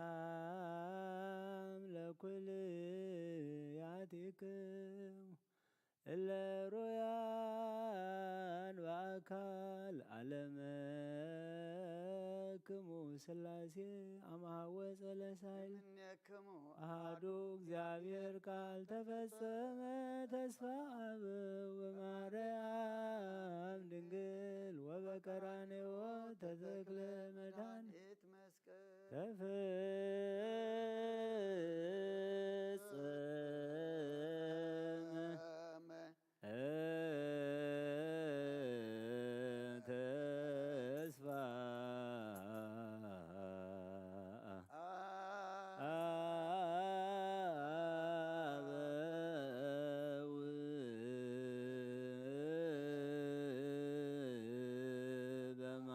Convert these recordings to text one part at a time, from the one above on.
ሰላም ለኩልያቲክሙ እለ ሩያን በአካል አለመክሙ ስላሴ አምሃወፀ ለሳይል እምኔክሙ አሃዱ እግዚአብሔር ቃል ተፈጸመ። ተስፋ አብ በማርያም ድንግል ወበቀራንዮ ተተክለ መድኃኒት መስቀል ተፈጸመ። ተስፋ አበው በማ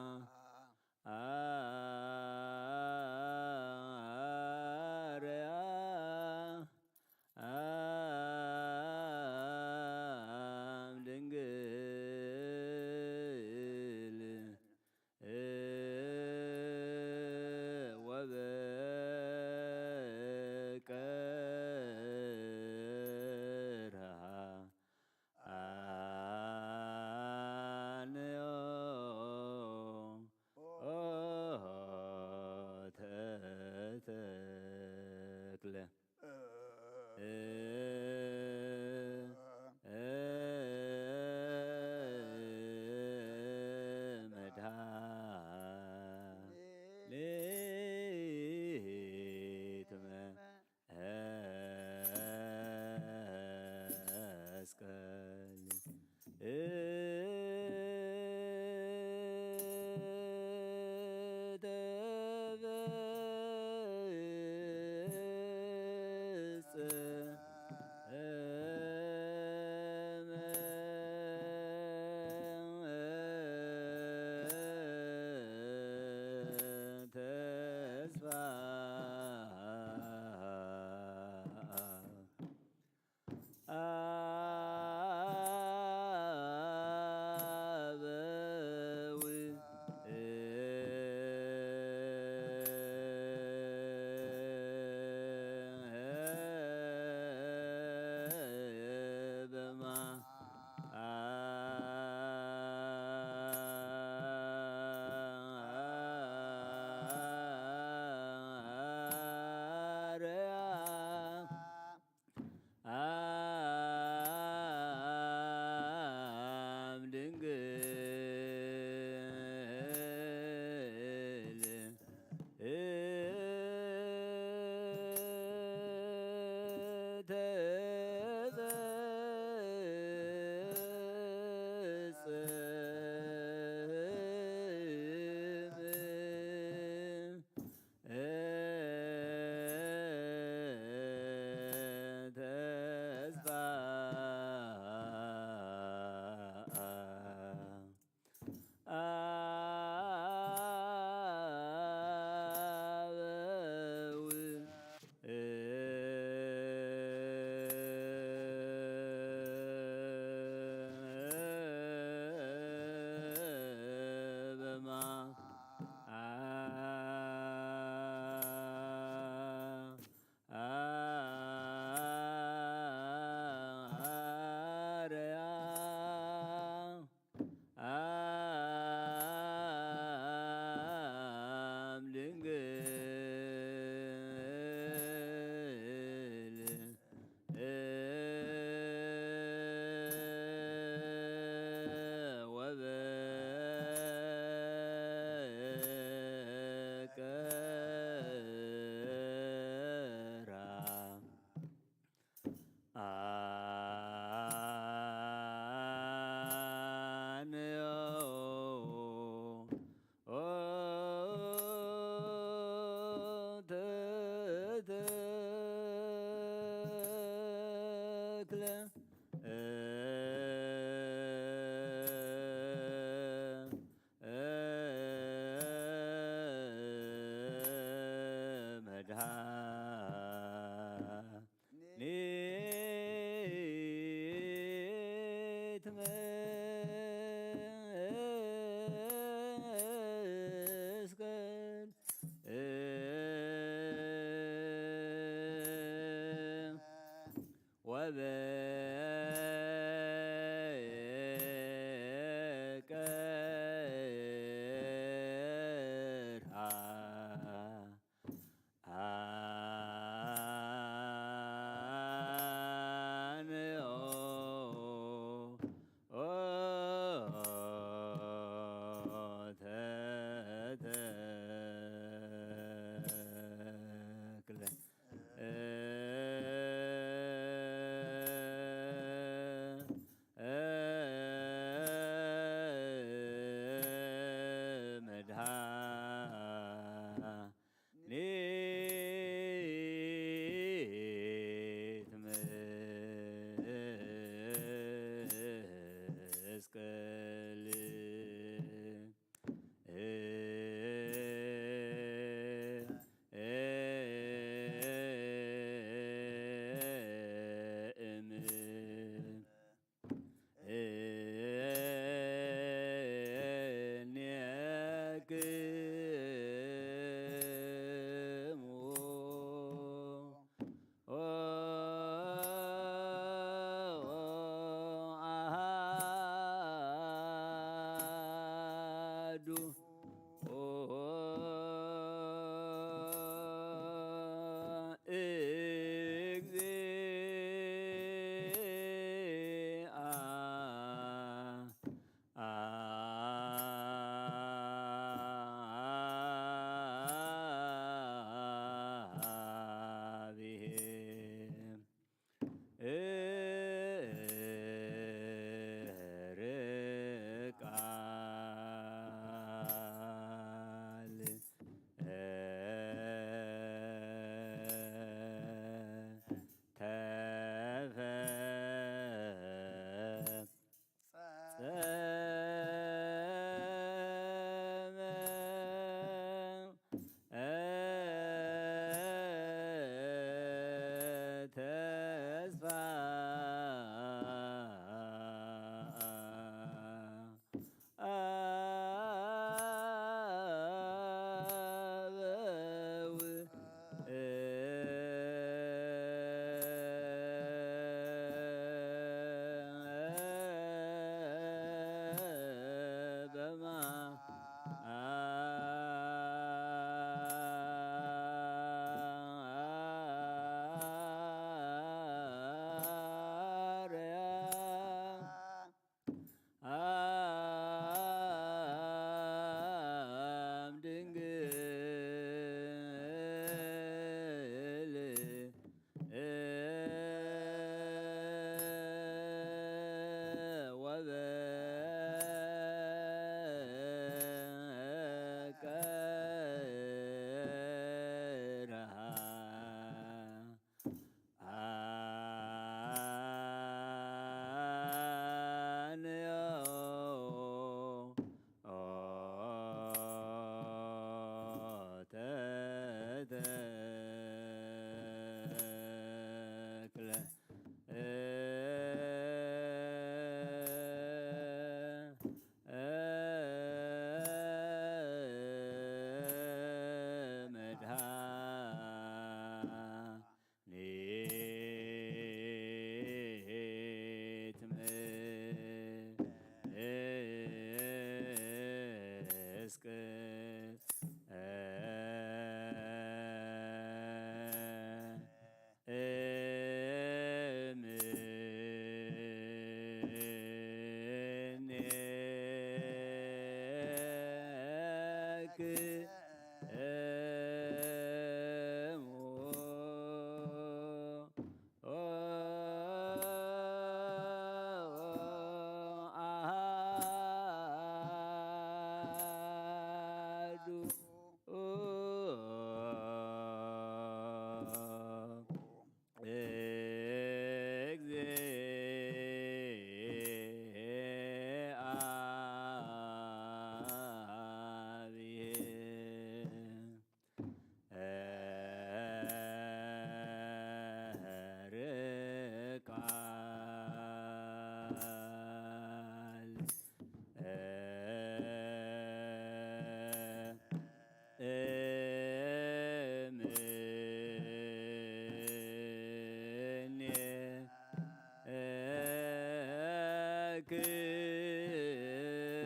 ተክለ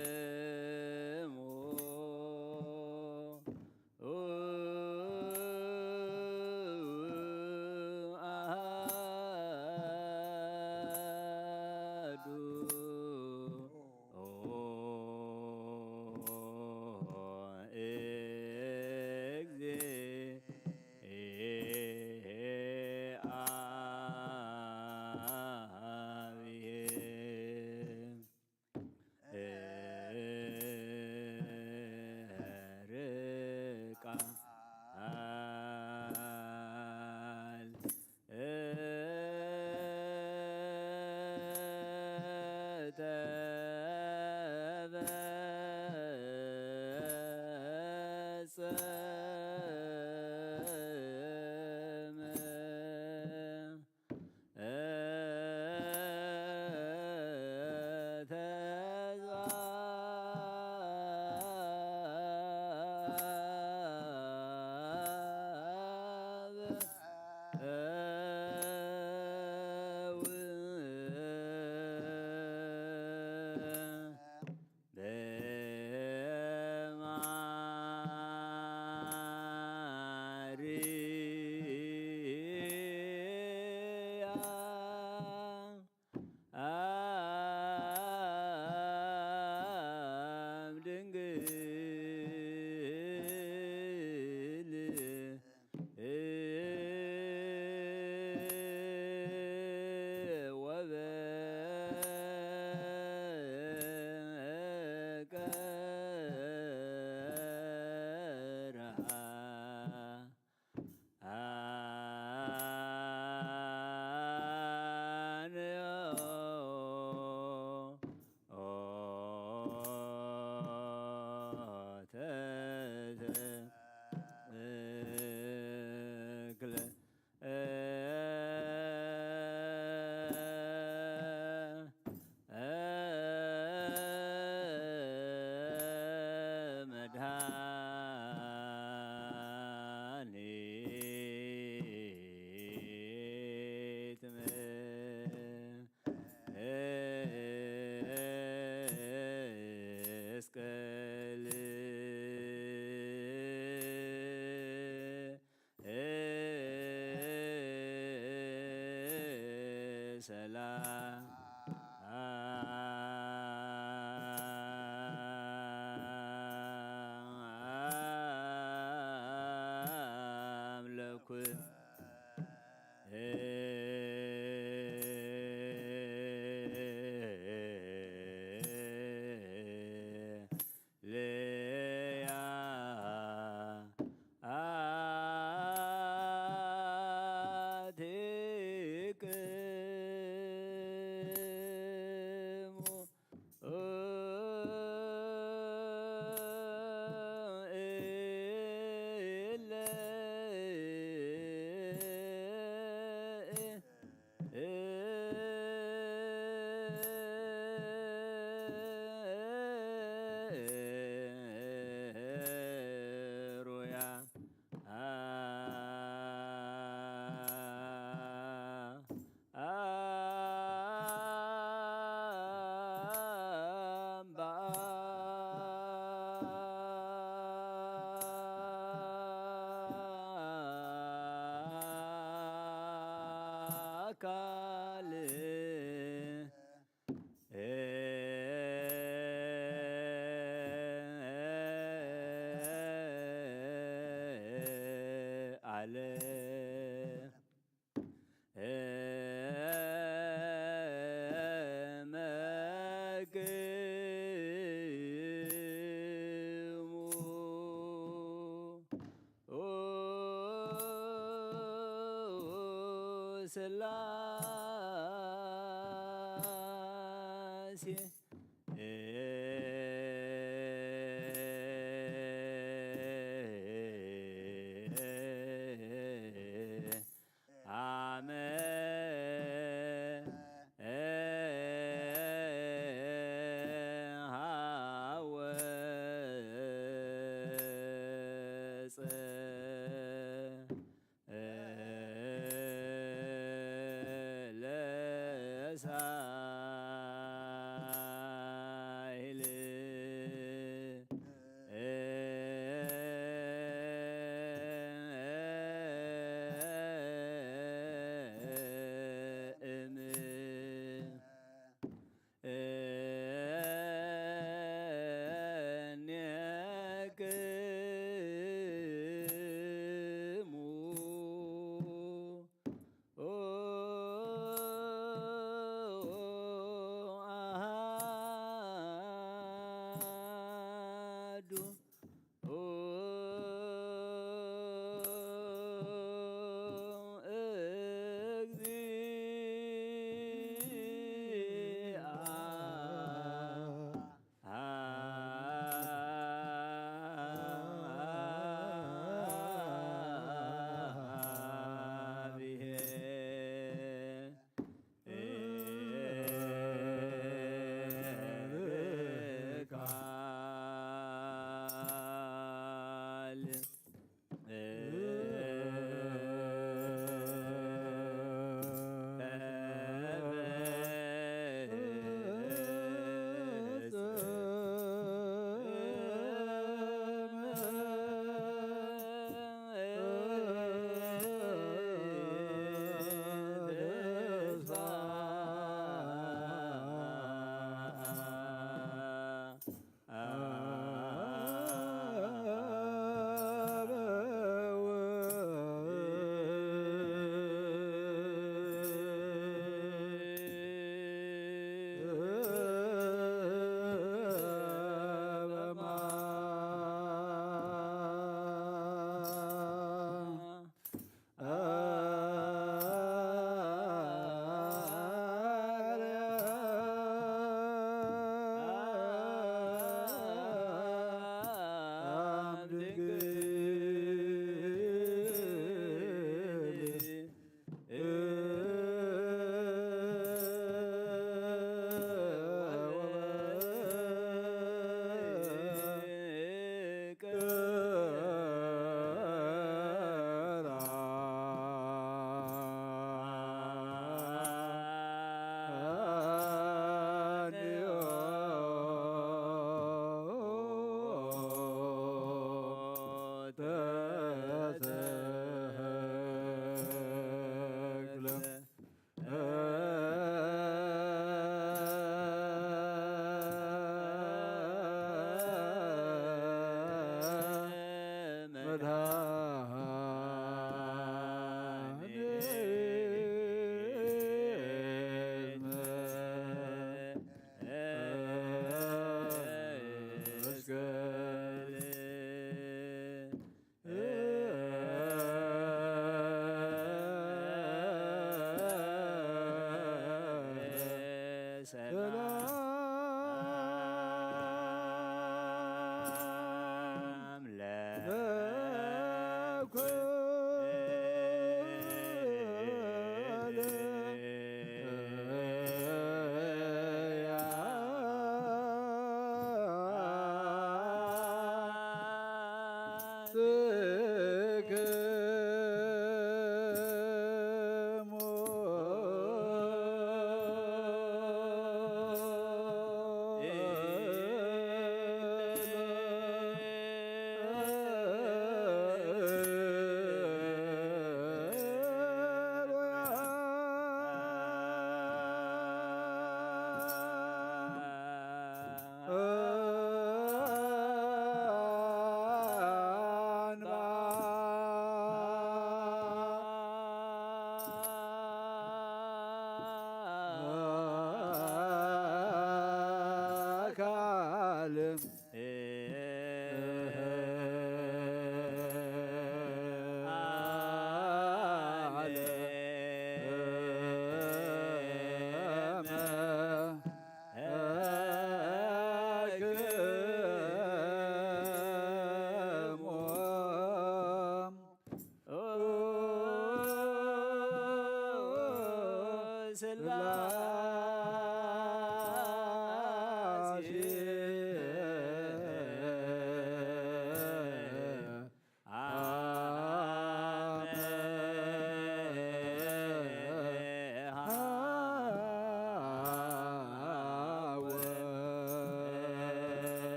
ኩልክሙ አሐዱ እግዚአብሔር። ቃል ተፈጸመ። አብ ድንግል ወበቀርሃ አንዮ ተተክለ መድኃኒት መስቀል ሰላም ለኩ ለያ አትቅሙ እለ ሩያ አምባ አካል አለ መግሙ ስላሴ አመ ሐወፀ ለሳ ሰላም ለኩልያ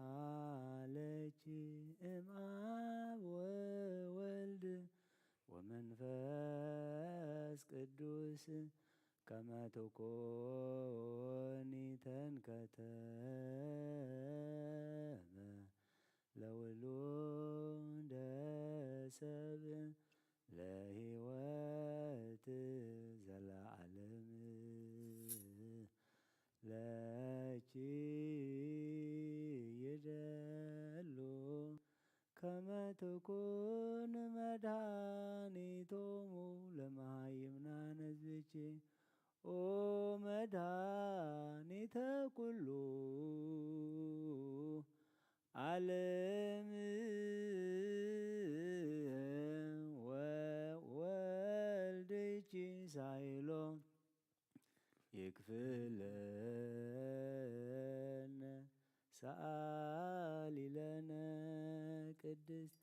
በውሃለች እምአብ ወወልድ ወመንፈስ ቅዱስ ከመ ትኩኒ ተንከተበ ለውሉደ ሰብ ለህይወት ዘለዓለም ለኪ ይደሉ ከመ ትኩን መድኃኒቶሙ ለመሃይምናን ሕዝብኪ ኦ መድኃኒተ ኩሉ ዓለም ወወልድኪ ሳይሎ ይክፍለነ ሰአሊ ለነ ቅድስት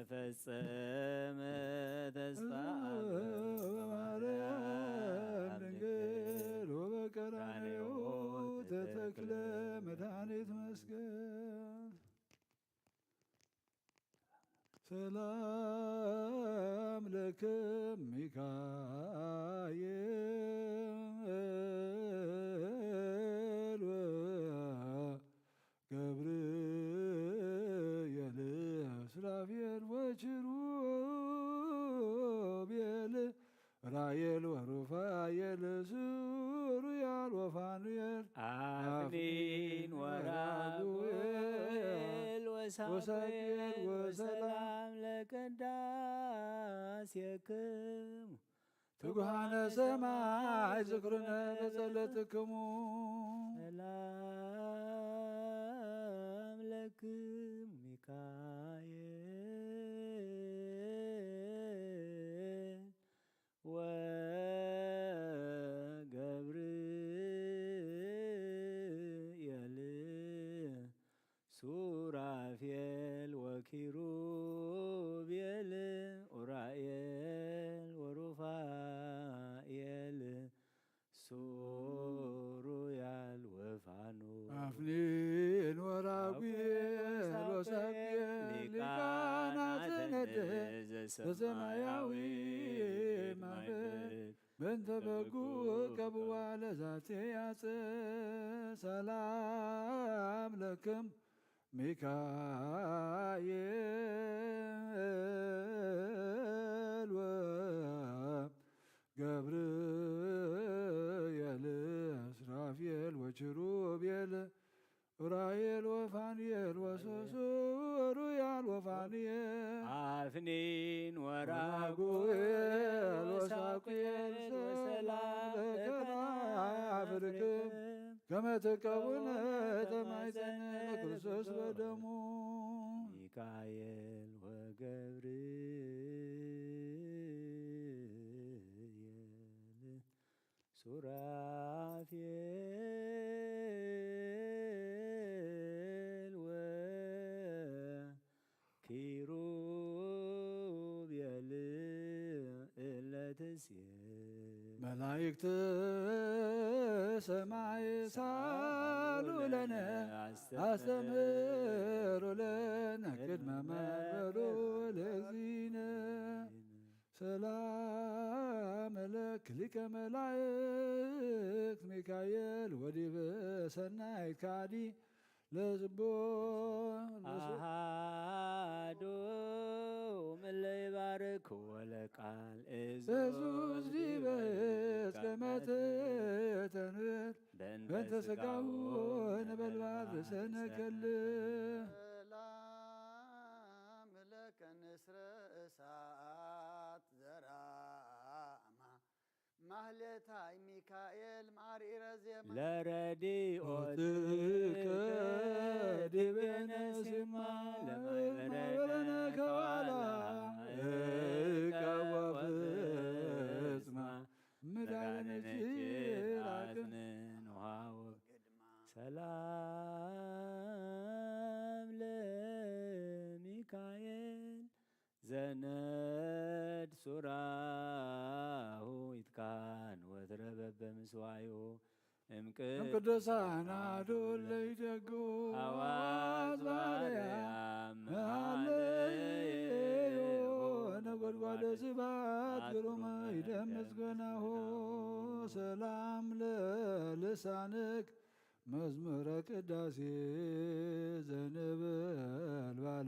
ተፈጸመ ተስፋ በማርያም ድንግል ወበቀራንዮ ተተክለ መድኃኒት መስቀል። ሰላም ለክም ሚካኤል ወገብርኤል ሱራፌል ወኪሩቤል ራኤል ወሩፋኤል ሱሩያል ወፋኑኤል አፍኒን ወራጉኤል ወሳሙኤል ወሰላም ለቅዳሴክሙ ትጉሃነ ሰማይ ዝክሩነ በጸለትክሙ ሰላም ለክሙ ሚካኤል ወገብርኤል ሱራፌል ወኪሩቤል ኡራኤል ወሩፋኤል ሱሩያል ወፋኑ አፍኒን ወራጉኤል ወሳጉኤል ሊቃናተ ነደ ዘሰማያዊ ማይበል በእንተ በጉ ቀብዋ ለዛቴ ያጸ ሰላም ለክም ሚካኤል ወገብርኤል ሱራፌል ወኪሩቤል ኡራኤል ወፋኑኤል ወሱሩያል ወፋኑኤል አፍኒን ወራጉኤል ወሳቁኤል ሰላም ለከናፍርክም ከመ ትቀውነ ተማይፀነ ክርስቶስ በደሙ ሚካኤል ወገብርኤል ሱራፌል ወኪሩቤል እለ ትሴ መላእክት ሰማይ ሳሉ ለነ አስተምሩ ለነ ቅድመ መንበሩ ለእግዚእነ ሰላም ለክ ሊቀ መላእክት ሚካኤል ወዲበ ሰናይት ካዲ ለዝቦ አሃዱ ምለ ይባርክ ወለቃል እዙዝ ዲበ እስከ መትተንብር በእንተ ስጋሁ ነበልባል ርእሰነ ከልእ ሰላም ለከ ንስረ እሳት ዘራማ ማህሌታይ ሚካኤል ማርኢረ ዜማ ለረዲኦትከ ዲቤነ ሲማ ለማይበረነ ከዋላ እቀወ ፍጽማ መድኃኒነ ጭራቅን ውሃ ወግድማ ሰላም ለሚካኤል ዘነድ ሱራሁ ይትካን ወትረ በበምስዋዩ እምቅዱሳን አሐዱ ለይደግሙ አዋዝ ባርያም መሃለዮ ነጎድጓደ ስብሐት ግሩም ይደምጽ ገናሁ ሰላም ለልሳንክ መዝሙረ ቅዳሴ ዘንበልባለ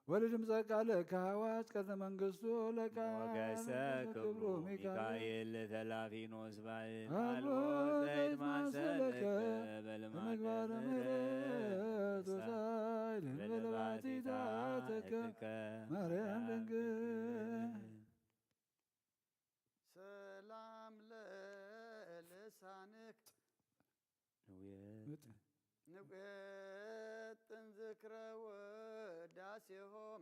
ወለድምፀ ቃለ ከሃዋስ ቀርነ መንግስቱ ለቃል ሞገሰ ክብሩ ሚካኤል ለተላፊኖስ ባሕር አልቦ ዘይትማሰለከ በልማደ በምግባረ ምሕረት ወሳይል በለባቲታተከ ማርያም ድንግል ሰላም ለልሳንክ ንቤጥን ዝክረ ውዳሴሆም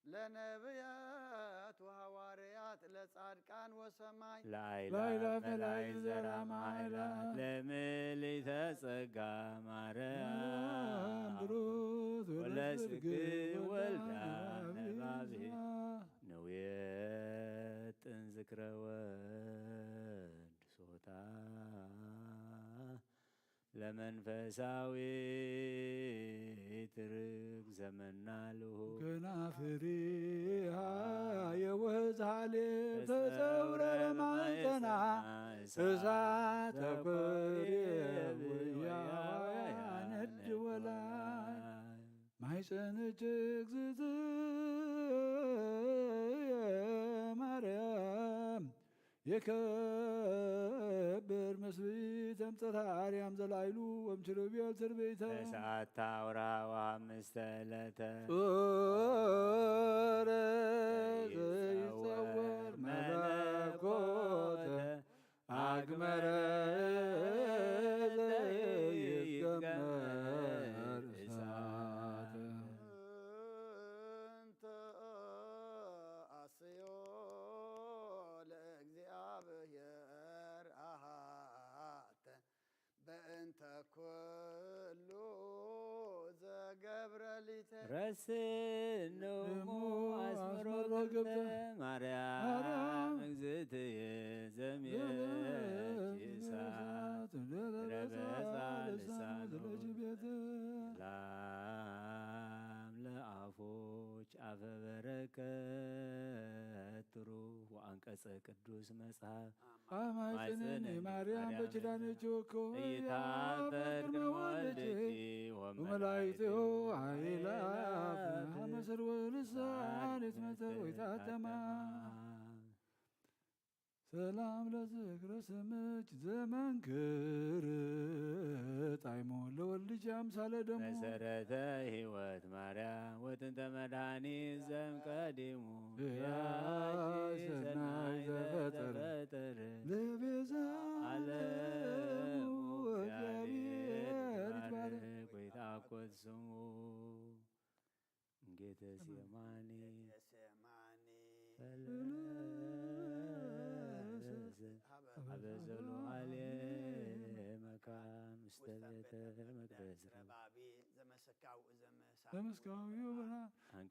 ለነብያት ወሃዋርያት ለጻድቃን ወሰማይ ላይላ መላይ ዘራ ማይላ ለምልዕተ ጸጋ ማርያም ብሩት ወለስግ ወልዳ ነባቤ ንውየጥን ዝክረ ወድ ሶታ ለመንፈሳዊት ርግ ዘመና ልሁ ከናፍሪሃ የወዝ ሃሌ ተጸውረ ማይጸና እሳተ ኮሪብ ያዋያ ነድ ወላይ ማይጸን እጅግ ዝት ማርያም የከብር ምስብእቲ እምጸታ ኣርያም ዘላይሉ ወምችርብዮል ትርብእተ ተስዓተ ኣውራ ወሓምስተ ዕለተ ጾረ ዘይጸወር መለኮተ ኣግመረ ዘይገመር እሳተ እንተ ኣስዮ ለእግዚኣብሔር ኣሃተ በእንተ ኩሉ ዘገብረ ሊተ ረስን እሙ ኣስመሮ ግብተ ማርያም እግዝእትየ ዘምየት ይእሳት ረበጻ ልሳኑ ላም ለአፎች አፈ በረከት ትሩፍ ወአንቀጸ ቅዱስ መጽሐፍ አማጽነኒ ማርያም በኪዳንኪ እኮ እይታፈር ቅድመ ወልድኪ ወመላእክቲሁ አእላፍ አመስር ወልሳን ይትመተር ወይታተማ ሰላም ለዝክረ ስምች ዘመንክር ጣይሞ ለወልድኪ አምሳለ ደሞ መሰረተ ሕይወት ማርያም ወጥንተ መድኃኒት ዘምቀዲሙ ያይ ሰናይ ዘፈጠረ ለቤዛ ዓለሙ እግዚአብሔር ይትባረክ። ይትባረክ ወይትአኮት ስሙ። ጌተሴማኒ ሴማኒ ፈለሰ አበ ዘሉዓሌ መካን ውስተ ቤተ መቅደስ ረባቢ ዘመስካው ዘመሳ በምስጋናው ይሁን።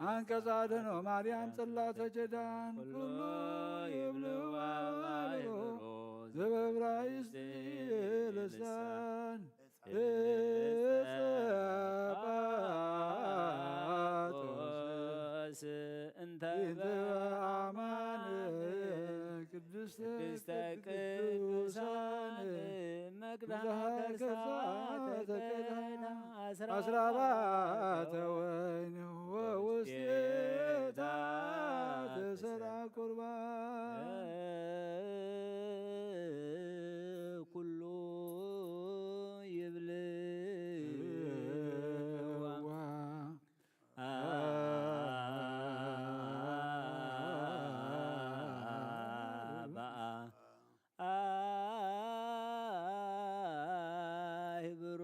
አንቀጸ አድኅኖ ማርያም ጽላተ ኪዳን ኩሉ ይብልዋ ባሕሩ ዘበብራይስጥ ልሳን እጸ ጳጦስ እንተ እንተ አማን ቅድስተ ቅድስተ ቅዱሳን ቅዱሳን መቅዳ መቅዳ ከርሳ ከርሳ ተቀዳ ተቀዳ አስራ አስራራተ ወይን ወውስቴታ ተሰራ ቁርባን ኩሉ ይብል ዋ አበአ አህብሮ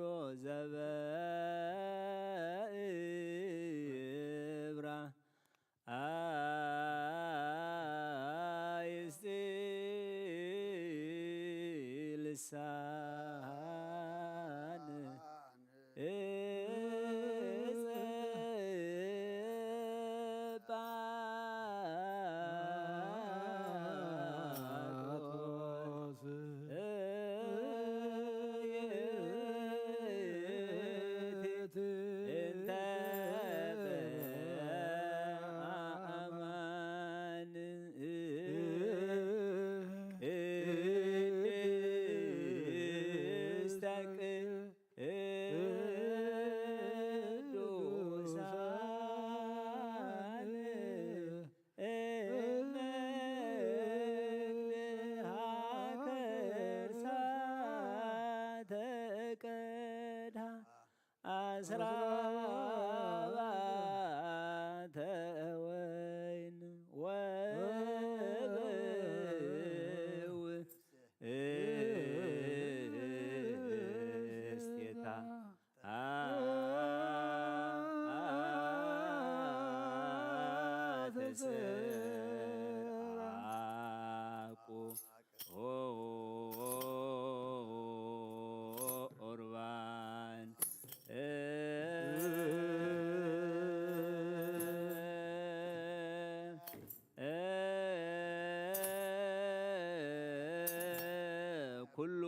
ዘበእብራ አይስቲ ልሳን እጸ ጳጦስ እየት እንተ አማን ቅድስተ ቅዱሳን እመ ከርሳ ተቀዳ አስራተ ወይን ወብእው እስቴታ ስርዓቁ ቁርባን ኩሉ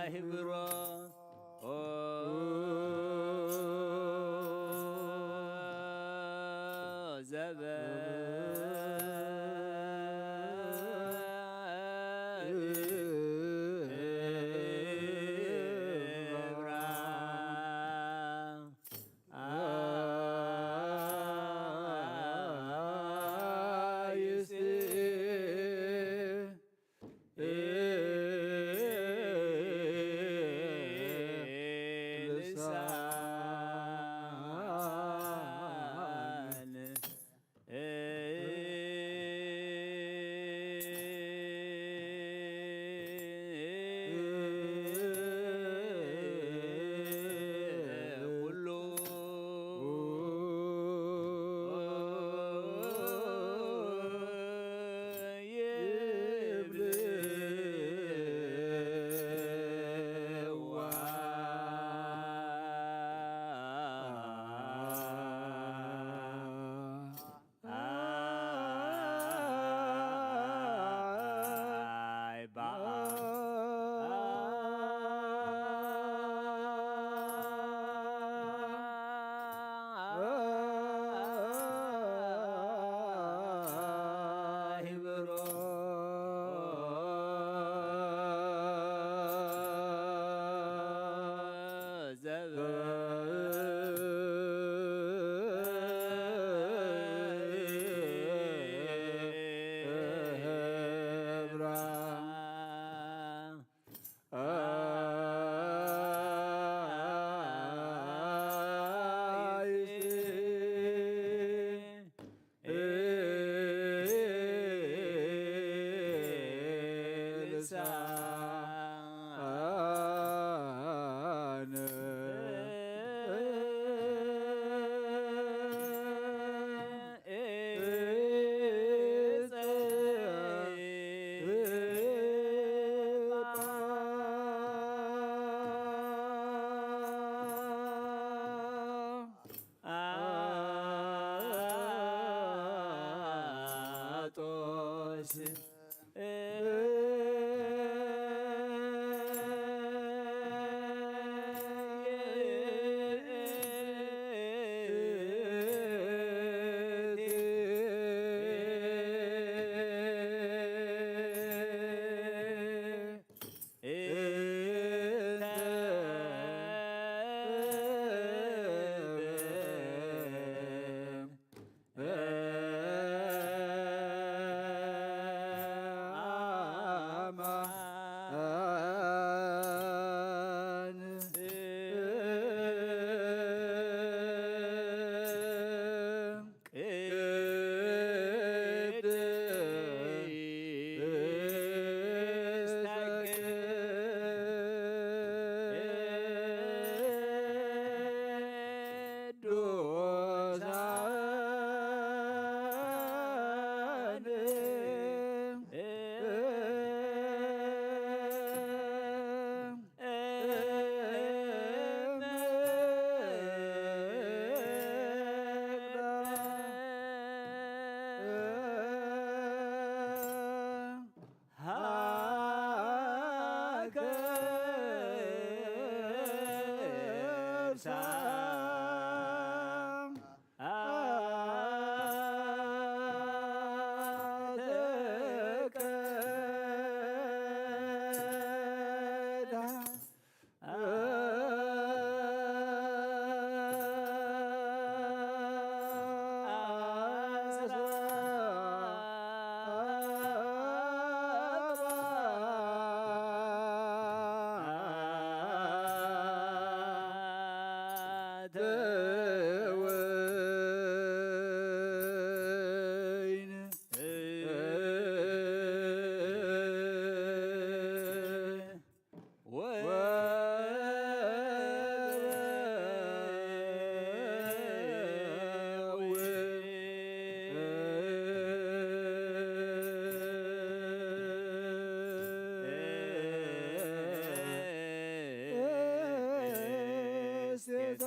ይብልዋ ጌታ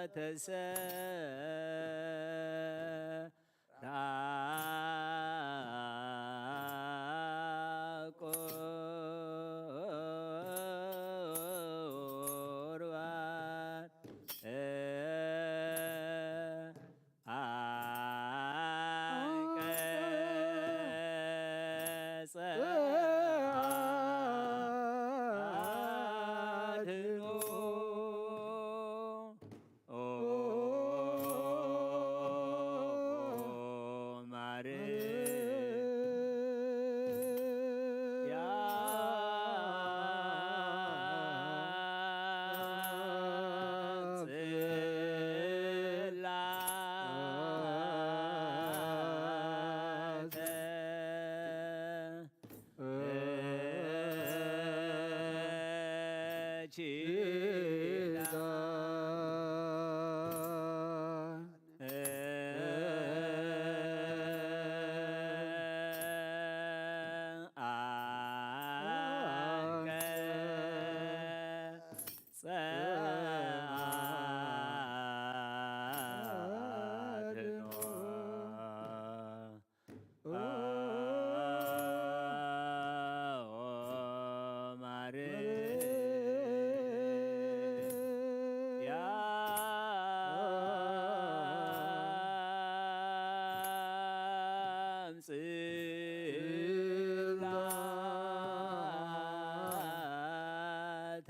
ተሰራ ቁርባን አንቀጸ አድኖ ኦ ማርያም ጽላተ ኪዳን አንቀጸ አድኖ ኦ ማርያም ጽላተ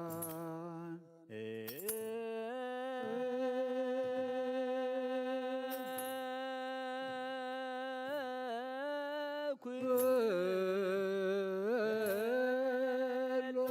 ኪዳን ኩሎ ይብልዋ።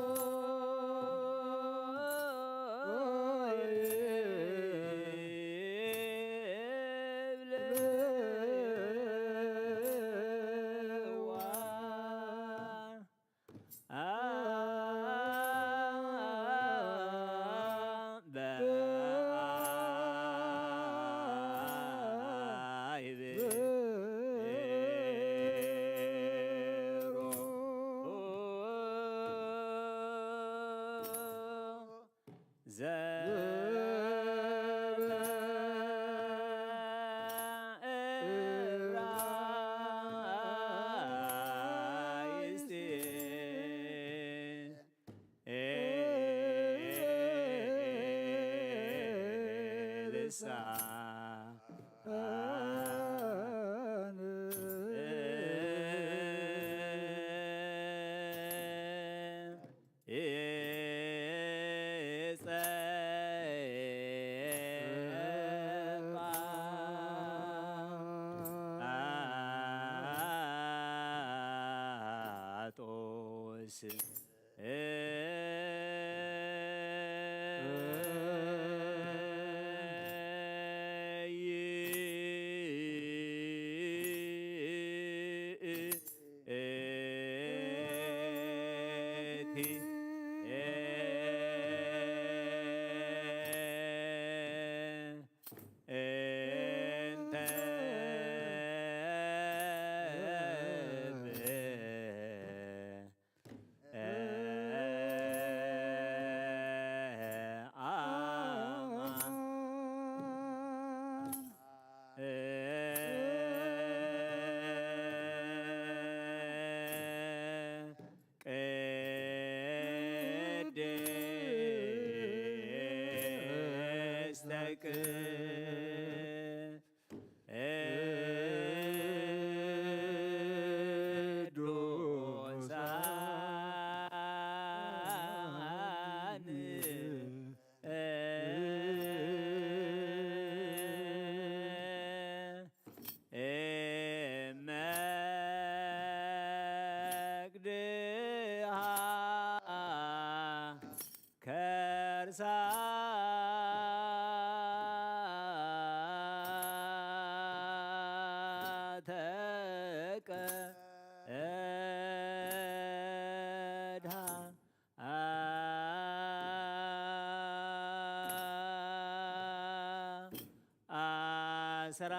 ቅድስተ ቅዱሳን እመቅድሃ ከርሳ ተቀድሃ አስራ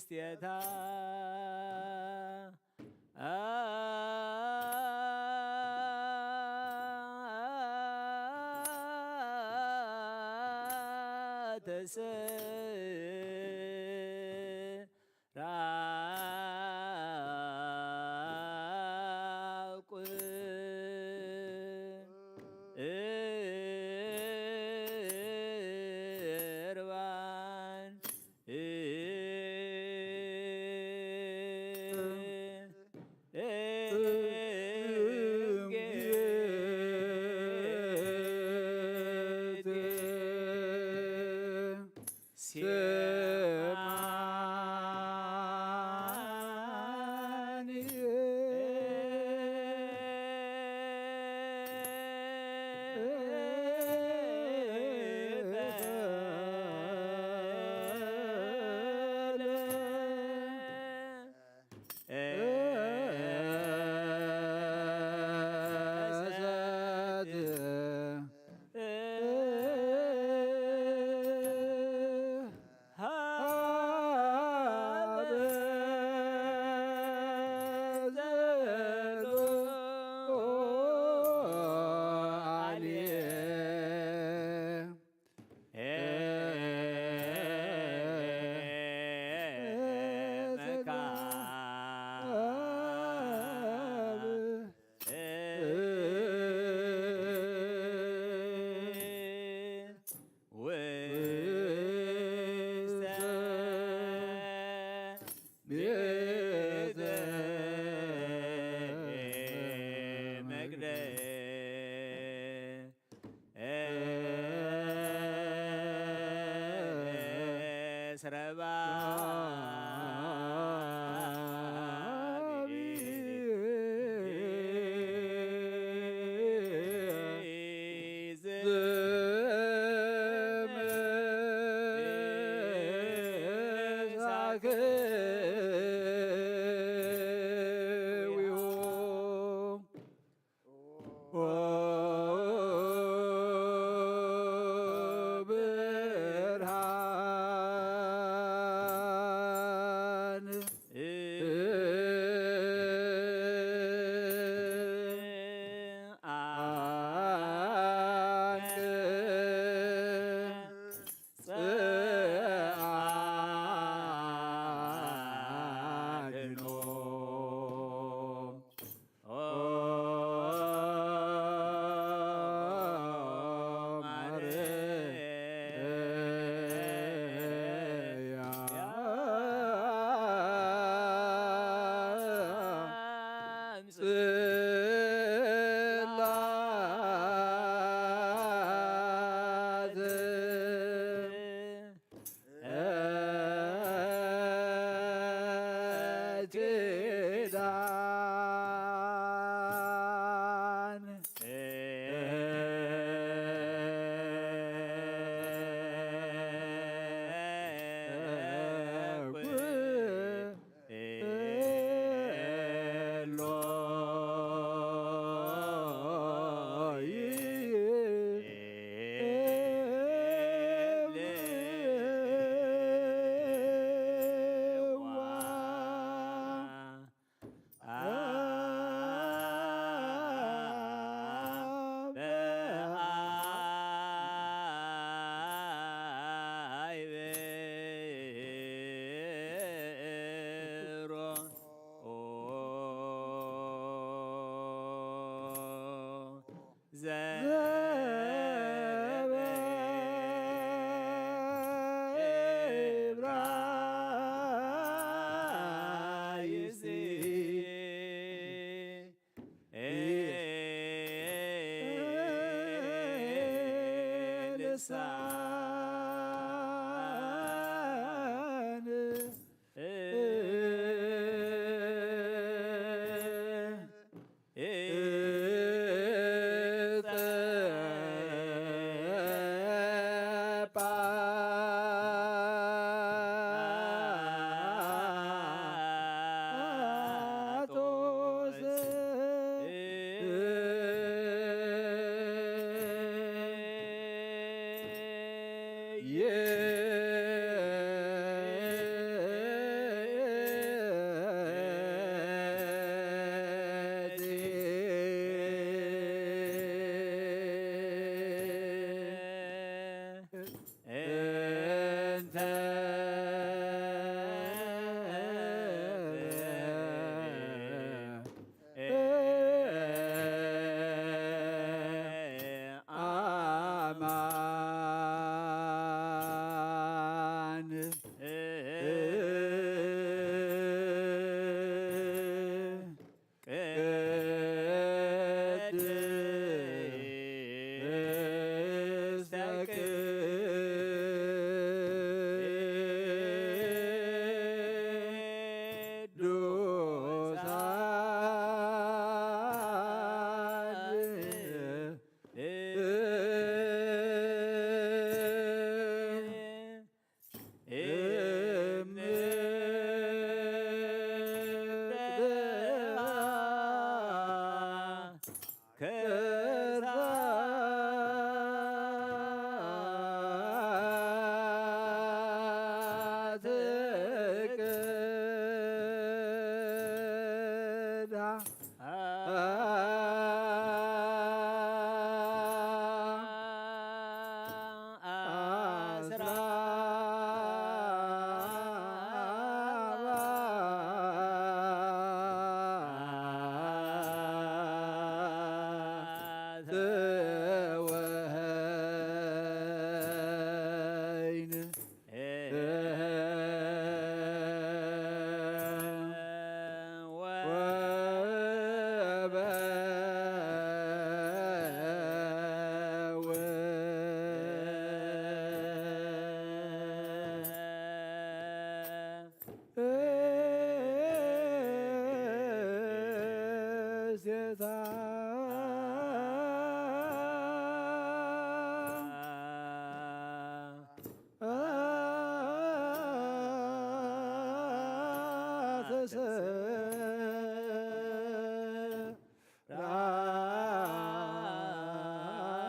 ምስቴታ ተሰራቁ ርባን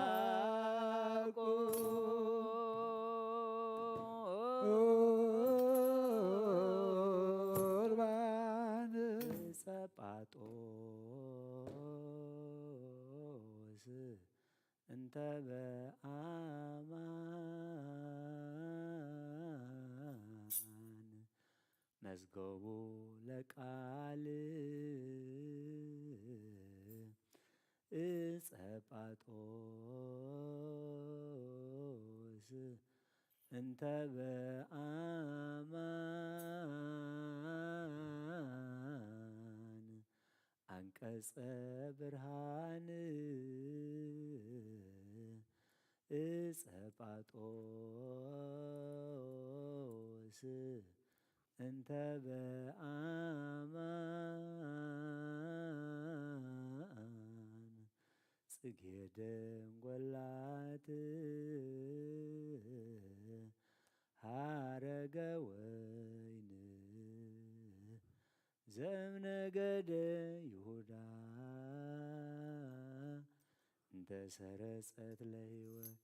ሰራቁ ቁርባን ጸጳጦስ እንተ በአማን መዝገቡ ለቃል እጸጳጦስ እንተ በአማን አንቀጸ ብርሃን እጸጳጦስ እንተ በአማን ጽጌ ደንጎላት ሐረገ ወይን ዘእምነገደ ይሁዳ እንተ ሰረጸት ለህይወት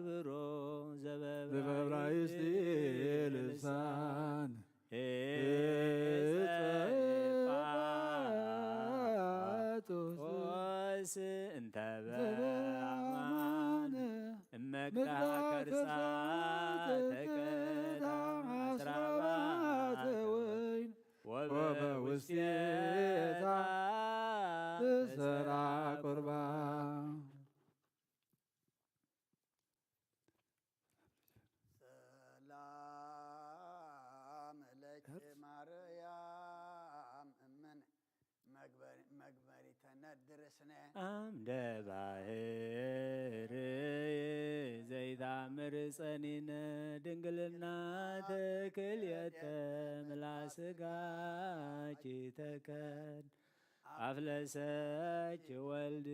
ብሮ ዘበብራይስጢ ልሳን ኤጸጳጦስ እንተ በአማን እመክታ ከርሳ ተከዳ አስራባተ ወይን ወበውስቴታ ትሰራ ቁርባ። ሰላም ለኪ ማርያም እምን መግበሪተ ነድር ስነ አምደ ባህር ዘይታምር ጸኒነ ድንግልና ተክልየተ ምላ ስጋኪ ተከን አፍለሰች ወልድ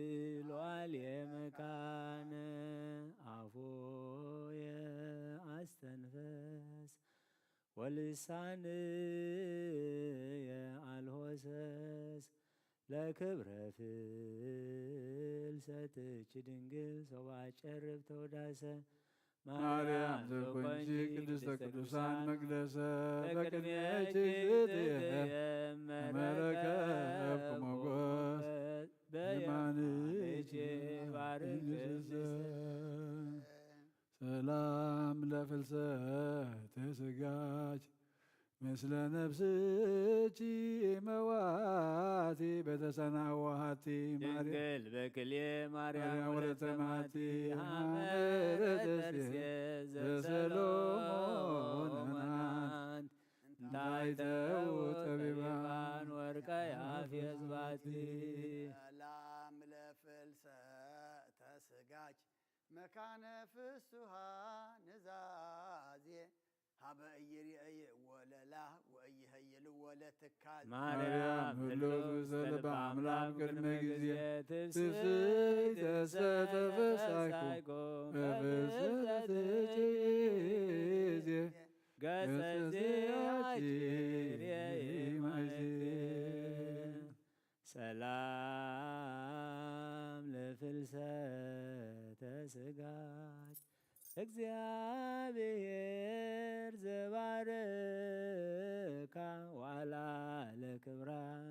ሉዓል የመካነ አፎየ አስተንፈስ ወልሳንየ አልሆሰስ ለክብረ ፍልሰትኪ ድንግል ሰው አጨርብ ተወዳሰ ማርያም ዘኮንኪ ቅድስተ ቅዱሳን መቅደሰ በቅድሜኪ ዝትየ መረከብኩ ሞጎስ በየማንኪ ባርክ ሰላም ለፍልሰተ ስጋኪ ምስለ ነፍስኪ መዋቲ በተሰናወሃቲ ድንግል በክልኤ ማርያም ወለተ ማቲ ሐመረ ተስየ ዘሰሎሞን አማን እንታይ ተው ጠቢባን ወርቀ ያፌዝ ባቲ ሰላም ለፍልሰተ ስጋኪ መካነ ፍስሃ ንዛዜ ሀበ እይርእይ ወለላ ወእይሀይል ወለ ትካዝ ማርያም ህልው ውስተ ልበ አምላክ ቅድመ ጊዜ ትስብእት እሰ ተፈሳይኮ በፍስሐትኪ ጊዜ ገጸ ዚአኪ ርእይ ማይዜ ሰላም ለፍልሰተ ስጋኪ እግዚአብሔር ዘባረካ ዋላ ለክብራ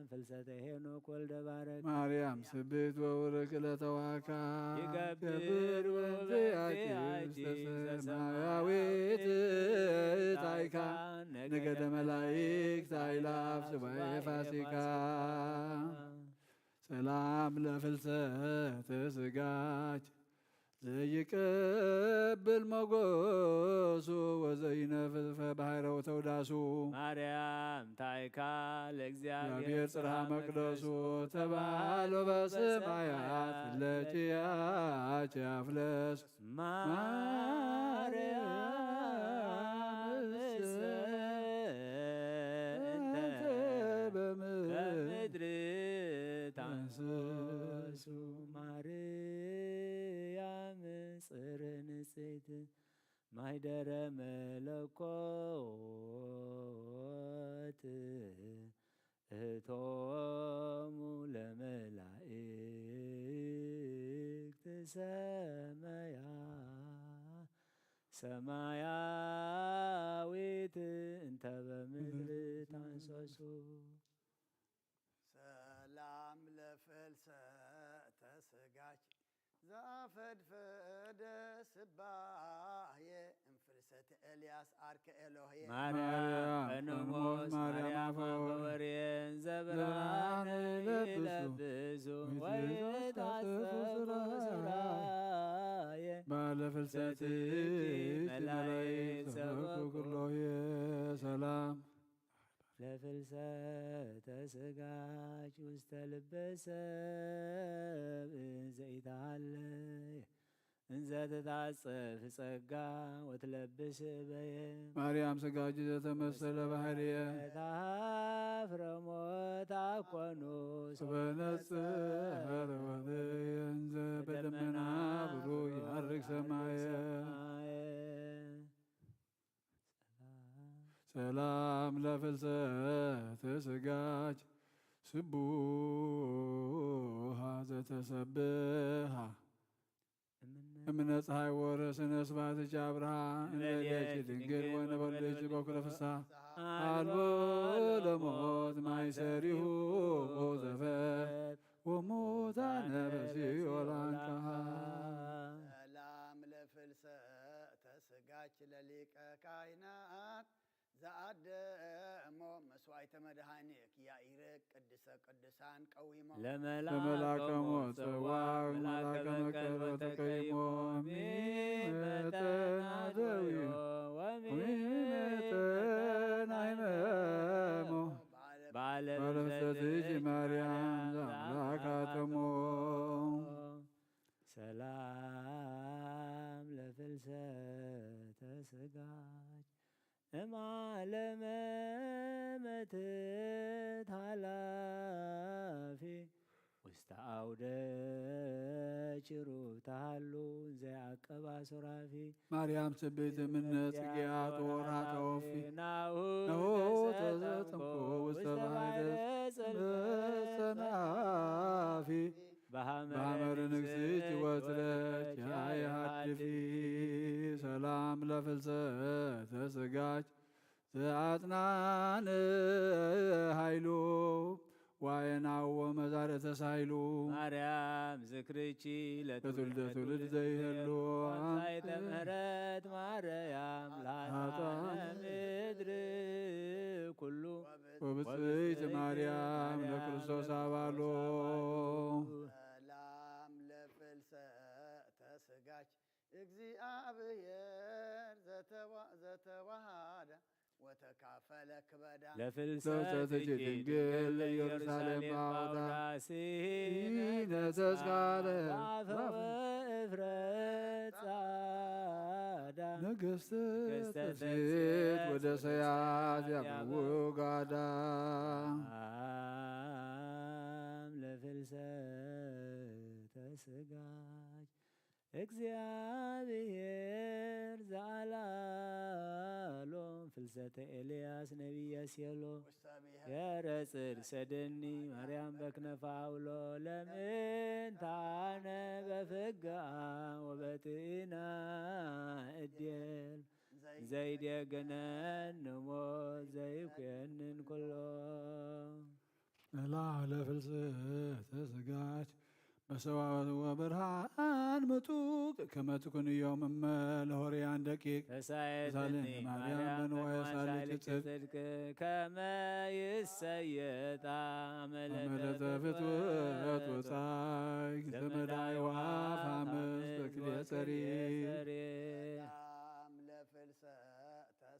ፍልሰተ ሄኖክ ወልደ ባረክ ማርያም ስብእት ወውርክ ለተዋካ ይገብር ውበትያኪ ውስተ ሰማያዊት ታይካ ነገደ መላእክት አይላፍ ስባኤ ፋሲካ ሰላም ለፍልሰተ ስጋኪ ዘይቀብል ሞገሱ ወዘይነፍፈ ባሕረ ወተውዳሱ ማርያም ታይካ ለእግዚአብሔር እግዚአብሔር ጽርሐ መቅደሱ ተባህሎ በሰማያት ለኪያኪ አፍለስ ማርያም እንተ በምድር ታንሶሱ ማርያም ጽር ንጽሕት ማይደረ መለኮት እህቶሙ ለመላእክት ሰማያ ሰማያዊት እንተ በምድር ታንሶሱ ሰላም ለፍልሰተ ስጋኪ ዘአፈድፈደ ስባሄ እምፍልሰተ ኤልያስ አርከ ኤሎሄ ማርያም ማርያም በንሞስ ማርያም ማርያም አፈወርቅ በወሬን ዘብርሃን ዘብርሃን ይለብሱ ይለብሱ ወይትታሰፉ ወይትታሰፉ ስራየ ስራየ ባለ ፍልሰትኪ መላእክት ሰበኩ ኩሎሄ ሰላም ለፍልሰተ ስጋኪ ውስተ ልበ ሰብ ዘይተሃለየ እንዘ ትታጸፍ ጸጋ ወትለብስ በየ ማርያም ስጋኪ ዘተመሰለ ባህርየ ታፍረ ሞት አኮኑ በነጽር ወበየ እንዘ በደመና ብሩይ ያርግ ሰማየ ሰማየ ሰላም ለፍልሰተ ስጋኪ ስቡሃ ዘተሰብሃ እምነ እምነ ፀሐይ ወርህ ስነ ስብሐት እጅ አብርሃ እንበልየኪ ድንግል ወንበልጅ በኩለ ፍስሐ አልቦ ለሞት ማይሰሪሁ ዘፈር ወሙታነ በሲኦል አንቅሐ። ሰላም ለፍልሰተ ስጋኪ ለሊቀ ካህናት ዘአደሞ መስዋዕተ መድኃኒክ ያኢርቅ ቅድስተ ቅዱሳን ቀዊሞ ለመልአከ ሞት ጸዋዕ መልአከ መከር ወተቀይሞ ሚመተና ደዊዮ ወሚመተና ይመሞ ባለብሰትሽ ማርያም ዘአምላክ አተሞ። ሰላም ለፍልሰተ ስጋች እምአለመ መትት ኃላፊ ውስተ አውደ ችሩብ ተሃሉ እንዘ ያዕቀባ ሱራፊ። ማርያም ስብእቲ እምነ ጽጌያት ወወርሃ ተወፊ ናሁ ተዘተምኮ ውስተ ባሕረ ጽንሰናፊ በሐመረ ንግሥት ወትረች ያየ ሀድፊ። ሰላም ለፍልሰተ ስጋች ዘአጽናን ኃይሉ ዋየናዎ መዛርዕተ ሳይሉ ማርያም ዝክርቺ ለትውልደ ትውልድ ዘይህሉ አምሳይተ ምህረት ማርያም ለኃጥአነ ምድር ኩሉ ወብፅዕት ማርያም ለክርስቶስ አባሎ። ሰላም ለፍልሰተ ስጋች እግዚአብሔር ዘተዋ- ዘተዋሃደ ወተካፈለ ክበዳ ለፍልሰትኪ ድንግል ኢየሩሳሌም አውዳ ሲነ ተስካለ ባፈወ እፍረት ጻዳ ነገሥት ተስት ወደ ሰያት ያብው ጋዳ። ሰላም ለፍልሰተ ስጋች እግዚአብሔር ዘአላሎ ፍልሰተ ኤልያስ ነቢየ ሴሎ የረጽድ ሰደኒ ማርያም በክነፋ አውሎ ለምንታነ በፍግአ ወበጥኢና እዴል ዘይዴገነን ንሞት ዘይኩየንን ኩሎ። መላ ለፍልሰተ ስጋች በሰዋወት ወብርሃን ምጡቅ ከመ ትኩንዮም እመ ለሆርያን ደቂቅ ተሳየትኒ ሳሌነ ማርያም ማርያም በንዋየ በንዋየ ሳልኪ ሳልኪ ጽድቅ ጽድቅ ከመ ይሰየጣ አመለተ አመለተ ፍትወት ፍትወት ወጻይ ዘመዳይ ዘመዳይ ወአፍ ወአፍ አምስት አምስት በክልኤ በክልኤ ጸሪ። ጸሪ። ሰላም ለፍልሰተ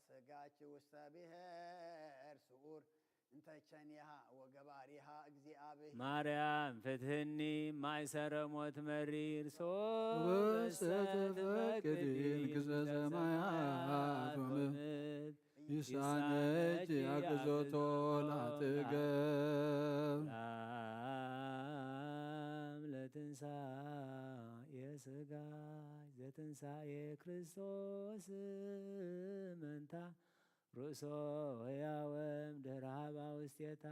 ስጋች ውስተ ብሔር ስዑር እንተ ቸኒሃ ወገባሪሃ እግዚአብሔር። ማርያም ፍትህኒ ማይሰረ ሞት መሪር ሶበሰ ወበሰ ተፈቅዲ ተፈቅዲ ንግሥተ ሰማያት ወምድር ወምድር ይሳነች ይሳነች ያግዞቶ ያግዞቶ ላትገብ። ላም ለትንሳኤ ስጋች ዘትንሳኤ ክርስቶስ መንታ ርእሶ ሕያወም ድህረ ሀባ ውስቴታ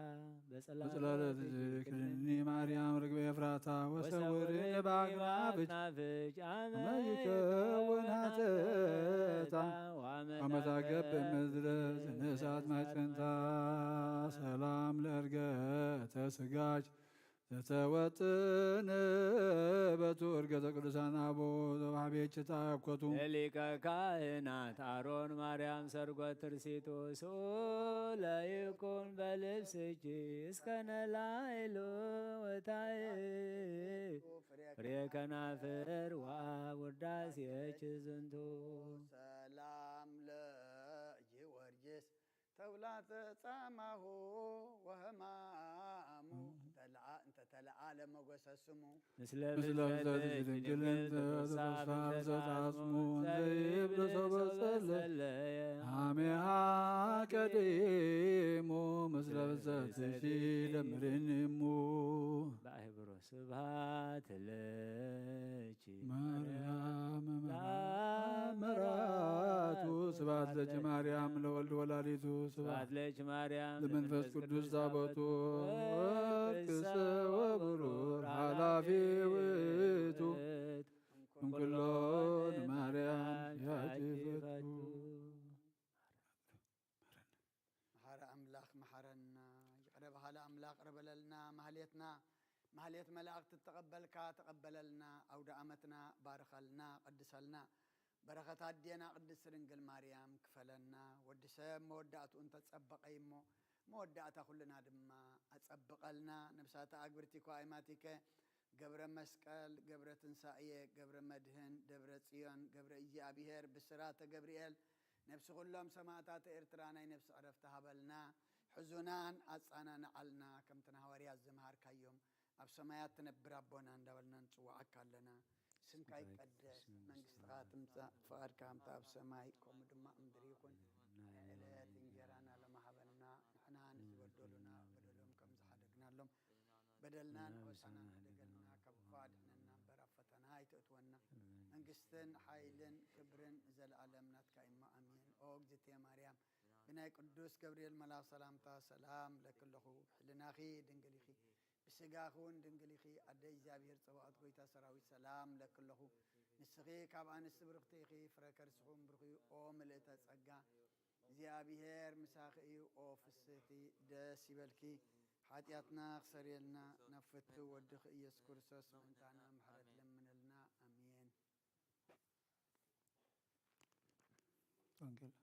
በጸላለት በጸላለት ክድኒ ማርያም ርግበ ኤፍራታ ወሰውርኒ በአክናፍች አመ ይከውን ሀተታ ወመታገብ ምድረ ዝነሳት ማይጸንታ ሰላም ለእርገተ ስጋች ዘተወጥን በቱ እርገተ ቅዱሳን አቦ ዘባህቤችታ ያኮቱ ለሊቀ ካህናት አሮን ማርያም ሰርጎ ትርሲቱ ስኡለ ይኩን በልብስኪ እስከ ነላይሉ ወታይ ፍሬ ከናፍር ወአብ ውዳሴኪ ዝንቱ። ሰላም ለጊዮርጊስ ተውላተ ጻማሁ ወህማሙ እንተ ለአ- እንተ ተለዓለ መጎሰ ስሙ። ምስለ ምስለ ብዘት ብዘት ድንግል ድንግል እንተ ተተስፋ ተተስፋ ብዘት ብዘት አጽሙ አጽሙ ዘይብል ዘይብል ሶበ ሶበ ጸለየ። ጸለየ። አሜሃ ቀዲሙ ምስለ ብዘት ደምርኒሙ። በአህብሮ ስብሐት ለኪ ማርያም መራቱ። ስብሐት ለኪ ማርያም ለወልድ ወላዲቱ ስብሐት ስብሐት ለኪ ማርያም ለመንፈስ ለመንፈስ ቅዱስ ቅዱስ ታቦቱ ታቦቱ ወርቅሰ ወብሩር ኃላፊ ውእቱ። እንኩሎ ኩሎ ንማርያም ያጅበቱ። መሓረ ኣምላኽ መሓረና፣ ይቕረ በሃሊ ኣምላኽ ይቕረ በለልና። ማህሌትና ማህሌት መላእኽቲ ተቐበልካ ተቐበለልና። ኣውደ ኣመትና ባርኸልና፣ ቀድሰልና። በረኸት ኣዴና ቅድስት ድንግል ማርያም ክፈለና። ወዲ ሰብ መወዳእትኡ እንተጸበቐ እሞ መወዳእታ ኩልና ድማ ኣጸብቐልና። ነብሳተ ኣግብርቲ እኳ ኣይማቲከ ገብረ መስቀል፣ ገብረ ትንሳኤ፣ ገብረ መድህን፣ ደብረ ጽዮን፣ ገብረ እግዚኣብሔር፣ ብስራተ ገብርኤል፣ ነብሲ ኩሎም ሰማእታት ኤርትራ ናይ ነብሲ ዕረፍቲ ሃበልና። ሕዙናን ኣጻናንዓልና። ከምቲ ንሃዋርያት ዝመሃርካዮም ኣብ ሰማያት ትነብር ኣቦና እንዳበልና ንጽውዓካ ኣለና። ስምካ ይቀደስ፣ መንግስትኻ ትምጻእ፣ ፍቓድካ ከምቲ ኣብ ሰማይ ከምኡ ድማ ኣብ ምድሪ ይኹን። ናይ ዕለት እንጀራና ሎሚ ሃበና። ንሕና ንዝበደሉና በደሎም ከም ዝሓደግናሎም በደልና ንወሳና ንሕደገልና፣ ካብ ክፉእ ኣድሕነና እምበር ኣብ ፈተና ኣይተእትወና። መንግስትን ሓይልን ክብርን ንዘለኣለም ናትካ እሞ ኣሜን። ኦ እግዝእትየ ማርያም፣ ብናይ ቅዱስ ገብርኤል መልኣኽ ሰላምታ ሰላም ለኪ ኣለኹ። ሕልናኺ ድንግል ኢኺ፣ ብስጋኺ እውን ድንግል ኢኺ። ኣደ እግዚኣብሔር ጸባኦት፣ ጎይታ ሰራዊት፣ ሰላም ለኪ ኣለኹ። ንስኺ ካብ ኣንስቲ ብርኽቲ ኢኺ፣ ፍረ ከርስኹም ብሩኽ እዩ። ኦ ምልእተ ጸጋ፣ እግዚኣብሔር ምሳኺ እዩ። ኦ ፍስህቲ፣ ደስ ይበልኪ። ሓጢኣትና ክሰርየልና ናብ ፍቱ ወድኺ ኢየሱስ ክርስቶስ ምእንታና ምሕረት ለምነልና። ኣሜን። ወንጌል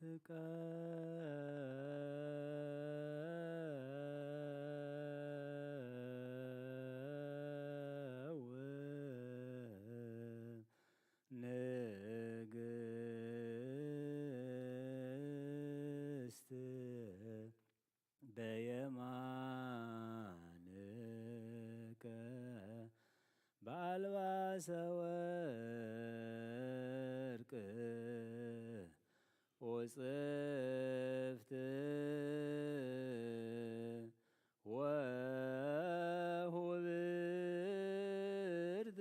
ትቀውም ንግስት በየማንከ በአልባሰ ወርቅ ውጽፍት ወሁብርት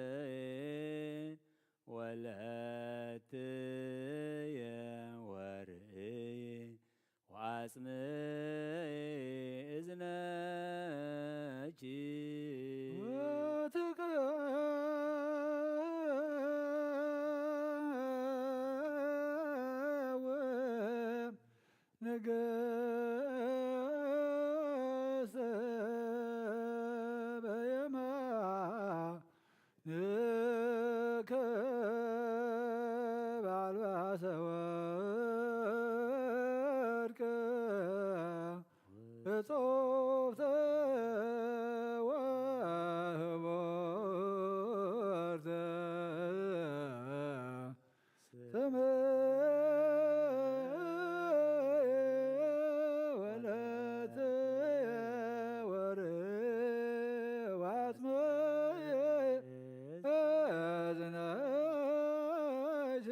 ስምይ ወለትየ ወርእይ ወአጽምይ እዝነኪ። ወትቀውም ንግስት በየማንከ በአልባሰ ወርቅ እጹፍተ ወህቡርተ ስምይ ወለትየ ወርይ ወአጽምይ እዝነኪ።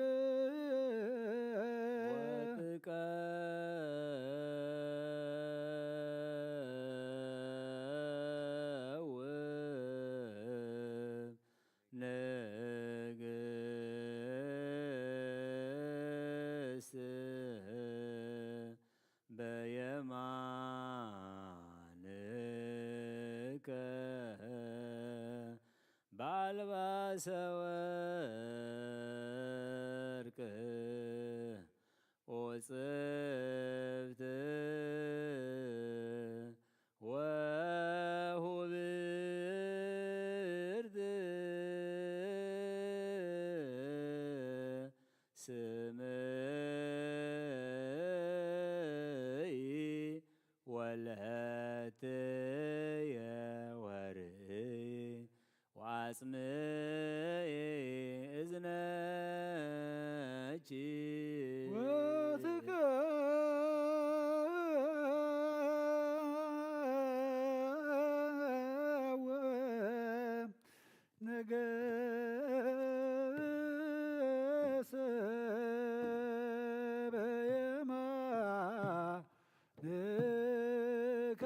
ወትቀውም ንግስት በየማንከ በአልባሰ ወርቅ ውጽፍት ወሁብርት ስምይ ወለትየ ወርእይ ወአጽምይ እዝነኪ። ወትቀውም ንግስት በየማንከ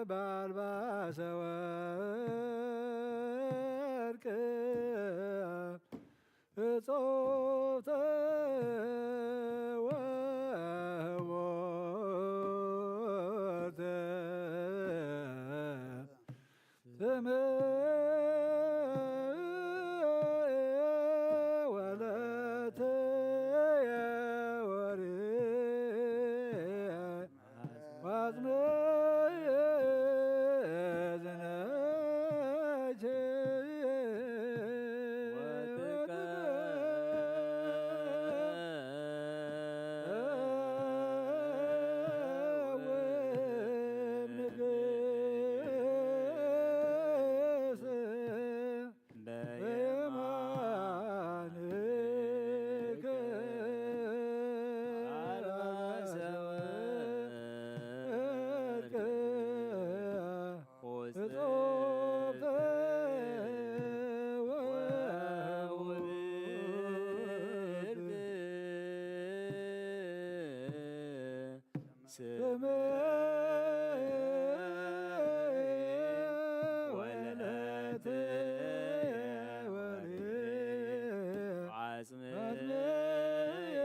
በአልባሰ ወርቅ እጹፍተ ወህቡርተ ስምይ ወለትየ ወርይ ወአጽምይ እዝነኪ። ወትቀውም ንግስት በየማንከ አልባሰ ወርቅ እጹፍተ ወውብርት ስምይ ወለትየ ወርይ ወአጽምይ እዝነኪ።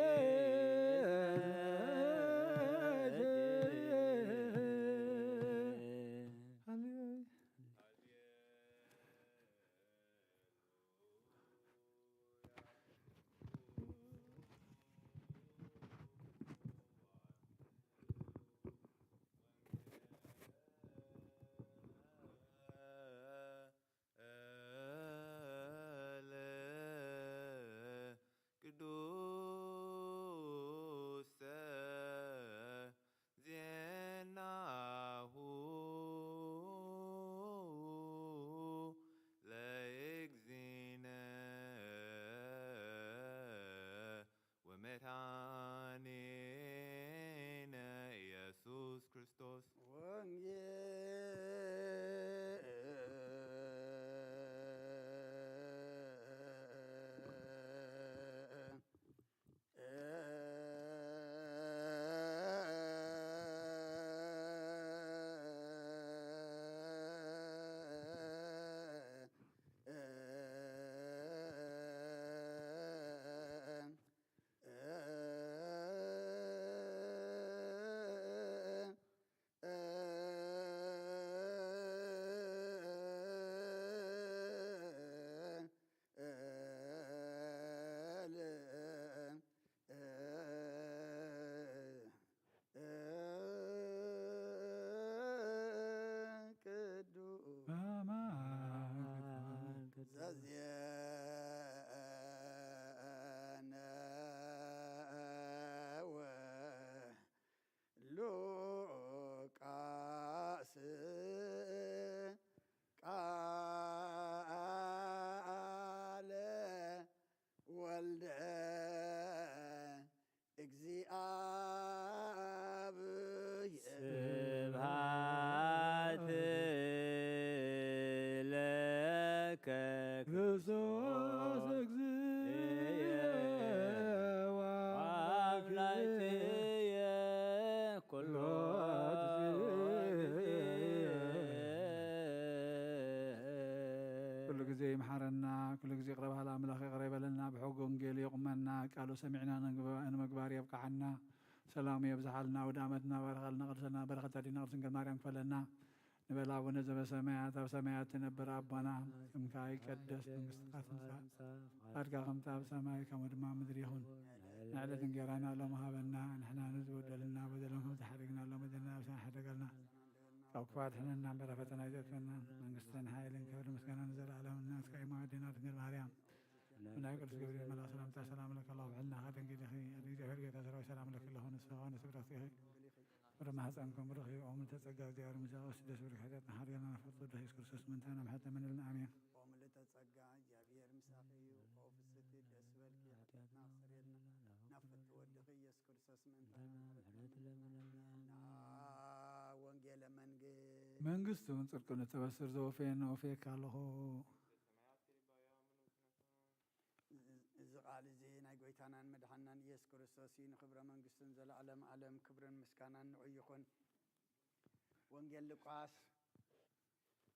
መሓረና። ኩሉ ግዜ ይቕረ በሃል ኣምላኽ ይቕረ ይበለልና። ብሕጊ ወንጌል የቑመና። ቃሉ ሰሚዕና ንምግባ-፣ ንምግባር የብቅዓና። ሰላሙ የብዝሓልና። ኣውደ ዓመትና ባርኸልና፣ ቅድሰልና። በረኸት ኣዴና ቅድስት ድንግል ማርያም ክፈለና። ንበል ኣቡነ ዘበሰማያት፣ ኣብ ሰማያት ትነብር ኣቦና፣ ስምካ ይቀደስ፣ መንግስትካ ትምጻእ፣ ፍቃድካ ከምቲ ኣብ ሰማይ ከምኡ ድማ ኣብ ምድሪ ይኹን። ንዕለት እንጌራና ሎም ሃበና፣ ንሕና ንዝበደሉና በደሎም ከም ዝሓደግና ሎም በደልና፣ ኣብ ሰማይ ሓደገልና፣ ካብ ክፉ ኣድሕነና፣ እምበር ኣብ ፈተና ኣይተእትወና፣ መንግስትን ሓይልን ክብሪ ምስጋና ንዘለኣለም ናትካ እዩ። ኣዴና ድንግል ማርያም፣ ብናይ ቅዱስ ገብርኤል መልኣኽ ሰላምታ ሰላም ለኪ፣ ኣምላኽ ብሕልናኻ ድንግል ኢኺ፣ ኣደ እግዚኣብሔር ጌታ ሰራዊት ሰላም ለኪ ኣለኹ፣ ንስኻ ንስብረትኪ ፍረ ማህፀንኩም ብሩኽ እዩ። ኦም ልተጸጋ እግዚኣብሔር ምሳኺ፣ ደስ በልኪ፣ ኃጢአትና ሓርየልና፣ ናብ ፍቅር ወልድኪ ኢየሱስ ክርስቶስ ምእንታና ምሕረት ለምንልና፣ ኣሜን። ኦም ልተጸጋ እግዚኣብሔር ምሳኺ እዩ፣ ኦ ፍስቲ ደስ በልኪ፣ ኃጢአትና ኣስተሰርየልና፣ ናብ ፍቅር ወልድኪ ኢየሱስ ክርስቶስ ምእንታና ምሕረት ለምንልና፣ ኣሜን። ወንጌለ መንግስት መንግስቱን ጽድቁን እተበስር ዘወፈየና ወፈየካ ኣለኹ። እዚ ቃል እዚ ናይ ጎይታናን መድሓናን ኢየሱስ ክርስቶስ እዩ። ንክብረ መንግስቱን ዘለዓለም ዓለም ክብርን ምስጋናን ንዑ ይኹን። ወንጌል ሉቃስ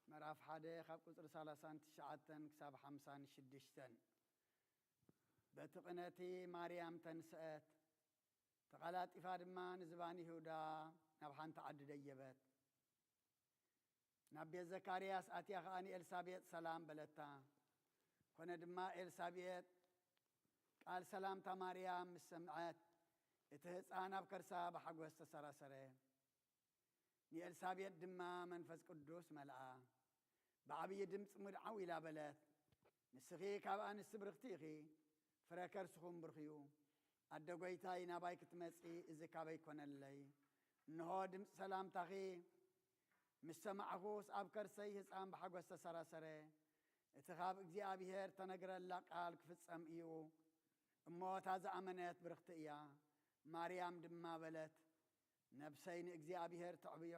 ምዕራፍ ሓደ ካብ ቁጽሪ ሰላሳን ትሽዓተን ክሳብ ሓምሳን ሽዱሽተን። በቲ ቅነቲ ማርያም ተንስአት፣ ተቐላጢፋ ድማ ንዝባን ይሁዳ ናብ ሓንቲ ዓዲ ደየበት። ናብ ቤት ዘካርያስ ኣትያ ኸኣ ንኤልሳቤጥ ሰላም በለታ። ኮነ ድማ ኤልሳቤጥ ቃል ሰላምታ ማርያም ምስ ሰምዐት፣ እቲ ህጻን ኣብ ከርሳ ብሓጎስ ተሰራሰረ። ንኤልሳቤጥ ድማ መንፈስ ቅዱስ መልኣ። ብዓብዪ ድምፂ ሙድዓው ኢላ በለት፣ ንስኺ ካብ ኣንስቲ ብርኽቲ ኢኺ፣ ፍረ ከርስኹም ብርኽዩ። ኣደ ጐይታይ ናባይ ክትመጺ እዚ ካበይ ኮነለይ? እንሆ ድምፂ ሰላምታኺ ምስ ሰማዕኹስ ኣብ ከርሰይ ህፃን ብሓጎስ ተሰራሰረ። እቲ ካብ እግዚኣብሔር ተነግረላ ቃል ክፍጸም እዩ። እሞ እታ ዝኣመነት ብርኽቲ እያ። ማርያም ድማ በለት፣ ነብሰይ ንእግዚኣብሔር ተዕብዮ፣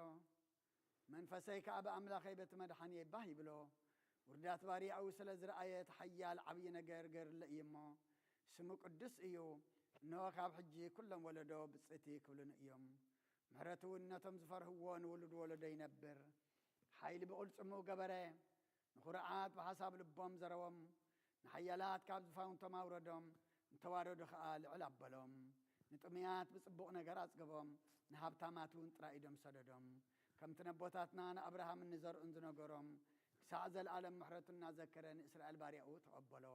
መንፈሰይ ከኣ ብኣምላኸይ በቲ መድሓንየይ ባህ ይብሎ። ውርዳት ባርያኡ ስለ ዝረኣየ እቲ ሓያል ዓብዪ ነገር ገርለ እዩ እሞ፣ ስሙ ቅዱስ እዩ። እንሆ ካብ ሕጂ ኩሎም ወለዶ ብጽእቲ ክብሉኒ እዮም። ምሕረቱ እውን ነቶም ዝፈርህዎ ንውሉድ ወለዶ ይነብር። ሓይሊ ብቕልጽሙ ገበረ። ንኹርዓት ብሓሳብ ልቦም ዘረዎም፣ ንሓያላት ካብ ዝፋውንቶም ኣውረዶም፣ ንተዋረዱ ኸኣ ልዕል ኣበሎም። ንጥሙያት ብጽቡቕ ነገር ኣጽገቦም፣ ንሃብታማት እውን ጥራይ ኢዶም ሰደዶም። ከምቲ ነቦታትና ንኣብርሃምን ንዘርኡን ዝነገሮም፣ ክሳዕ ዘለኣለም ምሕረቱ እናዘከረ ንእስራኤል ባርያኡ ተቐበሎ።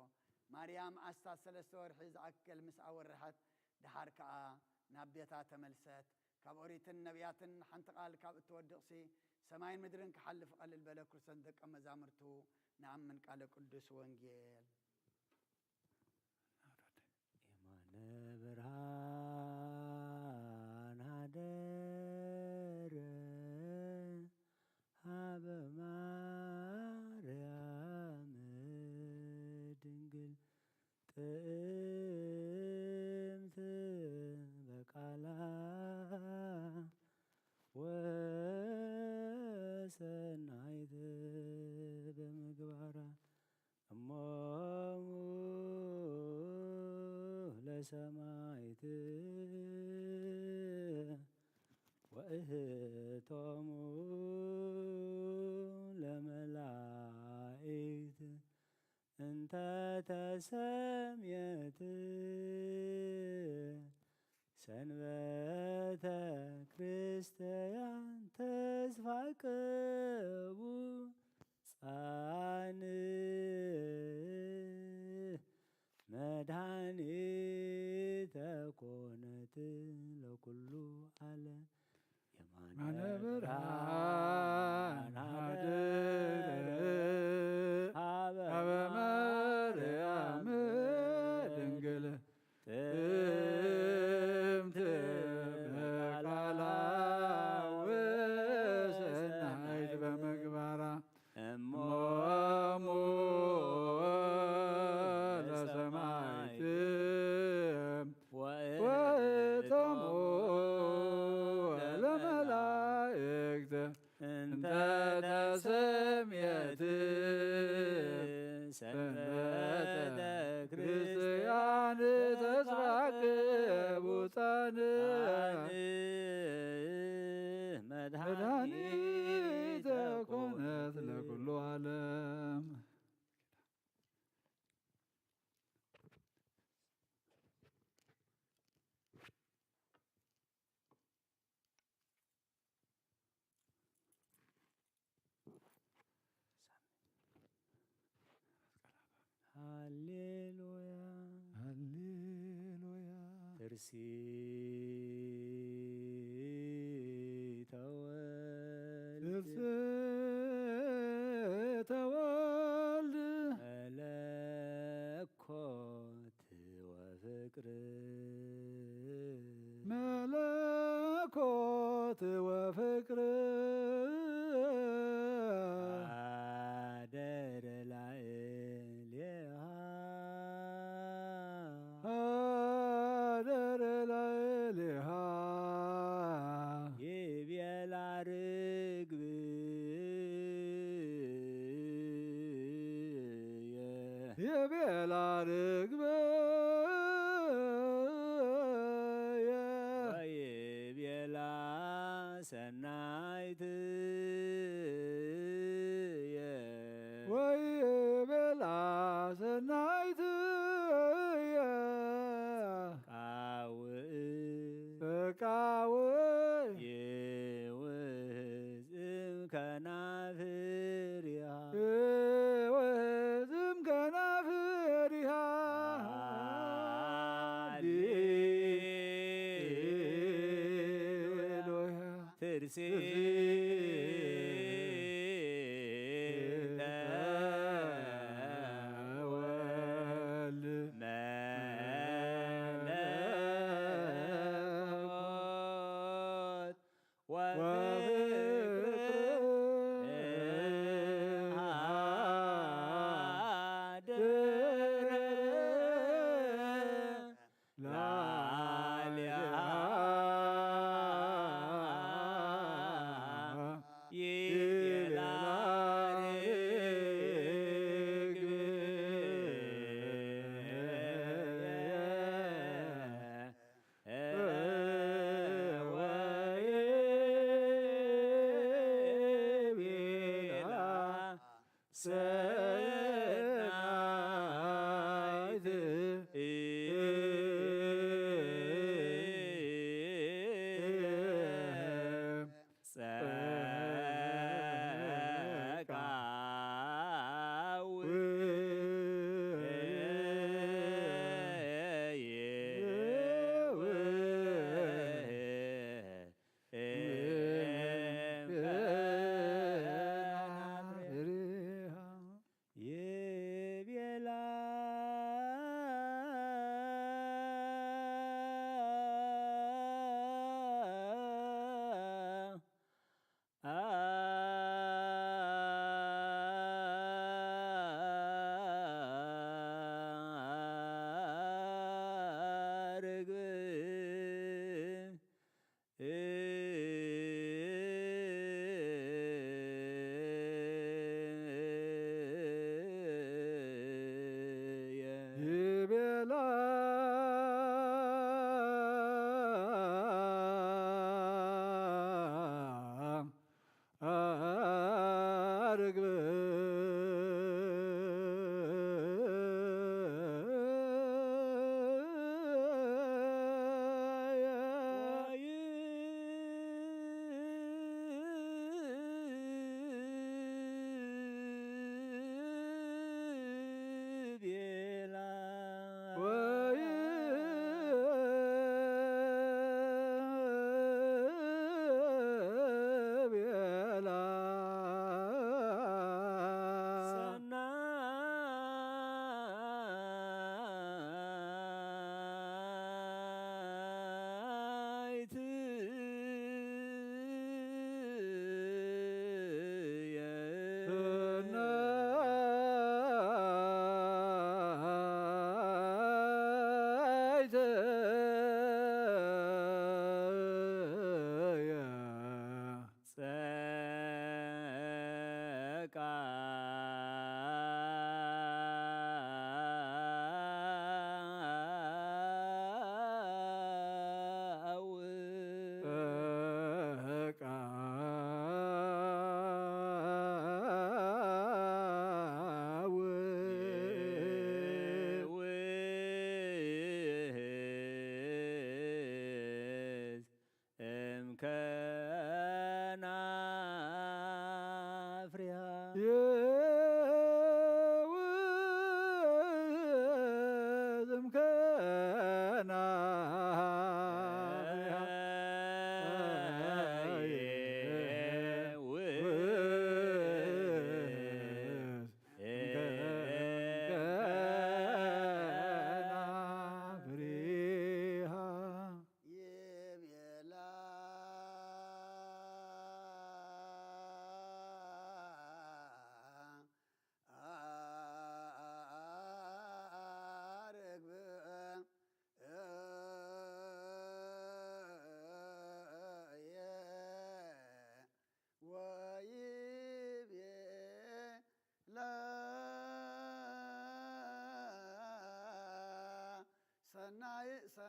ማርያም ኣስታት ሰለስተ ወርሒ ዝኣክል ምስ ኣወረሐት ደሓር ከኣ ናብ ቤታ ተመልሰት። ካብ ኦሪትን ነቢያትን ሓንቲ ቃል ካብ እትወድቕሲ ሰማይን ምድርን ክሓልፍ ቀልል በለ። ክርስቶስ ደቀ መዛሙርቱ ንኣምን ቃለ ቅዱስ ወንጌል። የማነ ብርሃን ሃደረ ሃበ ማርያም ድንግል ጥእምት በቃላ ወሰናይት በምግባራ እሞሙ ለሰማይት ወእህቶሙ ለመላእክት እንተ ተሰምየት ሰንበተ ክርስቲያን ተስፋ ቅቡጻን መድኃኒተ ኮነት ለኩሉ ዓለም። የማነ ብርሃን ሃደረ ሃበ ማርያም ድንግል ጥእምት በቃላ ወሰናይት በምግባራ እሞሙ ለሰማይት ወእህቶሙ ለመላእክት እንተ ተሰምየት ሰንበተ ክርስቲያን ተስፋ ቅቡጻን መድኃኒተ ኮነት ለኩሉ ዓለም። ርእሲ ተወልድ። ርእሲ ተወልድ። መለኮት ወፍቅር። መለኮት ወፍቅር። ሀደረ ላዕሌሃ። ሀደረ ላዕሌሃ። ይቤላ ርግብ። ይቤላ ርግብየ። ወይቤላ ሰናይትየ። ወይቤላ ሰናይትየ። ቃውእ። ቃውእ። ይውህዝ እም ከናፍሪሃ። ይውህዝ እም ከናፍሪሃ። ሃሌሉያ። ትርሲ ተወልድ። መለኮት ወፍቅር። ሀደረ ላዕሌሃ።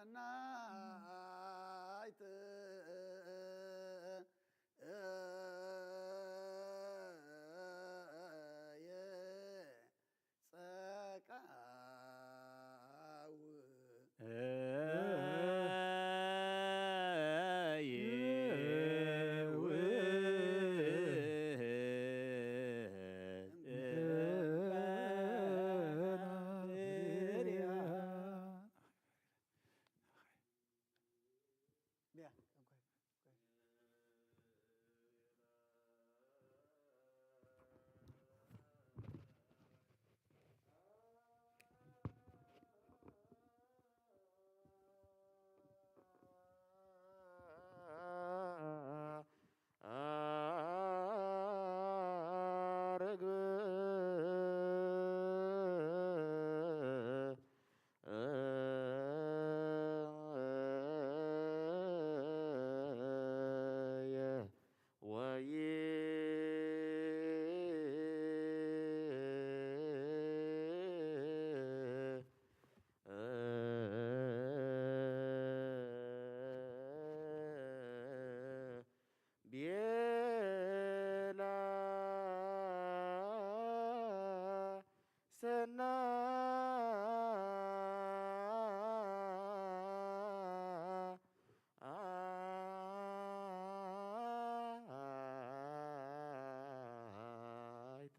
ናይት ጸቃው ቤላ ሰናይት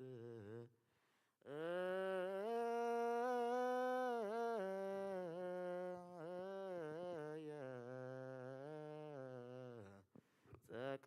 ጸቃ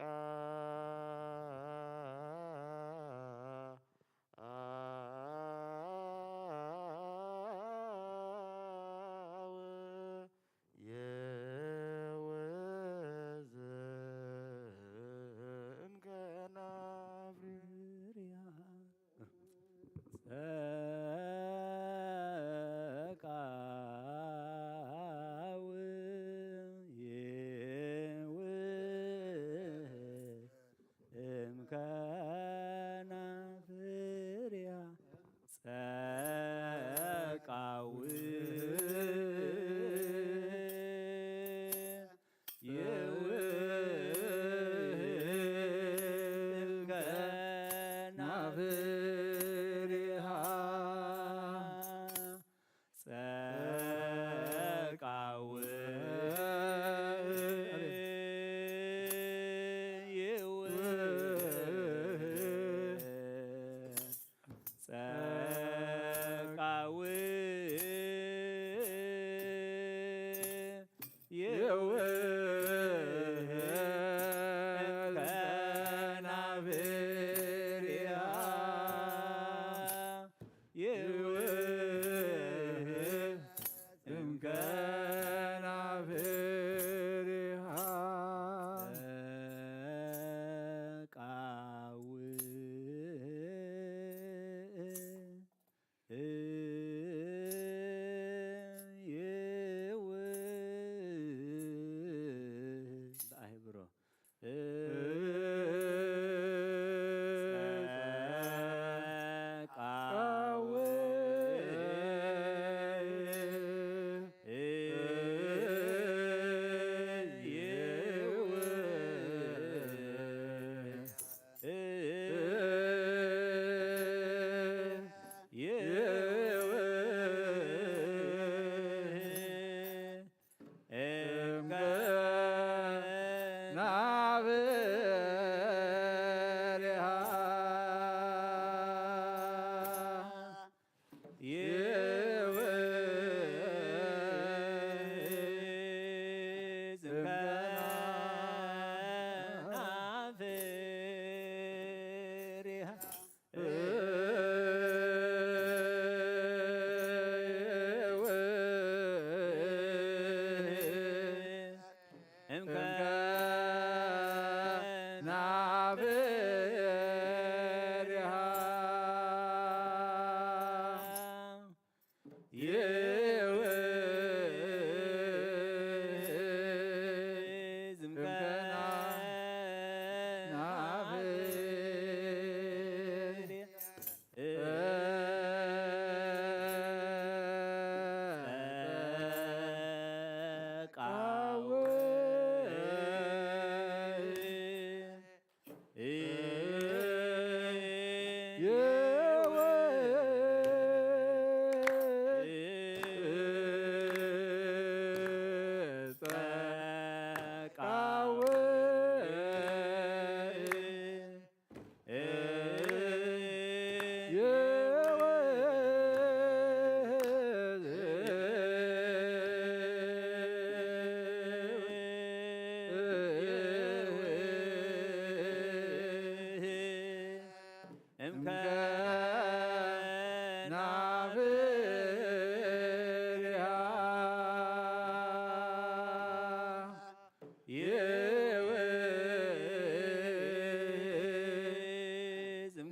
ይውዝም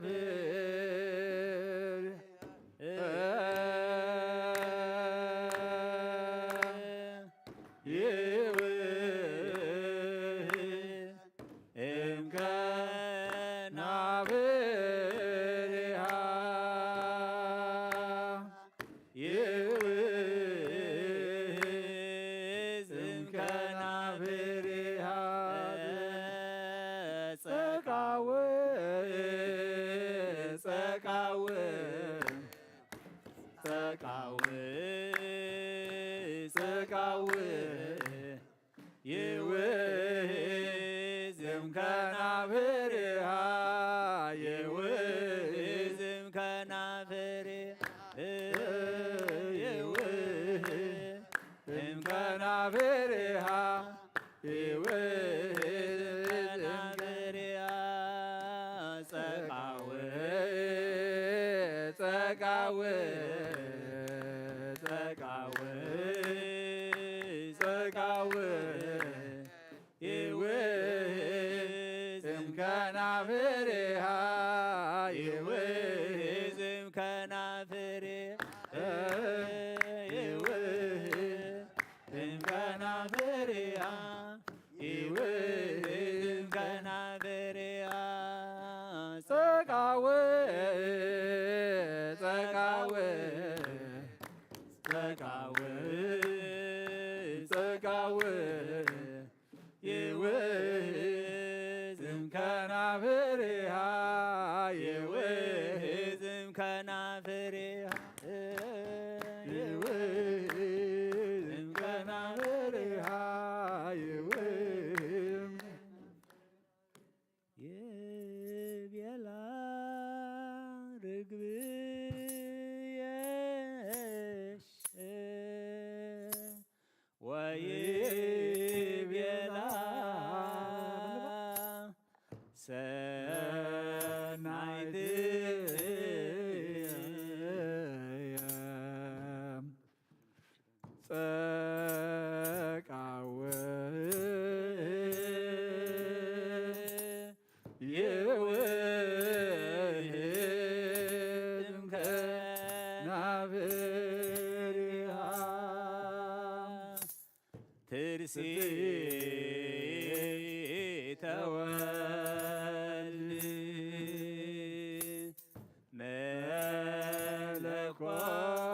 ከናፍር ይውዝም ከናፍሪሃ። ይውዝም ከናፍሪሃ። ጸቃው፣ ጸቃው፣ ጸቃው፣ ጸቃው። ይውዝም ከናፍሪሃ። ይውዝም ከናፍሪሃ። ይውዝም ከናፍሪሃ። ይውዝም ከናፍሪሃ። ጸቃው፣ ጸቃው፣ ጸቃው፣ ጸቃው። ይውዝም ከናፍሪሃ። ይውዝም ከናፍሪሃ። ይውዝም ከናፍሪሃ። ይውዝም ከናፍሪሃ። ጸቃው፣ ጸቃው፣ ጸቃው፣ ጸቃው። ይውዝም ከናፍሪሃ። ይውዝም ከናፍሪሃ። ይውዝም ከናፍሪሃ። ይውዝም የቤላ ርግብ የሽ ወይ ቤላ ሰናይት ጸቃው ይውዝም ከናፍሪሃ። ትርሲተ ወልድ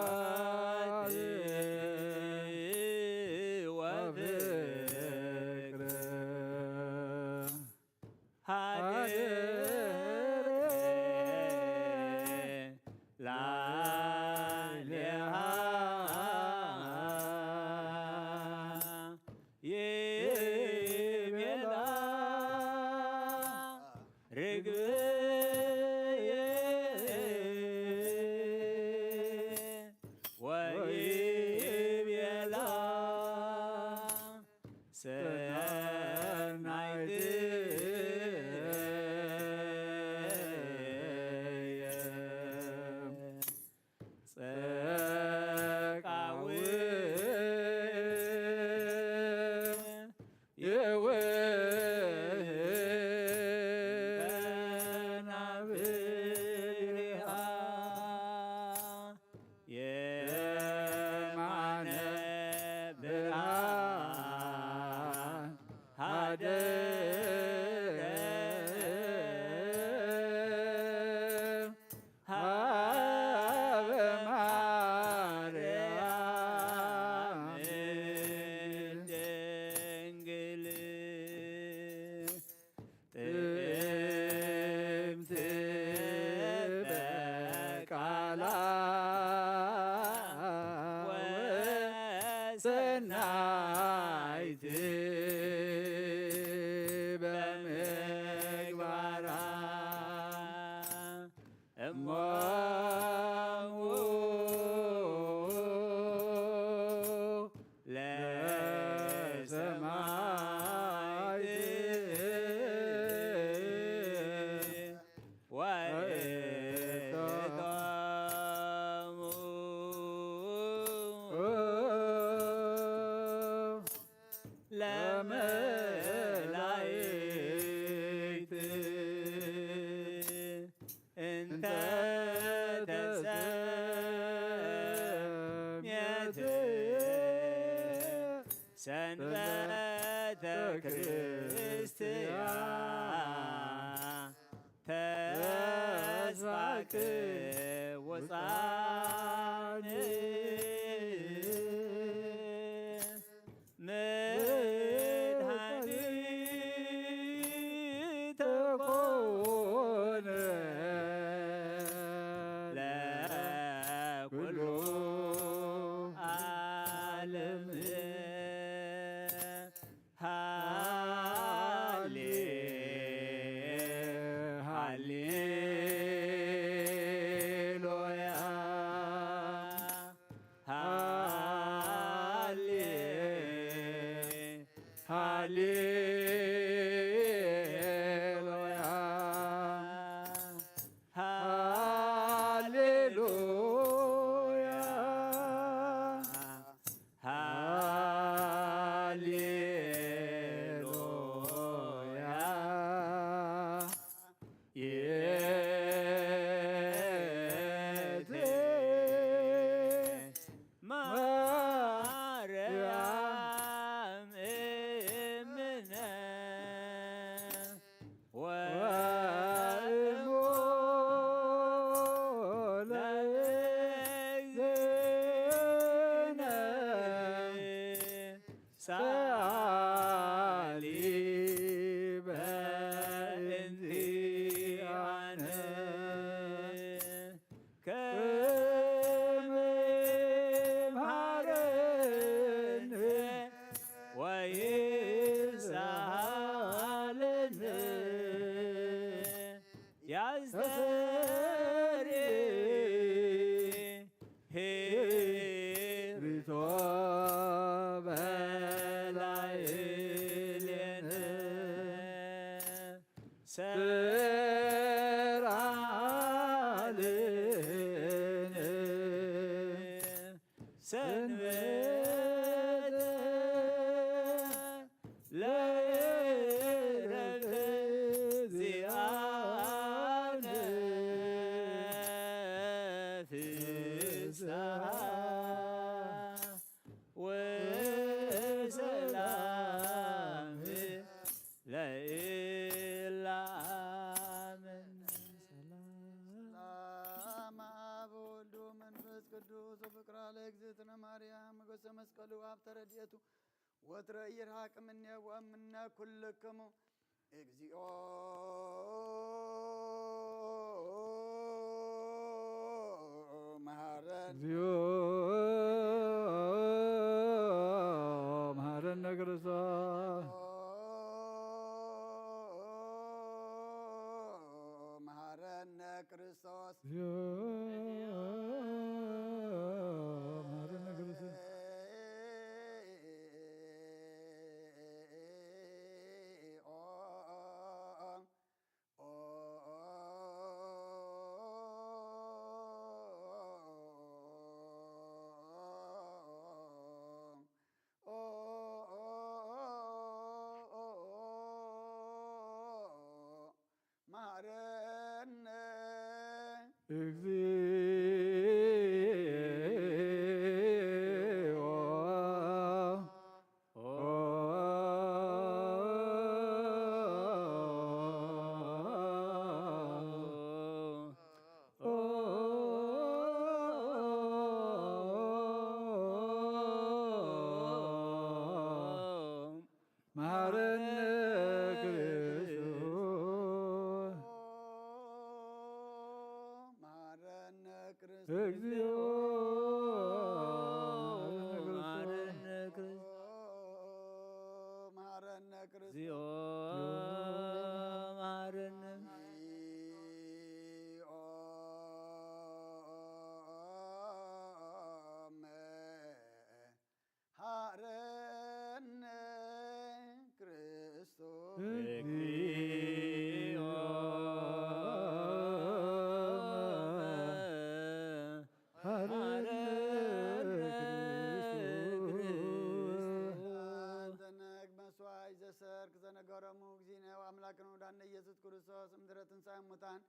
መለኮት ወፍቅር ሀደረ ላዕሌሃ ይቤላ ርግብየ ወይቤላ ሰናይትየ ጸቃው ይውህበና ብርሃን የማነ ብርሃን ሀደረ ሀበ ማርያም ድንግል ጥዕምት በቃላ ወሰናይት በምግባራ እሞሙ ለሰማዕት ወእቶሙ ሰንበተ ክርስትያን ተስፋ ቅውፃን መድኃኒተ ኮነ ለኩሉ ዓለም። ሃሌ ሃሌሉያ ሃሌ ሃሌሉያ ሃሌሉያ ሃሌሉያ። የእቲ ማርያም እምነ ወእሞ ለእግዝእነ ሰአሊ በእንቲአነ ከመ ይምሃረነ ወይስአለነ ያስተሪ ሄሪቶ በላዕሌነ ሰራልን ሰንበተ ለእረፍተ ዚአነ ፍስሐ ወሰላም ለእላምን ሰላም አብ ወልድ ወመንፈስ ቅዱስ ወፍቅራ ለእግዝእትነ ማርያም ሞገሰ መስቀሉ አብ ተረድኤቱ ወትረ ይርሃቅ እምኔ ወእምነ ኩልክሙ። እግዚኦ መሐረን። እግዚኦ መሐረነ ክርስቶስ። መሐረነ ክርስቶስ። መሐረነ እግዚኦ። መሐረነ ክርስቶስ። መሐረነ ክርስቶስ። እግዚኦ መሐረነ ክርስቶስ። መሐረነ ክርስቶስ። እግዚኦ መሐረነ። እግዚኦ መሐረነ ክርስቶስ። እግዚኦ መሐረነ ክርስቶስ። አንተ ነግ መስዋዕት ዘሰርክ ዘነገረሙ እግዚእነ ወአምላክነ ወዳነ ኢየሱስ ክርስቶስ እምድረ ትንሣኤ ሙታን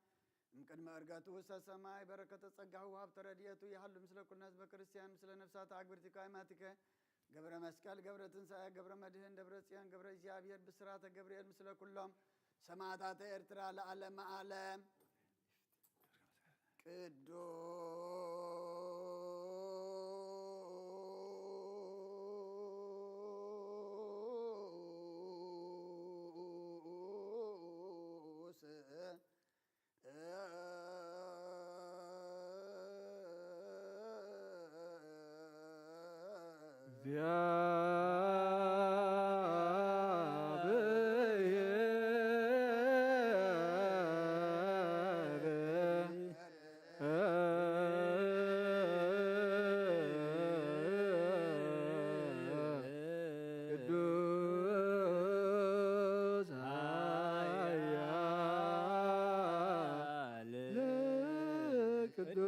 እምቅድመ ዕርገቱ ውስተ ሰማይ በረከተ ጸጋሁ ወሀብተ ረድኤቱ ይሃሉ ምስለ ኩልነ ህዝበ ክርስቲያን ምስለ ነፍሳት አግብርቲከ አእማቲከ ገብረ መስቀል፣ ገብረ ትንሳኤ፣ ገብረ መድህን፣ ደብረ ጽዮን፣ ገብረ እግዚኣብሔር፣ ብስራተ ገብርኤል፣ ምስለ ኩሎም ሰማዕታተ ኤርትራ ለዓለመ ዓለም። ቅዱስ ቅዱስ ኃያል ቅዱስ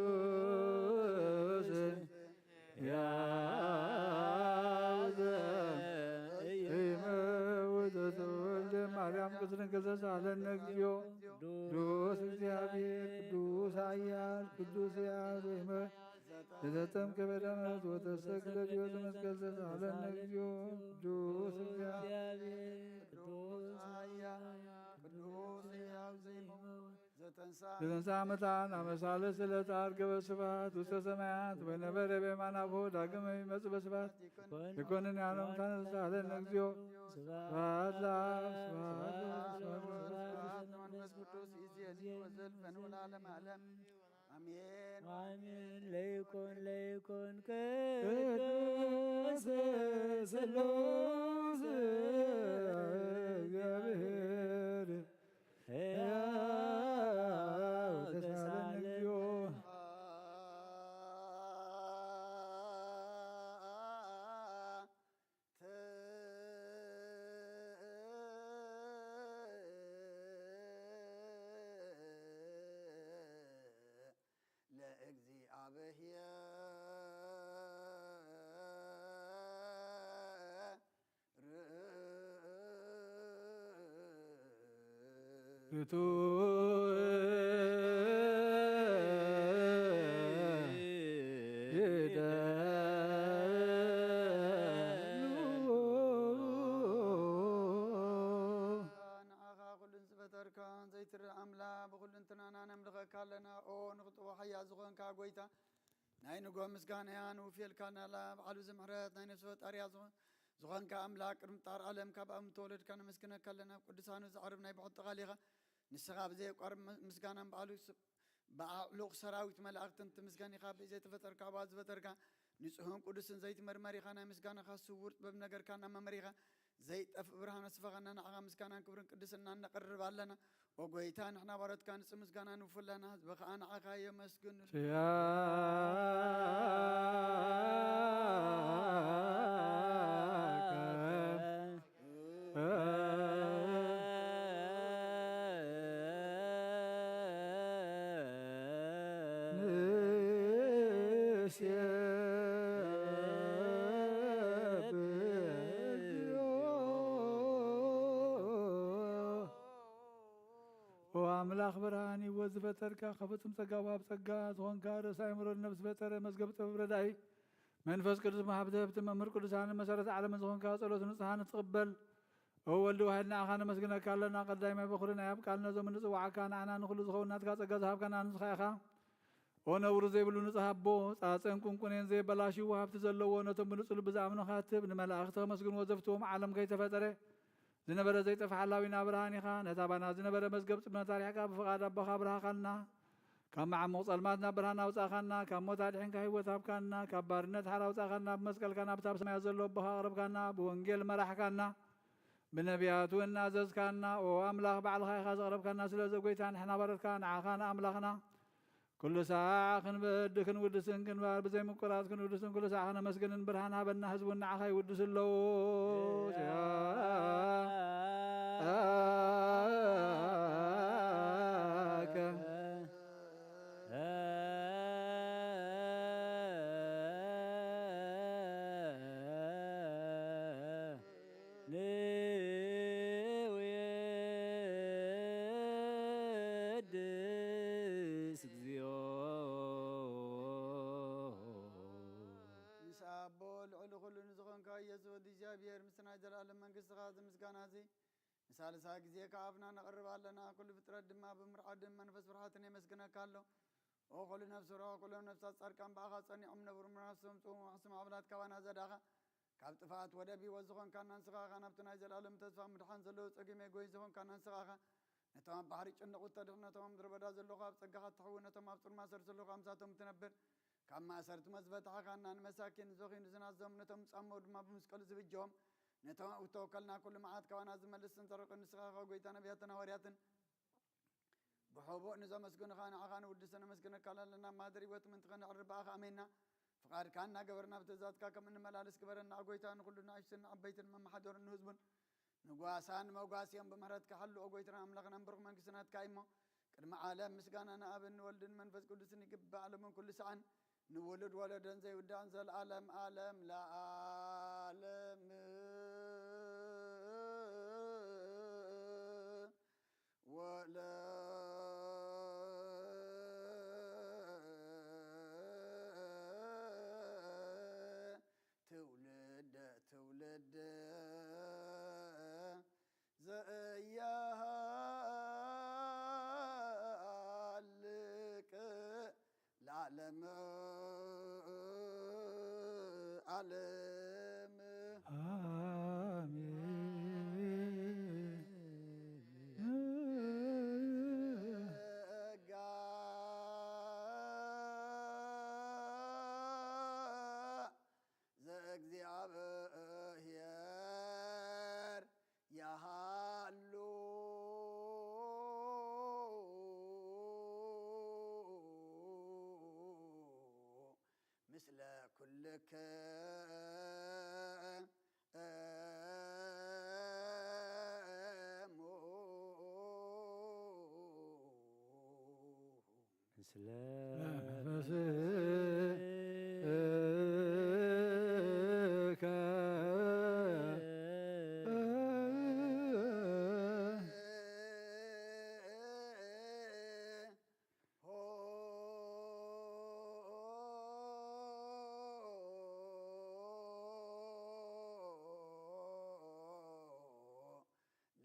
ያዘ ይመውት ተወልደ ማርያም ቅድስት ድንግል ተሳለነ እግዚኦ። ቅዱስ እግዚአብሔር ቅዱስ ኃያል ቅዱስ ያዘ ይመ ለዘጠምቀ በደመት ወተሰቅለ ዲዮተ መስቀል ተሳለነ እግዚኦ። ቅዱስ እግዚአብሔር ቅዱስ ኃያል ቅዱስ ያዘ ይመውት ዘተንሳ ለተንሳ መታን አመሳለ ስለት አርገበ ስብሐት ውስተ ሰማያት ወነበረ በየማነ አቡሁ ዳግመ ይመጽእ በስብሐት ይኮንን ያለው ሙታን ተሳለነ እግዚኦ። ስብሐት ለአብ ስብሐት ለወልድ ስብሐት ለመንፈስ ቅዱስ ይእዜኒ ወዘልፈኒ ወለዓለመ ዓለም አሜን። አሜን። ለይኩን ለይኩን ቅዱስ ስሉስ እግዚአብሔር ሕያው ተሳለነ እግዚኦ። ለእግዚአብሔር ርቱ ንዓኻ ኩሉን ዝፈጠርካ ዘይትርኢ ኣምላኽ ብኹሉ እንትናና ነምልኸካ ኣለና። ኦ ንኽጥቦ ሓያ ዝኾንካ ጎይታ ናይ ንጎ ምስጋናያ ንውፍየልካ ናላ በዓሉ ዝምሕረት ናይ ነፍሲ ፈጣሪያ ዝኾ- ዝኾንካ ኣምላኽ ቅድሚ ጣር ዓለም ካብ ኣብ ምተወለድካ ነመስግነካ ኣለና። ኣብ ቅዱሳኑ ዘዕርብ ናይ ብሕቲ ቃል ኢኻ። ንስኻ ብዘየቋርብ ም- ምስጋናን በዓሉ ስ- ብኣዕሉቕ ሰራዊት መላእኽትን ትምስገን ኢኻ። ብዘይተፈጠርካ ኣብኣ ዝፈጠርካ ንጹህን ቅዱስን ዘይትመርመር ኢኻ። ናይ ምስጋናኻ ስውር ጥበብ ነገርካ እናመመሪኻ ዘይጠፍእ ብርሃን ኣስፈኻና። ንዓኻ ምስጋናን ክብርን ቅድስናን ነቕርብ ኣለና። ኦ ጎይታ ንሕና ባሮትካ ንጹህ ምስጋና ንውፉ ኣለና። ህዝቢ ኸኣ ንዓኻ የመስግኑ። ስያከ ንሴብሖ። ኦ ኣምላኽ ብርሃን ህይወት ዝፈጠርካ፣ ከፍጹም ጸጋ ወሃብ ጸጋ ዝኾንካ፣ ርእሰ ኣእምሮ ነፍሲ ፈጠረ መዝገብ ጥበብ ረዳኢ መንፈስ ቅዱስ መሃብቲ ህብቲ መምህር ቅዱሳን መሰረት ዓለምን ዝኾንካ ጸሎት ንጹሓን ትቕበል። ኦ ወልድ ዋሕድ ንዓኻ ነመስግነካ ኣለና። ቀዳማይ በኹሪ ናይ ኣብ ቃል ነዞም እንጽዋዓካ ንዓና ንኹሉ ዝኸውን ናትካ ጸጋ ዝሃብካና ንስኻ ኢኻ። ኦ ነውሪ ዘይብሉ ንጹሕ ኣቦ፣ ጻጸን ቁንቁኔን ዘየበላሽዎ ሃብቲ ዘለዎ ነቶም ብንጹህ ልቢ ዝኣምኑኻ ትህብ ንመላእኽቲ ከመስግንዎ ዘፍትዎም ዓለም ከይተፈጠረ ዝነበረ ዘይጠፍእ ሓላዊና ብርሃን ኢኻ። ነታ ባና ዝነበረ መዝገብ ጥበብና ታሪሕካ ብፍቓድ ኣቦኻ ኣብርሃኻልና። ካብ መዓሙቕ ጸልማት ናብ ብርሃን ኣውጻእኻና፣ ካብ ሞት ኣድሒንካ ህይወት ሃብካና፣ ካብ ባርነት ሓራ ኣውጻእኻና፣ ብመስቀልካ ናብታ ኣብ ሰማያት ዘሎ ኣቦኻ ኣቕረብካና፣ ብወንጌል መራሕካና፣ ብነቢያት እውን ኣዘዝካና። ኦ ኣምላኽ ባዕልኻ ኢኻ ዘቕረብካና፣ ስለዚ ጎይታ ንሕና ባሮትካ ንዓኻ ንኣምላኽና ኩሉ ሳዕ ክንበድ ክንውድስን ክንባር ብዘይምቁራጽ ክንውድስን ኩሉ ሳዕ ክነመስግንን ብርሃን ሃበና፣ ህዝቡ ንዓኻ ይውድሱ ኣለዉ። ንውየድስ እግዚኦ። ምስ ኣቦ ልዕሊ ኩሉ ንዝኾንካ እግዚኣብሔር፣ ምስ ናይ ዘለኣለም መንግስትኻ እዚ ምስጋና እዚ ንሳልሳይ ግዜ ከኣፍና ነቕርብ ኣለና። ኩሉ ፍጥረት ድማ ብምርዓድን መንፈስ ፍርሃትን የመስግነካ ኣሎ። ኦ ኩሉ ነፍሲ ርሆ፣ ኩሎም ነፍሳት ጻድቃን ብኣኻ ጸኒዖም ነብሩ፣ ነፍሶም ጽውም ኣሕስም ኣብላት ካባና ዘዳኻ ካብ ጥፍኣት ወደብ ህይወት ዝኾንካና ንስኻ ኢኻ። ናብቲ ናይ ዘለኣለም ተስፋ ምድሓን ዘለዎ ጸጊመ ጎይ ዝኾንካና ንስኻ ኢኻ። ነቶም ኣብ ባሕሪ ጭንቕ እተድሕን፣ ነቶም ኣብ ምድረ በዳ ዘለኹ ኣብ ጸጋኻ እትሕዊ፣ ነቶም ኣብ ጽልማ ሰር ዘለኹ ኣምሳቶም እትነብር፣ ካብ ማእሰርቲ መዝበታሕኻና ንመሳኪን ዞኺኑ ዝናዞም፣ ነቶም ዝጻመው ድማ ብመስቀሉ ዝብጀዎም፣ ነቶም ኣብ እተወከልና ኩሉ መዓት ካባና ዝመልስን ዘርቕን ንስኻ ኢኻ። ጎይታ ነቢያትን ሃዋርያትን ብሕቡእ ንዘመስግኑኻ ንዓኻ ንውድሰ ነመስግነካ ኣለና። ማህደር ህይወት ምእንቲ ኸነዕርፍ ብኣኻ ኣሜንና። ፍቓድካ እናገበርና ብትእዛዝካ ከም እንመላለስ ግበረና። ጎይታ ንኹሉ ንኣሽቱን ንዓበይትን መመሓደሩን ንህዝቡን ንጓሳን መጓስዮም ብምሕረትካ ሓሉ። ኦ ጎይታና ኣምላኽና እምብሩኽ መንግስቲ ናትካ እዩ እሞ፣ ቅድሚ ዓለም ምስጋና ንኣብን ንወልድን መንፈስ ቅዱስን ይግባእ፣ ዓለምን ኩሉ ሰዓን ንውሉድ ወለዶን ዘይውዳእን ዘለዓለም ዓለም ለዓለም። ወለ ትውልደ ትውልደ ዘያሃልቅ ለዓለም ዓለም። ኣሜን። ጸጋ ዘእግዚኣብሔር ያሃሉ ምስለ ኩልክሙ። ምስለ መንፈስከ።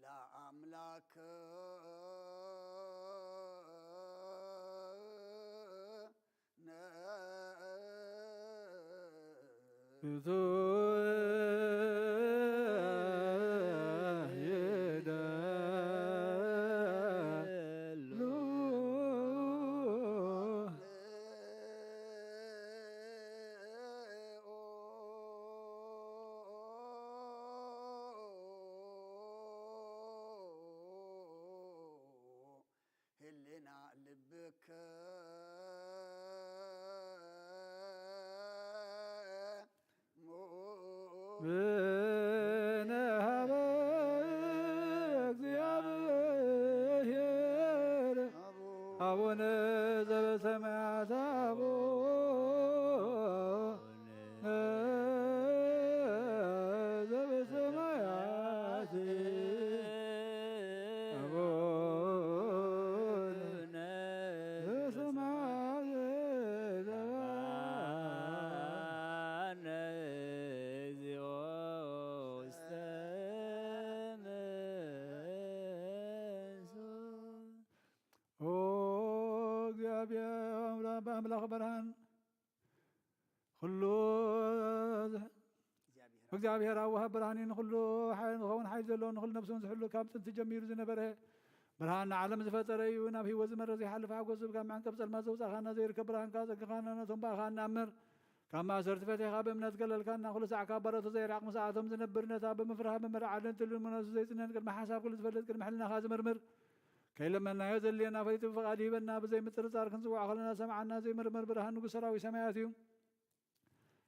ለአምላክ ህልና ልብክ ብንሃበ እግዚአብሔር አቡነ ዘበሰማያት አቡነ ዘበሰማያት አቡነ ዘበሰማያት እግዚኦ ውስተ መንሱት። ኦ እግዚአብሔር አምላክ ብርሃን ኩሉ እግዚአብሔር። እግዚአብሔር ኣብ ወሃብ ብርሃን እዩ። ንኹሉ ሓይል ንኸውን ሓይል ዘለዎ ንኹሉ ነፍሱን ዝሕሉ ካብ ጥንቲ ጀሚሩ ዝነበረ ብርሃን ንዓለም ዝፈጠረ እዩ። ናብ ህይወት ዝመርሕ ዘይሓልፍ ሓጎስ ዝህብ ካብ መዕንቀፍ ጸልማት ዘውጻእኻና ዘይርከብ ብርሃንካ ጸግኻና ነቶም ብኣኻ እንኣምር ካብ ማእሰርቲ ፈቴኻ ብእምነት ገለልካና። ኩሉ ሳዕ ካብ ባሮት ዘይርሕቕ ምስኣቶም ዝነብር ነታ ብምፍራህ ብምርዓድን ትልምን ምነሱ ዘይጽነን ቅድሚ ሓሳብ ኩሉ ዝፈልጥ ቅድሚ ሕልናኻ ዝምርምር ከይለመናዮ ዘድልየና ፈሊጡ ብፍቓዱ ይህበና። ብዘይ ምጥርጻር ክንጽውዖ ከለና ሰምዓና ዘይምርመር ብርሃን ንጉስ ሰራዊት ሰማያት እዩ።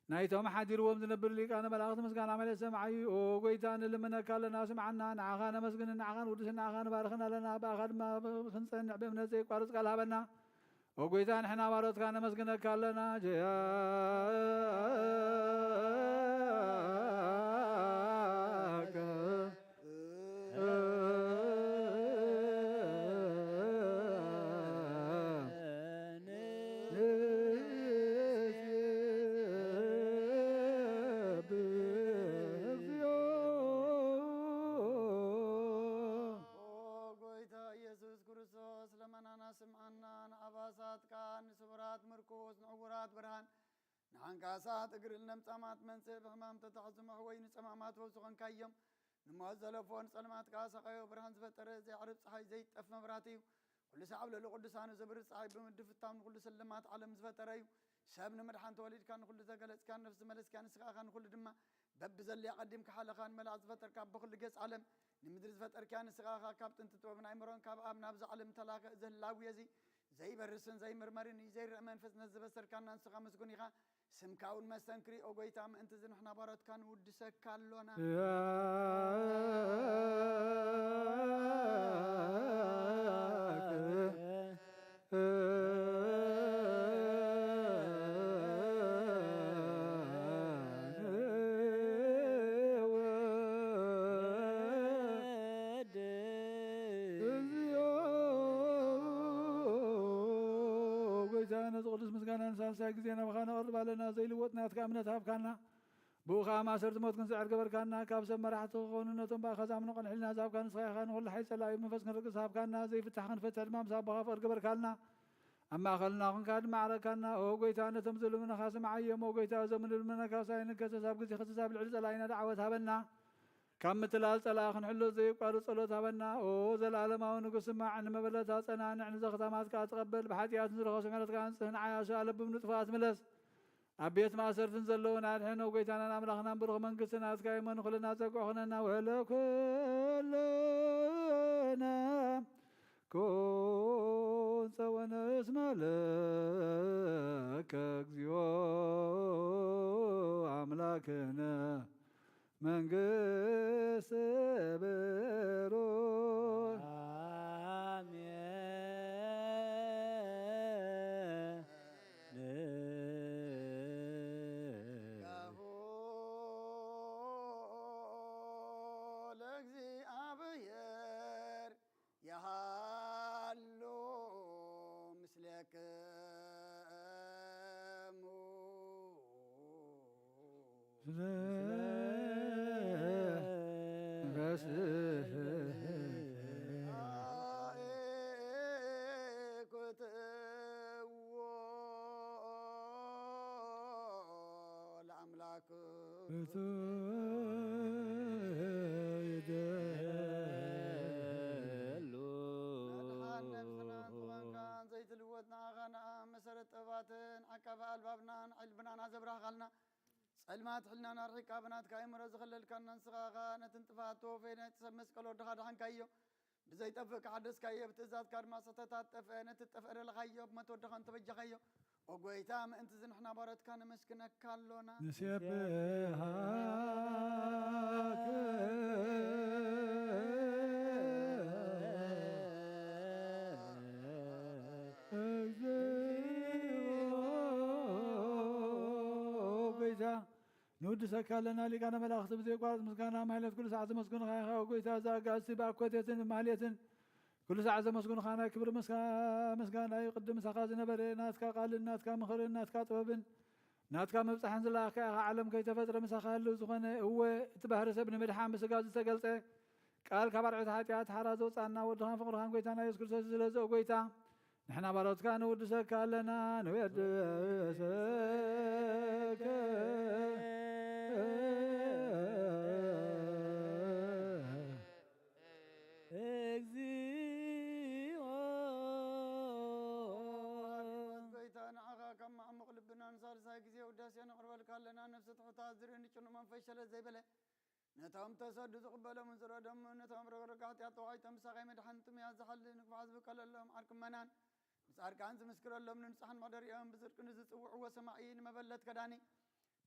ናይቶም ሓዲርዎም ዝነብር ሊቃነ መላእኽት ምስጋና ማለት ሰምዓዩ። ኦ ጎይታ ንልምነካ ኣለና፣ ስምዓና። ንዓኻ ነመስግንን ንዓኻ ንውድስን ንዓኻ ንባርኽን ኣለና። ብኣኻ ድማ ክንጸንዕ ብእምነት ዘይቋርጽ ቃል ሃበና። ኦ ጎይታ ንሕና ባሮትካ ነመስግነካ ኣለና። ጀያከ ብርሃን፣ ንሓንካሳት እግሪ ለምጻማት መንጽህ፣ ብሕማም ተታሕዙ መሕወይ፣ ንጸማማት ፈውሲ ኾንካዮም። ንሞት ዘለፎ ንጸልማት ከኣ ሰቓዮ ብርሃን ዝፈጠረ፣ ዘይዓርብ ጸሓይ ዘይጠፍ መብራህቲ እዩ። ኩሉ ሳዕ ኣብ ልዕሊ ቅዱሳኑ ዘብርህ ጸሓይ ብምድፍታው ንኹሉ ስልማት ዓለም ዝፈጠረ እዩ። ሰብ ንምድሓን ተወሊድካ ንኹሉ ዘገለጽካ፣ ነፍሲ መለስካ ንስኻ ኢኻ ንኹሉ ድማ። በብዘለያ ቀዲምካ ሓለኻ ንመላእኽቲ ዝፈጠርካ፣ ብኹሉ ገጽ ዓለም ንምድሪ ዝፈጠርካ ንስኻ ኢኻ። ካብ ጥንቲ ጥበብን ኣእምሮን ካብ ኣብ ናብዚ ዓለም ተላኸ። እዚ ህላዌ እዚ ዘይበርስን ዘይምርመርን እዩ። ዘይረአ መንፈስ ነዚ ዝበሰርካና ንስኻ ምስጉን ኢኻ። ስምካ እውን መስተንክር እዩ። ኦ ጎይታ፣ ምእንቲ እዚ ንሕና ባሮትካ ንውድሰካ ኣሎና። እግዚኦ፣ ጎይታ፣ ነዚ ቅዱስ ምስጋና ንሳልሳይ ግዜ ናባኻ ነቕርብ ኣለና። ዘይልወጥ ናትካ እምነት ሃብካና። ብኡ ኸኣ ማእሰርቲ ሞት ክንስዕር ገበርካና። ካብ ሰብ መራሕቲ ክኾኑ ነቶም ብኣኻ ዝኣምኑ ቅን ሕልና ዝሃብካ ንስኻ ኢኻ። ንኹሉ ሓይሊ ጸላኢ መንፈስ ክንርግጽ ሃብካና። ዘይፍታሕ ክንፈትሕ ድማ ምስ ኣቦኻ ፍቕሪ ገበርካልና። ኣብ ማእከልና ኹንካ ድማ ኣዕረካና። ኦ ጎይታ፣ ነቶም ዝልምኑኻ ስምዓዮም። ኦ ጎይታ፣ እዞም ንልምነካ ሳይንከሰስ ኣብ ግዜ ክስስ ኣብ ልዕሊ ጸላኢና ደዓወት ሃበና። ካብ ምትላል ጸላኢ ክንሕሎ ዘየቋርጽ ጸሎት ሃበና። ኦ ዘለኣለማዊ ንጉስ፣ ስማዕ፣ ንመበለታ ጸናንዕ፣ ንዘኽታማት ከኣ ተቐበል። ብሓጢኣት ንዝረኸሱ ምሕረትካ ኣንጽህ፣ ንዓያሹ ኣለብም ንጥፉኣት ምለስ። ኣብ ቤት ማእሰርትን ዘለዉን ኣድሕን። ኦ ጎይታናን ኣምላኽናን፣ ብሩኽ መንግስቲ ናትካ እዩ። መን ኩልና ዘግዖ ኹነና፣ ወለ ኩልና ኩን ጸወነ እስመ ለከ እግዚኦ ኣምላክነ መንግስት ብሩክ። አሜን። ለእግዚኣብሔር የሃሉ ምስሌክሙ። ለአምላክ እቱ ይደሉ። መድሓን ነፍስናን ዝኾንካን ዘይትልወጥ ንኣኻ ንኣ መሰረት ጥበባትን ዓቃቢ ኣልባብናን ዕልብናን ኣዘብራህኻልና። ጸልማት ሕልናና ኣርሒቕካ ብናትካ ኣእምሮ ዝኸለልካና ንስኻ ኢኻ። ነቲ ንጥፍኣት ተወፈየ ናይቲ ሰብ መስቀል ወድኻ ደሓንካዮ። ብዘይጠፍእ ከሓደስካዮ፣ ብትእዛዝካ ድማ ሰተታት ጠፍአ። ነቲ ጠፍአ ደለኻዮ፣ ብሞት ወድኻ እንተበጃኻዮ። ኦ ጐይታ፣ ምእንቲ እዚ ንሕና ባሮትካ ነመስግነካ ኣሎና። ንሴብሐከ እግዚኦ። ጐይታ፣ ንውድሰካ ኣለና። ሊቃነ መላእኽቲ ብዘይቋርጽ ምስጋና ማሕሌት ኩሉ ሰዓት ዘመስግኑኻ ኢኻ። ኦ ጐይታ፣ እዚ ኣጋእዝቲ ብኣኮቴትን ብማሕሌትን ኩሉ ሰዓት ዘመስግኑኻ ናይ ክብሪ ምስጋ-፣ ምስጋና እዩ። ቅድም ምሳኻ ዝነበረ ናትካ ቃልን ናትካ ምኽርን ናትካ ጥበብን ናትካ ምብጻሕን ዝለኣኽካ ኢኻ። ዓለም ከይተፈጥረ ምሳኻ ህልው ዝኾነ፣ እወ፣ እቲ ባህሪ ሰብ ንምድሓን ብስጋ ዝተገልጸ ቃል ካብ ኣርዑት ሓጢኣት ሓራ ዘውጻና ወድኻን ፍቕርኻን ጐይታና የሱስ ክርስቶስ እዩ። ስለዚ ኦ ጐይታ፣ ንሕና ባሮትካ ንውድሰካ ኣለና፣ ንወድሰከ። እግዚኦ። ጐይታ፣ ንዓኻ ካብ መዓሙቕ ልብና ንሳልሳይ ግዜ ውዳሴ ነቕርበልካ ኣለና። ነፍሲ ትሑታት ዝርኢ ንጭኑ መንፈስ ሸለል ዘይበለ፣ ነቶም ተሰዱ ዝቕበሎምን ዝረዶምን፣ ነቶም ረግረግ ሓጢኣት ተዋሒጦም ምሳኻ መድሓኒ ጥሙያት ዝሓሊ ንክፋሕ ዝብቀለሎም ዓርኪ ምእመናን፣ ንጻድቃን ዝምስክረሎም ንንጹሓን መሕደሪኦም ብጽድቂ ንዝጽውዕዎ ሰማዒ ንመበለት ከዳኒ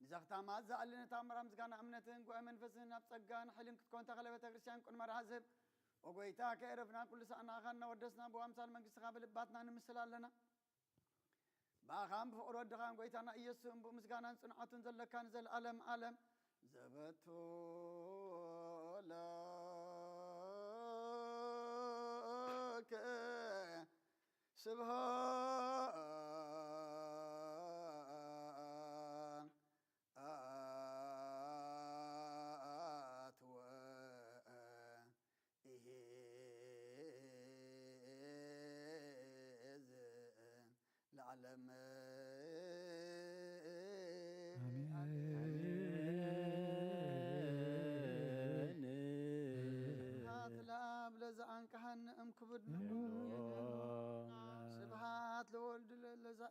ንዘኽታማት ዝኣሊ ነታ ኣምራ ምስጋና እምነትን ጉባኤ መንፈስን ናብ ጸጋን ሓይልን ክትኮን ተኽለ ቤተ ክርስቲያን ቅድመ ራህዝብ። ኦ ጐይታ ከየረፍና ኩሉ ሳዕ ንኣኻ እናወደስና ብኣምሳል መንግስትኻ ብልባትና ንምስል ኣለና። ብኣኻን ብፍቕሪ ወድኻን ጐይታና ኢየሱስ እምብኡ ምስጋናን ጽንዓቱን ዘለካ ንዘለኣለም ዓለም ዘበቱ ለከ ስብሐት ወ ኢሂዝን ለዓለም።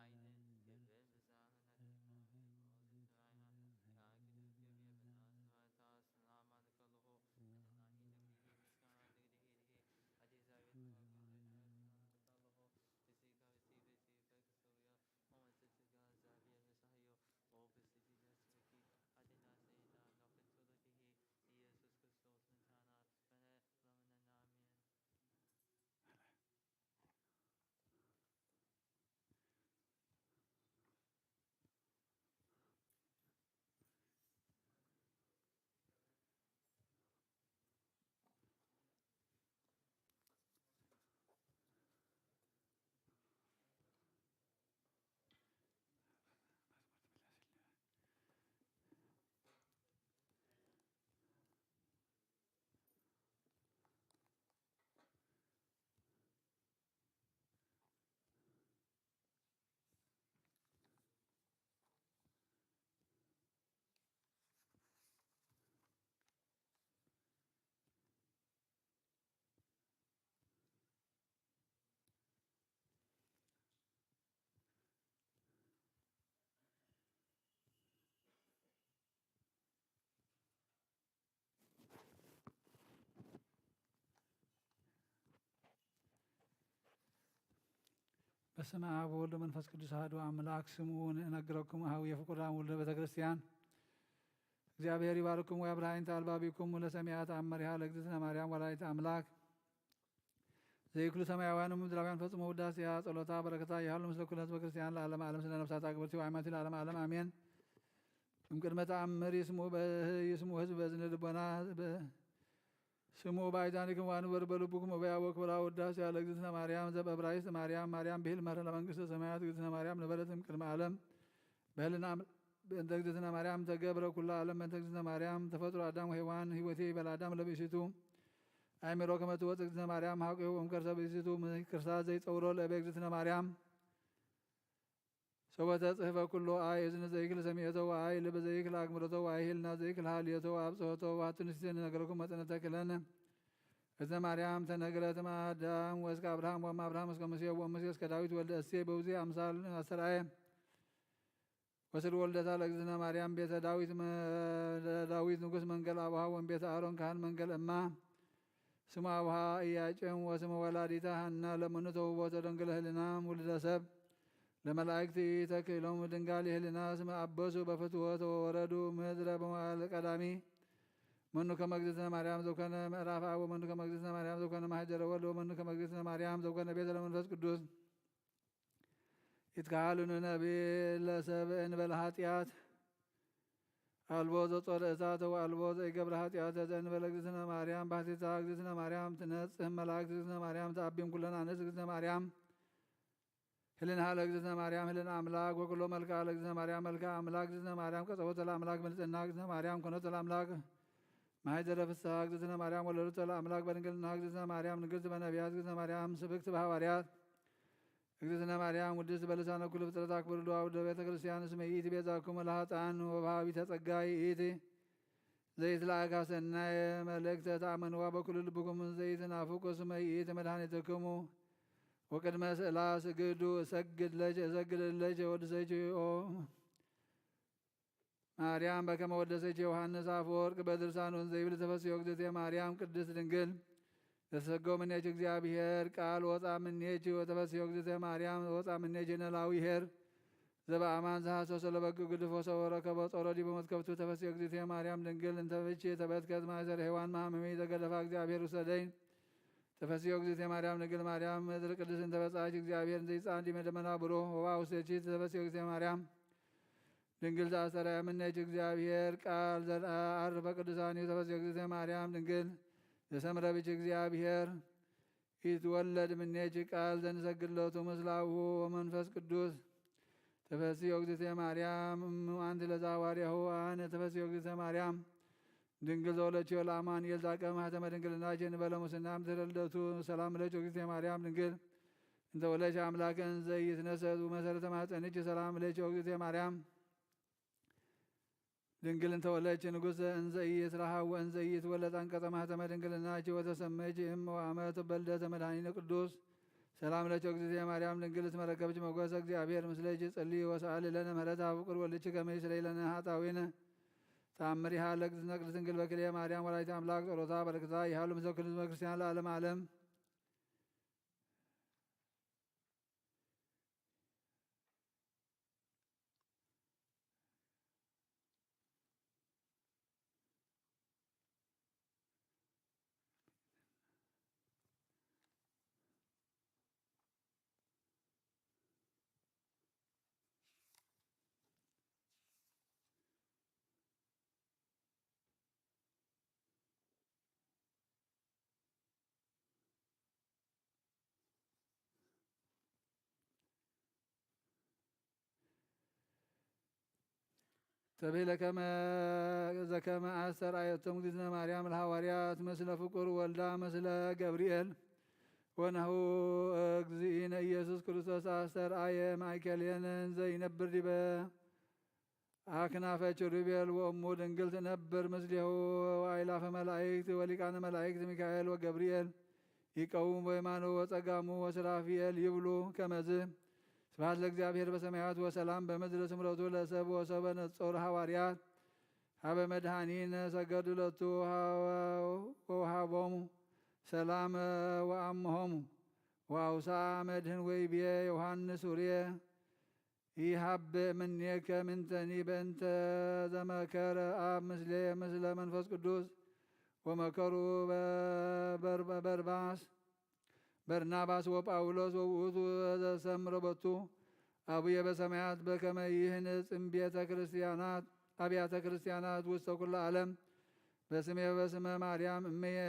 ኃይልን ክብርን ምስጋናን ናትካ እዩ። ኦ ዘሰማይና፣ ንኣክል ክብር የብልናን። ስብሐት ሰላም ኣልከልኹ። ሕልናሂ ለብሂ ምስጋና ንግድሂ ልሂ። ኣዴ ዛቤት ተባረኪ፣ ጸጋን ጸጋን ተመላእኪ። ብስጋ ብሲ ብሲ በክሰውያ ወመንፈስ ቅዱስ ዛብሔር መሳህዮ። ኦ ብስቲ ለስብኪ። ኣዴና ሰይዳ ናፍን ጸሎትሂ። ኢየሱስ ክርስቶስ ምንታና በነ ለምነና። ኣሜን። በስመ አብ ወወልድ ወመንፈስ ቅዱስ አሐዱ አምላክ። ስምዑ ንእነግረኩም ሀዊ የፍቁራን ውሉደ ቤተ ክርስቲያን። እግዚአብሔር ይባርኩም ወያብርሃ አይንተ አልባቢኩም ለሰሚዐ ተአምሪሃ ለእግዝእትነ ማርያም ወላዲተ አምላክ። ዘይክሉ ሰማያውያን ምድራውያን ፈጽሞ ውዳሴያ ጸሎታ በረከታ ይሃሉ ምስለ ኩሉ ህዝበ ክርስቲያን ለዓለመ ዓለም። ስለ ነፍሳት አግብርቲ ወአማቲ ለዓለመ ዓለም አሜን። እምቅድመ ተአምር ይስሙ በ-፣ ይስሙ ህዝብ በዝነ ልቦና በ-፣ ስሙ ባይዛኒክም ዋንበር በልቡኩም ወበያ ወክብራ ውዳሴ ለእግዝእትነ ማርያም ዘበብራይስጥ ማርያም። ማርያም ብሂል መረ ለመንግስተ ሰማያት። እግዝእትነ ማርያም ነበረት እምቅድመ ዓለም በህልና አም-፣ በእንተ እግዝእትነ ማርያም ተገብረ ኩሉ ዓለም። በእንተ እግዝእትነ ማርያም ተፈጥሮ አዳም ወሔዋን። ህይወቴ ይበል አዳም ለብእሲቱ አእምሮ ከመ ትወፅእ እግዝእትነ ማርያም ሀቁ እምከርሰ ብእሲቱ። ምን ክርሳ ዘይፀውሮ ለእበ እግዝእትነ ማርያም። ሰበ ተጽሕፈ ኩሎ አይ እዝነ ዘይክል ሰሚዕቶ ወአይ ልብ ዘይክል አግምረቶ ወአይ ህልና ዘይክል ሀልዮቶ ወአብጽሖቶ። ዋቱ ንስቴ ነገረኩም መጠነ ተክለነ እዝነ ማርያም ተነግረ ትማ አዳም ወእስከ አብርሃም ወእም አብርሃም እስከ ሙሴ ወሙሴ እስከ ዳዊት ወልደ እሴ በውዜ አምሳል አስተርአየ። ወስል ወልደታ ለእግዝእትነ ማርያም ቤተ ዳዊት መ-፣ ዳዊት ንጉስ መንገል አቡሃ ወም ቤተ አሮን ካህን መንገል እማ። ስሙ አቡሃ ኢያቄም ወስመ ወላዲታ ሐና። ለመኑ ተውቦተ ደንግለ ህልና ውልደ ሰብ ለመላእክት ተክእሎም ድንጋል የህልና። ስመ አበሱ በፍትወት ወወረዱ ምድረ በመዋዕል ቀዳሚ። መኑ ከመ እግዝእትነ ማርያም ዘኮነ ምዕራፍ አብ ወመኑ ከመ እግዝእትነ ማርያም ዘኮነ ማህደረ ወልድ ወመኑ ከመ እግዝእትነ ማርያም ዘኮነ ቤተ ለመንፈስ ቅዱስ። ይትከሃልኑ ነቢል ለሰብ እንበለ ኃጢአት፣ አልቦ ዘጾረ እሳተ ወአልቦ ዘይገብረ ኃጢአተ ዘእንበለ እግዝእትነ ማርያም። ባሕቲታ እግዝእትነ ማርያም ትነጽህ መላእክት እግዝእትነ ማርያም ተአቢም ኩለን አንስት እግዝእትነ ማርያም። ህልናሃ ለእግዝእትነ ማርያም ህልን አምላክ ወኩሎ መልክዓ ለእግዝእትነ ማርያም መልክዓ አምላክ። እግዝእትነ ማርያም ቀጸቦተ ለአምላክ ምልጽና። እግዝእትነ ማርያም ኮነተ ለአምላክ ማሕደረ ፍስሐ። እግዝእትነ ማርያም ወለደተ ለአምላክ በድንግልና። እግዝእትነ ማርያም ንግርት በነቢያት። እግዝእትነ ማርያም ስብክት በሐዋርያት። እግዝእትነ ማርያም ውድስት በልሳነ ኩሉ ፍጥረት። አክብሩ ለዋውደ ቤተ ክርስቲያን እስመ ይእቲ ቤዛኩም ለኃጥኣን ወበሃቢተ ጸጋ ይእቲ ዘይትለአካ ሰናየ መልእክተ ተአመንዋ በኩሉ ልብኩም ዘይትናፍቁ እስመ ይእቲ መድኃኒትክሙ። ወቅድመ ስእላ ስግዱ እሰግድ ለች እሰግድ ለች ወድሰች ኦ ማርያም በከመ ወደሰች ዮሐንስ አፈወርቅ በድርሳኑ እንዘ ይብል ተፈስዮ እግዝእትየ ማርያም ቅድስት ድንግል ዘሰገው ምኔች እግዚአብሔር ቃል ወፃ ምኔች ወተፈስዮ እግዝእትየ ማርያም ወፃ ምኔች ነላዊ ኄር ዘበአማን ዘሐሰሶ ለበግ ግድፎ ሰወረ ከበ ጾሮ ዲቦ መትከፍቱ። ተፈስዮ እግዝእትየ ማርያም ድንግል እንተ ብች ተበትከት ማእሰር ሔዋን መሐመሚ ዘገደፋ እግዚአብሔር ውሰደኝ። ተፈስዮ እግዝእትየ ማርያም ድንግል ማርያም ምድር ቅድስት እንተ በጻች እግዚአብሔር እንዘ ይጻን ዲመ ደመና ብሩህ ወባ ውስቴች። ተፈስዮ እግዝእትየ ማርያም ድንግል ዘአስተርአየ ምኔኪ እግዚአብሔር ቃል ዘአርፈ ቅዱሳን። ተፈስዮ እግዝእትየ ማርያም ድንግል ዘሰምረ ብኪ እግዚአብሔር ይትወለድ ምኔኪ ቃል ዘንሰግድ ሎቱ ምስለ አቡሁ ወመንፈስ ቅዱስ። ተፈስዮ እግዝእትየ ማርያም እሙ አንቲ ለዘሐዋርያሁ አነ። ተፈስዮ እግዝእትየ ማርያም ድንግል ዘወለድኪዮ ለአማኑኤል ዛቀ ማህተመ ድንግልናኪ እንበለ ሙስና እምድህረ ልደቱ። ሰላም ለኪ እግዝእትየ ማርያም ድንግል እንተ ወለድኪ አምላከ እንዘ ኢይትነሰት ወመሰረተ ማህፀንኪ። ሰላም ለኪ እግዝእትየ ማርያም ድንግል እንተ ወለድኪ ንጉሰ እንዘ ኢይትረሃው ወእንዘ ኢይትወለድ አንቀጸ ማህተመ ድንግልናኪ ወተሰመይኪ እም ወአመ ትበልደተ መድኃኒነ ቅዱስ። ሰላም ለኪ እግዝእትየ ማርያም ድንግል እስመ ረከብኪ ሞገሰ እግዚአብሔር ምስሌኪ። ጸልዪ ወሰአሊ ለነ ምህረተ አብ ፍቁር ወልድኪ ከመ ይስረይ ለነ ኃጣውኢነ። ተአምሪሃ ለእግዝእትነ ቅድስት ድንግል በክልኤ ማርያም ወላዲተ አምላክ ጸሎታ በረከታ ይሃሉ ምስለ ኩሉ ህዝበ ክርስቲያን ለዓለመ ዓለም። ተብሂለ ከመ ዘከመ አስተርአየቶም እግዝእትነ ማርያም ለሐዋርያት ምስለ ፍቁር ወልዳ ምስለ ገብርኤል። ወናሁ እግዚእነ ኢየሱስ ክርስቶስ አስተርአየ ማእከሌነ እንዘ ይነብር ዲበ አክናፈ ኪሩቤል ወእሙ ድንግል ትነብር ምስሌሁ። ወአእላፈ መላእክት ወሊቃነ መላእክት ሚካኤል ወገብርኤል ይቀውሙ በየማኑ ወጸጋሙ ወሱራፊኤል ይብሉ ከመዝ። ስብሐት ለእግዚአብሔር በሰማያት ወሰላም በምድር ስምረቱ ለሰብ ወሰበ ነጾር ሐዋርያት ሀበ መድኃኒነ ሰገዱ ለቱ ወውሃቦሙ ሰላም ወአምሆሙ። ወአውሳ መድህን ወይቤ ዮሐንስ ውርየ ይሃብ ምኔከ ምንተኒ በእንተ ዘመከረ አብ ምስሌ ምስለ መንፈስ ቅዱስ። ወመከሩ በ- በርባስ በርናባስ ወጳውሎስ ወውእቱ ዘሰምረ ቦቱ አቡየ በሰማያት በከመ ይህንጽ እምቤተ ክርስቲያናት አብያተ ክርስቲያናት ውስተ ኩሉ ዓለም በስሜ በስመ ማርያም እምየ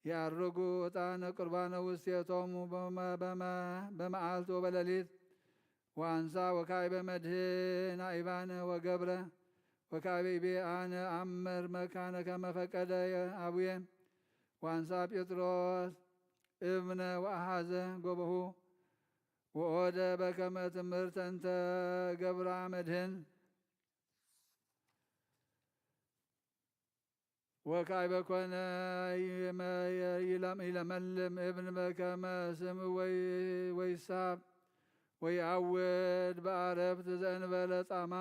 የዐርጉ ዕጣነ ቁርባነ ውስቴቶሙ በመ- በመ- በመዓልት ወበሌሊት። ወአንሳ ወካዕበ መድህን አእባነ ወገብረ ወካዕበ ይቤ አነ አምር መካነ ከመ ፈቀደ አቡየ። ወአንሳ ጴጥሮስ እብነ ወአሐዘ ጎበሁ ወኦደ በከመ ትምህርተ እንተ ገብራ መድህን። ወካዕበ ኮነ ይመ- ይለም- ይለመልም እብን በከመ ስም ወይ- ወይሳብ ወይአውድ በአረፍት ዘእንበለ ጻማ።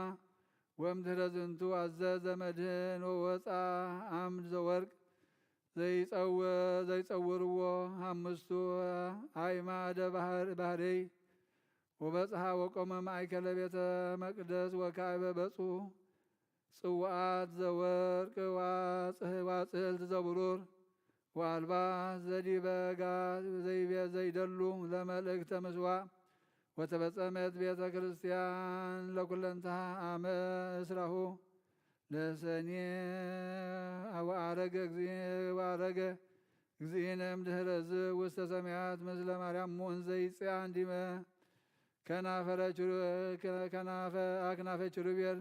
ወእምድህረ ዝንቱ አዘዘ መድህን ወወፃ አምድ ዘወርቅ ዘይጸው- ዘይጸውርዎ አምስቱ አዕማደ ባህር- ባህርይ። ወበጽሐ ወቆመ ማእከለ ቤተ መቅደስ ወካዕበ በጹ ጽዋዓት ዘወርቅ ዋጽህ- ዋጽህልት ዘብሩር ወአልባስ ዘዲበ ጋት ዘይቤ ዘይደሉ ለመልእክተ ምስዋዕ ወተፈጸመት ቤተ ክርስቲያን ለኩለንታ አመ እስራሁ ለሰኔ። ወአረገ እግዚ-፣ ወአረገ እግዚእነ እምድህረ ዝ ውስተ ሰማያት ምስለ ማርያም ሙን ዘይጽያን ዲመ ከናፈረ ችሩ-፣ ከናፈ-፣ አክናፈ ችሩቤል።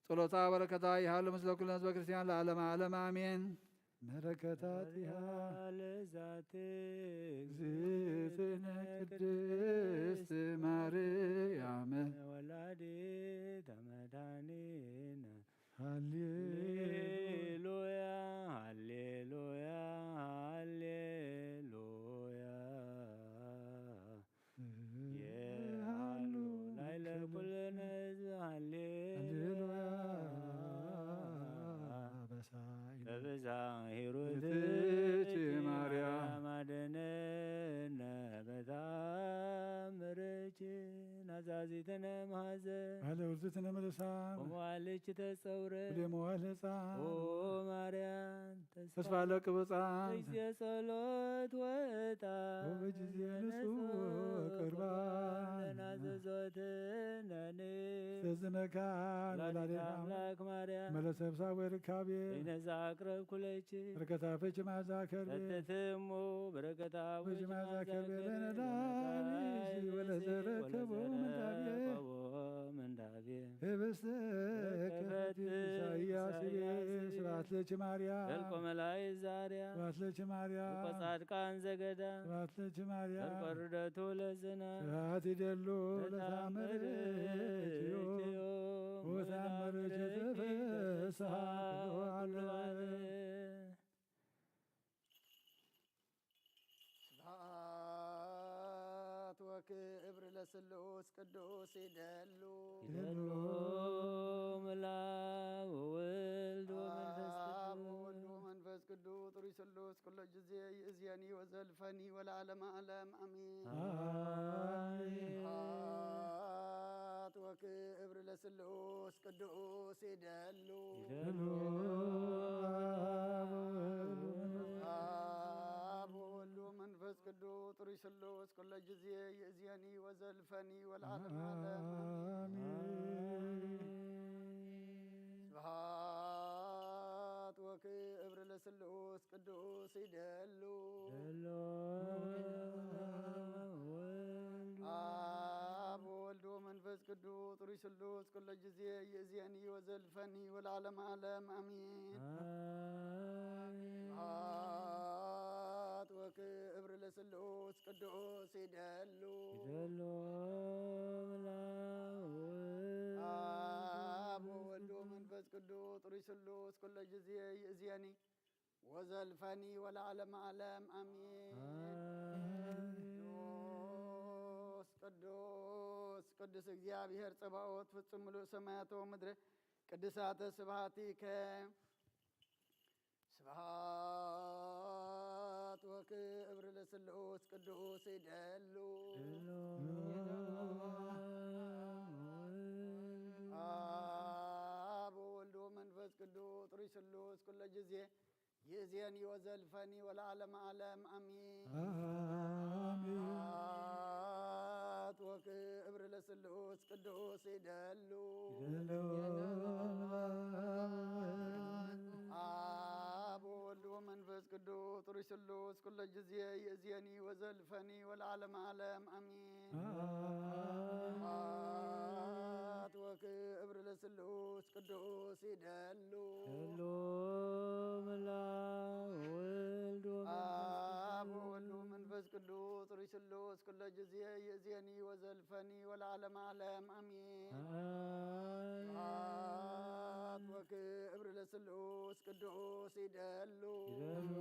ጸሎታ በረከታ ይሃሉ ምስለ ኩልነ ህዝበ ክርስቲያን ለዓለመ ዓለም አሜን። በረከታቲሃ ለዛቲ እግዝእትነ ቅድስት ማርያም ወላዲተ መድኃኒነ። ሃሌሉያ፣ ሃሌሉያ፣ ሃሌሉያ። የሃሉ ላዕለ ኩልነ ህዝብ። ሃሌሉያ። በሳይነ በብዛ ሂሩትኪ ማርያም። ማርያም አድነነ በታምርኪ ናዛዚትነ መሐዘን። አለ ውርዝትነ መለሳ። ወመዋልኪ ተጸውረ። ወደ መዋል ህፃን። ኦ ማርያም ተስፋ ተስፋ ለቅብፃን። በጊዜ ጸሎት ወጣ። ወበጊዜ ንጹሕ ቁርባን። ለናዘዞትነኒ። ተዝነካ ወላዲተ ወላዲተ አምላክ። አምላክ ማርያም። መለሰብሳ ወርካቤ። በይነዛ አቅረብኩ ለኪ። በረከታ ፈች ማዛ ከርቤ። ተትትሙ በረከታ ፈች ማዛ ከርቤ። ለነዳኒ ወለዘረከቦ ምንዳቤ። ወለዘረከቦ ምንዳቤ። ህብስተ ከፈት ኢሳይያስ ኢሳይያስ። ስብሐት ለኪ ማርያም። ዘልቆ መላእክት ዛርያ። ስብሐት ለኪ ማርያም። ዘልቆ ጻድቃን ዘገዳ። ስብሐት ለኪ ማርያም። ዘልቆ ርደቱ ለዝና። ስብሐት ይደሉ ለታምርኪ ለታምርኪ ወታምርኪ ተፈስሐ ኩሉ ዓለም። ስብሐት ወክብር ለስሉስ ቅዱስ ይደሉ። ይደሉ ምላብ ወወልድ ወመንፈስ አብ ቅዱስ። ወወልድ ወመንፈስ ቅዱስ ጥሩይ ስሉስ ኩሎ ጊዜ ይእዝየኒ ወዘልፈኒ ወለዓለመ ዓለም አሜን። አሜን። ስብሐት ወክብር ለስሉስ ቅዱስ ይደሉ። ይደሉ። አብ ወወልድ ወመንፈስ ቅዱስ ጥሩይ ስሉስ ኩሎ ጊዜ ይእዝየኒ ወዘልፈኒ ወለዓለመ ዓለም አሜን። አሜን። ስብሐት ወክብር ለስሉስ ቅዱስ ይደሉ። ይደሉ። አብ ወወልድ ወመንፈስ ቅዱስ ጥሩይ ስሉስ ኩሎ ጊዜ ይእዝየኒ ወዘልፈኒ ወለዓለመ ዓለም አሜን። አሜን። ስብሐት ወክብር ለስሉስ ቅዱስ ይደሉ። ይደሉ። አብ ወወልድ ወመንፈስ ቅዱስ ጥሩይ ስሉስ ኩሎ ጊዜ ይእዝየኒ ወዘልፈኒ ወለዓለመ ዓለም አሜን። አሜን። ቅዱስ ቅዱስ ቅዱስ እግዚአብሔር ጸባኦት ፍጹም ምሉእ ሰማያተ ወምድረ ቅድሳተ ስብሐቲከ። ስብሐት ወክብር ለስሉስ ቅዱስ ይደሉ። ይደሉ። አብ ወወልድ ወመንፈስ ቅዱስ ጥሩይ ስሉስ ኩሎ ጊዜ ይእዜኒ ወዘልፈኒ ወለዓለመ ዓለም አሜን። አሜን። ስብሐት ወክብር ለስሉስ ቅዱስ ይደሉ። ይደሉ። አብ ወወልድ ወመንፈስ ቅዱስ ጥሩይ ስሉስ ኩሎ ጊዜ ይእዜኒ ወዘልፈኒ ወለዓለመ ዓለም አሜን። አሜን። ስብሐት ወክብር ለስሉስ ቅዱስ ይደሉ። ይደሉ። ምላብ ወወልድ ወመንፈስ አብ ወወልድ ወመንፈስ ቅዱስ ጥሩይ ስሉስ ኩሎ ጊዜ ይእዜኒ ወዘልፈኒ ወለዓለመ ዓለም አሜን። አሜን። ስብሐት ወክብር ለስሉስ ቅዱስ ይደሉ። ይደሉ።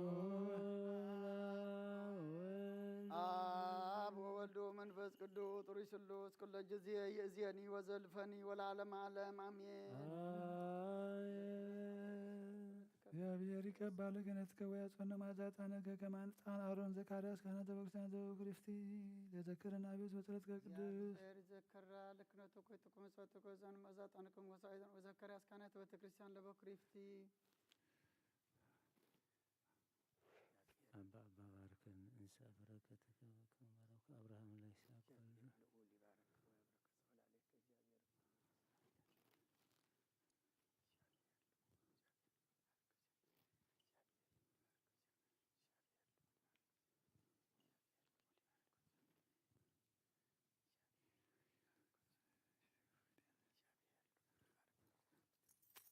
አብ ወወልድ ወመንፈስ ቅዱስ ጥሩይ ስሉስ ኩሎ ጊዜ ይእዜኒ ወዘልፈኒ ወለዓለመ ዓለም አሜን። አሜን። እግዚአብሔር ይቀባ ለገነትከ ወያጽፈነ ማዛጣነከ ከማን ጻን አሮን ዘካርያስ ካህናተ በክርስቲያን ዘበክርስቲ ለዘክርና ቤት ወጸለትከ ቅዱስ። እግዚአብሔር ይዘከራ ለክነቱ ኮይትኩም ሰትኮ ዘን ማዛጣነኩም ወሳይዘን ወዘካርያስ ካህናተ ቤተክርስቲያን ለበክሪፍቲ። አባ አባ ባርከ እንሳ በረከትከ ከመ ባረከ አብርሃም ለይስሐቅ ወያዕቆብ። ልዑል ይባርክ ወያብርክ ጸወላለከ እግዚአብሔር። እግዚአብሔር ልዑል ይባርክ ወያብርክ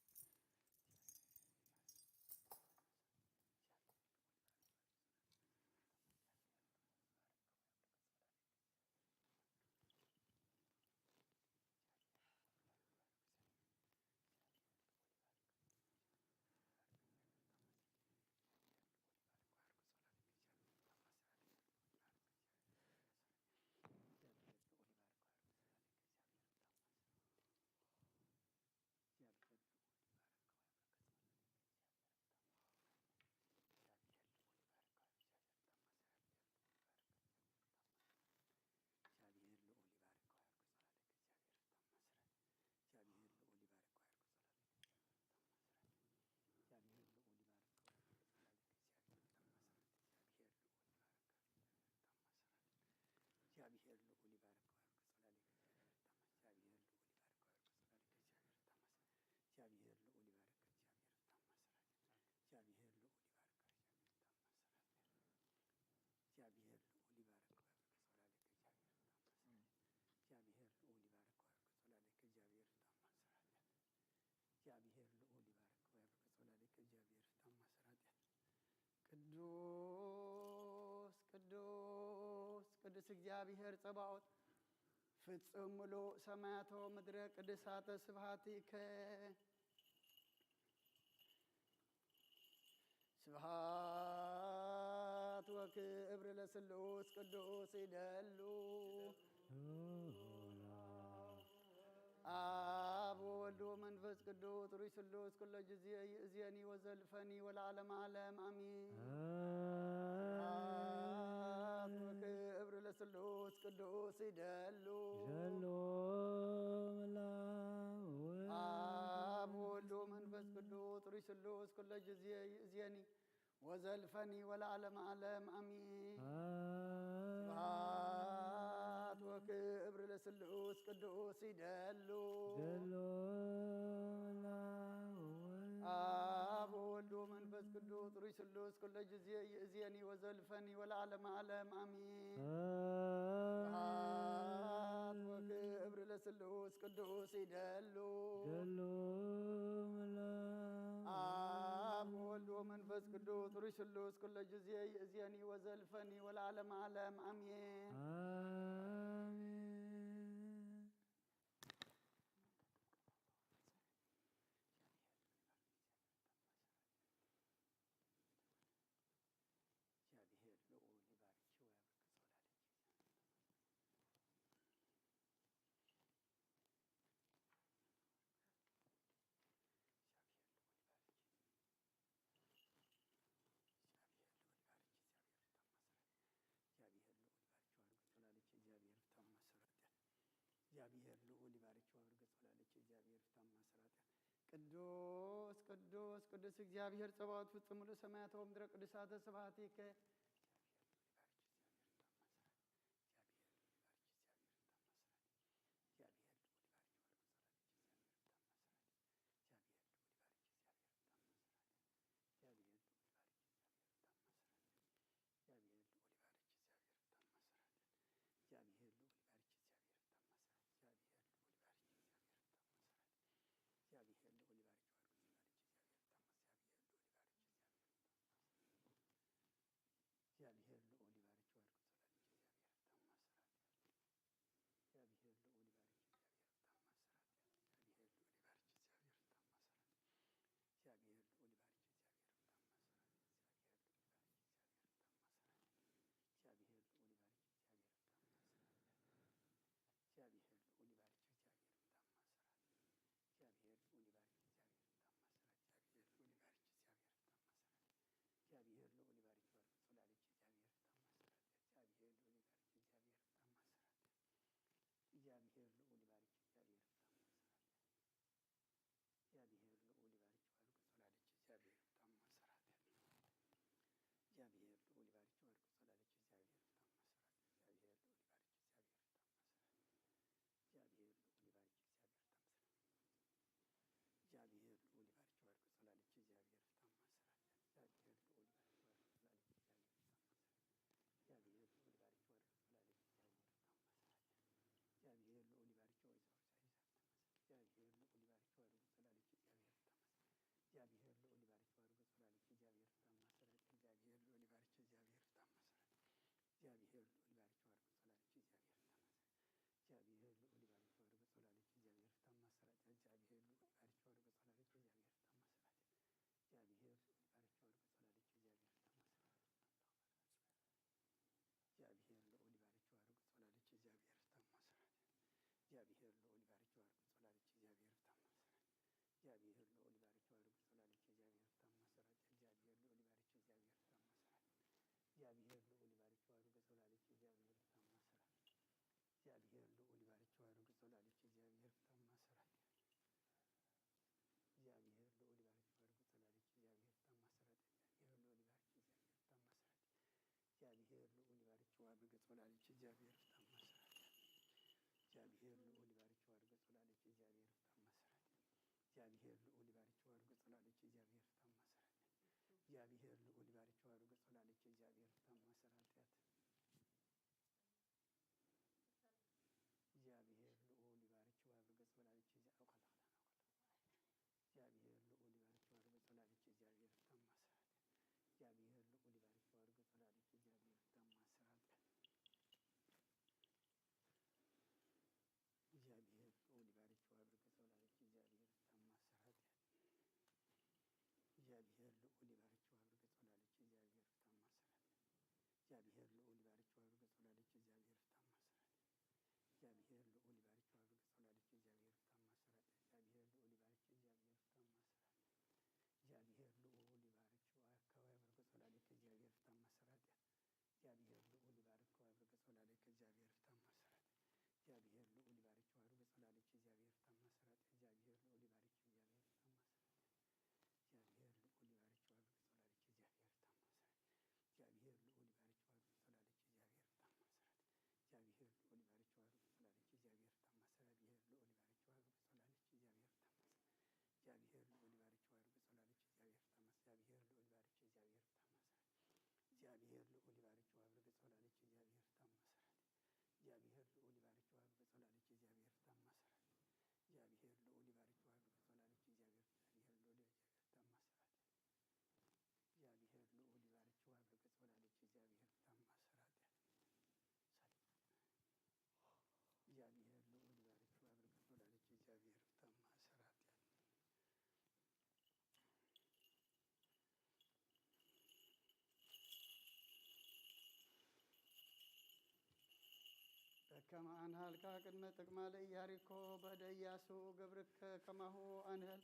ጸወላለከ እግዚአብሔር ታማስራት። እግዚአብሔር ልዑል ይባርክ ወያብርክ ጸወላለከ እግዚአብሔር ታማስራት። እግዚአብሔር ልዑል ይባርክ ወያብርክ ጸወላለከ እግዚአብሔር ታማስራት። እግዚአብሔር ልዑል ይባርክ ወያብርክ ጸወላለከ እግዚአብሔር ታማስራት። እግዚአብሔር ልዑል ይባርክ ወያብርክ ጸወላለከ እግዚአብሔር ታማስ-፣ እግዚአብሔር ልዑል ይባርክ ወያብርክ ጸወላለከ እግዚአብሔር ታማስራት። እግዚአብሔር ልዑል ይባርክ እግዚአብሔር ታማስራት። እግዚአብሔር ልዑል ይባርክ እግዚአብሔር ታማስራት። እግዚአብሔር ልዑል ይባርክ ወያብርክ ጸወላለከ እግዚአብሔር ታማስራት። እግዚአብሔር ልዑል ይባርክ ወያብርክ ጸወላለከ እግዚአብሔር ታማስራት። እግዚአብሔር ልዑል ይባርክ ወያብርክ ጸወላለከ እግዚአብሔር ታማስራት። ቅዱስ ቅዱስ ቅዱስ እግዚአብሔር ጸባኦት ፍጹም ምሉእ ሰማያቶ ምድረ ቅድሳተ ስብሐቲከ። ስብሐት ወክብር ለስሉስ ቅዱስ ይደሉ። አብ ወወልድ ወመንፈስ ቅዱስ ሩይ ስሉስ ኩሎ ጊዜ ይእዜኒ ወዘልፈኒ ወለዓለመ ዓለም አሚን። ስብሐት ወክብር ለስሉስ ቅዱስ ይደሉ። ይደሉ። አብ ወወልድ ወመንፈስ ቅዱስ ሩይ ስሉስ ኩሎ ጊዜ ይእዜኒ ወዘልፈኒ ወለዓለመ ዓለም አሚን። አሜን። ስብሐት ወክብር ለስሉስ ቅዱስ ይደሉ። ይደሉ። አብ ወወልድ ወመንፈስ ቅዱስ ሩይ ስሉስ ኩሎ ጊዜ ይእዜኒ ወዘልፈኒ ወለዓለመ ዓለም አሚን። አሜን። ስብሐት ወክብር ለስሉስ ቅዱስ ይደሉ። ይደሉ። አብ ወወልድ ወመንፈስ ቅዱስ ሩይ ስሉስ ኩሎ ጊዜ ይእዜኒ ወዘልፈኒ ወለዓለመ ዓለም አሜን። አሜን። እግዚአብሔር ልዑል ይባርክ ወያብርክ ጸወላለኪ። እግዚአብሔር ልዑል ይባርክ። እግዚአብሔር ልዑል ይባርክ። እግዚአብሔር ታማስራት። እግዚአብሔር ልዑል ይባርክ ወያብርክ ጸወላለኪ። እግዚአብሔር ታማስራት። እግዚአብሔር ልዑል ይባርክ ወያብርክ ጸወላለኪ። እግዚአብሔር ታማስራት። ቅዱስ ቅዱስ ቅዱስ እግዚአብሔር ጸባኦት ፍጹም ምሉእ ሰማያተ ወምድረ ቅዱሳተ ስብሐቲከ። እግዚአብሔር ልዑል ይባርክ። እግዚአብሔር ታማስራት። እግዚአብሔር ልዑል ይባርክ። እግዚአብሔር ታማስራት። እግዚአብሔር ልዑል ይባርክ ወያብርክ ጸወላለኪ። እግዚአብሔር ታማስራት። እግዚአብሔር ልዑል ይባርክ። እግዚአብሔር ታማስራት። እግዚአብሔር ልዑል ይባርክ። እግዚአብሔር ታማስራት። እግዚአብሔር ልዑል ይባርክ። እግዚአብሔር ታማስራት። እግዚአብሔር ልዑል ይባርክ። እግዚአብሔር ታማስራት። እግዚአብሔር ልዑል ይባርክ። እግዚአብሔር ታማስራት። እግዚአብሔር ልዑል ይባርክ። ወያብርክ ጸወላለኪ። እግዚአብሔር ታማስ-፣ እግዚአብሔር ልዑል ይባርክ። እግዚአብሔር ታማስራት። ላልች እግዚአብሔር ፍታም ማሰራት። እግዚአብሔር ልዑል ይባርክ ይዋርግ ጸላለች እግዚአብሔር ፍታም ማሰራት። እግዚአብሔር ልዑል ይባርክ ይዋርግ ጸላለች እግዚአብሔር ፍታም ማሰራት። እግዚአብሔር ልዑል ይባርክ ይዋርግ ጸላለች እግዚአብሔር ፍታም ማሰራት። እግዚአብሔር ልዑል ይባርክ ይዋርግ ጸላለች እግዚአብሔር እግዚአብሔር ልዑል ይባርክ ይዋርግ ጸላለች እግዚአብሔር ፍታም ማሰራት። እግዚአብሔር ልዑል ይባርክ ይዋርግ ጸላለች እግዚአብሔር ፍታም ማሰራት። እግዚአብሔር ልዑል ይባርክ ይዋርግ ጸላለች እግዚአብሔር ፍታም ማሰራት። እግዚአብሔር ልዑል ይባርክ ይዋርግ ጸላለች እግዚአብሔር ፍታም ማሰራት። እግዚአብሔር ልዑል ይባርክ ይዋርግ ጸላለች እግዚአብሔር ፍታም ማሰራት። እግዚአብሔር ልዑል ይባርክ ይዋርግ ጸላለች እግዚአብሔር ፍታም ማሰራት። እግዚአብሔር ልዑል ይባርክ እግዚአብሔር ፍታም ማሰራት። እግዚአብሔር ልዑል ይባርክ ይዋርግ ጸላለች እግዚአብሔር ፍታም ማሰራት። እግዚአብሔር ልዑል ይባርክ ይዋርግ ጸላለች እግዚአብሔር ፍታም ማሰራት። እግዚአብሔር ልዑል ይባርክ ይዋርግ ጸላለች እግዚአብሔር ፍታም ማሰራት። እግዚአብሔር ልዑል ይባርክ እግዚአብሔር ፍታም ማሰራት። እግዚአብሔር ልዑል ይባርክ ይዋርግ ጸላለች እግዚአብሔር ፍታም ማሰራት። እግዚአብሔር ልዑል ይባርክ ይዋርግ ጸላለች እግዚአብሔር ፍታም ማሰራት። እግዚአብሔር ልዑል ይባርክ ይዋርግ ጸላለች እግዚአብሔር ፍታም ማሰራት። እግዚአብሔር ልዑል ይባርክ ይዋርግ ጸላለች እግዚአብሔር ፍታም ማሰራት። እግዚአብሔር ልዑል ይባርክ ይዋርግ ጸላለች እግዚአብሔር ፍታም ማሰራት። እግዚአብሔር ልዑል ይባርክ እግዚአብሔር ፍታም ማሰራት። እግዚአብሔር ልዑል ይባርክ ይዋርግ ጸላለች እግዚአብሔር ፍታም ማሰራት። እግዚአብሔር ልዑል ይባርክ ይዋርግ ጸላለች እግዚአብሔር ፍታም ማሰራት። እግዚአብሔር ልዑል ይባርክ ይዋርግ ጸላለች እግዚአብሔር እግዚአብሔር ልዑል እግዚአብሔር ፍታም ማሰራት። እግዚአብሔር ልዑል ይባርክ ይዋርግ ጸላለች እግዚአብሔር ፍታም ማሰራት። እግዚአብሔር ልዑል ይባርክ ይዋርግ ጸላለች እግዚአብሔር ፍታም ማሰራት። በከመ አንሃልካ ቅድመ ጥቅማ ለኢያሪኮ በእደ ኢያሱ ገብርከ ከማሁ አንህል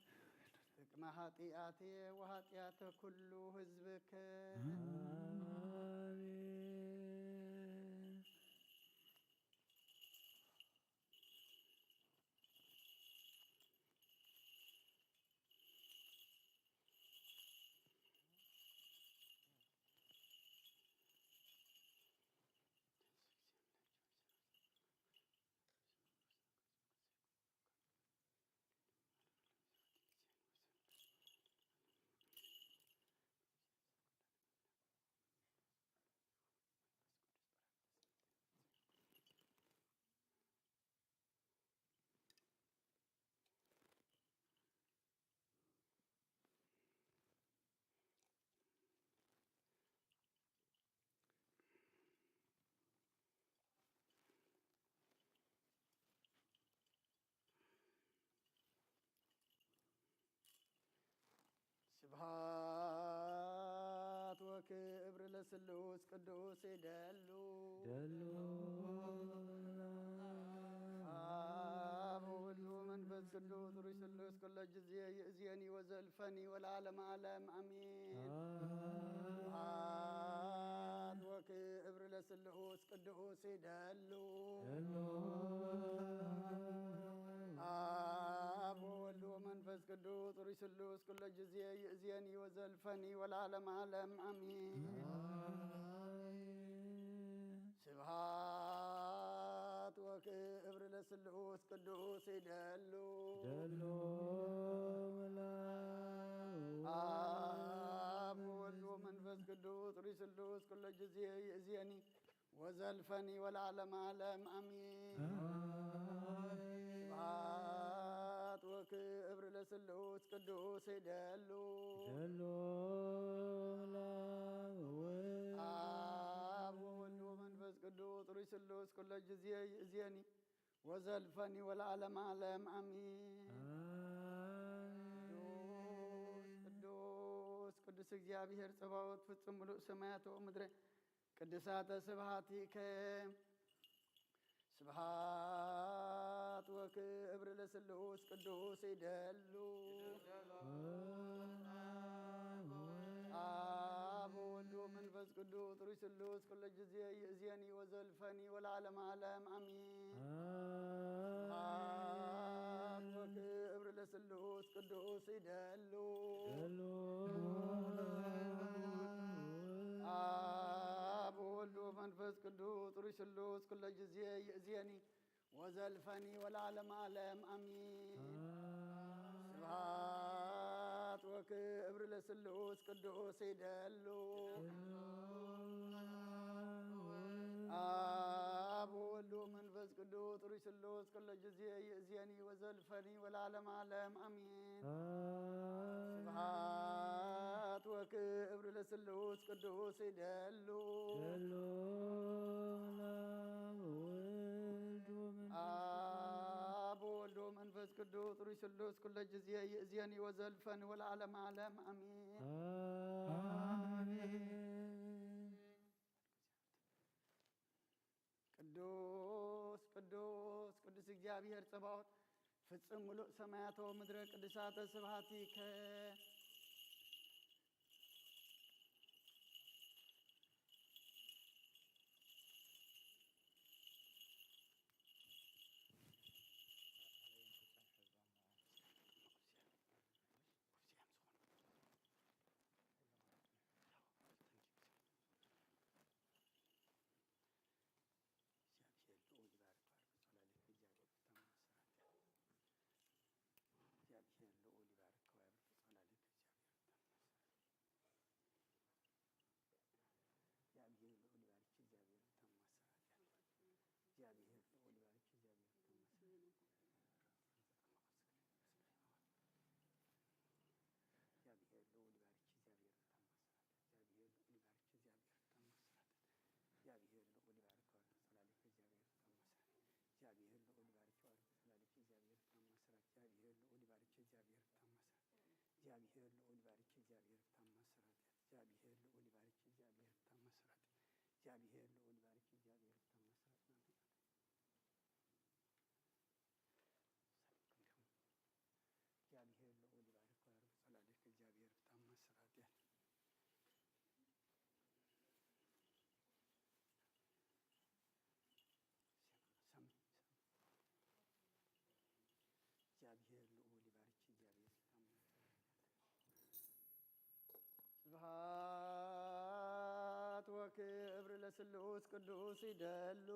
ጥቅመ ኃጢአቴ ወኃጢአተ ኩሉ ህዝብከ። አሜን። ስብሐት ወክብር ለስሉስ ቅዱስ ይደሉ። ደሉ። አብ ወወልድ ወመንፈስ ቅዱስ ሩይ ስሉስ ኩለ ጊዜ ይእዜኒ ወዘልፈኒ ወለዓለመ ዓለም አሜን። አሜን። ስብሐት ወክብር ለስሉስ ቅዱስ ይደሉ። ደሉ። አብ ወወልድ ወመንፈስ ቅዱስ ሩይ ስሉስ ኩለ ጊዜ ይእዜኒ ወዘልፈኒ ወለዓለመ ዓለም አሜን። አሜን። ስብሐት ወክብር ለስሉስ ቅዱስ ይደሉ። ደሉ። አብ ወወልድ ወመንፈስ ቅዱስ ሩይ ስሉስ ኩለ ጊዜ ይእዜኒ ወዘልፈኒ ወለዓለመ ዓለም አሜን። አሜን። ስብሐት ወክብር ለስሉስ ቅዱስ ይደሉ። ደሉ። አብ ወወልድ ወመንፈስ ቅዱስ ሩይ ስሉስ ኩለ ጊዜ ይእዜኒ ወዘልፈኒ ወለዓለመ ዓለም አሜን። አሜን። ቅዱስ ቅዱስ ቅዱስ እግዚአብሔር ጸባኦት ፍጹም ምሉእ ሰማያት ወምድረ ቅድሳተ ስብሐቲከ። ስብሐት ወክብር ለስሉስ ቅዱስ ይደሉ። አብ ወወልድ ወመንፈስ ቅዱስ ሩይ ስሉስ ኩለ ጊዜ ይእዜኒ ወዘልፈኒ ወለዓለመ ዓለም አሜን። ስብሐት ወክብር ለስሉስ ቅዱስ ይደሉ። ደሉ። አብ ወወልድ ወመንፈስ ቅዱስ ሩይ ስሉስ ኩለ ጊዜ ይእዜኒ ወዘልፈኒ ወለዓለመ ዓለም ኣሚን። ስብሐት ወክብር ለስሉስ ቅዱስ ይደሉ። አብ ወወልድ ወመንፈስ ቅዱስ ሩይ ስሉስ ኩለ ጊዜ ይእዜኒ ወዘልፈኒ ወለዓለመ ዓለም ኣሚን። ስብሐት ወክብር ለስሉስ ቅዱስ ይደሉ። ደሉ ለወልድ ወመንፈስ አብ ወወልድ ወመንፈስ ቅዱስ ሩይ ስሉስ ኩለ ጊዜ ይእዜኒ ወዘልፈኒ ወለዓለመ ዓለም ኣሚን። አሜን። ቅዱስ ቅዱስ ቅዱስ እግዚኣብሔር ጸባኦት ፍጽም ምሉእ ሰማያቶ ምድረ ቅዱሳተ ስብሐቲከ። እግዚኣብሔር ልዑል ይባርክ። ባርክ ጸላሊት እግዚኣብሔር ታማስራት። እግዚኣብሔር ልዑል ይባርክ። ባርክ ጸላሊት እግዚኣብሔር ታማስራት። እግዚኣብሔር ልዑል ይባርክ። እግዚኣብሔር ታማስራት። እግዚኣብሔር ልዑል ይባርክ። እግዚኣብሔር ታማስራት። እግዚኣብሔር ልዑል ይባርክ። እግዚኣብሔር ታማስራት። እግዚኣብሔር ልዑል ይባርክ። እግዚኣብሔር ታማስራት። እግዚኣብሔር ልዑል ይባርክ። ባርክ ጸላሊት እግዚኣብሔር ታማስራት። እግዚኣብሔር ልዑል ይባርክ። ባርክ ጸላሊት እግዚኣብሔር ታማስራት። እግዚኣብሔር ልዑል ይባርክ። እግዚኣብሔር ታማስራት። እግዚኣብሔር ልዑል ይባርክ። እግዚኣብሔር ታማስራት። እግዚኣብሔር ልዑል ይባርክ። እግዚኣብሔር ታማስራት። እግዚኣብሔር ልዑል ይባርክ። እግዚኣብሔር ታማስራት። እግዚኣብሔር ልዑል ይባርክ። ባርክ ጸላሊት እግዚኣብሔር ታማስራት። ሰሚ-፣ ሰሚ-፣ እግዚኣብሔር ልዑል ይባርክ። እግዚኣብሔር ታማስራት። ስብሐት ወክብር ለስሉስ ቅዱስ ይደሉ።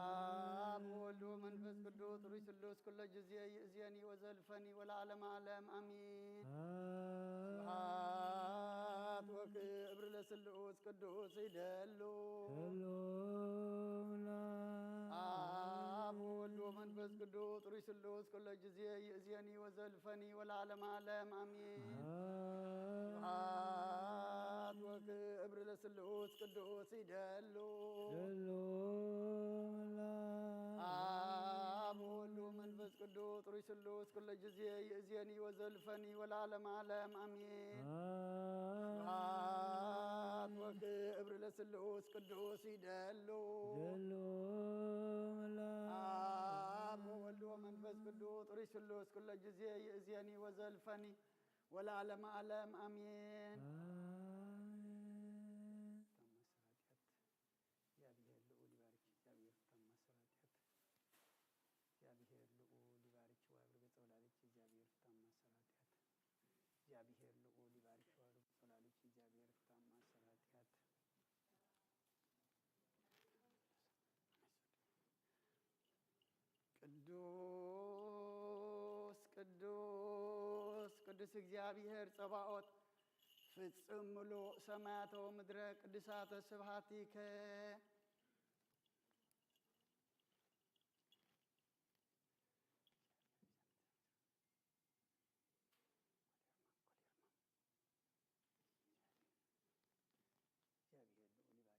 አብ ወልድ ወመንፈስ ቅዱስ ሩይ ስሉስ ኩለ ጊዜ ይእዜኒ ወዘልፈኒ ወለዓለመ ዓለም አሚን። ስብሐት ወክብር ለስሉስ ቅዱስ ይደሉ። ደሉ አብ ወልድ ወመንፈስ ቅዱስ ሩይ ስሉስ ኩለ ጊዜ ይእዜኒ ወዘልፈኒ ወለዓለመ ዓለም አሚን። ስብሐት ወክብር ለስሉስ ቅዱስ ይደሉ። ደሉ አብ ወልድ ወመንፈስ ቅዱስ ሩይ ስሉስ ኩለ ጊዜ ይእዜኒ ወዘልፈኒ ወለዓለመ ዓለም አሚን። ስብሐት ወክብር ለስሉስ ቅዱስ ይደሉ። ደሉ አብ ወወልድ ወመንፈስ ቅዱስ ሩይ ስሉስ ኩለ ጊዜ ይእዜኒ ወዘልፈኒ ወለዓለመ ዓለም አሚን። አሜን። ታማስር ኃጢአት። እግዚኣብሔር ልዑል ይባርክ። እግዚኣብሔር ታማስር ኃጢአት። እግዚኣብሔር ልዑል ይባርክ። ወብር ገጸ ወላዲት። እግዚኣብሔር ታማስር ኃጢአት። እግዚኣብሔር ልዑል ይባርክ። ወብር ገጸ ወላዲት። እግዚኣብሔር ታማስር ኃጢአት። ቅዱስ ቅዱስ ቅዱስ እግዚኣብሔር ጸባኦት ፍጽም ምሉእ ሰማያተ ወምድረ ቅዱሳተ ስብሐቲከ። እግዚአብሔር ልዑል ይባርክ። እግዚአብሔር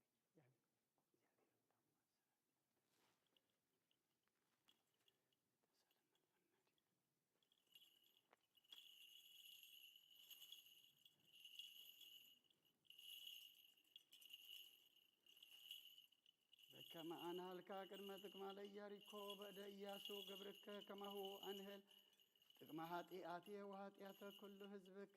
በከመ አንሃልካ ቅድመ ጥቅማ ለኢያሪኮ በእደ ኢያሱ ገብርከ ከማሁ አንህል ጥቅመ ኃጢአትየ ወኃጢአተ ኩሉ ህዝብከ።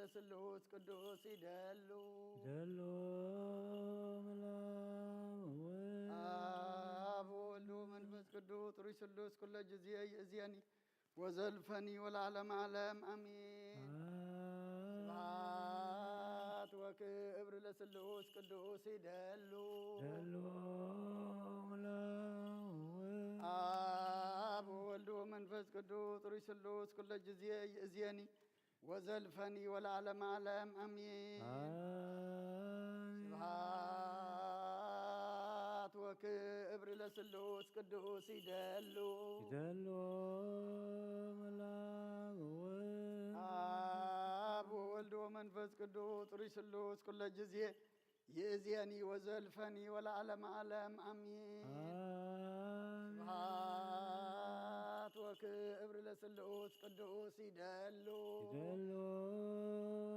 ስሉስ ቅዱስ ይደሉ። ደሎ ምላው። ኣብ ወልድ መንፈስ ቅዱስ ጥሩይ ስሉስ ኩለ ጊዜ ይእዝየኒ ወዘልፈኒ ወለዓለመ ዓለም ኣሜን። ስብሐት ወክብር ለስሉስ ቅዱስ ይደሉ። ደሎ ምላው። ኣብ ወልድ መንፈስ ቅዱስ ጥሩይ ስሉስ ኩለ ጊዜ ይእዝየኒ ወዘልፈኒ ወለዓለመ ዓለም ኣሜን። ስብሐት ወክብር ለስሉስ ቅዱስ ይደሉ። ይደሉ። ምላው። ኣብ ወልድ ወመንፈስ ቅዱስ ጥሩይ ስሉስ ኩለ ጊዜ ይእዝየኒ ወዘልፈኒ ወለዓለመ ዓለም ኣሜን። ስብሐት ወክብር ለስሉስ ቅዱስ ይደሉ። ይደሉ።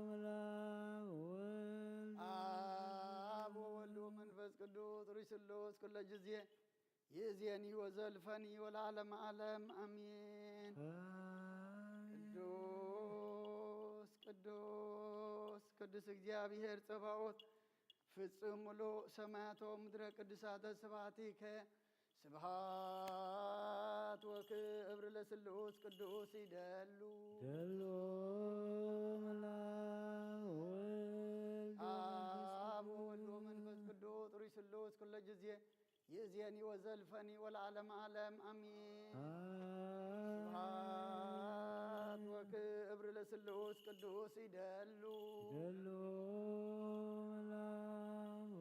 ምላው። ወልድ። ኣብ ወወልድ ወመንፈስ ቅዱስ ጥሩይ ስሉስ ኩለ ጊዜ ይእዝየኒ ወዘልፈኒ ወለዓለመ ዓለም ኣሜን። ቅዱስ ቅዱስ ቅዱስ እግዚኣብሔር ጸባኦት ፍጹም ምሉእ ሰማያቶ ምድረ ቅዱሳተ ስብሐቲከ። ስብሐት ወክብር ለስሉስ ቅዱስ ይደሉ። ደሎ ምላው። ወልድ። ኣብ ወወልድ ወመንፈስ ቅዱስ ጥሩይ ስሉስ ኩለ ጊዜ ይእዝየኒ ወዘልፈኒ ወለዓለመ ዓለም ኣሜን። ስብሐት ወክብር ለስሉስ ቅዱስ ይደሉ። ይደሉ። ምላው።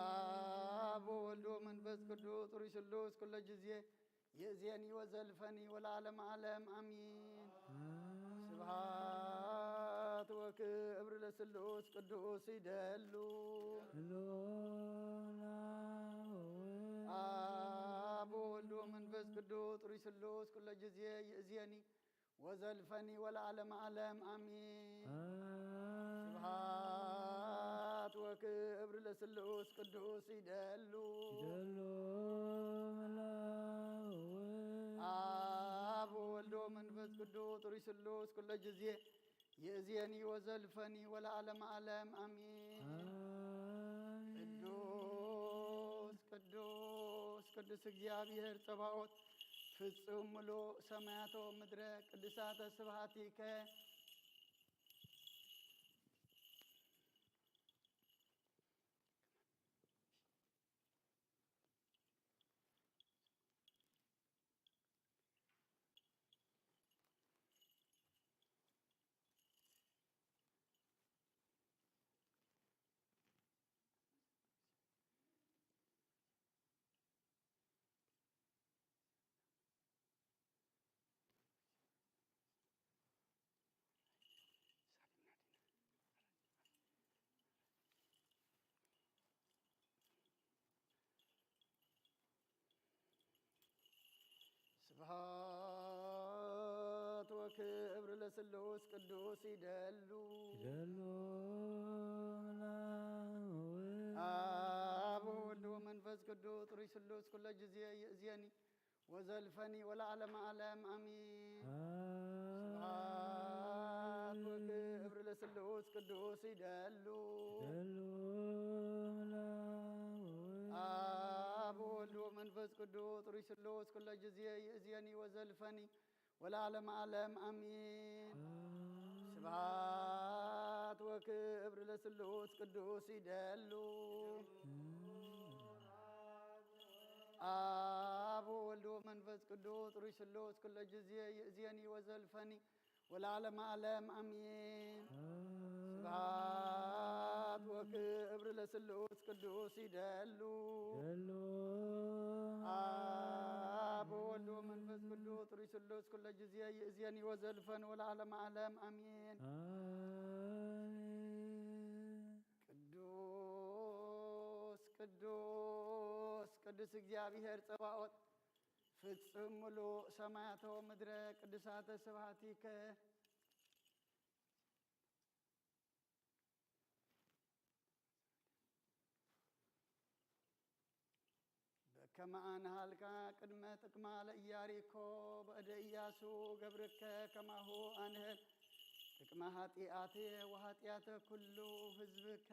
ኣብ ወወልድ ወመንፈስ ቅዱስ ጥሩይ ስሉስ ኩለ ጊዜ ይእዝየኒ ወዘልፈኒ ወለዓለመ ዓለም ኣሜን። ስብሐት ወክብር ለስሉስ ቅዱስ ይደሉ። ሎላ። ኣብ ወወልድ ወመንፈስ ቅዱስ ጥሩይ ስሉስ ኩለ ጊዜ ይእዝየኒ ወዘልፈኒ ወለዓለመ ዓለም ኣሜን። ስብሐት ወክብር ለስሉስ ቅዱስ ይደሉ። ይደሉ። ላው። ኣብ ወወልድ ወመንፈስ ቅዱስ ጥሩይ ስሉስ ኩለ ጊዜ ይእዝየኒ ወዘልፈኒ ወለዓለመ ዓለም ኣሜን። ኣሜን። ቅዱስ ቅዱስ ቅዱስ እግዚኣብሔር ጸባኦት ፍጹም ምሉእ ሰማያቶ ምድረ ቅዱሳተ ስብሐቲከ። ስብሐት ወክብር ለስሉስ ቅዱስ ይደሉ። ይደሉ። ላው። ኣብ ወወልድ ወመንፈስ ቅዱስ ጥሩይ ስሉስ ኩለ ጊዜ ይእዝየኒ ወዘልፈኒ ወለዓለመ ዓለም ኣሜን። ስብሐት ወክብር ለስሉስ ቅዱስ ይደሉ። ይደሉ። ላው። ኣብ ወወልድ ወመንፈስ ቅዱስ ጥሩይ ስሉስ ኩለ ጊዜ ይእዝየኒ ወዘልፈኒ ወለዓለመ ዓለም ኣሜን። ስብሐት ወክብር ለስሉስ ቅዱስ ይደሉ። ኣብ ወወልድ ወመንፈስ ቅዱስ ጥሩይ ስሉስ ኩለ ጊዜ ይእዝየኒ ወዘልፈኒ ወለዓለመ ዓለም ኣሜን። ስብሐት ወክብር ለስሉስ ቅዱስ ይደሉ። ይደሉ። ኣብ ወወልድ ወመንፈስ ቅዱስ ጥሩይ ስሉስ ኩለ ጊዜ ይእዝየኒ ወዘልፈኒ ወለዓለመ ዓለም ኣሜን። ኣሜን። ቅዱስ ቅዱስ ቅዱስ እግዚኣብሔር ጸባኦት ፍጹም ምሉእ ሰማያቶ ምድረ ቅዱሳተ ስብሐቲከ። በከመ ኣንሃልካ ቅድመ ጥቅማ ለኢያሪኮ በእደ ኢያሱ ገብርከ ከማሁ ኣንህል ጥቅመ ኃጢአትየ ወኃጢአተ ኩሉ ሕዝብከ።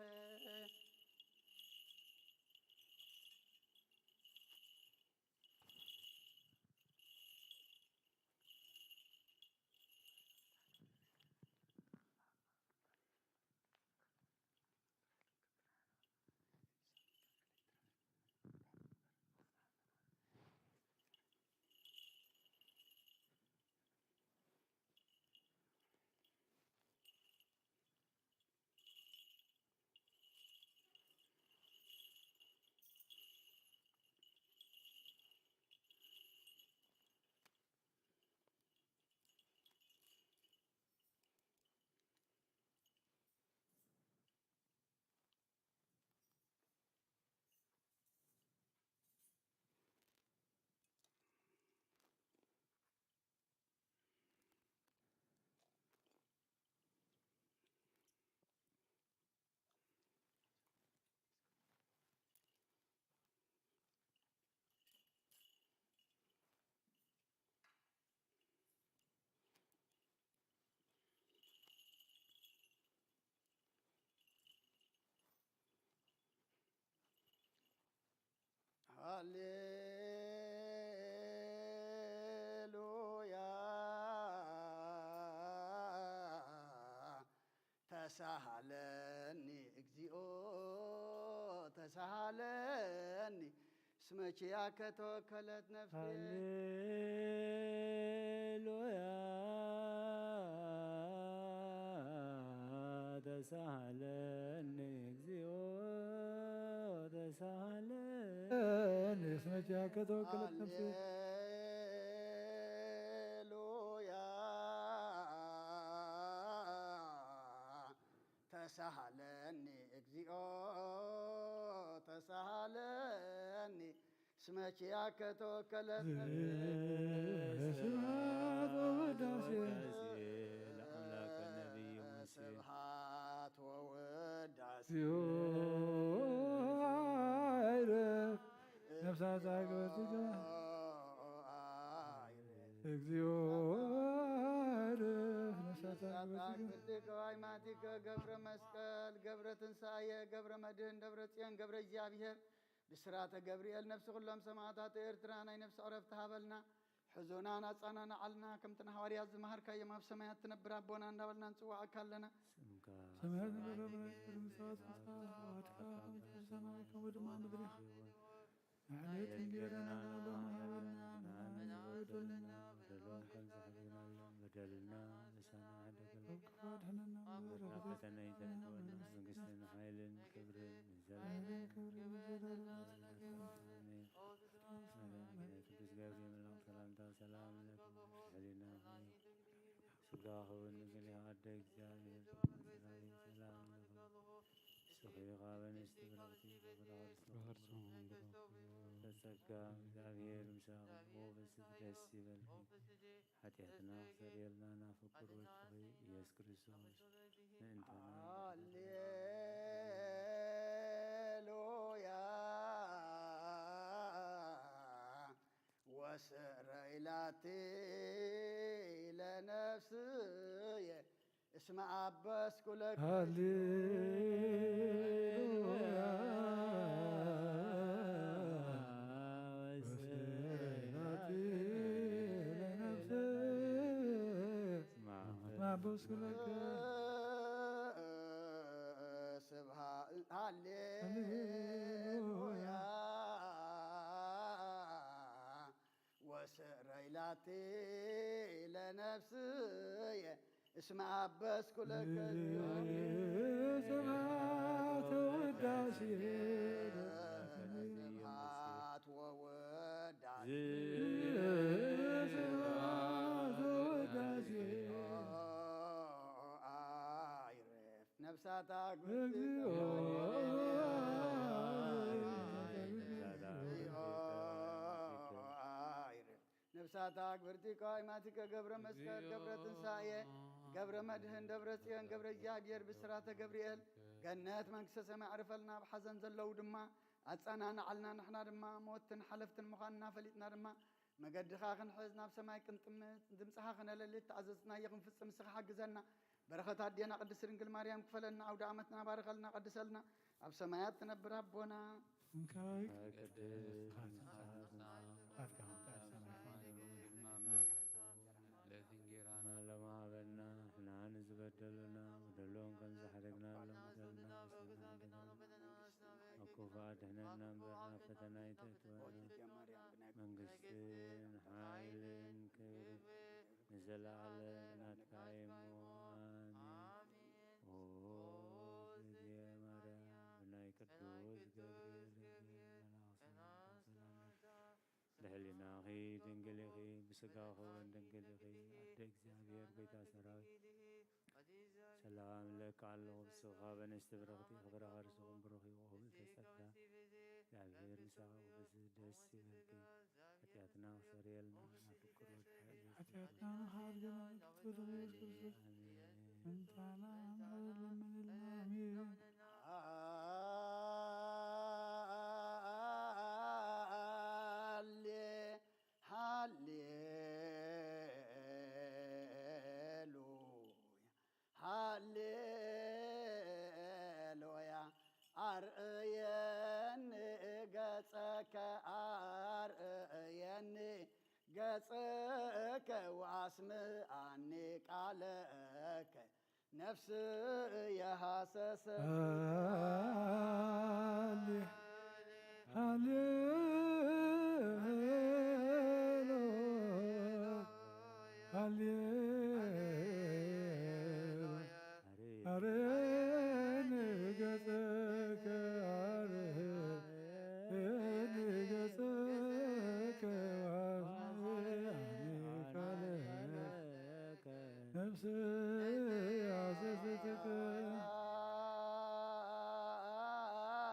ሃሌሉያ ተሳሃለኒ እግዚኦ ተሳሃለኒ እስመ ኪያከ ተወከለት ነፍሴ። ሃሌሉያ ተሳሃለኒ እግዚኦ ተሳሃለኒ እስመ ኪያከ ተወከለት ነፍሴ። ሃሌሉያ ተሳሃለኒ እግዚኦ ተሳሃለኒ እስመ ኪያከ ተወከለት ነፍሴ። ስብሐት ወውዳሴ ለአምላከ ነቢይ ሙሴ። ስብሐት ወውዳሴ። ነፍሳት አግበርትከ። እግዚኦ አይረፍ ነፍሳት አግበርትከ። አግብርቲከ ወአይማቲከ ገብረ መስቀል ገብረ ትንሳኤ ገብረ መድህን ደብረ ጽዮን ገብረ እግዚኣብሔር ብስራተ ገብርኤል ነፍሲ ኩሎም ሰማዕታት ኤርትራ ናይ ነፍሲ ዕረፍቲ ሃበልና። ሕዞና ናጻና ንዓልና ከምቲ ንሃዋርያት ዝመሃርካዮም ኣብ ሰማያት ትነብር ኣቦና እንዳበልና ንጽዋዓካ ኣለና። ስምካ ሰማያት ዝነበረ መለክት ምሳት ምሳት ተዋህድካ ከምቲ ሰማይ ከምኡ ድማ ምድሪ። ንዓለት እንጌራና ሎሚ ሃበና፣ ንዓና በደልና በደልና ንሓብዘ ሓቢና በደልና ንሳና ሓደገልና። ካብ ክፉ ኣድሕነና። ናብ ፈተነ ኣይተእትወና፣ መንግስትን ሓይልን ክብርን ንዘለዓለም። ክብርን ንዘለዓለም። ኣሜን። ቅዱስ ገብርኤል መልአክ ሰላምታ ሰላም ለኪ፣ ሕሊና ስጋ ኸውን ንግል ኣደ እግዚኣብሔር ሰላም ለኪ። ስኺ ኻበ ንስቲ ብርክቲ ተጸጋ እግዚኣብሔር ምሳኺ፣ ሞገስ ደስ ይበልኪ። ሓጢኣትና ክሰርየልና ናብ ፍቁር ወድኺ ኢየሱስ ክርስቶስ ምእንታና። ሃሌሉያ ወስዕረ ኢላቲ ለነፍስየ እስመ አበስኩ ለኪ። ሃሌሉያ ወስብሐት ለነፍስየ እስመ አበስኩ ለኪ። ስብሐት ሃሌሉያ ወስዕረ ኢላቲ ለነፍስየ እስመ አበስኩ ለከ። ስብሐት ወውዳሴ ስብሐት ወውዳሴ ስብሐት ወውዳሴ አይረፍ ነፍሳታ እግዚኦ ነፍሳታ ግብርቲ ቀዋይማቲከ ገብረ መስቀል ገብረ ትንሳኤ ገብረ መድህን ደብረ ጽዮን ገብረ እግዚኣብሔር ብስራተ ገብርኤል ገነት መንግስተ ሰማይ ዕርፈልና። ኣብ ሓዘን ዘለዉ ድማ ኣጻናንዓልና። ንሕና ድማ ሞትን ሓለፍትን ምዃንና ፈሊጥና ድማ መገድኻ ክንሕዝ ናብ ሰማይ ክንጥምት ድምፅኻ ክነለሊ ተኣዘዝናዮ ክንፍጽም ንስኻ ሓግዘና። በረኸት ኣዴና ቅድስት ድንግል ማርያም ክፈለልና፣ ኣውደ ዓመትና ባርኸልና፣ ቀድሰልና። ኣብ ሰማያት ትነብር ኣቦና። እንካይ ቅድስት ለእንጌራና ለማበና ንዓን ዝበደሉና በደሎም ከም ዝሓደግና ለምደልና ኣኩፋ ድሕነና እምበር ናብ ፈተና ይተእትወና። መንግስትን ሓይልን ክብርን ንዘለዓለም ናትካ እዩ እሞ ኣሜን። ኦ እግዝእትየ ማርያም ብናይ ቅዱስ ገብርኤል መልኣኽ ሰላምታ ሰላም ብሕሊናኺ ድንግል ኢኺ፣ ብስጋኺ እውን ድንግል ኢኺ። ኣደ እግዚኣብሔር ጐይታ ሰራዊት ሰላም እለኪ ኣለኹ፣ ብስኻ በንስቲ ብርኽቲ ኢኺ፣ ፍረ ከርስኹም ብሩኽ እዩ። ኦብልተ ጸጋ እግዚኣብሔር ምሳኺ ቅድስቲ ደስ ይበልኪ። ሓጢኣትና ክሰርየልና ናብ ፍቅር ወድካ ኢየሱስ ሓጢኣትና ንኻድገና ንክትብል ኢየሱስ ክርስቶስ ምንታና ምሕረት ለምንልና። ኣሜን። ሃሌ ሃሌሉያ ሃሌሉያ ኣርእየኒ ገጸከ ኣርእየኒ ገጸከ ወኣስምዓኒ ቃለከ ነፍስየ ሃሰሰት። ሃሌ ሃሌሉያ ሃሌ ኣሬን ገጸከ ኣሬን ገጸከ ዋስያኒ ካለ ነፍስ ያሰስትከ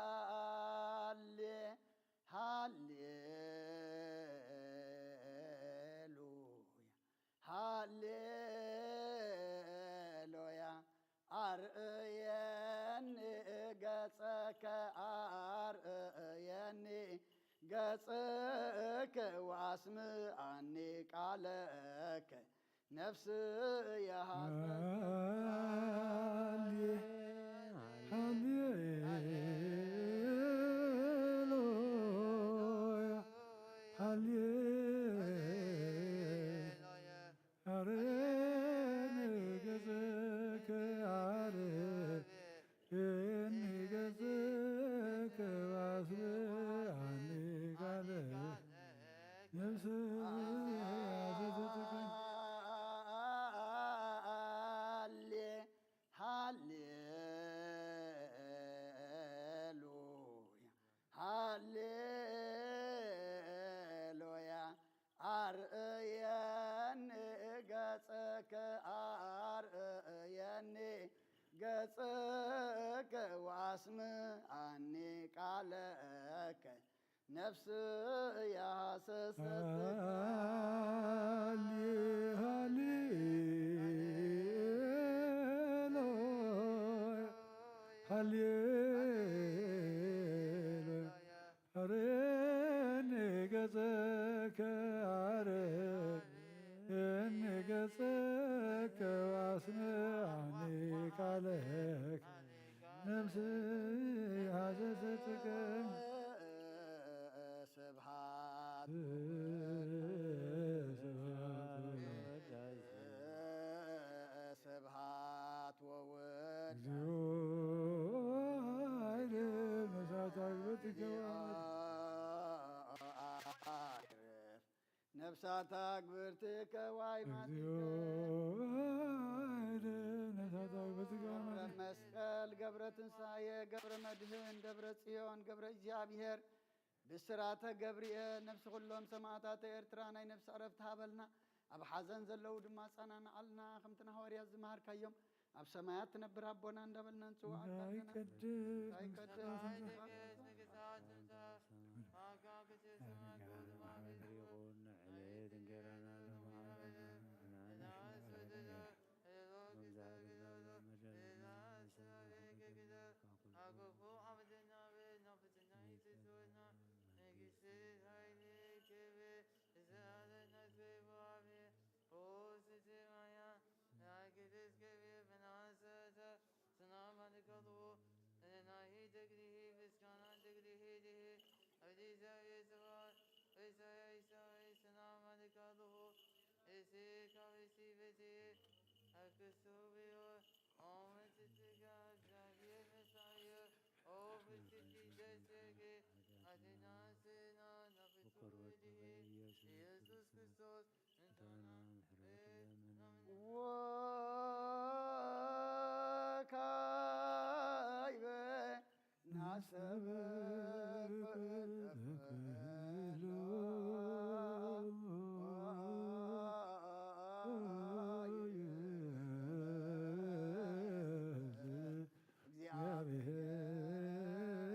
ሃሌ ሃሌሉያ ሃሌሉያ ኣርእየኒ ገጸከ ኣርእየኒ ገጸከ ወኣስምዓኒ ቃለከ ነፍስየ ሃሌ ሃሌሉያ ሃሌ ኣሬን ገጸከ ኣሬን ገጸከ ባስብዓኒ ቃለ ነፍስ ያዘዘትከ ሃሌ ሃሌሉያ ሃሌሉያ ኣርእየኒ ገጸከ ኣርእየኒ ገጸከ ወኣስምዓኒ ቃለከ ነፍስየ ሃሰሰት። ሃሌ ሃሌሉያ ሃሌሉያ ኣሬኒ ገጸከ ኣሬኒ ገጸከ ወኣስምዓኒ ቃለከ ነፍስየ ሃሰሰትከ ስብሃት ስብሐት ስብሃት ወወድ እግዚኦ ኃይለ ነሳት አግብትከ አርፍ ነፍሳት አግብርትከ ዋይ እግዚኦ ኃይለ ነሳት አግብትከ ገብረ መስቀል ገብረ ትንሳኤ ገብረ መድህን ደብረ ጽዮን ገብረ እግዚኣብሔር ብስራተ ገብርኤል ነፍሲ ኩሎም ሰማእታተ ኤርትራ ናይ ነፍሲ ዕረፍቲ ሃበልና። ኣብ ሓዘን ዘለዉ ድማ ኣጸናንዓልና። ከምቲ ንሃዋርያት ዝመሃርካዮም ኣብ ሰማያት ትነብር ኣቦና እንዳበልና ንጽውዓካ ኣለና። እንዳይቀድስ እንዳይቀድስ መንግስትካ መንግስትካ ትምጻእ። ይኹን ንዕሌት እንጌራና ለማዕበና ንሕና ንሽመ መዛግብና መደለና ንሰብሐከ ግዘ ካብ ኩሉ ተግሪሂ በስካና ተግሪሂ ድሂ። አብዲሳ የሰዋ ወይሳ ይሳ ወይሰና ማለካልሁ። እሴ ካበሲ በሲ አክሱ ብዮ። ኦመ ትትጋ እግዚአብሔር መሳየ። ኦ ፍትቲ ደሴጌ አቴና ስና ናፍሱ ድሂ። ኢየሱስ ክርስቶስ። ወካይበ ናሰብክ ተክሎ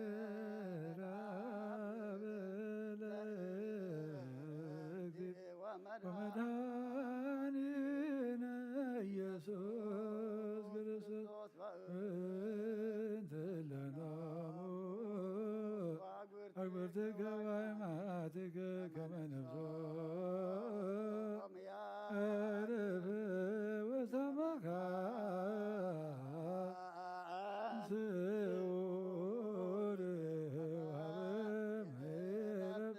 እግዚአብሔር አብ ለእግዚእ ወመድኃኒነ ኢየሱስ ክርስቶስ እንተ ለናሙ አግብርትከ ወአይማትከ ከመ ነፍሶ እርፍ ወሰማካ ስዑር ወሀበ ምሕረት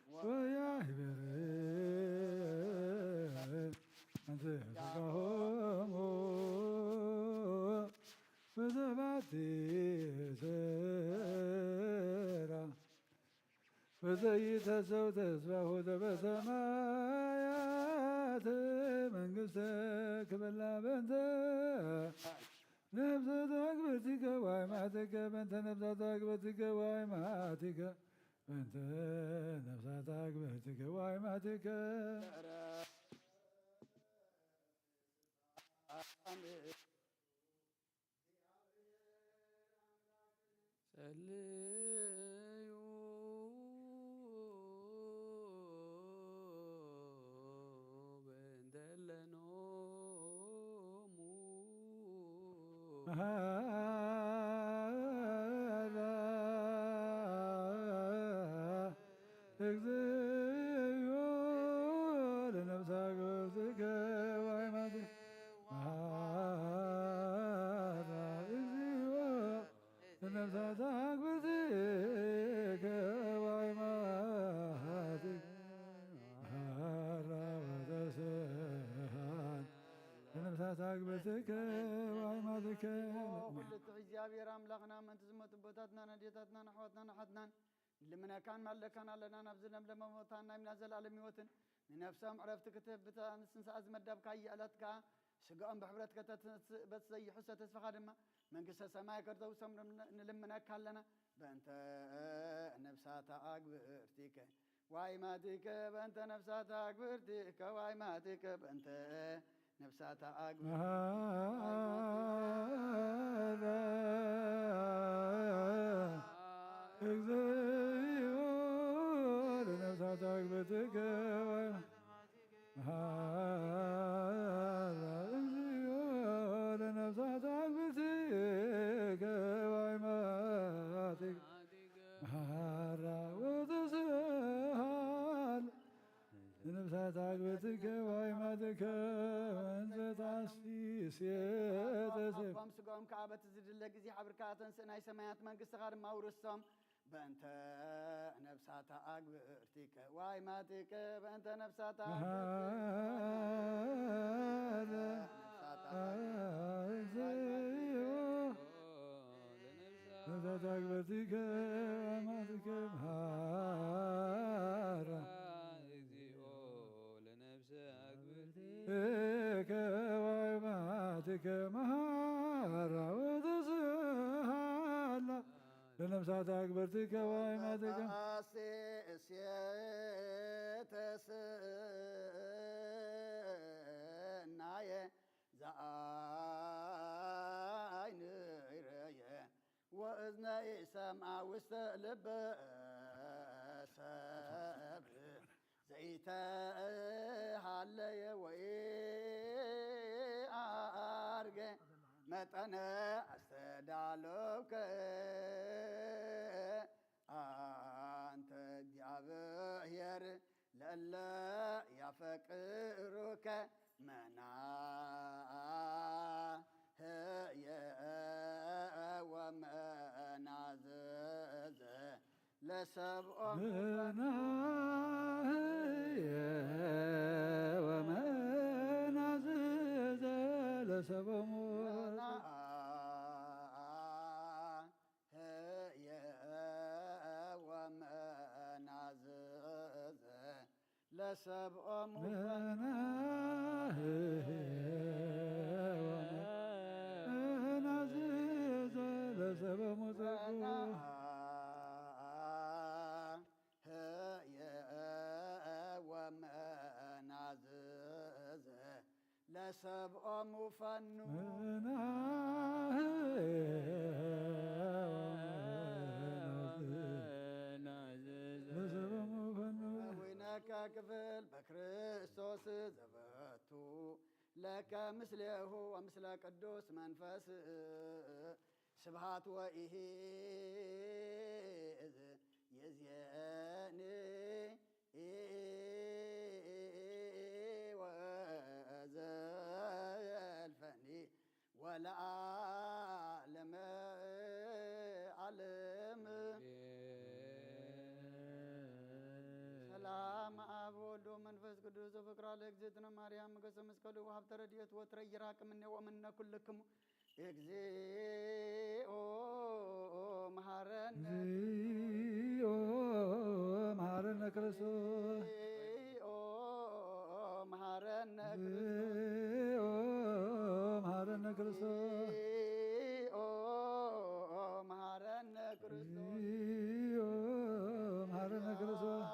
ወያህብር እንተ ተቃውሞ በዘባቲ ስራ በዘይተሰው ተስፋሁ በሰማያት መንግስተ ክበላ በንተ ነፍሳት አግብርቲከ ዋይማቲከ በንተ ነፍሳት አግብርቲከ ዋይማቲከ በንተ ነፍሳት አግብርቲከ ዋይማቲከ ጸልዩ በእንተ ለኖሙ መሐራ እግዚኦ ለነፍሳ ገብትከ ዋይማትከ መሐራ እግዚኦ ለነፍሳት አግብርቲከ ዋይማትከ መሐራ ወተስሃን ለነፍሳት አግብርቲከ ዋይማትከ ኩሉ ትሕ እግዚኣብሔር አምላኽና ምእንቲ ዝመቱ ኣቦታትናን ኣዴታትናን ኣሕዋትናን ኣሓትናን ንልምነካን ማለካን ኣለና። ናብዚ ለምለመ ቦታን ናይ ምና ዘላለም ህይወትን ንነፍሶም ዕረፍቲ ክትህብ ብታ ንስንሳ ዝመደብካ ይዕለት ከኣ ስጋኦም ብሕብረት ከተትንስእ በቲ ዘይሕሰ ተስፋኻ ድማ መንግስተ ሰማይ ከተውርሶም ንልምነካ ኣለና። በእንተ ነፍሳታ አግብርቲከ ዋይማቲከ በእንተ ነፍሳታ አግብርቲከ ዋይማቲከ በእንተ ነፍሳታ አግብርቲከ መሐራ እግዚኦ ለነፍሳት አግብርቲከ መሐራ እግዚኦ ለነፍሳት አግብርቲከ ዋይማቲከ መሐራ ወተስሃል ለነፍሳት አግብርቲከ ዋይማቲከ እንዘ ታሲስ የተስብ ስጋኦም ከኣ በቲ ዝድለ ግዜ ሓብርካ ኣተንስእ ናይ ሰማያት መንግስትኻ ድማ ኣውርሶም። በእንተ ነፍሳታ አግብርቲከ ዋይማቲከ በእንተ ነፍሳታ አግብርቲከ መሐራ ነፍሳታ አግብርቲከ እግዚኦ ነፍሳት አግብርቲከ ዋይማቲከ መሐራ እግዚኦ ለነፍሰ አግብርቲከ ዋይማቲከ መሐራ ወተስሃላ ለነፍሳት አግብርቲከ ዋይማቲከ ሴሴተስናየ ዘአይን ይረየ ወእዝነ ይሰምዓ ውስተ ልበ ሰብ ዘይተሃለየ ወይ አርገ መጠነ አስተዳለውከ አንተ እግዚአብሔር ለእለ ያፈቅሩከ መናህየ ወመናዝ ሰብኦሙ መናህየ ወመናዝዘ ለሰቦሙ። መናህየ ወመናዝዘ ለሰብኦሙ መናህየ ወመናዝዘ ለሰቦሙ ጸጉ። መናህየ ወመናዝዘ ለሰብኦሙ ፈኑ። መናህየ ወመናዝዘ ለሰብኦሙ ፈኑ። ከዊነከ ክፍል በክርስቶስ ዘበቱ ለከ ምስሌሁ ወምስለ ቅዱስ መንፈስ ስብሃት ወኢሂዝ ይእዜኒ ወዘልፈኒ ወለዓለመ ዓለም። ሰላም አብ ወወልድ ወመንፈስ ቅዱስ ወፍቅራ ለእግዝእትነ ማርያም ገሰ መስቀሉ ወሀብተ ረድኤት ወትረ ይራቅ እምኔ ወእምነ ኩልክሙ። እግዚኦ መሐረነ። እግዚኦ መሐረነ ክርስቶስ። እግዚኦ መሐረነ ክርስቶስ። እግዚኦ መሐረነ ክርስቶስ። እግዚኦ መሐረነ ክርስቶስ። እግዚኦ መሐረነ ክርስቶስ።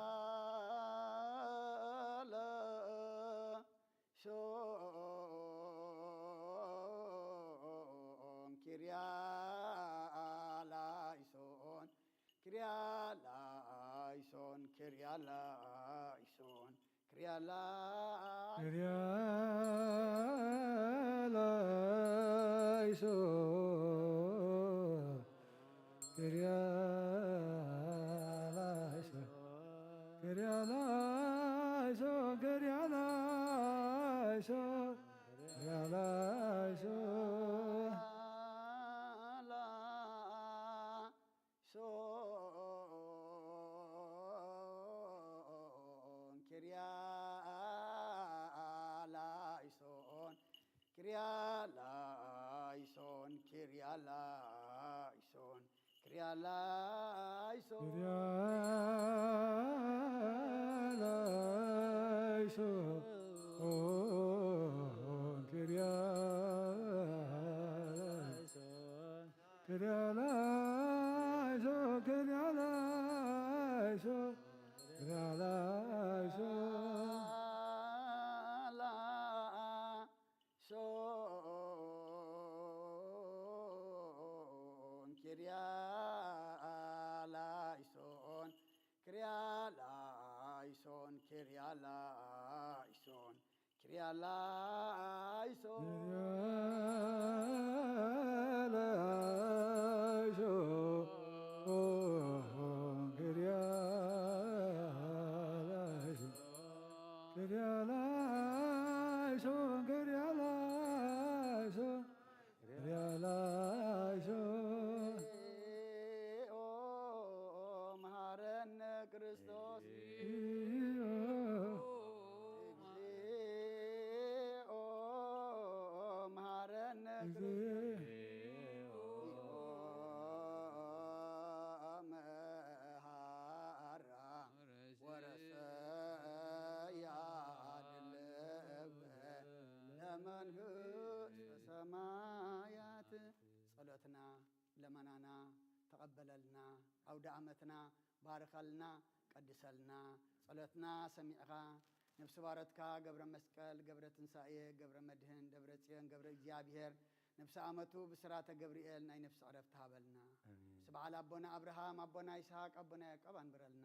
ሶን ኪርያ ላይሶን፣ ኪርያ ላይሶን፣ ኪርያ ላይሶን፣ ኪርያ ላይሶን። ኪርያ ላይሶን፣ ኪርያ ላይሶን፣ ኪርያ ላይሶን፣ ኪርያ ላይሶን፣ ኪርያ ላይሶን። ላይሶን፣ ኪርያ ላይሶን፣ ኪርያ ላይሶን፣ ኪርያ ላይሶን፣ ኪርያ ላይሶን። ኪርያ ላይሶን፣ ኪርያ ላይሶን፣ ኪርያ ላይሶን፣ ኪርያ ላይሶን፣ ኪርያ ላይሶን። ላይሶን፣ ኪርያ ላይሶን፣ ኪርያ ላይሶን፣ ኪርያ ላይሶን፣ ኪርያ ላይሶን። ኪርያ ላይሶን፣ ኪርያ ላይሶን፣ ኪርያ ላይሶን፣ ኪርያ ላይሶን፣ ኪርያ ላይሶን። ኦ መሐረነ ክርስቶስ። እግዚኦ መሐረነ ክርስቶስ። መሐራ ወረሰያ ድልበ ለመንግስተ ሰማያት። ጸሎትና ለመናና ተቐበለልና። አውደ ዓመትና ባርኸልና፣ ቀድሰልና። ጸሎትና ሰሚዕኻ፣ ነፍሲ ባሮትካ ገብረ መስቀል፣ ገብረ ትንሳኤ፣ ገብረ መድህን፣ ደብረ ጽዮን፣ ገብረ እግዚኣብሔር፣ ነፍሲ ዓመቱ ብስራተ ገብርኤል ናይ ነፍሲ ዕረፍቲ ሃበልና። ኣሜን። ስብዓል ኣቦና ኣብርሃም፣ ኣቦና ይስሐቅ፣ ኣቦና ያዕቆብ ኣንብረልና።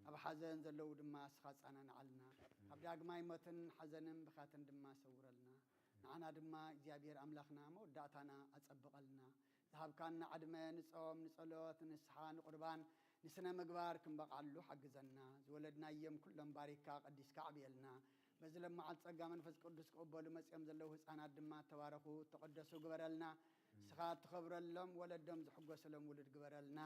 ኣብ ሓዘን ዘለዉ ድማ እስኻ ኣጸናንዓልና። ኣብ ዳግማይ ሞትን ሓዘንን ብኻትን ድማ ሰውረልና። ንዓና ድማ እግዚኣብሔር ኣምላኽና መወዳእታና ኣጸብቐልና። ዝሃብካና ዕድመ ንጾም፣ ንጸሎት፣ ንንስሓ፣ ንቁርባን፣ ንስነ ምግባር ክንበቕዓሉ ሓግዘና። ዝወለድናዮም ኩሎም ባሪካ ቀዲስካ ኣዕብየልና። በዚ ለመዓልቲ ጸጋ መንፈስ ቅዱስ ክቕበሉ መጺኦም ዘለዉ ህጻናት ድማ ተባረኹ፣ ተቐደሱ ግበረልና። ንስኻ እትኸብረሎም፣ ወለዶም ዝሕጎሰሎም ውሉድ ግበረልና።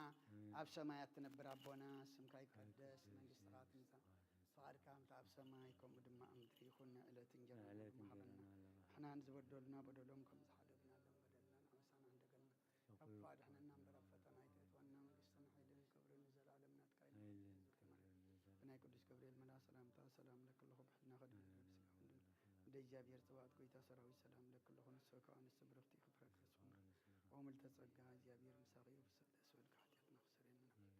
ኣብ ሰማያት ትነብር ኣቦና፣ ስምካ ይቀደስ፣ መንግስትኻ ትምጻእ፣ ፍቓድካ ከምቲ ኣብ ሰማይ ከምኡ ድማ ኣብ ምድሪ ይኹን። ዕለት እንጀራና ንዕለት ሃበና። እንጀራና ሃበና። ንሕና ንዝበደሉና በደሎም ከም ዝሓደግናሎም በደልና ንዓመሳና እንደገልና ካብ ክፉእ ኣድሕነና እምበር ኣብ ፈተና ኣይተእትወና። መንግስትን ሓይልን ክብርን ንዘለኣለም ናትካ እዩ። ኣይልን ክብርን ንዘለኣለም። ብናይ ቅዱስ ገብርኤል መልኣ ሰላምታ ሰላም ለኪ ኣለኹ፣ ብሕልና ከድንግል ብስጋ ወንድም ወደ እግዚኣብሔር ጽባኦት ጎይታ ሰራዊት ሰላም ለኪ ኣለኹ። ንስኺ ከኣ ኣንስቲ ብርኽቲ ኢኺ፣ ፍረ ከርስኺ ቡሩኽ። ኦ ምልዕተ ጸጋ፣ እግዚኣብሔር ምሳኺ እዩ። ብሰ-፣ ደስ በልኪ፣ ሓጢኣትና ክሰርየልና።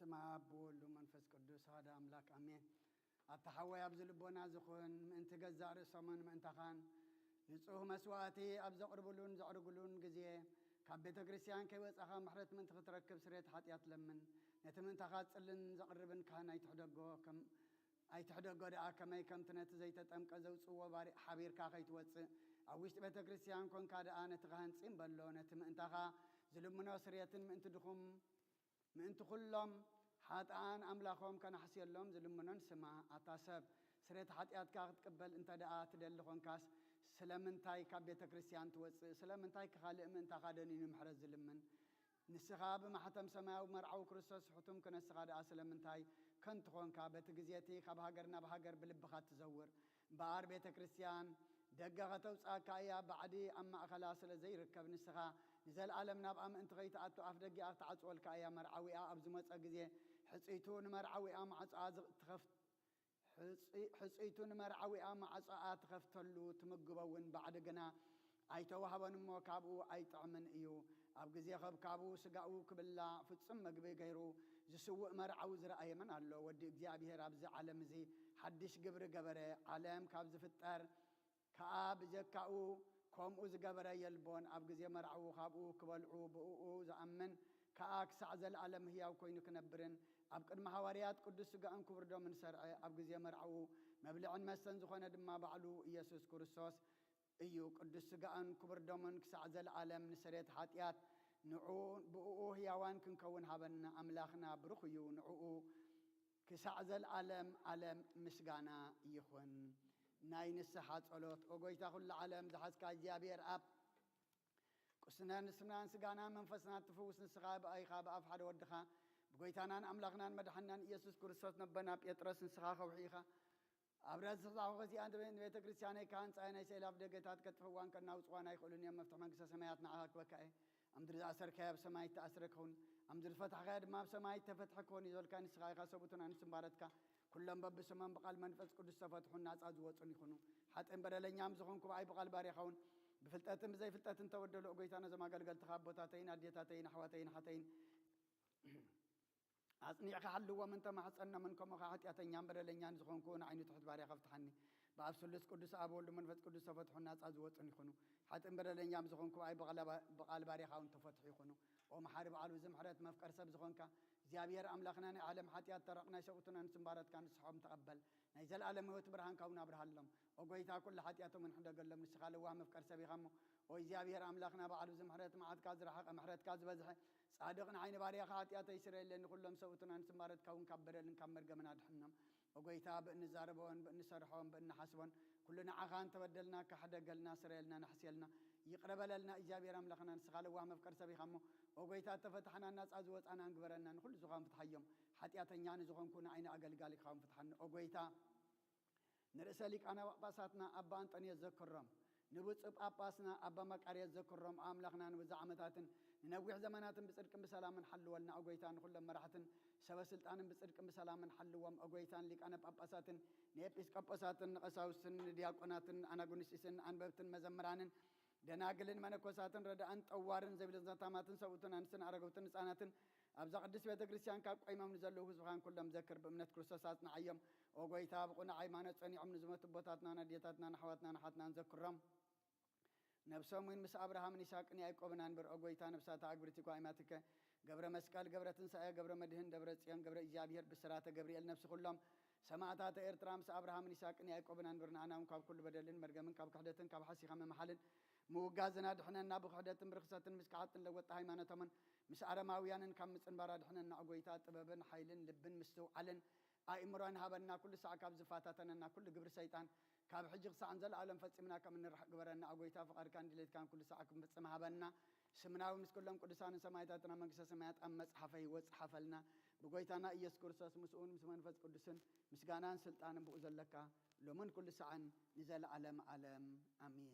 ስም ኣብ ብወልዱ መንፈስ ቅዱስ ሓደ ኣምላክ ኣሜን። ኣታ ሓወይ ኣብዚ ልቦና ዝኹን ምእንቲ ገዛእ ርእሶምን ምእንታኻን ንጹህ መስዋእቲ ኣብ ዘቕርብሉን ዘዕርግሉን ግዜ ካብ ቤተ ክርስቲያን ከይወጻኻ ምሕረት ምእንቲ ክትረክብ ስሬት ሓጢኣት ለምን። ነቲ ምእንታኻ ጽልን ዘቕርብን ካህን ኣይትሕደጎ ከም ኣይትሕደጎ ደኣ ከመይ ከምቲ ነቲ ዘይተጠምቀ ዘውጽዎ ባሪእ ሓቢርካ ከይትወጽእ ኣብ ውሽጢ ቤተ ክርስቲያን ኮንካ ደኣ ነቲ ካህን ጺም በሎ። ነቲ ምእንታኻ ዝልምኖ ስርየትን ምእንቲ ድኹም ምእንቲ ኩሎም ሓጥኣን ኣምላኾም ከናሕስየሎም ዝልምኖን ስማ። ኣታ ሰብ ስርየት ሓጢኣትካ ክትቅበል እንተ ደኣ ትደሊ ኾንካስ ስለምንታይ ካብ ቤተ ክርስቲያን ትወጽእ? ስለምንታይ ክኻልእ ምእንታኻ ደኒኑ ምሕረት ዝልምን? ንስኻ ብማሕተም ሰማያዊ መርዓዊ ክርስቶስ ሕቱም ክነስኻ ደኣ ስለምንታይ ከንቱ ኾንካ? በቲ ግዜ እቲ ካብ ሃገር ናብ ሃገር ብልብኻ ትዘውር። እምበኣር ቤተ ክርስቲያን ደገ ከተውጽኣካ እያ፣ ባዕዲ ኣብ ማእከላ ስለ ዘይርከብ ንስኻ ንዘለኣለም ናብኣ ምእንቲ ከይትኣቱ ኣፍ ደጊኣ ክትዓጽወልካ እያ። መርዓዊኣ ኣብ ዝመጸ ግዜ ሕጽይቱ ንመርዓዊኣ ማዕጾኣ ትኸፍት ሕጽ- ሕጽይቱ ንመርዓዊኣ ማዕጾኣ ትኸፍተሉ ትምግቦ እውን ባዕዲ ግና ኣይተዋህቦን እሞ ካብኡ ኣይጥዕምን እዩ። ኣብ ግዜ ከብካቡ ስጋኡ ክብላዕ ፍጹም መግቢ ገይሩ ዝስውእ መርዓዊ ዝረኣየ መን ኣሎ? ወዲ እግዚኣብሔር ኣብዚ ዓለም እዚ ሓድሽ ግብሪ ገበረ። ዓለም ካብ ዝፍጠር ከኣ ብጀካኡ ከምኡ ዝገበረ የልቦን። ኣብ ግዜ መርዓዊ ካብኡ ክበልዑ ብእኡ ዝኣምን ከኣ ክሳዕ ዘለኣለም ህያው ኮይኑ ክነብርን ኣብ ቅድሚ ሃዋርያት ቅዱስ ስጋኡን ክቡር ደሙን ሰርዐ። ኣብ ግዜ መርዓኡ መብልዕን መስተን ዝኾነ ድማ ባዕሉ ኢየሱስ ክርስቶስ እዩ። ቅዱስ ስጋኡን ክቡር ደሙን ክሳዕ ዘለኣለም ንስርየት ሓጢኣት ንዑ ብእኡ ህያዋን ክንከውን ሃበና። ኣምላኽና ብሩኽ እዩ። ንዕኡ ክሳዕ ዘለኣለም ኣለም ምስጋና ይኹን። ናይ ንስሓ ጸሎት። ኦ ጎይታ ኩሉ ዓለም ዝሓዝካ እግዚኣብሔር ኣብ ቁስነን ስምናን ስጋና መንፈስና ትፍውስ ንስኻ ብኣይኻ ብኣፍ ሓደ ወድኻ ብጎይታናን ኣምላኽናን መድሓናን ኢየሱስ ክርስቶስ ነበና ጴጥሮስ ንስኻ ከውሒ ኢኻ። ኣብ ረዝሒ ዛኹ ከዚኣ ንቤተ ክርስቲያነይ ካህን ጻይ ናይ ስእሊ ኣፍ ደገታት ከጥፍዋን ከናውጽዋን ኣይኽእሉን እዮም። መፍትሒ መንግስተ ሰማያት ንዓኻ ክበካ እየ። ኣብ ምድሪ ዝኣሰርካዮ ኣብ ሰማይ እተኣስረ ክኸውን፣ ኣብ ምድሪ ዝፈታሕካዮ ድማ ኣብ ሰማይ እተፈትሐ ክኸውን እዩ ዝበልካ ንስኻ ኢኻ። ሰብኡትን ኣንስትን ባረትካ ኩሎም በብስሞም ብቓል መንፈስ ቅዱስ ዝተፈትሑን ናጻ ዝወጹን ይኹኑ። ሓጥእን በደለኛም ዝኾንኩ ብኣይ ብቓል ባርያኻ እውን ብፍልጠትን ብዘይፍልጠትን ተበደሉ። ኦ ጎይታ ነዞም ኣገልገልትኻ ኣቦታተይን ኣዴታተይን ኣሕዋተይን ሓተይን ኣጽኒዕካ ሓልዎም እንተ ማሕጸኖምን ከምኡ ኸዓ ሓጢኣተኛን በደለኛን ዝኾንኩ ንዓይኑ ትሑት ባርያ ከፍትሓኒ። ብኣብ ስሉስ ቅዱስ ኣብ ወልዱ መንፈስ ቅዱስ ተፈትሑ ናጻ ዝወጹን ይኹኑ። ሓጥእን በደለኛም ዝኾንኩ ብኣይ ብቓላ- ብቓል ባርያኻ እውን ተፈትሑ ይኹኑ። ኦ መሓሪ በዓሉ እዚ ምሕረት መፍቀር ሰብ ዝኾንካ እግዚኣብሔር ኣምላኽና ናይ ዓለም ሓጢኣት ተረቕ ናይ ሰብኡትን ኣንስትን ባረትካ ንስሖም ተቐበል። ናይ ዘለኣለም ህይወት ብርሃንካ እውን ኣብርሃሎም። ኦ ጎይታ ኩሉ ሓጢኣቶም እንሕደገሎም ንስኻ ለዋህ መፍቀር ሰብ ኢኻ እሞ። ኦ እግዚኣብሔር ኣምላኽና በዓሉ እዚ ምሕረት መዓትካ ዝረሓቐ ምሕረትካ ዝበዝሐ ጻድቕ ንዓይኒ ባርያኻ ሓጢኣተይ ስረየለኒ፣ ኩሎም ሰብኡትን ኣንስትን ባረትካ እውን ካብ በደልን ካብ መርገምን ኣድሕኖም። ኦ ጎይታ ብእንዛረቦን ብእንሰርሖን ብእንሓስቦን ኩሉ ንዓኻ እንተበደልና ካሕደገልና፣ ስረየልና፣ ናሕስየልና፣ ይቕረ በለልና። እግዚኣብሔር ኣምላኽና ንስኻ ለዋህ መፍቀር ሰብ ኢኻ እሞ ኦ ጎይታ እተፈታሕና ናጻ ዝወጻና እንግበረና። ንኹሉ ዝኾን ፍትሓዮም። ሓጢኣተኛ ንዝኾንኩ ንዓይኒ ኣገልጋሊኻ እውን ፍትሓኒ ኦ ጎይታ። ንርእሰ ሊቃነ ጳጳሳትና ኣባ ኣንጠንዮስ ዘክሮም፣ ንብፁዕ ጳጳስና ኣባ መቃርዮስ ዘክሮም፣ ኣምላኽና ንብዙሕ ዓመታትን ንነዊሕ ዘመናትን ብጽድቅን ብሰላምን ሓልወልና። ኦ ጎይታ ንኹሎም መራሕትን ሰበ ስልጣንን ብጽድቅን ብሰላምን ሓልዎም። ኦ ጎይታ ንሊቃነ ጳጳሳትን ንኤጲስቆጶሳትን ንቐሳውስትን ንዲያቆናትን ኣናጉንስጢስን ኣንበብትን መዘምራንን ደናግልን መነኮሳትን ረዳእን ጠዋርን ዘቢሎን ዘታማትን ሰብኡትን ኣንስትን ኣረገውትን ህፃናትን ኣብዛ ቅድስት ቤተ ክርስቲያን ካብ ቆይሞም ንዘለዉ ህዝብኻን ኩሎም ዘክር። ብእምነት ክርስቶስ ኣጽንዓዮም። ኦ ጎይታ ብቑኑዕ ሃይማኖት ጸኒዖም ንዝሞቱ ኣቦታትናን ኣዴታትናን ኣሕዋትናን ኣሓትናን ዘክሮም። ነብሶም እውን ምስ ኣብርሃምን ይስሐቅን ያዕቆብን ኣንብር። ኦ ጎይታ ነብሳታ ኣግብርቲ ጓይማትከ ገብረ መስቀል ገብረ ትንሳኤ ገብረ መድህን ደብረ ጽዮን ገብረ እግዚኣብሔር ብስራተ ገብርኤል ነብሲ ኩሎም ሰማእታተ ኤርትራ ምስ ኣብርሃምን ይስሐቅን ያዕቆብን ኣንብር። ንኣና እውን ካብ ኩሉ በደልን መርገምን ካብ ክሕደትን ካብ ሓሲኻ ምምሓልን ምውጋዝን ኣድሕነና። ብክሕደትን ብርኽሰትን ምስ ከሓድትን ለወጥቲ ሃይማኖቶምን ምስ ኣረማውያንን ካብ ምጽንባር ኣድሕነና። ኦ ጎይታ ጥበብን ሓይልን ልብን ምስትውዓልን ኣእምሮን ሃበና። ኩሉ ሳዕ ካብ ዝፈታተነና ኩሉ ግብሪ ሰይጣን ካብ ሕጂ ክሳዕ ንዘለኣለም ፈጺምና ከም እንርሕቅ ግበረና። ኦ ጎይታ ፍቓድካን ድሌትካን ኩሉ ሳዕ ክንፍጽም ሃበና። ስምና እውን ምስ ኩሎም ቅዱሳንን ሰማእታትን ኣብ መንግስተ ሰማያት ኣብ መጽሓፈ ህይወት ጽሓፈልና። ብጎይታና ኢየሱስ ክርስቶስ ምስኡን ምስ መንፈስ ቅዱስን ምስጋናን ስልጣንን ብኡ ዘለካ ሎምን ኩሉ ሳዕን ንዘለኣለም ኣለም ኣሜን።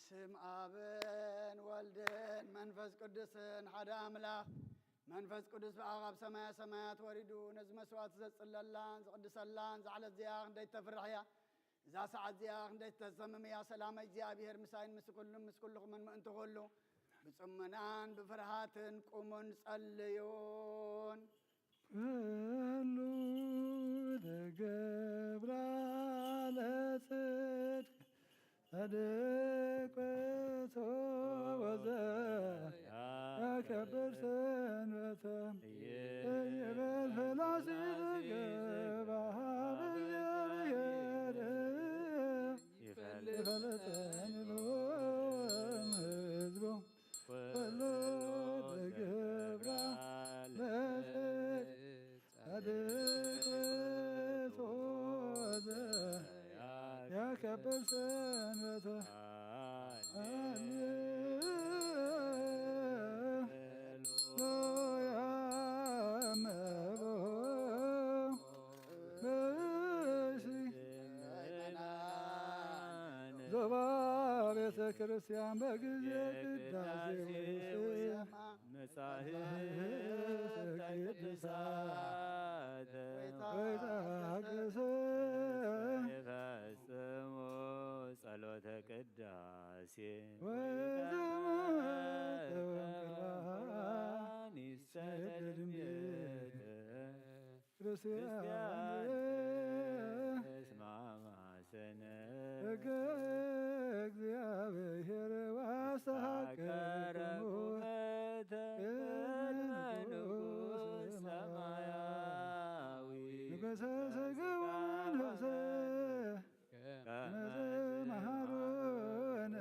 ስም ኣብን ወልድን መንፈስ ቅዱስን ሓደ ኣምላኽ። መንፈስ ቅዱስ ብኣብ ካብ ሰማያ ሰማያት ወሪዱ ነዚ መስዋዕቲ ዘጽለላን ዝቕድሰላን ዛዕለት እዚኣ ክንደይ ተፍርሕ እያ። እዛ ሰዓት እዚኣ ክንደይ ተሰምም እያ። ሰላም እግዚኣብሔር ምሳይን ምስ ኩሉም ምስ ኩልኹምን ምእንቲ ኩሉ ብጽሙናን ብፍርሃትን ቁሙን ጸልዩን። ኩሉ ትገብራ ለጽድቅ ጻድቅ ውእቱ ወዘ ያከብር ሰንበተ ይበል ፈላሲ ዝገባ በእግዚአብሔር ይፈልጠን ሎም ህዝቡ ኩሉ ትገብራ ለጽድቅ ጻድቅ ውእቱ ወዘ ያከብር ሰንበተ። ሃሌሉያ እመቦ ብእሲ ዞባ ቤተ ክርስቲያን በጊዜ ቅዳሴ ውስጥ መጻኢ ቅዱሳት ወይታቅስ ይፈጽሙ ጸሎተ ቅዳሴ ወይዘመተወንቅርባን ይሰደድ ቤት ክርስቲያን ስማማሰነ ሕገ እግዚአብሔር ዋሳቀረቡ ዋሳቀረቡ ንጉሥ ሰማያዊ ንጉሠ ሥጋ ወመንፈስ ከመ መሃሮነ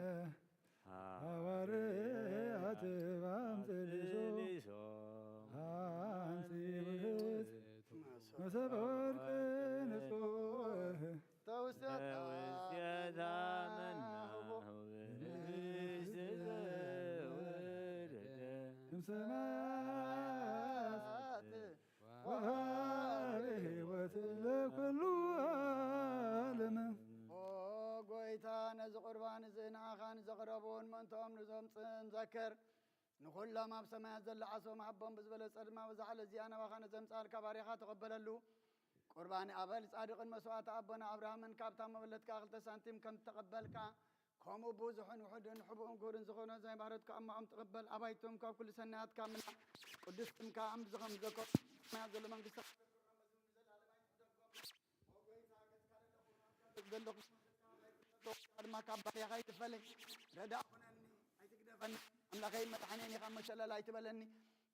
ሐዋርያት በአምጥሊሶ አንቲ ውእቱ መሰበ ወርቅ ንጹሕ ተውስቴታ ተውስቴታ መናሁ መናሁ ብእሲ ዘወረደ እምሰማያት ወሃበ ሕይወት ለኩሉ ዓለም። ኦ ጎይታ፣ ነዚ ቁርባን እዚ ንኣኻ ንዘቕረቡን ምእንትኦም ንዘምጽእን ዘክር። ንኹሎም ኣብ ሰማያት ዘለዓሶም ሃቦም ብዝበለጸ ድማ በዛ ዕለት እዚኣ ናባኻ ነዘምጽኣልካ ባሪኻ ተቐበለሉ። ቁርባን ኣበል ጻድቕን መስዋዕቲ ኣቦና ኣብርሃምን ካብታ መበለትካ ክልተ ሳንቲም ከም እተቐበልካ፣ ከምኡ ብዙሕን ውሑድን ሕቡእን ክቡርን ዝኾነ ናይ ባህረትካ እማኦም ትቐበል። ኣባይቶም ካብ ኩሉ ሰናያትካ ምና ቅዱስ ስምካ ኣምዚ ከም ዘከሩ ሰማያት ዘሎ መንግስቲ ዘለኹ ድማ ካብ ባርያኻ ኣይትፈለኝ። ረዳእ ኩነኒ፣ ኣይትግደፈኒ። ኣምላኸይ መድሓኔን ኢኻ መሸለል ኣይትበለኒ።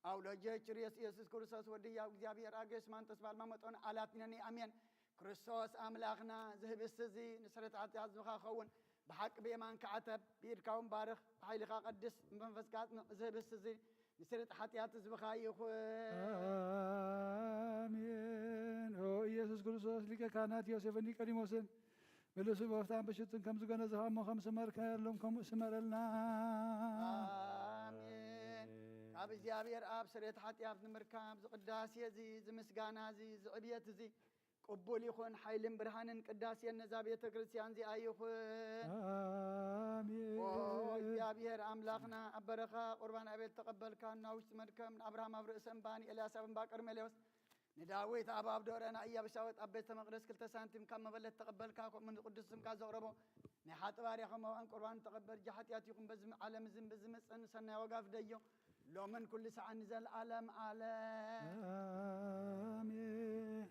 ኣውሎጀ ችርየስ ኢየሱስ ክርስቶስ ወዲ ያው እግዚኣብሔር ኣገስ ማንተስ ባልማ መጦን ኣላትነኒ ኣሜን። ክርስቶስ ኣምላኽና፣ እዚ ህብስቲ እዚ ንስርየት ሓጢኣት ህዝብኻ ክኸውን፣ ብሓቂ ብየማንካ ዓተብ፣ ብኢድካ እውን ባርኽ፣ ብሓይልኻ ቀድስ፣ ብመንፈስካ ኣጽንዕ። እዚ ህብስቲ እዚ ንስርየት ሓጢኣት ህዝብኻ ይኹን። ኣሜን። ኦ ኢየሱስ ክርስቶስ፣ ሊቀ ካህናት ዮሴፍን ኒቆዲሞስን፣ ብልብሲ በፍታን ብሽቱን ከም ዝገነዝኻ እሞ ከም ስመርካሎም ከምኡ ስመረልና። ኣሜን። ካብ እግዚኣብሔር ኣብ ስርየት ሓጢኣት ንምርካብ፣ እዚ ቅዳሴ እዚ፣ እዚ ምስጋና እዚ፣ እዚ ዕብየት እዚ፣ ቅቡል ይኹን። ሓይልን ብርሃንን ቅዳሴን ነዛ ቤተ ክርስቲያን እዚኣ ይኹን። ኣሜን። ኦ እግዚኣብሔር ኣምላኽና፣ ኣብ በረኻ ቁርባን ኣቤል ተቐበልካ፣ ናውሽቲ መድከም ንኣብርሃም ኣብ ርእሲ እምባ፣ ንኤልያስ ኣብ እምባ ቀርሜሌዎስ፣ ንዳዊት ኣብ ኣብ ዶረና እያብሻወጥ ኣብ ቤተ መቕደስ ክልተ ሳንቲም ካብ መበለት ተቐበልካ፣ ከምኡ ንቅዱስ ስምካ ዘቕረቦ ናይ ሓጥባርያ ከማውኣን ቁርባን ተቐበል። እጃ ሓጢኣት ይኹን በዚ ዓለም ዝን ብዝመፅእን ሰናይ ዋጋ ፍደዮ። ሎምን ኩሉ ሰዓን ንዘለዓለም ዓለም። ኣሜን።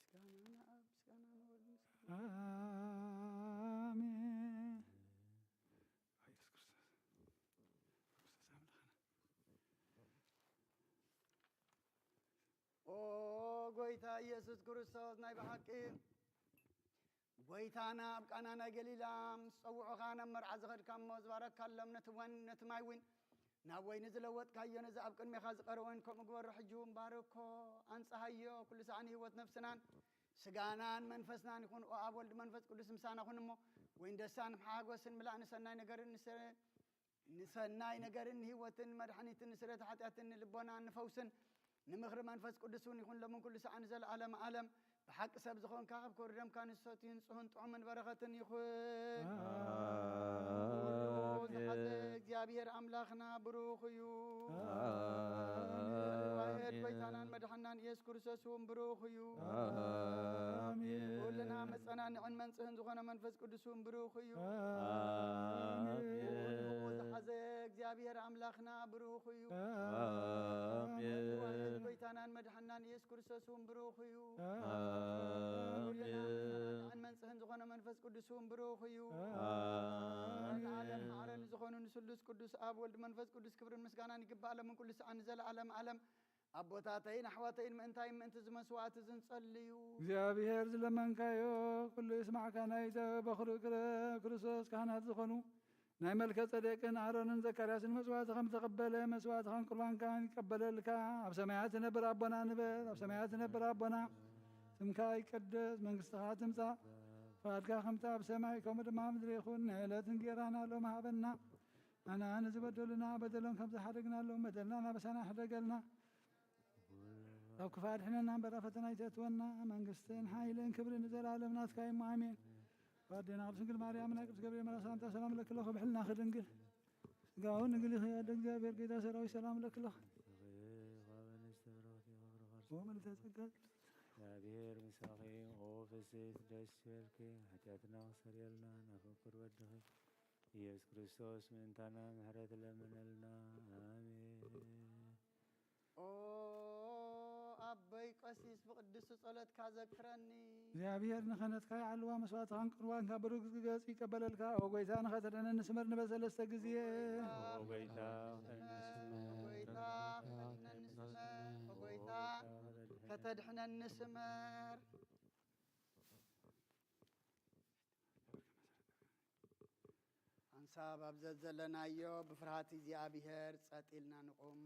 እግዚኣብሔር ጓሳ ምስጋና ንኣብ፣ ምስጋና ንወልድ፣ ምስጋና ኣሜን። ኢየሱስ ክርስቶስ፣ ክርስቶስ ኣምላኽና። ኦ ጎይታ ኢየሱስ ክርስቶስ፣ ናይ ብሓቂ ጎይታና ኣብ ቃና ናይ ገሊላ ምስ ጸውዑኻ ናብ መርዓ ዝኸድካ እሞ ዝባረካሎም ነቲ ወን ነቲ ማይ እውን ናብ ወይኒ ዝለወጥካዮ ነዚ ኣብ ቅድሜኻ ዝቐረወን ከምኡ ግበሮ። ሕጂ እውን ባርኮ፣ ኣንጽሃዮ፣ ኩሉ ሳዕ ንህይወት ነፍስናን ስጋናን መንፈስናን ይኹን። ኦ ኣብ ወልድ መንፈስ ቅዱስ ምሳና ኩን እሞ ወይን ደስታን ሓጎስን ምላእ ንሰናይ ነገርን ንሰ ንሰናይ ነገርን ንህይወትን መድሓኒትን ንስረተ ሓጢኣትን ንልቦናን ንፈውስን ንምኽሪ መንፈስ ቅዱስ እውን ይኹን ሎምን ኩሉ ሰዓን ዘለዓለም ዓለም። ብሓቂ ሰብ ዝኾንካ ካብ ክብሪ ደምካ ንሰትዩ ንጽሁን ጥዑምን በረኸትን ይኹን። ኣሜን። ዝሓዘ እግዚኣብሔር ኣምላኽና ብሩኽ እዩ። ኣሜን። ዋህድ ጎይታናን መድሓናን ኢየሱስ ክርስቶስ እውን ብሩኽ እዩ። ኣሜን። ኩልና መጸናንዕን መንጽህን ዝኾነ መንፈስ ቅዱስ እውን ብሩኽ እዩ። ኣሜን። ዝሓዘ እግዚኣብሔር ኣምላኽና ብሩኽ እዩ። ኣሜን። ዋህድ ጎይታናን መድሓናን ኢየሱስ ክርስቶስ እውን ብሩኽ እዩ። ኣሜን። ኩልና መጸናንዕን መንጽህን ዝኾነ መንፈስ ቅዱስ እውን ብሩኽ እዩ። ኣሜን። ዓለም ማዕረን ዝኾኑ ንስሉስ ቅዱስ ኣብ ወልድ መንፈስ ቅዱስ ክብርን ምስጋናን ይግባእ፣ ሎምን ኩሉ ሰዓን ንዘለዓለም ዓለም። ኣቦታተይን ኣሕዋተይን ምእንታይ ምእንቲ ዝመስዋዕቲ ዝንጸልዩ እግዚኣብሔር ዝለመንካዮ ኩሉ ይስማዕካ። ናይ በኹሪ ክረ-፣ ክርስቶስ ካህናት ዝኾኑ ናይ መልከ ጸዴቅን ኣሮንን ዘካርያስን መስዋዕቲ ከም ተቐበለ መስዋዕትኻን ቁርባንካን ይቀበለልካ። ኣብ ሰማያት ትነብር ኣቦና ንበል። ኣብ ሰማያት ትነብር ኣቦና፣ ስምካ ይቀደስ፣ መንግስትኻ ትምጻእ፣ ፍቓድካ ከምቲ ኣብ ሰማይ ከምኡ ድማ ኣብ ምድሪ ይኹን። ናይ ዕለት እንጌራና ሎም ሃበና። ኣና ንዝበደሉና በደሎም ከም ዝሓደግናሎም በደልና ናበሳና ሕደገልና። ካብ ክፋ ኣድሕነና እምበር ኣብ ፈተና ኣይተእትወና። መንግስትን ሓይልን ክብርን ንዘለኣለም ናትካ እዩ። ኣሜን። ኣዴና ቅድስት ድንግል ማርያም ናይ ቅዱስ ገብርኤል መልኣክ ሰላምታ ሰላም ለኪ ኣለኹ። ብሕልና ክድንግል ስጋውን ድንግል ይኸ ያደ እግዚኣብሔር ጌታ ሰራዊት ሰላም ለኪ ኣለኹ። ወመልእተ ጸጋ። እግዚኣብሔር ምሳኺ፣ ኦ ፍስሕቲ ደስ ይበልኪ፣ ሓጢኣትና ክሰርየልና ናብ ፍቁር ወድኺ ኢየሱስ ክርስቶስ ምእንታና ምሕረት ለምነልና። ኣሜን። ኦ ኣቦይ ቀሲስ፣ ብቅድስቲ ጸሎትካ ዘክረኒ። እግዚኣብሔር ንኸነትካ ይዓልዋ፣ መስዋዕትኻን ቁርባንካ ብሩክ ገጽ ይቀበለልካ። ኦ ጎይታ፣ ንኸተድሕነኒ ስመር ንበል ሰለስተ ግዜ። ኦ ጎይታ፣ ኦ ጎይታ፣ ከተድሕነኒ ስመር። ኦ ጎይታ፣ ከተድሕነኒ ስመር። ሓንሳብ ኣብ ዘዘለናዮ ብፍርሃት እግዚኣብሔር ጸጥ ኢልና ንቑም።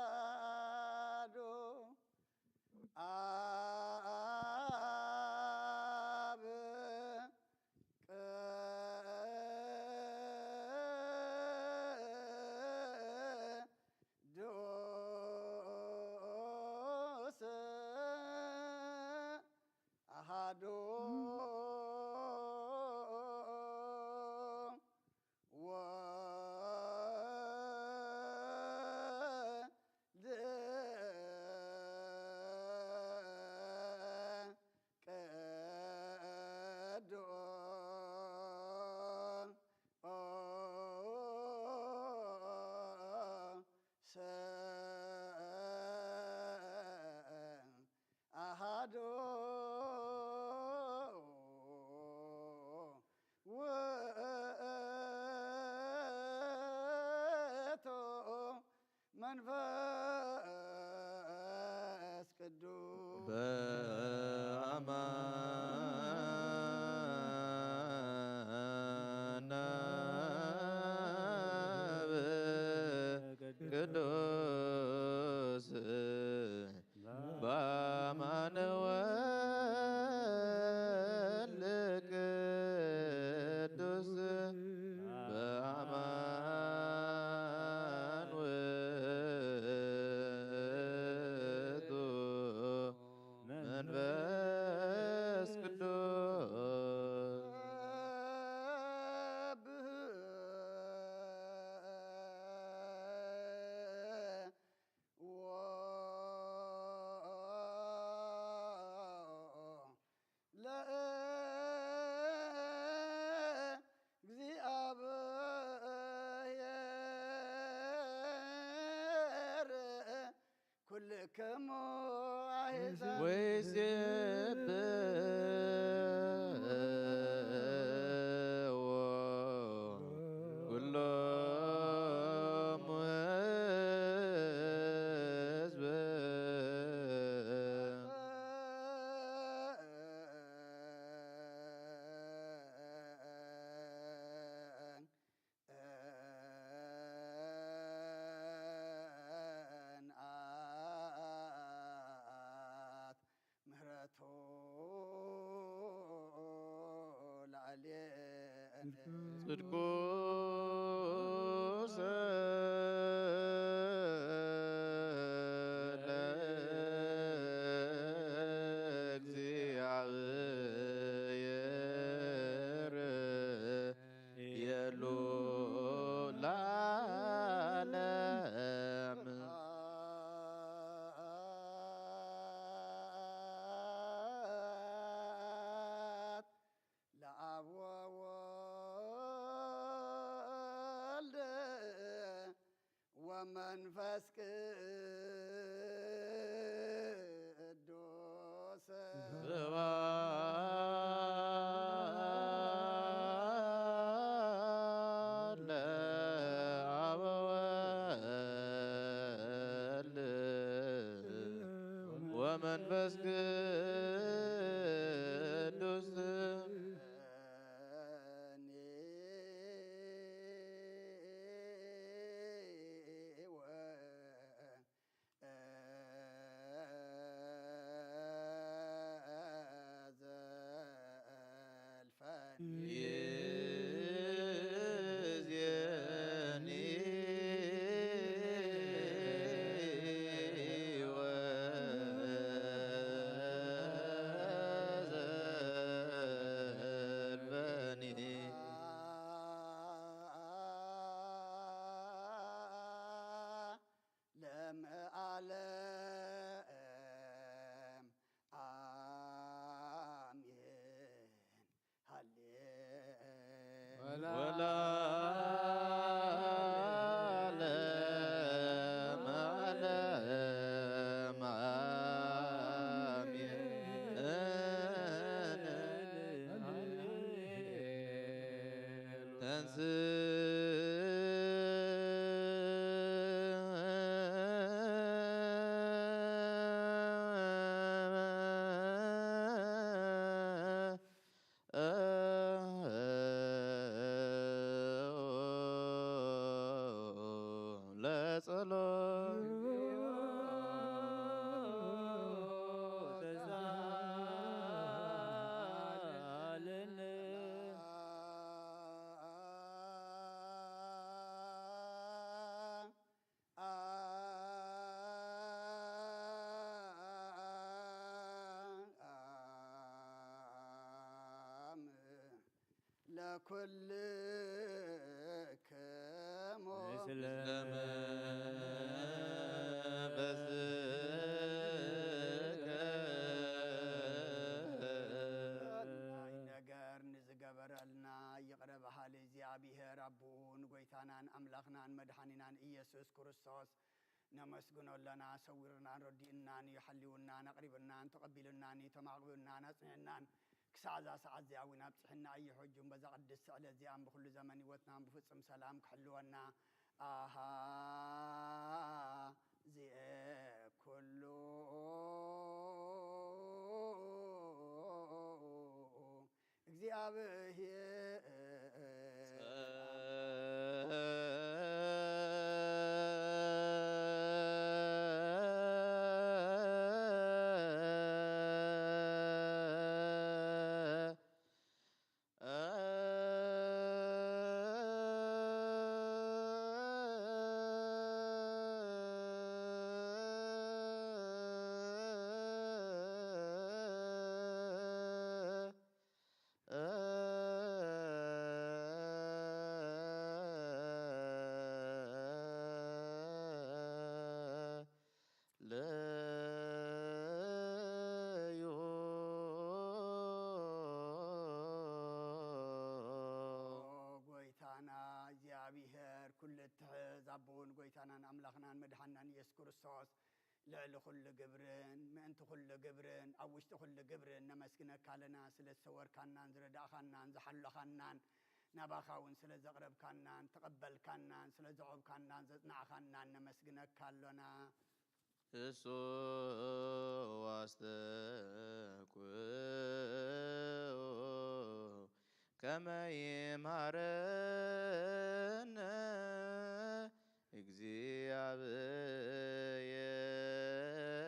ኣሃዱ ኣብ ቅዱስ ኣሃዱ ወልድ ቅዱስ ኣሃዱ ውእቱ መንፈስ ቅዱስ። በአማን አብ ቅዱስ በአማን ወልድ ቅዱስ በአማን ውእቱ መንፈስ ቅዱስ። ለእግዚኣብሔር ኩልክሙ ወይሴብዎ ኩሎም ህዝብ። ምህረቱ ላዕሌነ። ጽድቁ ለእግዚኣብሔር የሉ ለዓለም። ለአብ ወወልድ ወመንፈስ ቅዱስ። ስብሐት ለአብ ወወልድ ወመንፈስ ቅዱስ። ዘልፈኒ። ይእዜኒ ወዘልፈኒ። ለመዓለም አሜን። ሃሌ ወለዓለመ ዓለም አሜን። ተንስ ለጸሎት ተሳለነ። ለኩልክሙ ምስለ መንፈስከ። ናይ ነገር ንዝገበረልና ይቕረ በሃሊ እግዚኣብሔር ኣቦኡ ንጎይታናን ኣምላኽናን መድሓኒናን ኢየሱስ ክርስቶስ ነመስግኖ ኣለና። ሰዊርናን ረዲእናን እዩ፣ ሓሊውናን ኣቕሪብናን ተቐቢልናን እዩ፣ ተማዕቂቡናን ኣጽኒዕናን ክሳዕ እዛ ሰዓት እዚኣ እውን ኣብጽሕና እዩ። ሕጂ እውን በዛ ቅድስቲ ዕለት እዚኣን ብኹሉ ዘመን ህይወትናን ብፍጹም ሰላም ክሕልወና ኣሃ ዚኤ ኩሉ እግዚኣብሔር። ለዩ ጎይታና እግዚኣብሔር ኩሉ እትሕዝ ኣቦን ጎይታናን ኣምላኽናን መድሓናን ኢየሱስ ክርስቶስ ልዕሊ ኩሉ ግብርን ምእንቲ ኩሉ ግብርን ኣብ ውሽጢ ኩሉ ግብርን ነመስግነካ ኣለና። ስለ ዝሰወርካናን ዝረዳእኻናን ዝሓለኻናን ናባኻ እውን ስለ ዘቕረብካናን ተቐበልካናን ስለ ዘቖምካናን ዘጽናዕኻናን ነመስግነካ ኣሎና። እሱ ዋስተኩ ከመ ይምሃረነ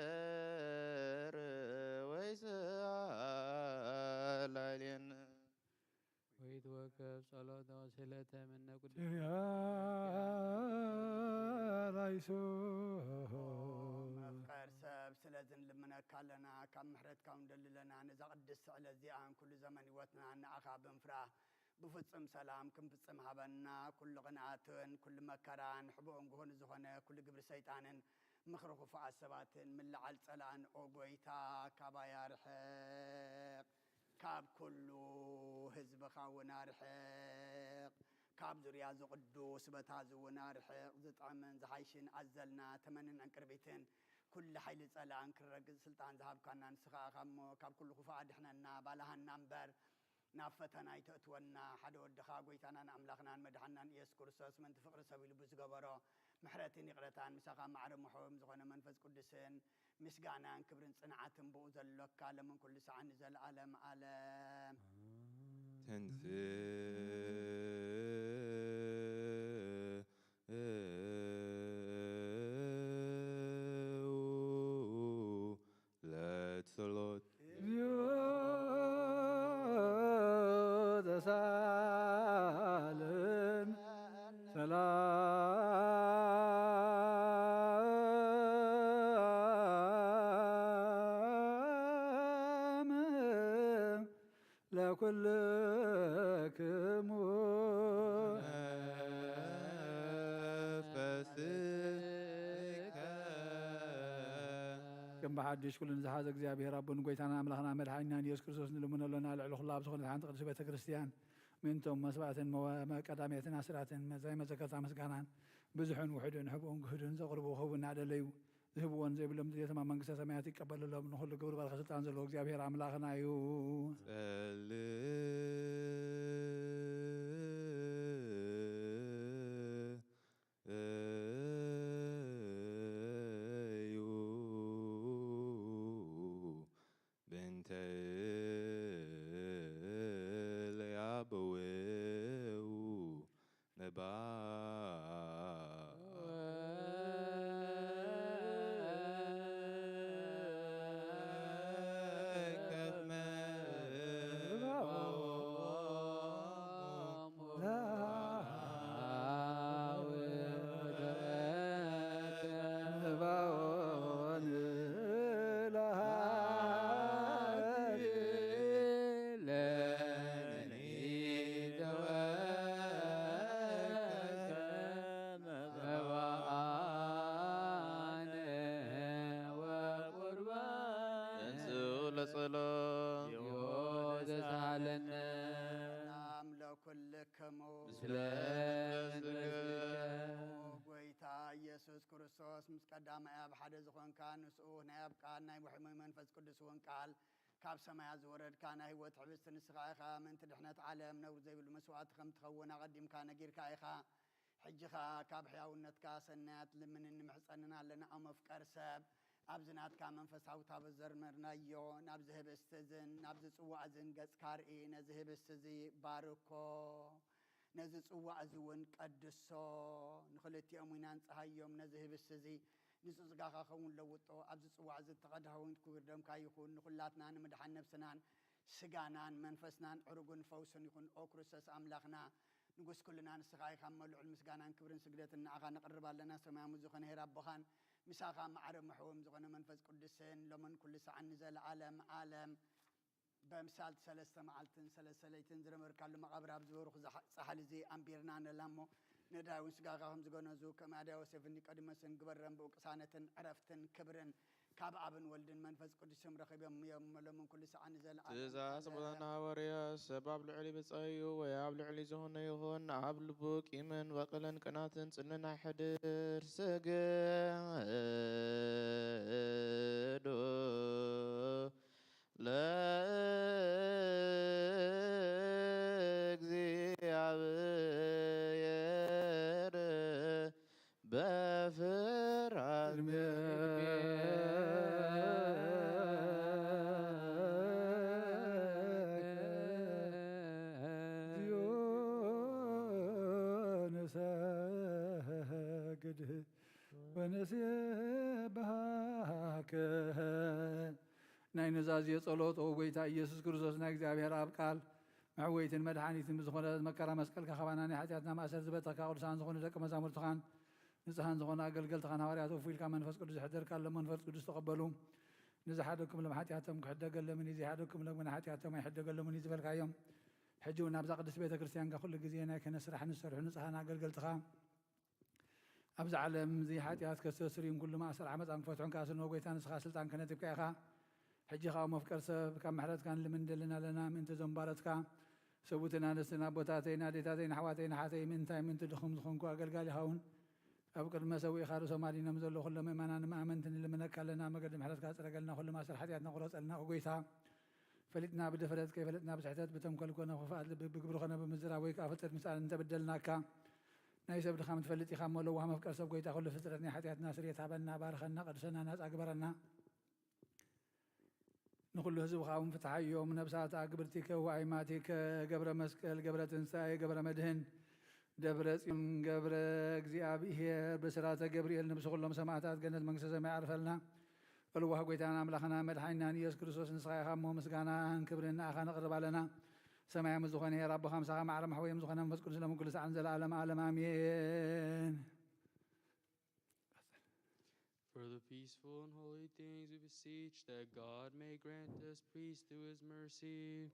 እግዚኣብሔር ወይስኣል ላዕሌነ። ወይትወከፍ ጸሎተ ወስእለተ ምነ ቅዱስ ላይሶ። መፍቀር ሰብ ስለዚ ንልምነካ ኣለና፣ ካብ ምሕረትካ እውን ደሊ ኣለና። ነዛ ቅድስቲ ዕለት እዚኣን ኩሉ ዘመን ህይወትና ንኣኻ ብምፍራህ ብፍጹም ሰላም ክንፍጽም ሃበና። ኩሉ ቅንኣትን ኩሉ መከራን ሕቡእን ግሁን ዝኾነ ኩሉ ግብሪ ሰይጣንን ምኽሪ ክፉኣት ሰባትን ምልዓል ጸላእን ኦ ጎይታ ካባይ ኣርሕቕ። ካብ ኩሉ ህዝብኻ እውን ኣርሕቕ። ካብ ዙርያ እዚ ቅዱስ በታ እዚ እውን ኣርሕቕ። ዝጥዕምን ዝሓይሽን ኣዘልና ተመንን ዕንቅርቢትን ኩሉ ሓይሊ ጸላእን ክረግጽ ስልጣን ዝሃብካና ንስኻ ኢኻ እሞ ካብ ኩሉ ክፉእ ኣድሕነና። ባልሃና እምበር ናብ ፈተና ኣይተእትወና። ሓደ ወድኻ ጎይታናን ኣምላኽናን መድሓናን ኢየሱስ ክርስቶስ ምእንቲ ፍቕሪ ሰብ ኢሉ ብዝገበሮ ምሕረትን ይቕረታን ምሳኻ ማዕረ ምሑም ዝኾነ መንፈስ ቅዱስን ምስጋናን ክብርን ጽንዓትን ብኡ ዘሎካ ለምን ኩሉ ሰዓን ንዘለዓለም ዓለም። ተንሥእ ለጸሎት። እግዚኦ ተሳለን ሰላም ለኩልክሙ። መንፈስከ። ከም ብሓድሽ ኩሉ ንዝሓዘ እግዚኣብሔር ኣቦን ጎይታና ኣምላኽና መድሓኒናን ኢየሱስ ክርስቶስ ንልምኖ ኣለና። ልዕሊ ኩሉ ኣብ ዝኾነት ሓንቲ ቅድስቲ ቤተ ክርስቲያን ምእንቶም መስዋዕትን መዋ-፣ መቀዳምየትን ኣስራትን መዛይ መዘከርታ ምስጋናን ብዙሕን ውሑድን ሕቡእን ግህዱን ዘቕርቡ ክህቡ እናደለዩ ዝህብዎን ዘይብሎም ድሌቶም ኣብ መንግስተ ሰማያት ይቀበለሎም። ንኹሉ ግብሪ በረኸ ስልጣን ዘለዎ እግዚኣብሔር ኣምላኽና እዩ። ጸልዩ ብእንተ ለያበው መባ ለጸሎት። ሰላም ለኩልክሙ። ምስለ መንፈስከ። ጎይታ ኢየሱስ ክርስቶስ ምስ ቀዳማይ ኣብ ሓደ ዝኾንካ ንስኡ ናይ ኣብ ቃል ናይ ውሕሙይ መንፈስ ቅዱስ እውን ቃል ካብ ሰማያት ዝወረድካ ናይ ህይወት ሕብስቲ ንስኻ ኢኻ። ምእንቲ ድሕነት ዓለም ነውሪ ዘይብሉ መስዋዕቲ ከም ትኸውን ኣቐዲምካ ነጊርካ ኢኻ። ሕጂ ኸኣ ካብ ሕያውነትካ ሰናያት ልምንን ንምሕጸንን ኣለና። ኦ መፍቀር ሰብ፣ ኣብዚ ናትካ መንፈሳዊ ታቦት ዘርመርናዮ ናብዚ ህብስቲ እዝን ናብዚ ጽዋእ እዝን ገጽካ ርኢ። ነዚ ህብስቲ እዚ ባርኮ፣ ነዚ ጽዋእ እዚ እውን ቀድሶ። ንኽልቲኦም እውን ኣንጽሃዮም። ነዚ ህብስቲ እዚ ንጹህ ጸጋኻ ኸውን ለውጦ። ኣብዚ ጽዋእ እዚ እተቐድሐ እውን ክቡር ደምካ ይኹን። ንኹላትና ንምድሓን ነብስናን ስጋናን መንፈስናን ዕሩግን ፈውስን ይኹን። ኦ ክርስቶስ ኣምላኽና፣ ንጉስ ኩልና ንስኻ ኢኻ እሞ፣ ልዑል ምስጋናን ክብርን ስግደትን ንዓኻ ነቕርብ ኣለና። ሰማያዊ ዝኾነ ሄር ኣቦኻን ምሳኻ ማዕረ ምሕውም ዝኾነ መንፈስ ቅዱስን ሎምን ኩሉ ሰዓን ንዘለዓለም ዓለም በምሳል ሰለስተ መዓልትን ሰለስተ ለይትን ዝረመርካሉ መቓብር ኣብ ዝበሩኽ ዝሓ-፣ ጻሕሊ እዚ ኣንቢርና ነላ እሞ፣ ነዳይ እውን ስጋኻ ከም ዝገነዙ፣ ከም ኣድያዊ ዮሴፍ ኒቆዲሞስን ግበረን ብኡ ቅሳነትን ዕረፍትን ክብርን ካብ ኣብን ወልድን መንፈስ ቅዱስም ረኺቦም እዮም። መሎምን ኩሉ ሰዓን ንዘለዓለም ትእዛዝ ኣቦታትና ሃዋርያ ሰብ ኣብ ልዕሊ ብጻዩ ወይ ኣብ ልዕሊ ዝኾነ ይኹን ኣብ ልቡ ቂምን በቐልን ቅናትን ጽልእን ኣይሕድር። ስግዱ ለእግዚኣብሔር በፍርሃት ንሰግድ ወንሴብሃከ። ናይ ኑዛዜ ጸሎት። ኦ ጎይታ ኢየሱስ ክርስቶስ፣ ናይ እግዚኣብሔር ኣብ ቃል መሕወይትን መድሓኒትን ብዝኾነ መከራ መስቀልካ፣ ካባና ናይ ሓጢኣትና ማእሰር ዝበተኽካ፣ ቅዱሳን ዝኾኑ ደቂ መዛሙርትኻን ንጽሃን ዝኾኑ ኣገልገልትኻን ሃዋርያት እፉ ኢልካ መንፈስ ቅዱስ ዘሕደርካሎም መንፈስ ቅዱስ ተቐበሉ። ንዝሓደግኩምሎም ሓጢኣቶም ክሕደገሎምን እዩ፣ ዘይሓደግኩምሎም ግን ሓጢኣቶም ኣይሕደገሎምን እዩ ዝበልካዮም፣ ሕጂ እውን ኣብዛ ቅድስት ቤተ ክርስቲያንካ ኩሉ ግዜ ናይ ክህነት ስራሕ ንዝሰርሑ ንጽሃን ኣገልገልትኻ ኣብዚ ዓለም እዚ ሓጢኣት ከስተስርዩን ኩሉ ማእሰር ዓመፃን ክፈትሑን ከኣስርዎ ጎይታ ንስኻ ስልጣን ክህነትካ ኢኻ። ሕጂ ኸኣ መፍቀር ሰብ ካብ ምሕረትካ ንልምን ደልን ኣለና፣ ምእንቲ እዞም ባሮትካ ሰብኡትን ኣንስትን ኣቦታተይን ኣዴታተይን ኣሕዋተይን ኣሓተይ ምእንታይ ምእንቲ ድኹም ዝኾንኩ ኣገልጋሊኻ እውን ኣብ ቅድሚ መሰውኢኻ ርእሶም ኣዲኖም ዘለዉ ኩሎም ምእመናን መኣመንቲ ንልምነካ ኣለና። መገዲ ምሕረትካ ጽረገልና፣ ኩሉ ማእሰር ሓጢኣትና ቁረጸልና። ኦ ጎይታ፣ ፈሊጥና ብድፍረት፣ ከይፈለጥና ብስሕተት፣ ብተንኮል ኮነ ብኽፍኣት ልቢ፣ ብግብሪ ኮነ ብምዝራብ ወይ ከኣ ፍልጠት ምስኣል እንተበደልናካ፣ ናይ ሰብ ድኻም ትፈልጥ ኢኻ እሞ፣ ለዋህ መፍቀር ሰብ ጎይታ፣ ኩሉ ፍጥረት ናይ ሓጢኣትና ስርየት ሃበና፣ ባርኸና፣ ቀድሰና፣ ናጻ ግበረና። ንኹሉ ህዝብኻ እውን ፍትሓዮም። ነብሳት ኣግብርቲከ ወኣይማቲከ፣ ገብረ መስቀል፣ ገብረ ትንሳኤ፣ ገብረ መድህን፣ ደብረ ጽዮን፣ ገብረ እግዚኣብሔር፣ ብስራተ ገብርኤል፣ ነብሲ ኩሎም ሰማዕታት ገነት መንግስተ ሰማይ ኣዕርፈልና። ለዋህ ጎይታና ኣምላኽና መድሓኒናን ኢየሱስ ክርስቶስ ንስኻ ኢኻ እሞ፣ ምስጋናን ክብርን ንኣኻ ነቕርብ ኣለና። ሰማያዊ ዝኾነ ሄር ኣቦኻ ምሳኻ፣ ማዕረ ማሕወዮም ዝኾነ መንፈስ ቅዱስ፣ ሎሚ ኩሉ ሰዓት ንዘለኣለም ዓለም ኣሜን። For the peaceful and holy things we beseech that God may grant us peace through his mercy.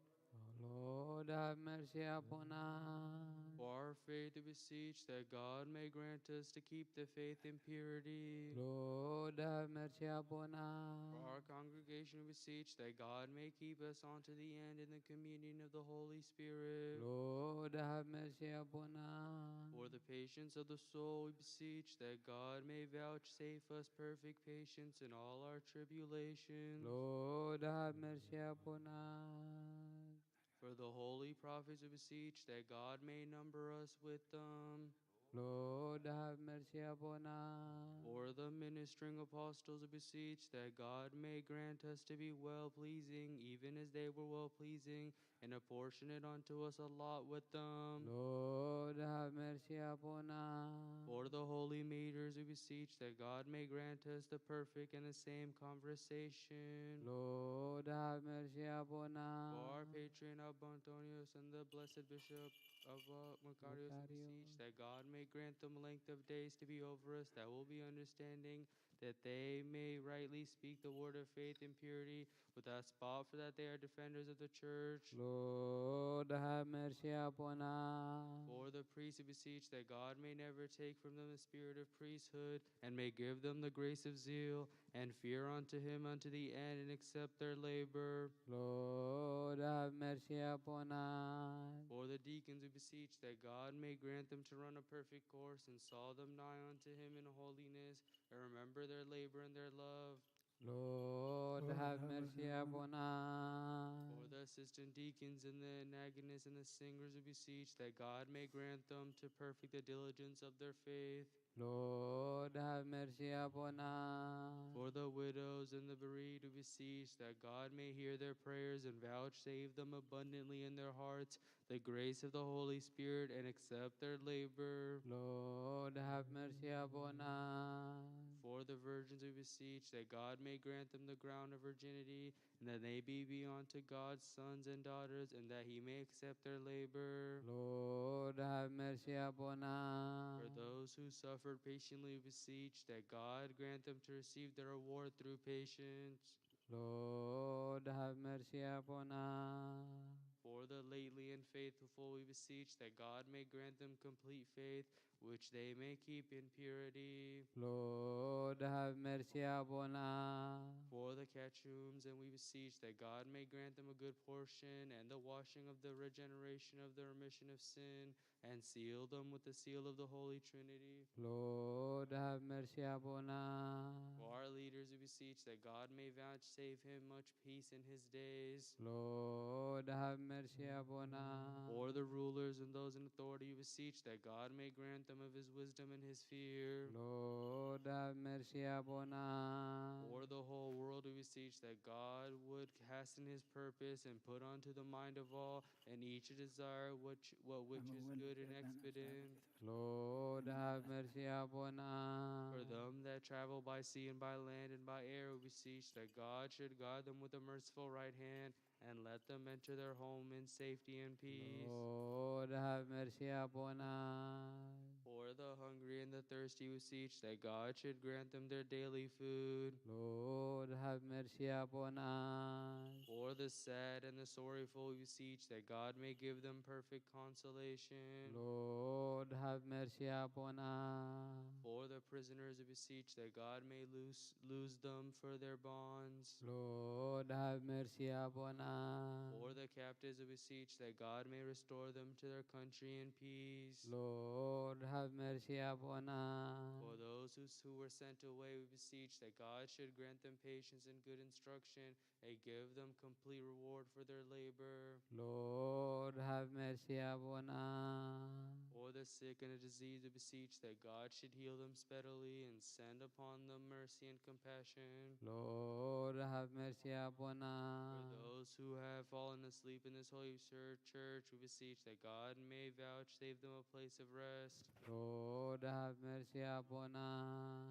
Lord, have mercy upon us. For our faith we beseech that God may grant us to keep the faith in purity. Lord, have mercy upon For our us. congregation we beseech that God may keep us unto the end in the communion of the Holy Spirit. Lord, have mercy upon us. For the patience of the soul we beseech that God may vouchsafe us perfect patience in all our tribulations. Lord, have mercy upon us. For the holy prophets we beseech that God may number us with them. Lord, have mercy upon us. For the ministering apostles we beseech that God may grant us to be well pleasing, even as they were well pleasing, and apportion it unto us a lot with them. Lord, have mercy upon us. For the holy martyrs we beseech that God may grant us the perfect and the same conversation. Lord, have mercy upon For our us. patron Abba Antonius and the blessed bishop of uh, Macarius, we beseech Macarius. That God may grant them length of days to be over us, that will be understanding, that they may rightly speak the word of faith in purity, without spot, for that they are defenders of the church. Lord, have mercy upon us. For the priests we beseech that God may never take from them the spirit of priesthood, and may give them the grace of zeal and fear unto him unto the end, and accept their labor. Lord, have mercy upon us. For the deacons we beseech that God may grant them to run a perfect course, and saw them nigh unto him in holiness, and remember their labor and their love. Lord, have mercy upon us. For the assistant deacons and the anagonists and the singers we beseech that God may grant them to perfect the diligence of their faith. Lord, have mercy upon us. For the widows and the bereaved we beseech that God may hear their prayers and vouchsafe them abundantly in their hearts the grace of the Holy Spirit, and accept their labor. Lord, have mercy upon us. For the virgins we beseech that God may grant them the crown of virginity, and that they be be unto God's sons and daughters, and that he may accept their labor. Lord, have mercy upon us. For those who suffered patiently, we beseech that God grant them to receive their reward through patience. Lord, have mercy upon us. For the lately unfaithful, we beseech that God may grant them complete faith, which they may keep in purity. Lord, have mercy upon us. For the catechumbs, and we beseech that God may grant them a good portion and the washing of the regeneration of the remission of sin, and seal them with the seal of the Holy Trinity. Lord, have mercy upon us. For our leaders, we beseech that God may vouchsafe him much peace in his days. Lord, have mercy upon us. For the rulers and those in authority, we beseech that God may grant them of his wisdom and his fear. Lord, have mercy upon us. For the whole world, we beseech that God would hasten his purpose and put unto the mind of all and each a desire which, what which is good and expedient. Lord, have mercy upon us. For them that travel by sea and by land and by air, we beseech that God should guide them with a merciful right hand, and let them enter their home in safety and peace. Lord, have mercy upon us. For the hungry and the thirsty, we beseech that God should grant them their daily food. Lord, have mercy upon us. For the sad and the sorrowful, we beseech that God may give them perfect consolation. Lord, have mercy upon us. For the prisoners, we beseech that God may loose, loose them for their bonds. Lord, have mercy upon us. For the captives, we beseech that God may restore them to their country in peace. Lord, have mercy upon us. For those who, who were sent away, we beseech that God should grant them patience and good instruction, and give them complete reward for their labor. Lord, have mercy upon us. For the sick and the diseased, we beseech that God should heal them speedily and send upon them mercy and compassion. Lord, have mercy upon For us. Those who have fallen asleep in this holy chur- church, we beseech that God may vouchsafe them a place of rest. Lord, have mercy upon us.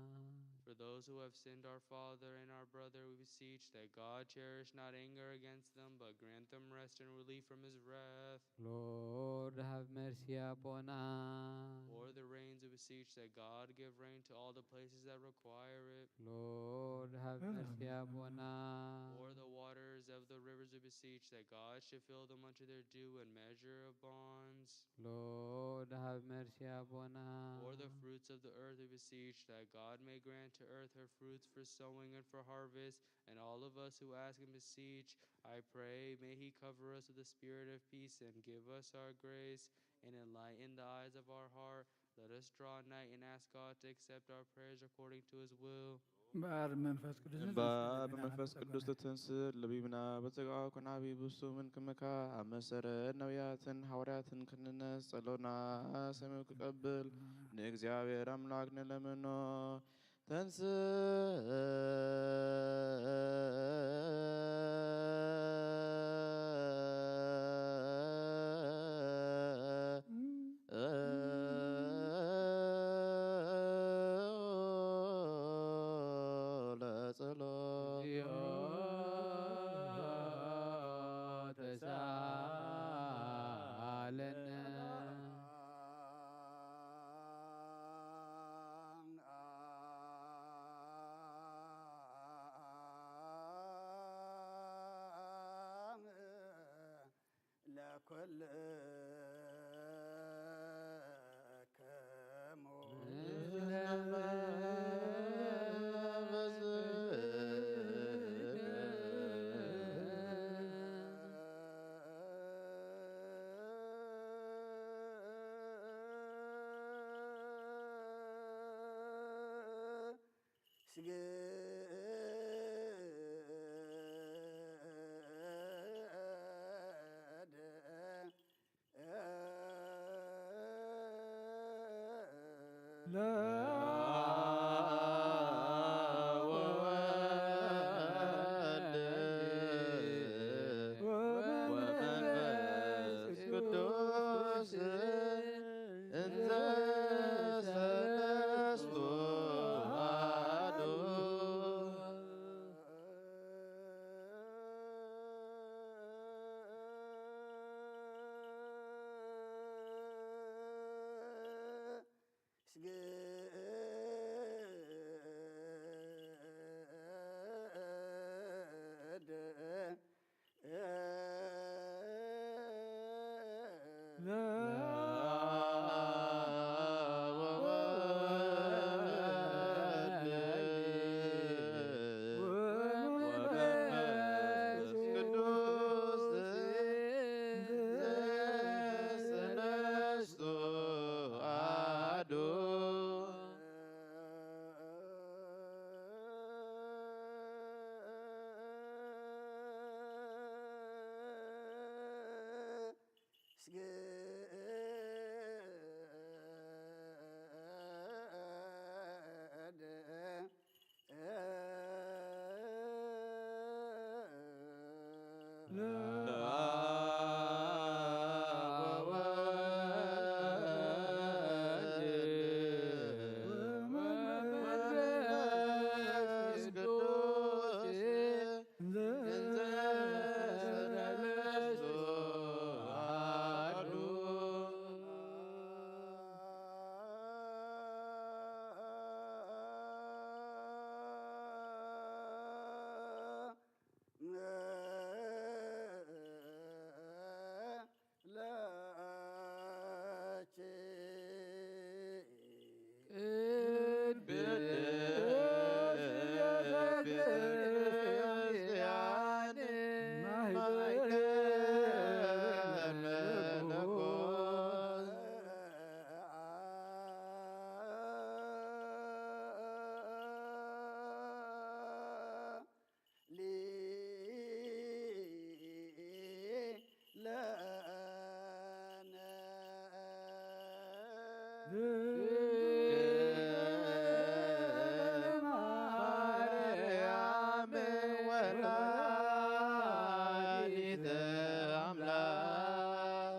For those who have sinned our father and our brother, we beseech that God cherish not anger against them, but grant them rest and relief from his wrath. Lord, have mercy upon us. For the rains, we beseech that God give rain to all the places that require it. Lord, have mercy upon us. For the waters of the rivers, we beseech that God should fill them unto their due and measure of bonds. Lord, have mercy upon us. For the fruits of the earth, we beseech that God may grant to earth her fruits for sowing and for harvest, and all of us who ask and beseech, I pray, may he cover us with the spirit of peace and give us our grace and enlighten the eyes of our heart. Let us draw nigh and ask God to accept our prayers according to his will. እምበኣር መንፈስ ቅዱስ እምበኣር ብመንፈስ ቅዱስ ትትንስእ ለቢብና በጸጋ ኮናቢ ብሱ ምን ክምካ ኣብ መሰረት ነቢያትን ሃዋርያትን ክንነስ ጸሎና ሰሚዑ ክቀብል ንእግዚኣብሔር ኣምላክ ንለምኖ። ተንስእ ለጸሎት። ተሳለነ። ለኩልክሙ ስግድ ለወወልድ ወመንፈስ ቅዱስ እንዘ ሰለስቱ አሐዱ። ስግድ ማርያም ወላዲተ ኣምላክ።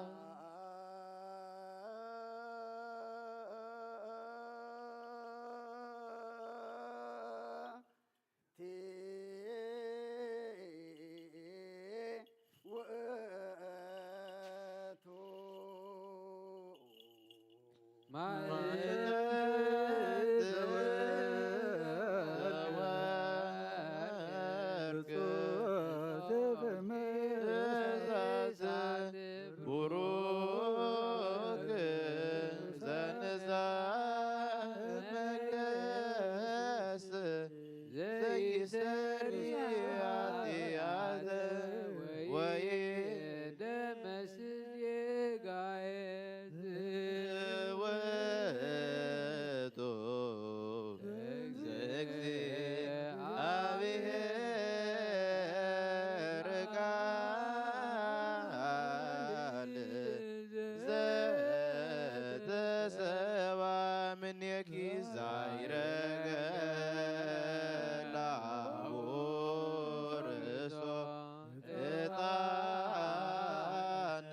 ውእቱ ማይጠንት ወርቅ ቡሩክ ዘንሳ መቅደስ ዘይሰሪ ኃጢአት ወይ ደመስስ ጌጋየ ውእቱ እግዚአብሔር ቃል ዘተሰባ ምኔኪ ዛይረገ ላውርሶ ዕጣን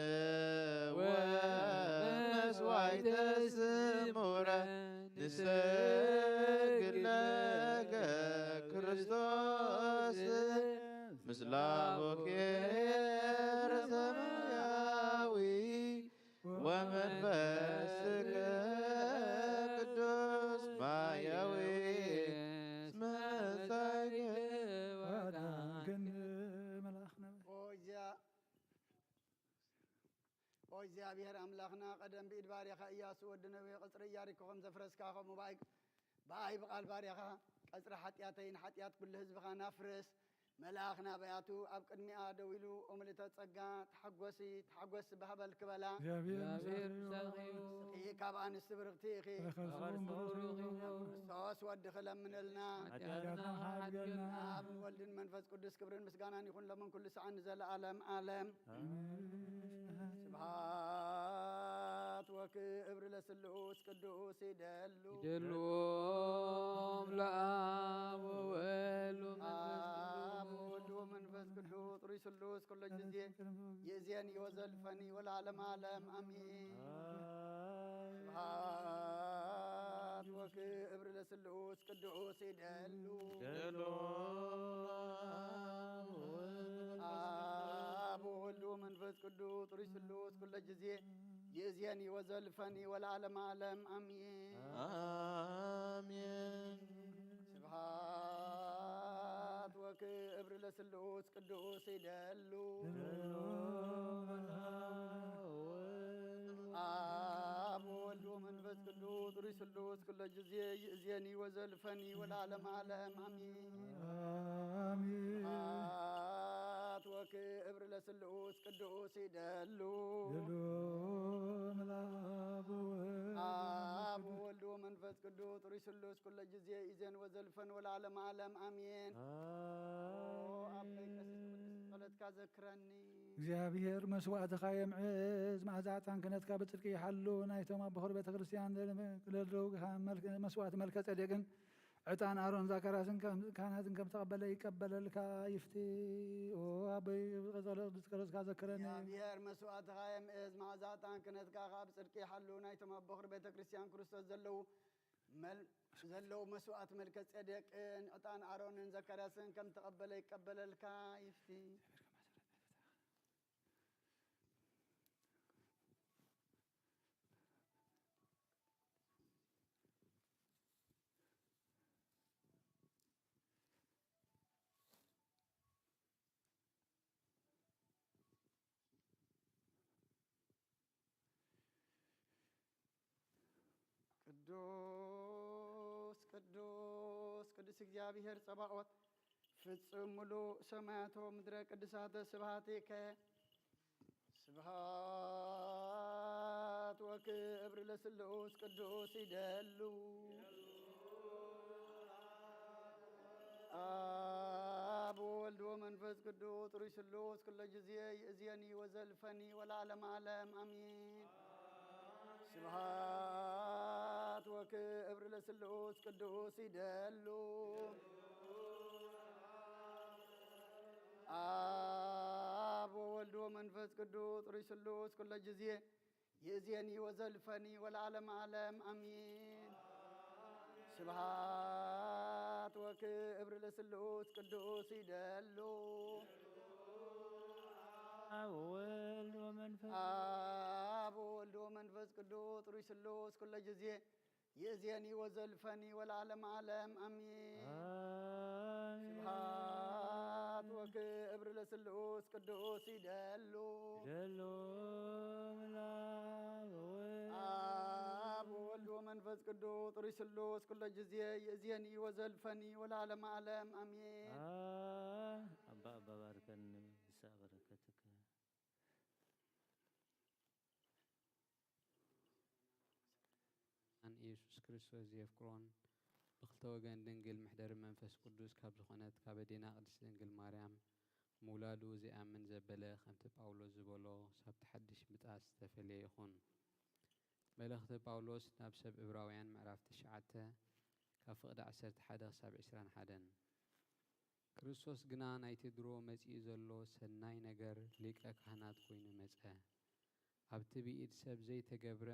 ወመስዋዕተ ስሙረ ንሰግድ ለከ ክርስቶስ ምስለ አቡኪ ሰማያዊ ወመንፈስከ ቅዱስ ማያዊ እስመ ጸግብ ወዳንክን መልኣኽ ነበረ። ኦ እግዚኣብሔር ኣምላኽና፣ ቀደም ብኢድ ባርያኻ ኢያሱ ወዲ ነዌ ቐጽሪ ኢያሪኮ ከም ዘፍረስካ፣ ከምኡ ብኣይ ብኣይ ብቓል ባርያኻ ቀጽሪ ሓጢኣተይን ሓጢኣት ኩሉ ህዝብኻን ኣፍርስ። መልኣኽ ናብያቱ ኣብ ቅድሚኣ ደው ኢሉ፣ ኦ ምልእተ ጸጋ፣ ተሓጎሲ፣ ተሓጎሲ፣ ባህበል ክበላ። እግዚኣብሔር ምሳኺ እዩ። ንስኺ ካብ ኣንስቲ ብርኽቲ ኢኺ። ተኸርሶ ብሩኽ እዩ። ክርስቶስ ወድኺ ለምንልና። ሓጢኣትና ሓድገልና። ኣብ ንወልድን መንፈስ ቅዱስ ክብርን ምስጋናን ይኹን፣ ሎምን ኩሉ ሰዓን ንዘለዓለም ዓለም። ስብሐት ወክብር ለስሉስ ቅዱስ ይደሉ። ይደሉ ለአብ ወወልድ ወመንፈስ ቅዱስ። አብ ወወልድ ወመንፈስ ቅዱስ ጥሩይ ስሉስ ኩሎ ጊዜ ይእዜኒ ወዘልፈኒ ወለዓለመ ዓለም አሜን። ስብሐት ወክብር ለስሉስ ቅዱስ ይደሉ። ይደሉ አብ ወወልድ ወመንፈስ ቅዱስ ጥሩይ ስሉስ ኩሎ ጊዜ ይእዜኒ ወዘልፈኒ ወለዓለመ ዓለም አሜን። አሜን። ስብሐት ወክብር ለስሉስ ቅዱስ ይደሉ። አብ ወወልድ ወመንፈስ ቅዱስ ጥሩይ ስሉስ ኩሎ ጊዜ ይእዜኒ ወዘልፈኒ ወለዓለመ ዓለም አሜን። አሜን። ስብሐት ወክብር ለስሉስ ቅዱስ ይደሉ። ይደሉ። አብ ወወልድ ወመንፈስ ቅዱስ ጥሩይ ስሉስ ኩሎ ጊዜ ይእዜኒ ወዘልፈኒ ወለዓለመ ዓለም አሜን። አሜን። ኦ አበይ ቀሲስ ቅዱስ ጸሎትካ ዘክረኒ። እግዚኣብሔር መስዋዕትኻ የምዕዝ፣ መዓዛ ዕጣን ክህነትካ ብጽድቂ ይሓሉ። ናይቶም ኣቦ ኾር ቤተ ክርስቲያን ዘለዉ መስዋዕት መልከ ጼዴቅን ዕጣን ኣሮን ዛካርያስን ከም ካህናትን ከም ተቐበለ ይቀበለልካ ይፍቲ። ኦ ኣቦይ ጸሎት ብጸሎትካ ዘክረኒ። እግዚኣብሔር መስዋዕትኻ የምእዝ፣ መዓዛ ዕጣን ክህነትካ ከኣ ብጽድቂ ይሓሉ። ናይቶም ኣቦ ኾር ቤተ ክርስቲያን ክርስቶስ ዘለዉ መል-፣ ዘለዉ መስዋዕት መልከ ጼዴቅን ዕጣን ኣሮንን ዘካርያስን ከም ተቐበለ ይቀበለልካ ይፍቲ። ቅዱስ ቅዱስ ቅዱስ እግዚኣብሔር ጸባኦት፣ ፍጹም ምሉእ ሰማያት ወምድረ ቅዱሳተ ስብሐቲከ። ስብሐት ወክብር ለስሉስ ቅዱስ ይደሉ። አብ ወወልድ ወመንፈስ ቅዱስ ጥሩይ ስሉስ ኩሎ ጊዜ ይእዜኒ ወዘልፈኒ ወለዓለመ ዓለም አሜን። ስብሐት ክብር ለስሉስ ቅዱስ ይደሉ። አብ ወወልድ ወመንፈስ ቅዱስ ጥሩይ ስሉስ ኩለ ጊዜ ይእዜኒ ወዘልፈኒ ወለዓለመ ዓለም አሜን። ስብሐት ወክብር ለስሉስ ቅዱስ ይደሉ። አብ ወወልድ ወመንፈስ አብ ወወልድ ወመንፈስ ቅዱስ ጥሩይ ስሉስ ኩለ ጊዜ ይእዜኒ ወዘልፈኒ ወለዓለመ ዓለም አሜን። አሜን። ስብሐት ወክብር ለስሉስ ቅዱስ ይደሉ። ይደሉ። አብ ወወልድ አብ ወወልድ ወመንፈስ ቅዱስ ጥሩይ ስሉስ ኩለ ጊዜ ይእዜኒ ወዘልፈኒ ወለዓለመ ዓለም አሜን። አሜን። አባ አባ ባርከኒ ብሳ በረከትከ። ኣን ኢየሱስ ክርስቶስ ዘየፍቅሮን ብክልተ ወገን ድንግል መሕደሪ መንፈስ ቅዱስ ካብ ዝኾነት ካብ ኣዴና ቅድስት ድንግል ማርያም ምውላዱ ዘይኣምን ዘበለ፣ ከምቲ ጳውሎስ ዝበሎ፣ ሳብቲ ሓድሽ ምጻት ዝተፈልየ ይኹን። መልእኽቲ ጳውሎስ ናብ ሰብ ዕብራውያን ምዕራፍ ትሽዓተ ካብ ፍቕዲ ዓሰርተ ሓደ ክሳብ ዕስራን ሓደን። ክርስቶስ ግና ናይቲ ድሮ መጺኡ ዘሎ ሰናይ ነገር ሊቀ ካህናት ኮይኑ መጸ። ኣብቲ ብኢድ ሰብ ዘይተገብረ፣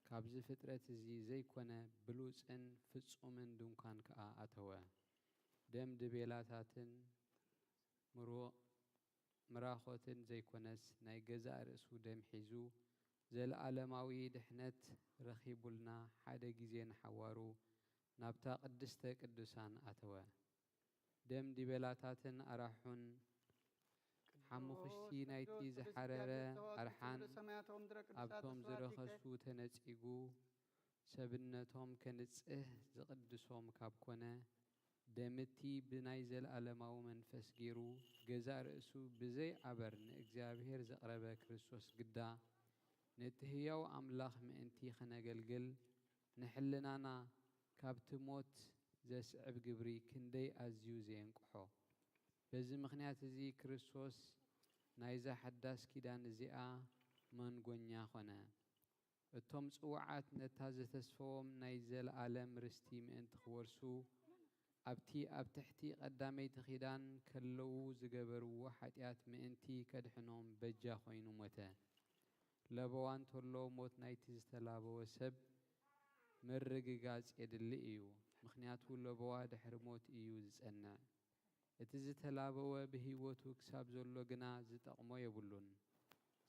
ካብዚ ፍጥረት እዚ ዘይኮነ ብሉጽን ፍጹምን ድንኳን ከኣ ኣተወ። ደም ድቤላታትን ምሮ-፣ ምራኾትን ዘይኮነስ ናይ ገዛእ ርእሱ ደም ሒዙ ዘለዓለማዊ ድሕነት ረኺቡልና ሓደ ግዜ ንሓዋሩ ናብታ ቅድስተ ቅዱሳን ኣተወ። ደም ዲበላታትን ኣራሑን ሓሙኽሽቲ ናይቲ ዝሓረረ ኣርሓን ኣብቶም ዝረኸሱ ተነጺጉ፣ ሰብነቶም ከንጽህ ዝቕድሶም ካብ ኮነ፣ ደምቲ ብናይ ዘለኣለማዊ መንፈስ ገይሩ ገዛእ ርእሱ ብዘይ ኣበር ንእግዚኣብሔር ዘቕረበ ክርስቶስ ግዳ፣ ነቲ ህያው ኣምላኽ ምእንቲ ኸነገልግል፣ ንሕልናና ካብቲ ሞት ዘስዕብ ግብሪ ክንደይ ኣዝዩ ዘየንቅሖ! በዚ ምኽንያት እዚ ክርስቶስ ናይዛ ሓዳስ ኪዳን እዚኣ መንጎኛ ኾነ። እቶም ጽዉዓት ነታ ዝተስፈዎም ናይ ዘለኣለም ርስቲ ምእንቲ ክወርሱ፣ ኣብቲ ኣብ ትሕቲ ቀዳመይቲ ኪዳን ከለዉ ዝገበርዎ ሓጢኣት ምእንቲ ከድሕኖም በጃ ኮይኑ ሞተ። ለበዋ እንተሎ ሞት ናይቲ ዝተላበወ ሰብ ምርግጋጽ የድሊ እዩ፣ ምኽንያቱ ለበዋ ድሕሪ ሞት እዩ ዝጸንዕ። እቲ ዝተላበወ ብህይወቱ ክሳብ ዘሎ ግና ዝጠቕሞ የብሉን።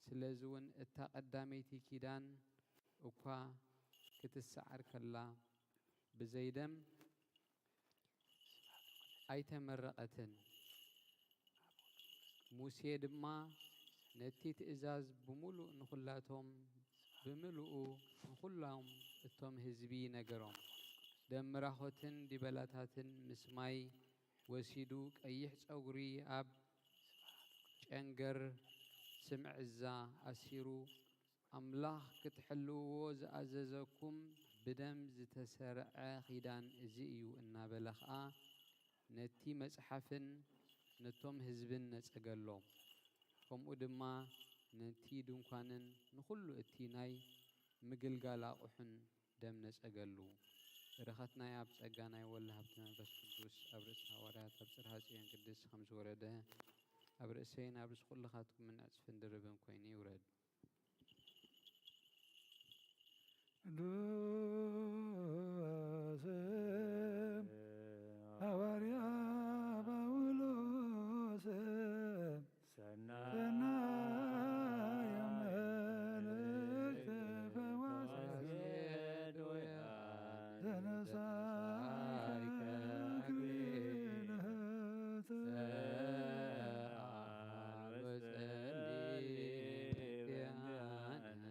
ስለዚ እውን እታ ቀዳመይቲ ኪዳን እኳ ክትሰዓር ከላ፣ ብዘይ ደም ኣይተመረቐትን። ሙሴ ድማ ነቲ ትእዛዝ ብምሉእ ንኹላቶም፣ ብምሉኡ ንኹሎም እቶም ህዝቢ ነገሮም። ደም ምራኾትን ዲበላታትን ምስ ማይ ወሲዱ ቀይሕ ጸጉሪ ኣብ ጨንገር ስምዕዛ ኣሲሩ፣ ኣምላኽ ክትሕልውዎ ዝኣዘዘኩም ብደም ዝተሰርዐ ኺዳን እዚ እዩ እናበለ ኸኣ ነቲ መጽሓፍን ነቶም ህዝብን ነጸገሎም። ከምኡ ድማ ነቲ ድንኳንን ንኹሉ እቲ ናይ ምግልጋል ኣቑሑን ደም ነጸገሉ። በረኸትና ኣብ ጸጋ ናይ ወልድ ሃብቲ መንፈስ ቅዱስ ኣብ ርእሲ ሃዋርያት ኣብ ጽርሃ ጽዮን ቅድስት ከም ዝወረደ ኣብ ርእሰይን ኣብ ርእሲ ኩልኻትኩምን ዕጽፍን ድርብን ኮይኑ ይውረድ። ቅዱስ ሃዋርያ ጳውሎስ ሰናይ መልእክት ፈዋሲ ዘነሳይከ አክሊለ ጽንዓት ወጸሊ እንቲአነ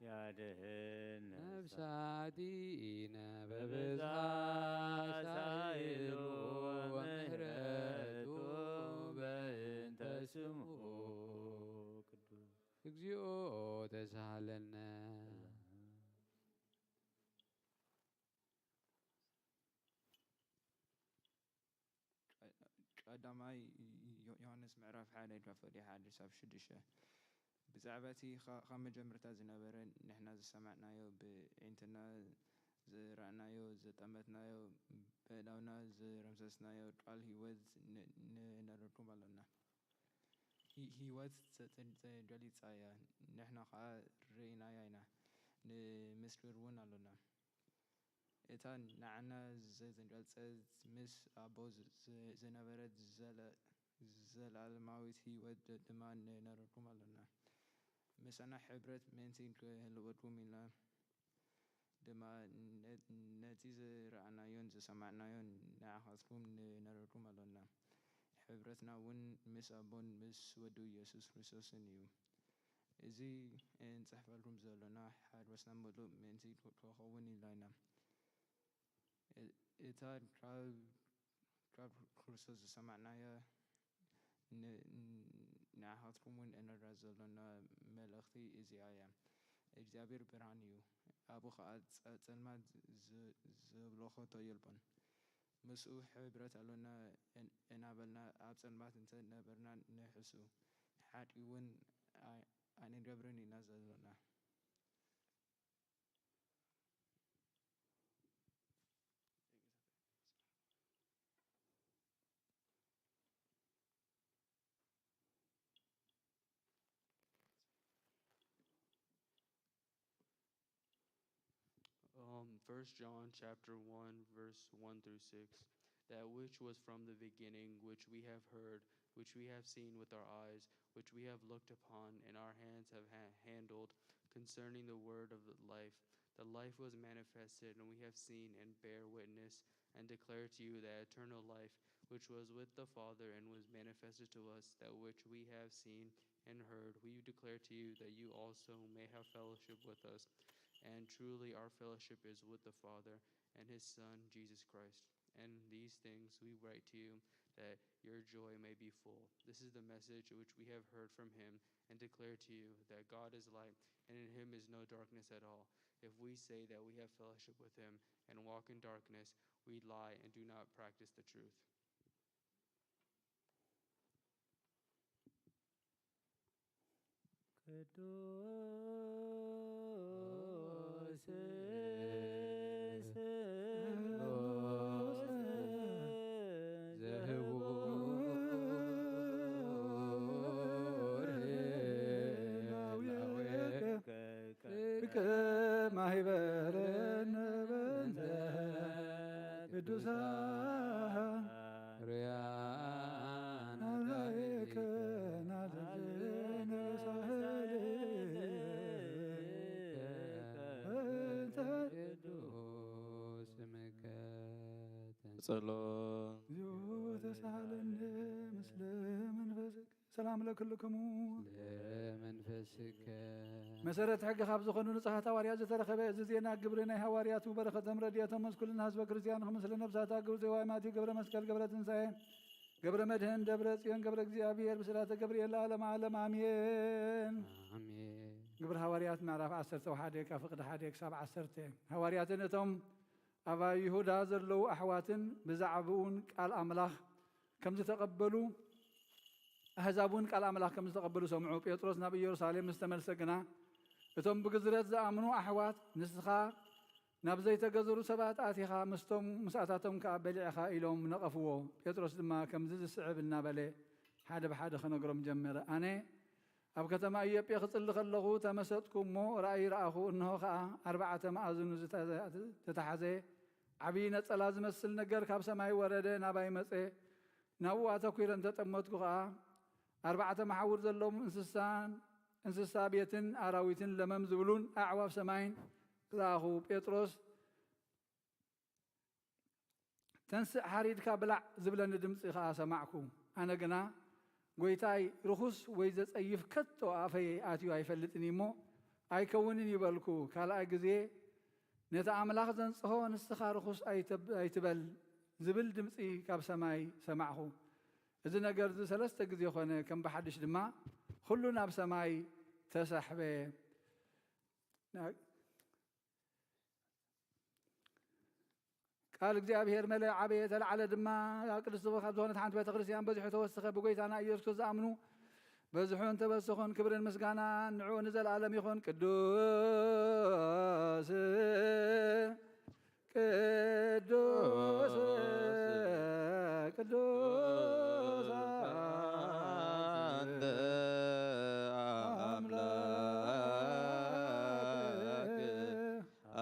ያድህን ነፍሳቲነ በብዝሓ ሳይሉ ወምህረቱ በእንተ ስምኡ ቅዱስ እግዚኦ ተሳሃለነ። ቀዳማይ ዮ-፣ ዮሃንስ ምዕራፍ ሓደ ዶ ፈሊሓ ሓድሽ ኣብ ሽዱሽተ። ብዛዕባ እቲ ኻ-፣ ካብ መጀመርታ ዝነበረ ንሕና ዝሰማዕናዮ ብዒንትና ዝረኣናዮ፣ ዘጠመትናዮ፣ በእዳውና ዝረምሰስናዮ ቃል ህይወት ን-፣ ንነረድኩም ኣሎና። ሂ-፣ ህይወት ተጠ-፣ ተገሊጻ እያ፣ ንሕና ኸኣ ርኢናያ ኢና፣ ንምስክር እውን ኣሎና። እታ ንዓና ዘተንቀጸት ምስ ኣቦ ዝ-፣ ዝ-፣ ዝነበረት ዘለ-፣ ዘለኣለማዊት ህይወት ድ-፣ ድማ ንነረድኩም ኣሎና። ምሳና ሕብረት ምእንቲ ክህልወኩም ኢልና ድማ ነ-፣ ነቲ ዝረኣናዮን ዝሰማዕናዮን ንዓኻትኩም ንነረድኩም ኣሎና። ሕብረትና እውን ምስ ኣቦን ምስ ወዱ ኢየሱስ ክርስቶስን እዩ። እዚ እንጽሕፈልኩም ዘሎና ሓድነትና ምሉእ ምእንቲ ክኸውን ኢልና ኢና። እ-፣ እታ ካብ፣ ካብ ክርስቶስ ዝሰማዕናያ ን-፣ ን-፣ ንዓኻትኩም እውን እነራ ዘሎና መልእኽቲ እዚኣ እያ። እግዚኣብሔር ብርሃን እዩ፣ ኣብኡ ኸኣ ጸ-፣ ጸልማት ዝ-፣ ዘብለኾቶ የልቦን። ምስኡ ሕብረት ኣሎና እን-፣ እናበልና ኣብ ጸልማት እንተ ነበርና ንሕሱ፣ ሓቂ እውን ኣይ-፣ ኣይንገብርን ኢና ዘሎና። Um, First John chapter one, verse one through six. That which was from the beginning, which we have heard, which we have seen with our eyes, which we have looked upon, and our hands have ha-, handled, concerning the word of the life. The life was manifested, and we have seen and bear witness, and declare to you that eternal life, which was with the Father and was manifested to us, that which we have seen and heard, we declare to you, that you also may have fellowship with us. And truly our fellowship is with the Father and his Son, Jesus Christ. And these things we write to you, that your joy may be full. This is the message which we have heard from him and declare to you, that God is light, and in him is no darkness at all. If we say that we have fellowship with him and walk in darkness, we lie and do not practice the truth. ቅዱስ ስሉስ ዘህቡር ህላዌከ ከማህበረነ በእንተ ቅዱሳን ርያና ናላየከ ናዘዘነ ሳህል በእንተ ቅዱስ ስምከ ጸሎ እግዚኦ ተሳሃለነ ምስለ መንፈስከ ሰላም ለክልክሙ ለመንፈስከ መሰረት ሕጊ ካብ ዝኾኑ ንጹሓት ሃዋርያት ዝተረኸበ እዚ ዜና ግብሪ ናይ ሃዋርያቱ በረኸቶም ረድኤቶም ምስ ኩልና ህዝበ ክርስቲያን ምስለ ነብሳት ኣግብር ዜዋይ ማቲ ገብረ መስቀል ገብረ ትንሳኤ ገብረ መድህን ደብረ ጽዮን ገብረ እግዚኣብሔር ብስላተ ገብርኤል ለዓለም ዓለም ኣሜን። ኣሜን። ግብሪ ሃዋርያት ምዕራፍ ዓሰርተ ሓደ ካብ ፍቕዲ ሓደ ክሳብ ዓሰርተ። ሃዋርያት ነቶም ኣብ ይሁዳ ዘለዉ ኣሕዋትን ብዛዕባኡ እውን ቃል ኣምላኽ ከም ዝተቐበሉ ኣህዛብ እውን ቃል ኣምላኽ ከም ዝተቐበሉ ሰምዑ። ጴጥሮስ ናብ ኢየሩሳሌም ምስ ተመልሰ ግና እቶም ብግዝረት ዝኣምኑ ኣሕዋት ንስኻ ናብ ዘይተገዘሩ ሰባት ኣቲኻ ምስቶም ምስኣታቶም ከኣ በሊዕኻ ኢሎም ነቐፍዎ። ጴጥሮስ ድማ ከምዚ ዝስዕብ እናበለ ሓደ ብሓደ ክነግሮም ጀመረ። ኣነ ኣብ ከተማ ኢዮጴ ክጽሊ ከለኹ ተመሰጥኩ እሞ ራእይ ረኣኹ፣ እንሆ ኸኣ ኣርባዕተ መኣዝኑ ዝተታሕዘ ዓብዪ ነጸላ ዝመስል ነገር ካብ ሰማይ ወረደ፣ ናባይ መጸ። ናብኡ ኣተኲረ እንተ ጠመትኩ ኸኣ ኣርባዕተ መሓውር ዘለዎም እንስሳን እንስሳ ቤትን ኣራዊትን ለመም ዝብሉን ኣዕዋፍ ሰማይን ረኣኹ። ጴጥሮስ ተንስእ ሓሪድካ ብላዕ ዝብለኒ ድምጺ ኸኣ ሰማዕኩ። ኣነ ግና ጐይታይ ርኹስ ወይ ዘጸይፍ ከቶ ኣፈይ ኣትዩ ኣይፈልጥን እዩ እሞ ኣይከውንን እዩ በልኩ። ካልኣይ ግዜ ነቲ ኣምላኽ ዘንጽሆ ንስኻ ርኹስ ኣይትበል ዝብል ድምጺ ካብ ሰማይ ሰማዕኹ። እዚ ነገር እዚ ሰለስተ ግዜ ኾነ፣ ከም ብሓድሽ ድማ ኹሉ ናብ ሰማይ ተሳሕበ። ቃል እግዚኣብሔር መለ ዓበየ ተላዕለ ድማ ኣብ ቅድስቲ ካብ ዝኾነት ሓንቲ ቤተ ክርስቲያን በዚሑ ተወስኸ። ብጎይታና ኢየሱስ ክርስቶስ ዝኣምኑ በዝሑ እንተበሰኹን ክብርን ምስጋናን ንዕኡ ንዘለኣለም ይኹን። ቅዱስ ቅዱስ ቅዱስ አንተ አምላክ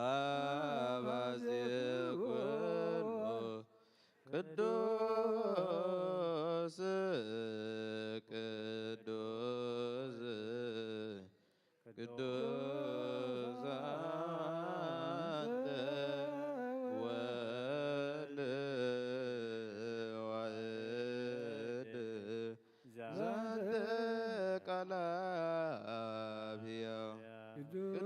አባዜ ኩሉ ቅዱስ ቅዱስ ቅዱስ አንተ ወልድ ዋሕድ ዘንተ ቃል አብያ ቅዱስ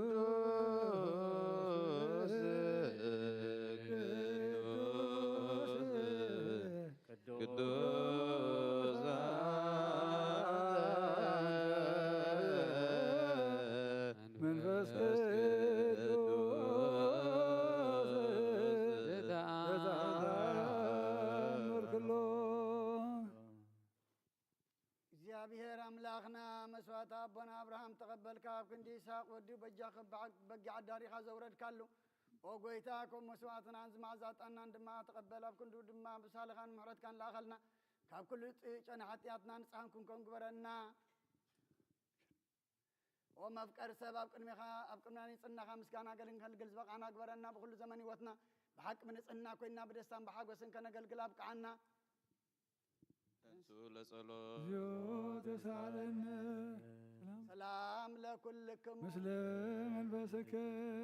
ቅዱስ ቅዱስ መንፈስ ቅዱስ ተአምር ኩሎ። እግዚኣብሔር ኣምላኽና መስዋዕቲ ኣቦና ኣብርሃም ተቐበልካ፣ ኣብ ክንዲ ይስሐቅ ወዲ በጃ በጊዕ ኣዳሪኻ ዘውረድካሉ፣ ኦ ጐይታ፣ ከም መስዋዕትናን ዝመዓዛ ዕጣንናን ድማ ተቐበል፣ ኣብ ክንዱ ድማ ብሳልኻን ምሕረትካን ለኣኸልና፣ ካብ ኩሉ ጨና ሓጢኣትና ንጽሃን ክንኮን ግበረና። ኦ መፍቀር ሰብ፣ ኣብ ቅድሜኻ ኣብ ቅድሚና ንጽናኻ ምስጋና ገልን ከልግል ዝበቓና ግበረና። ብኹሉ ዘመን ህይወትና ብሓቂ ብንጽህና ኮይና ብደስታን ብሓጎስን ከነገልግል ኣብቅዓና። ተንሱ ለጸሎት። እግዚኦ ተሳለነ። ሰላም ለኩልክሙ። ምስለ መንፈስክ።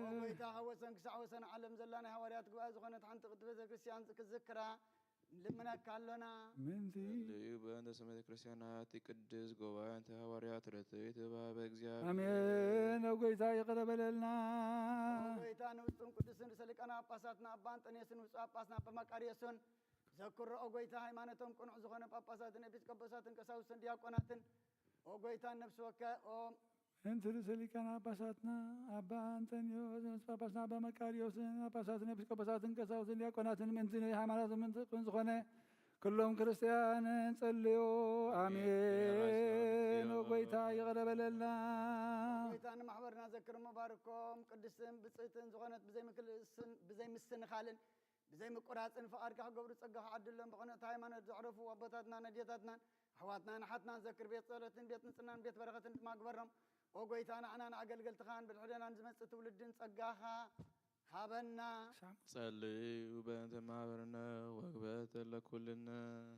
ኦ ጐይታ፣ ካብ ወሰን ክሳዕ ወሰን ዓለም ዘላ ናይ ሃዋርያት ጉባኤ ዝኾነት ሓንቲ ቅድስት ቤተ ክርስቲያን ክዝክራ ንልምነካ ኣሎና። ምንቲ። ጸልዩ በእንተ ስመ ቤተ ክርስቲያን ናቲ ቅድስት ጉባኤ እንተ ሃዋርያት ርትዕት እባበ እግዚኣብሔር። ኣሜን። ኦ ጐይታ ይቕረ በለልና። ኦ ጐይታ ንውጹን ቅዱስን ርእሰ ሊቃነ ጳጳሳትና ኣባ እንጠንዮስን ውጹእ ጳጳስና ኣባ መቃርዮስን ዘክሮ። ኦ ጐይታ ሃይማኖቶም ቅኑዕ ዝኾነ ጳጳሳትን ኤጲስቆጶሳትን ቀሳውስትን ዲያቆናትን ኦ ጐይታ ነፍሲ ወከ ኦ ምእንቲ ርእሰ ሊቃነ ጳጳሳትና ኣባ ኣንጠንዮስ ምስ ጳጳስና ኣባ መቃርዮስን ጳጳሳትን ኤጲስቆጶሳትን ቀሳውስትን ዲያቆናትን ምእንቲ ናይ ሃይማኖት ምእንቲ ዝኾነ ኩሎም ክርስትያን ጸልዩ። ኣሜን። ኦ ጐይታ ይቕረ በለልና። ኦ ጐይታ ንማሕበርና ዘክርሞ ባርኮም ቅድስትን ብጽእትን ዝኾነት ብዘይምክልስን ብዘይምስንኻልን ብዘይምቁራጽን ፍቓድካ ክገብሩ ጸጋኻ ዓድሎም። ብቕንዕቲ ሃይማኖት ዘዕረፉ ኣቦታትናን ኣዴታትናን ኣሕዋትናን ኣሓትናን ዘክር። ቤት ጸሎትን ቤት ንጽህናን ቤት በረኸትን ድማ ግበሮም። ኦ ጐይታ፣ ንዓናን ኣገልገልትኻን ብድሕሬናን ዝመጽእ ትውልድን ጸጋኻ ሃበና። ጸልዩ በእንተ ማህበርነ ወግበተ ለኩልነ።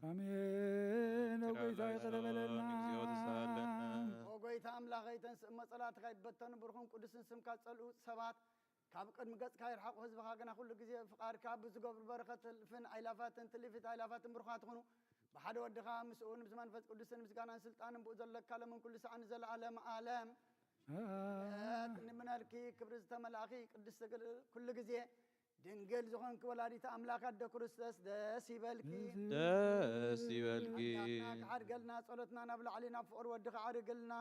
ኣሜን። ኦ ጐይታ ይቕረ በለልና። እግዚኦ ተሳሃለነ። ኦ ጐይታ ኣምላኸይ፣ ተንስእ እሞ ጸላእትኻ ይበተኑ፣ ብሩኽን ቅዱስን ስምካ ዝጸልኡ ሰባት ካብ ቅድሚ ገጽካ ይርሓቑ። ህዝብኻ ግና ኩሉ ግዜ ፍቓድካ ብዝገብሩ በረኸት ትልፍን ኣይላፋትን ትልፊት ኣይላፋትን ብሩኻት ይኹኑ። ብሓደ ወድኻ ምስኡ ምስ መንፈስ ቅዱስን ምስጋናን ስልጣንን ብኡ ዘለካ ሎምን ኩሉ ሰዓት ንዘለዓለም ዓለም ኣሜን። ንምነልኪ ክብሪ ዝተመላእኺ ቅድስቲ ኩሉ ግዜ ድንግል ዝኾንኪ ወላዲተ ኣምላኽ ኣደ ክርስቶስ ደስ ይበልኪ። ደስ ይበልኪ። ሓጢኣትና ክሓድገልና ጸሎትና ናብ ላዕሊ ናብ ፍቕሪ ወድኺ ዓርግልና።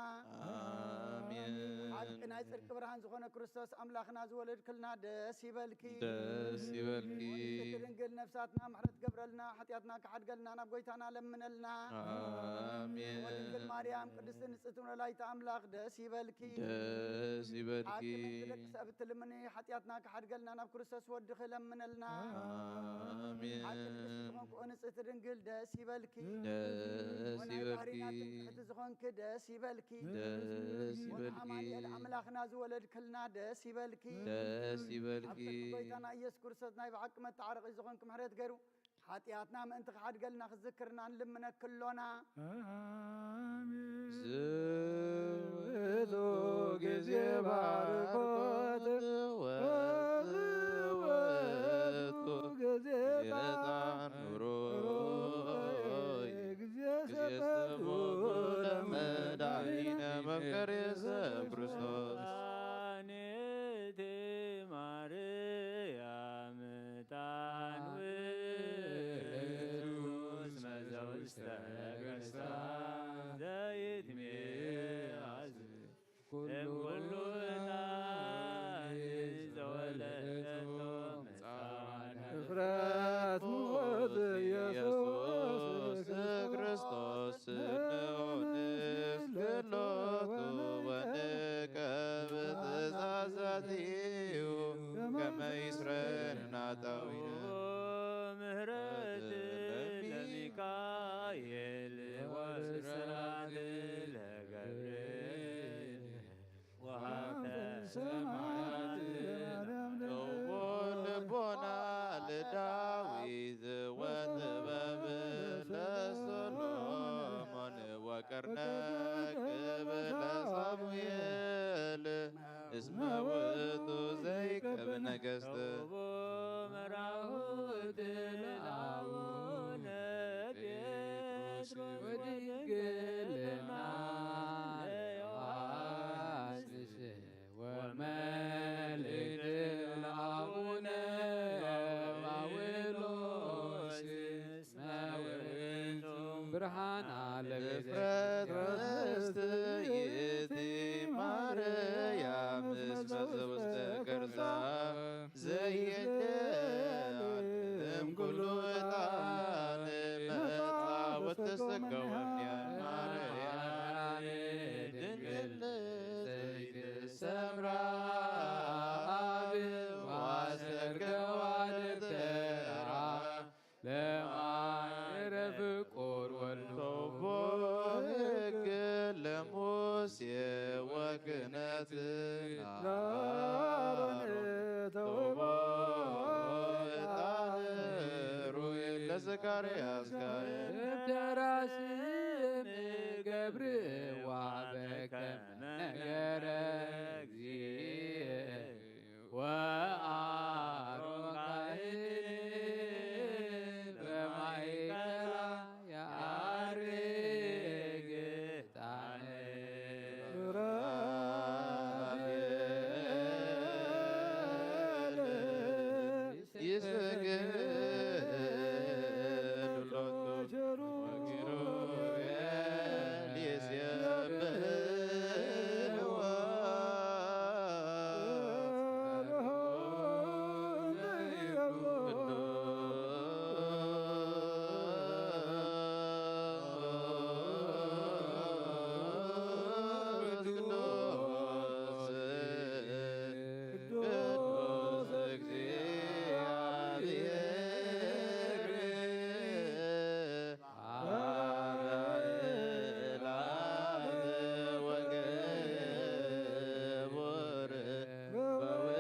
ኣሜን። ሓቂ ናይ ጽድቂ ብርሃን ዝኾነ ክርስቶስ ኣምላኽና ዝወለድክልና ደስ ይበልኪ። ደስ ይበልኪ። ንጽሕቲ ድንግል ነፍሳትና ምሕረት ገብረልና፣ ሓጢኣትና ክሓድገልና ናብ ጐይታና ለምነልና። ኣሜን። ወድንግል ማርያም ቅድስቲ ንጽሕቲ ወላዲተ ኣምላኽ ደስ ይበልኪ። ደስ ይበልኪ። ሓቂ ናይ ደቂ ሰብ ትልምኒ ሓጢኣትና ክሓድገልና ናብ ክርስቶስ ወድኺ ለምነልና። ኣሜን። ሓቂ ንግስቲ ዝኾንኩ ንጽሕቲ ድንግል ደስ ይበልኪ። ደስ ወናይ ይበልኪ። ባሕርይና ትምክሕቲ ዝኾንኪ ደስ ይበልኪ። ደስ ወ ይበልኪ። ኣማኑኤል ኣምላኽና ዝወለድክልና ደስ ይበልኪ። ደስ ኣብ ይበልኪ። ቅድሚ ጐይታና ኢየሱስ ክርስቶስ ናይ ብሓቂ መተዓረቒ ዝኾንኪ ምሕረት ገይሩ ሓጢኣትና ምእንቲ ክሓድገልና ክዝክርና ንልምነኪ ኣሎና። ኣሜን። ዝውቱ ግዜ ባርኮት ወዝውቱ ግዜ ጣዕም ኑሮይ ግዜ ሰበቱ ለመድኃኒነ መፍቀሬ ሰብ ክርስቶስ። ዛኔቲ ማርያም ዕጣን ውእቱ እስመ ዘውስተ ገጽታ ዘይትሜአዝ እምኩሉ ዕጣን። ሰማያት ለማርያም ደብረ ልቦና ለዳዊት ወጥበብ ለሰሎሞን ወቀርነ ቅብ ለሳሙኤል እስመ ውእቱ ዘይቀብ ነገስት። ተውቦ መራሁ ለአቡነ ጴጥሮስ ወድንግልና ለዮሐንስ ወመልእክት ለአቡነ ጳውሎስ እስመ ውእቱ ብርሃን ለቤተ እፍረት ርህስት ይእቲ ማርያም እስመ ዘውስተ ከርሳ ዘይእለ እምኩሉ ዕጣን መጻ ወተሰገወ እምኔ ማርያም ድንግል ዘይትሰምራ አብ ዋሰርገዋ ደብተራ ለማይረ ፍቁር ወልዶ ተውቦ ሕግ ለሙሴ ወክህነት ለአሮን ተውቦ ዕጣን ሩይ ለዘካርያስ ካህን። ደራስም ገብርዋ በከመ ነገረ እግዚእ ወአሮን ካህን በማእከላ ያርግ ዕጣን። ይስግድ ሎቱ ቸሩ ኪሩቤል ይሴብሕዎ። ቅዱስ እግዚአብሔር አብ ወገብር በውስር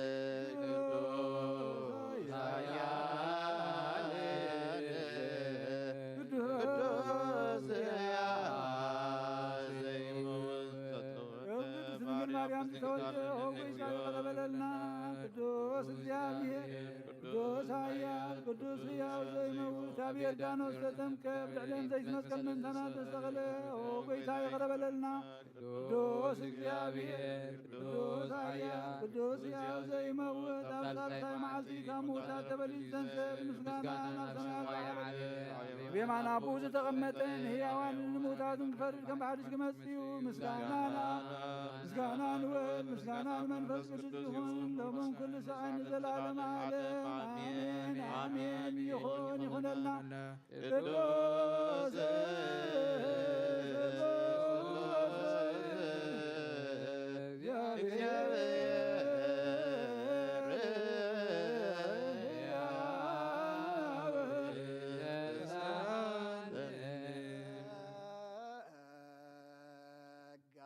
እግዚአብሔር ቅዱስ ኃያል ቅዱስ ሕያው ዘይመውት ቅዱስ ድንግል ማርያም ተወልደ ሆይ ይቅረ በለልና። ቅዱስ እግዚአብሔር ቅዱስ ኃያል ቅዱስ ሕያው ዘይመውት ኣብ ዮርዳኖስ ተጠምቀ ብልዕለን ዘይትመስቀል ምእንታና ተሰቕለ ኦ ጎይታ ይቅረ በለልና። ቅዱስ እግዚአብሔር ቅዱስ ኃያል ቅዱስ ሕያው ዘይመውት ኣብ ሳልሳይ መዓልቲ ካብ ምዉታት ተበሊጹ ዝተንስእ ብምስጋና ናብ ሰማያት ዓለየ። ብየማን ኣቦኡ ዝተቐመጠ ንህያዋንን ንምዉታትን ክፈርድ ከም ብሓድሽ ክመጽእ እዩ። ምስጋና ንኣብ ምስጋና ንወልድ ምስጋና ንመንፈስ ቅዱስ ይኹን ሎምን ኩሉ ሰዓት ንዘለዓለመ ዓለም ኣሜን ኣሜን። ይኹን ይኹነልና። ቅዱስ እግዚአብሔር ሕያው ጸጋ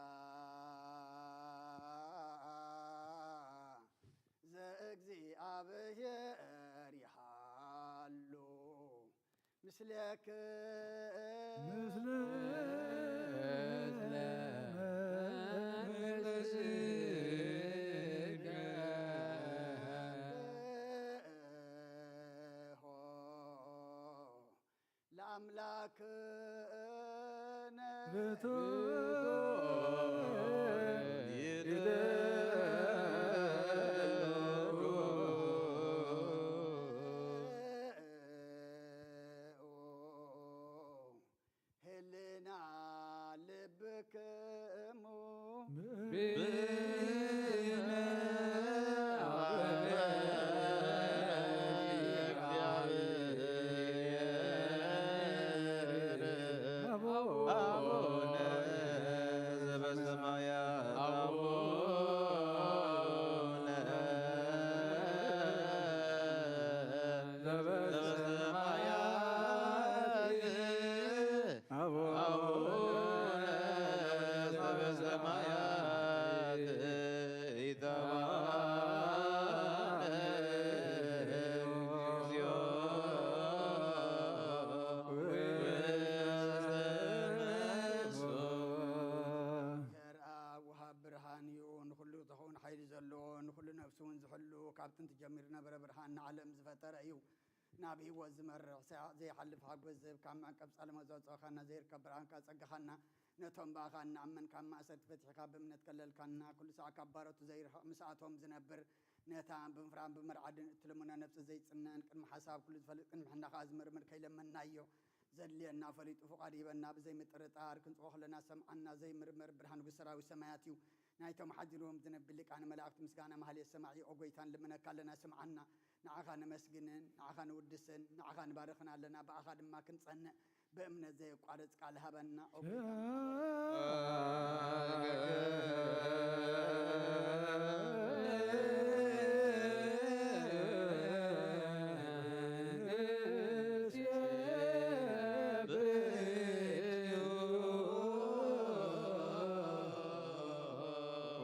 ዘእግዚአብሔር ይሃሉ ምስሌክ ምስለ ክእነ ርቱዕ ይደሉ ህልና ልብክሙ ብነ አቡነ ዘበሰማያት አቡነ ዘበሰማያት አቡነ ዘበሰማያት ይትባረክ እግዚኦ ወይትቀደስ ስምከ። ዘርኣ ውሃብ ብርሃን እዩ፣ ንኹሉ ዝኸውን ሓይሊ ዘለዎ፣ ንኹሉ ነፍሲ እውን ዝሕሉ፣ ካብ ጥንቲ ጀሚሩ ዝነበረ ብርሃን ንዓለም ዝፈጠረ እዩ። ናብ ህይወት ዝመርሕ ሰ-፣ ዘይሓልፍ ሓጎስ ዝህብ፣ ካብ መዕቀብ ጻልመት ዘውጽእኻና፣ ዘይርከብ ብርሃንካ ጸጋኻና፣ ነቶም ብኣኻ እንኣምን ካብ ማእሰርቲ ፈቲሕካ ብእምነት ከለልካና፣ ኩሉ ሳዕ ካብ ባሮቱ ዘይርሕቕ ምስኣቶም ዝነብር፣ ነታ ብምፍራን ብምርዓድን እትልምኖ ነብሲ ዘይጽነን፣ ቅድሚ ሓሳብ ኩሉ ዝፈልጥ፣ ቅድሚ ሕና ከኣ ዝምርምር ከይለመንናዮ ዘድልየና ፈሊጡ ፍቓድ ይበና። ብዘይ ምጥርጣር ክንጽዎ ከለና ሰምዓና፣ ዘይምርመር ብርሃን ንጉስ ሰራዊት ሰማያት እዩ። ናይቶም ሓዚርዎም ዝነብር ሊቃነ መላእክት ምስጋና ማህሌት ሰማዒ፣ ኦ ጎይታ ንልምነካ ኣለና ስምዓና። ንዓኻ ነመስግንን ንዓኻ ንውድስን ንዓኻ ንባርኽን ኣለና፣ ብኣኻ ድማ ክንጸንዕ ብእምነት ዘየቋርጽ ቃል ሃበና። ኦ ጎይታ።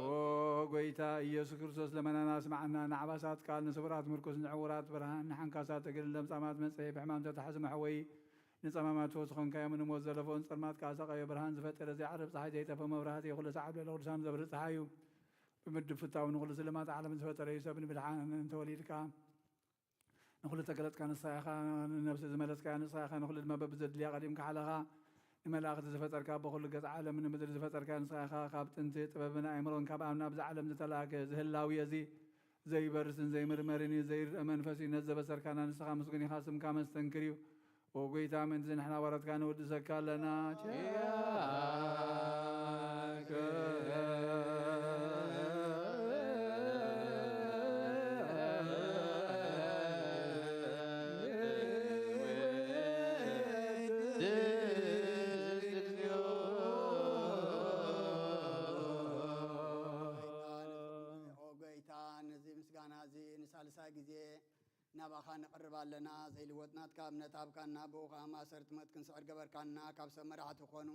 ኦ ጎይታ ኢየሱስ ክርስቶስ ለመናና ስምዓና፣ ንዓባሳት ቃል ንስውራት ምርኩስ ንዕውራት ብርሃን ንሓንካሳት እግርን ለምጻማት መጽሔ ብሕማም ተታሕዙ መሕወይ ንጸማማት ፈውሲ ኾንካዮም ንሞት ዘለፈውን ጸልማት ከኣ ሰቐዮ ብርሃን ዝፈጠረ ዘይዓርብ ጸሓይ ዘይጠፍእ መብራህቲ ኩሉ ሰዓብ ልዕሊ ቅዱሳን ዘብርህ ጸሓይ እዩ። ብምድብ ፍታው ንኹሉ ስልማት ዓለም ዝፈጠረ እዩ ሰብ ንብድሓን እንተወሊድካ ንኹሉ ተገለጽካ ንስኻ ኢኻ፣ ንነብሲ ዝመለስካያ ንስኻ ኢኻ፣ ንኹሉ ድማ በብዘድልያ ቀዲምካ ሓለኻ። ንመላእኽቲ ዝፈጠርካ፣ ብኹሉ ገጽ ዓለም ንምድሪ ዝፈጠርካያ ንስኻ ኢኻ። ካብ ጥንቲ ጥበብን ኣእምሮን ካብ ኣብ ናብዚ ዓለም ዝተላእከ እዚ ህላዌ እዚ ዘይበርስን ዘይምርመርን እዩ። ዘይርእ መንፈስ እዩ። ነዚ ዘበሰርካና ንስኻ ምስጉን ኢኻ፣ ስምካ መስተንክር እዩ። ኦ ጎይታ፣ ምእንቲ ንሕና ባሮትካ ነወድሰካ ኣለና። ቸር ኦ ጎይታ፣ ነዚ ምስጋና እዚ ንሳልሳይ ግዜ ናባኻ ንቕርብ ኣለና። ዘይልወጥ ናትካ እምነት ሃብካና፣ ብኡ ኸኣ ማእሰርቲ ሞት ክንስዕር ገበርካና። ካብ ሰብ መራሕቲ ክኾኑ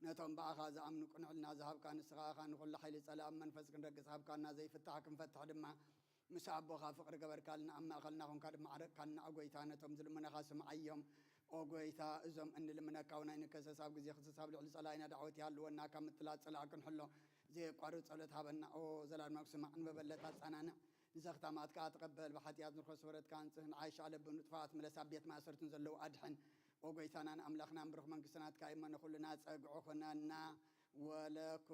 ነቶም ብኣኻ ዝኣምኑ ቅኑዕ ሕልና ዝሃብካ ንስኻ ኢኻ። ንኹሉ ሓይሊ ጸላእን መንፈስ ክንረግጽ ሃብካና። ዘይፍታሕ ክንፈትሕ ድማ ምስ ኣቦኻ ፍቕሪ ገበርካልና። ኣብ ማእኸልና ኾንካ ድማ ዓረቕካልና። ኦ ጎይታ፣ ነቶም ዝልምነኻ ስምዓዮም። ኦ ጎይታ፣ እዞም እንልምነካ እውን ኣይንከሰስ። ኣብ ግዜ ክሰስ ኣብ ልዕሊ ጸላኢና ዳዕወት ይሃልወና። ካብ ምጥላጥ ጸላኢ ክንሕሎ ዘየቋርጽ ጸሎት ሃበና። ኦ ዘላለማዊ ስማዕ፣ ንመበለት ኣጸናንዕ። ንዘኽታማት ከኣ ተቐበል። ብሓጢኣት ንርኸስ ወረትካ ኣንጽህ። ንዓይሽ ኣለብን ንጥፋት ምለስ። ኣብ ቤት ማእሰርትን ዘለዉ ኣድሕን። ኦ ጎይታናን ኣምላኽናን ብሩኽ መንግስቲ ናትካ ይመነ። ኩልና ጸግዑ ኩነና። ወለኩልነ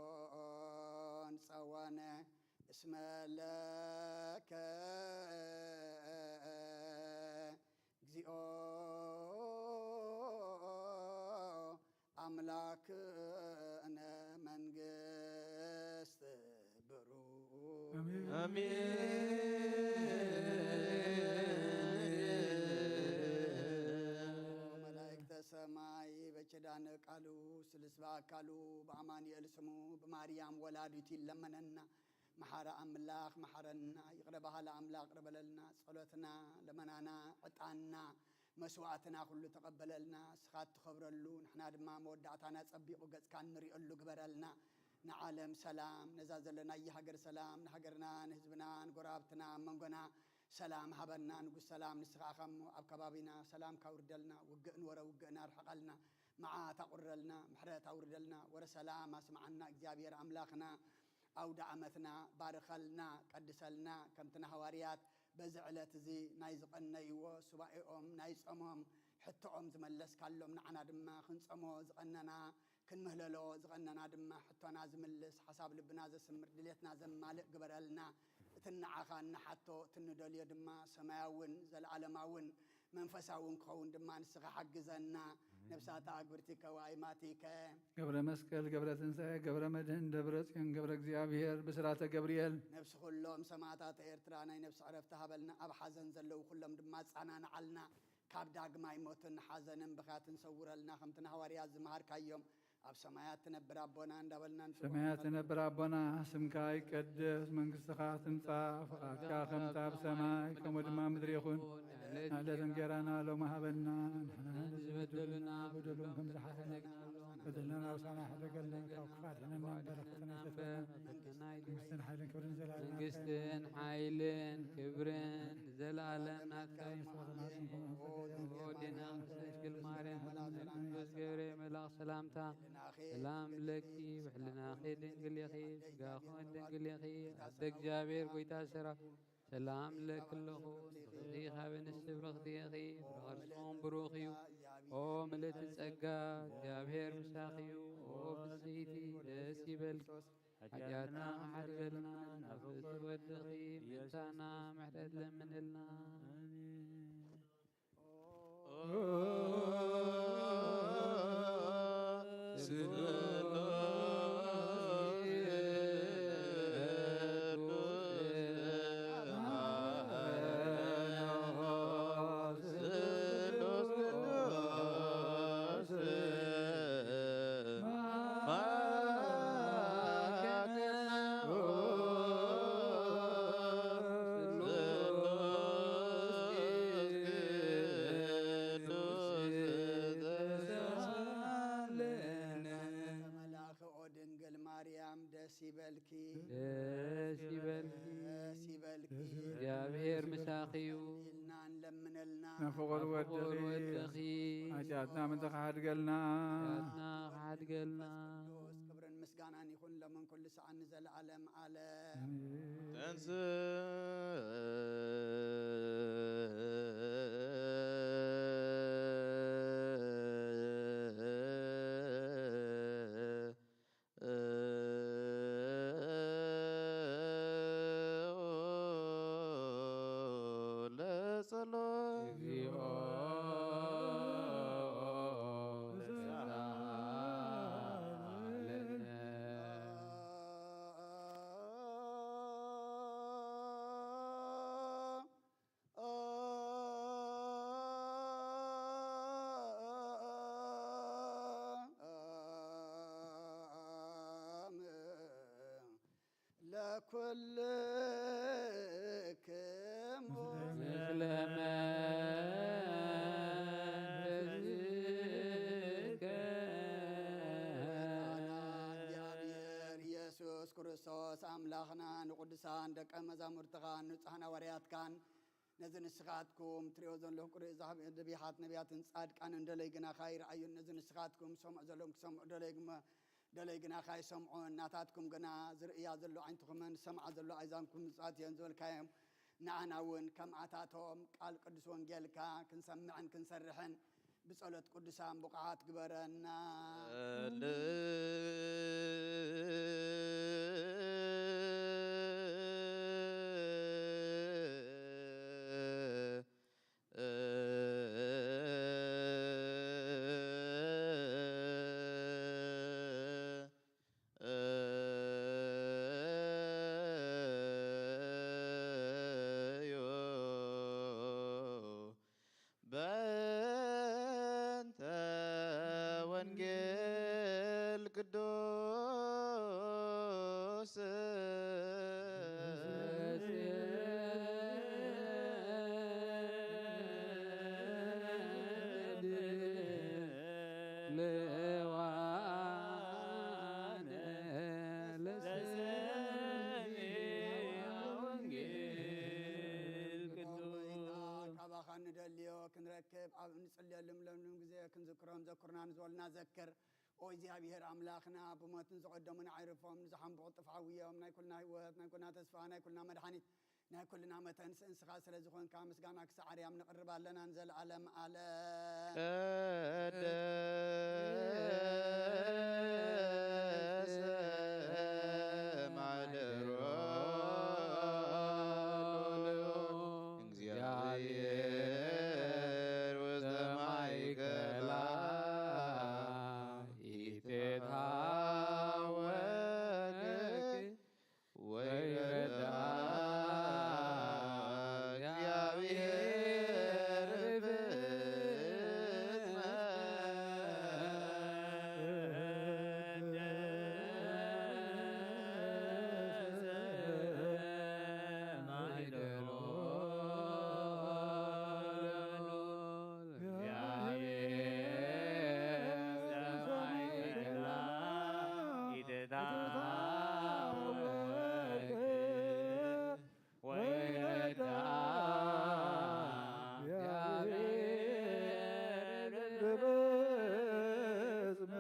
ኩን ጸወነ እስመ ለከ እግዚኦ ኣምላክነ መንግስት ብሩ አሜን። መላእክተ ሰማይ በኪዳነ ቃሉ ስልስ በአካሉ በአማኑኤል ስሙ ብማርያም ወላዲቱ ይለመነና። መሓሪ ኣምላኽ መሓረና፣ ይቕረ በሃሊ ኣምላኽ ይቕረ በለልና። ጸሎትና፣ ልመናና፣ ዕጣንና፣ መስዋእትና ኩሉ ተቐበለልና። ንስኻ እትኸብረሉ፣ ንሕና ድማ መወዳእታና ጸቢቑ ገጽካ እንሪእሉ ግበረልና። ንዓለም ሰላም፣ ነዛ ዘለናያ ሃገር ሰላም፣ ንሃገርና፣ ንህዝብና፣ ንጎረባብትና፣ ኣብ መንጎና ሰላም ሃበና። ንጉስ ሰላም ንስኻ ኢኻ እሞ ኣብ ከባቢና ሰላምካ ኣውርደልና። ውግእ ንወረ ውግእና ኣርሕቐልና። መዓት ኣቑርረልና፣ ምሕረት ኣውርደልና፣ ወረ ሰላም ኣስምዓና እግዚኣብሔር ኣምላኽና። ኣውደ ዓመትና ባርኸልና፣ ቀድሰልና። ከምቲ ንሃዋርያት በዚ ዕለት እዚ ናይ ዝቐነይዎ ሱባኤኦም ናይ ጾሞም ሕቶኦም ዝመለስካሎም፣ ንዓና ድማ ክንጸሞ ዝቐነና ክንምህለሎ ዝቐነና ድማ ሕቶና ዝምልስ ሓሳብ ልብና ዘስምር ድሌትና ዘማልእ ግበረልና። እቲ ንዓኻ እንሓቶ እቲ ንደልዮ ድማ ሰማያውን ዘለዓለማውን መንፈሳውን ክኸውን ድማ ንስኻ ሓግዘና። ነብሳታ ኣግብርቲከ ወኣይማቲከ ገብረ መስቀል ገብረ ትንሳኤ ገብረ መድህን ደብረ ጽዮን ገብረ እግዚኣብሔር ብስራተ ገብርኤል ነብሲ ኩሎም ሰማዕታት ኤርትራ ናይ ነብሲ ዕረፍቲ ሃበልና። ኣብ ሓዘን ዘለዉ ኩሎም ድማ ኣጻናንዓልና። ካብ ዳግማይ ሞትን ሓዘንን ብኽያትን ሰውረልና። ከምቲ ንሃዋርያት ዝመሃርካዮም ኣብ ሰማያት ትነብር ኣቦና እንዳበልና ንጽውዖ። ሰማያት ትነብር ኣቦና፣ ስምካ ይቀደስ፣ መንግስትኻ ትምጻእ፣ ፍቓድካ ከምታ ኣብ ሰማይ ከምኡ ድማ ምድሪ ይኹን። ናዕለት እንጌራና ሎሚ ሃበና፣ ንሕና ዝበደሉና በደሎም ከም ዝሓተና በደልና ናውሳና ሕደገልና ካብ ክፋት ሕነና በረከትና ይሰጠና። መንግስትን ሓይልን ክብርን ዘላለና። መንግስትን ሓይልን ክብርን ዘላለም ናትካ እዩ። ወዲና ምስ ድንግል ማርያም መንፈስ ገብርኤል መልኣኽ ሰላምታ ሰላም ለኪ ብሕልናኺ ድንግል ኢኺ ብስጋኺ ድንግል ኢኺ ኣደ እግዚኣብሔር ጎይታ ሰራዊት ሰላም ለኪ ኣለኹ ንስኺ ካብ ኣንስቲ ብርኽቲ ኢኺ ፍረ ከርስኺ እውን ብሩኽ እዩ። ኦ ምልእቲ ጸጋ እግዚኣብሔር ምሳኺ እዩ። ኦ ፍስይቲ ደስ ይበልኪ ሓጢኣትና ሓድገልና ናብ ፍቅርቲ ወድኺ ምእንታና ምሕረት ለምንልና። መልኣኽ ኦ ድንግል ማርያም ደስ ይበልኪ፣ ደስ ይበልኪ፣ ደስ ይበልኪ። እግዚኣብሔር ምሳኺ እዩ። ኢልና ንለምነልና። ንፍቑር ወድኺ ወድኺ ሓጢኣትና ምእንቲ ክሓድገልና። ሓጢኣትና ክሓድገልና። ቅዱስ ክብርን ምስጋናን ይኹን ሎምን ኩሉ ሰዓን ንዘለዓለም ዓለም። ተንስ ለጸሎት እግዚኦ ለኩልክሙ ምስለ መንፈስከ። እግዚኣብሔር ኢየሱስ ክርስቶስ ኣምላኽና ንቅዱሳን ደቀ መዛሙርትኻን ንጹሓን ሃዋርያትካን ነዚ ንስኻትኩም ትሪኦ ዘለኹም ቅዱስ ነቢያትን ጻድቃንን ደለይ ግናኻ ይርኣዩን ነዚ ንስኻትኩም ሰምዑ ዘለኹም ክሰምዑ ደለይ ግመ ደለይ ግናኻ ይሰምዑን ናታትኩም ግና ዝርእያ ዘሎ ዓይንትኹምን ዝሰምዓ ዘሎ ኣእዛንኩም ብፁዓት እየን ዝበልካዮም ንዓና እውን ከምኣታቶም ቃል ቅዱስ ወንጌልካ ክንሰምዕን ክንሰርሕን ብጸሎት ቅዱሳን ብቑዓት ግበረና። በእንተ ወንጌል ቅዱስ ክንረክብ ኣብ እንጽልየሉም ለምሉም ግዜ ክንዝክሮም ዘኩርና ንዝበሉና ዘክር። ኦ እግዚኣብሔር ኣምላኽና፣ ብሞት ንዝቐደሙና ኣይርፎም፣ ንዝሓምቡ ቅልጥፍ ዓውዮም፣ ናይ ኩልና ህይወት፣ ናይ ኩልና ተስፋ፣ ናይ ኩልና መድሓኒት፣ ናይ ኩልና መተንስእ ንስኻ ስለ ዝኾንካ ምስጋና ክሳዕ ኣርያም ነቕርብ ኣለና ንዘለኣለም ኣለም። ቅድስት ማደሮ እግዚአብሔር ውስተ ማእከላ ኢትትሃወክ ወይረዳ እግዚአብሔር ፍጽመ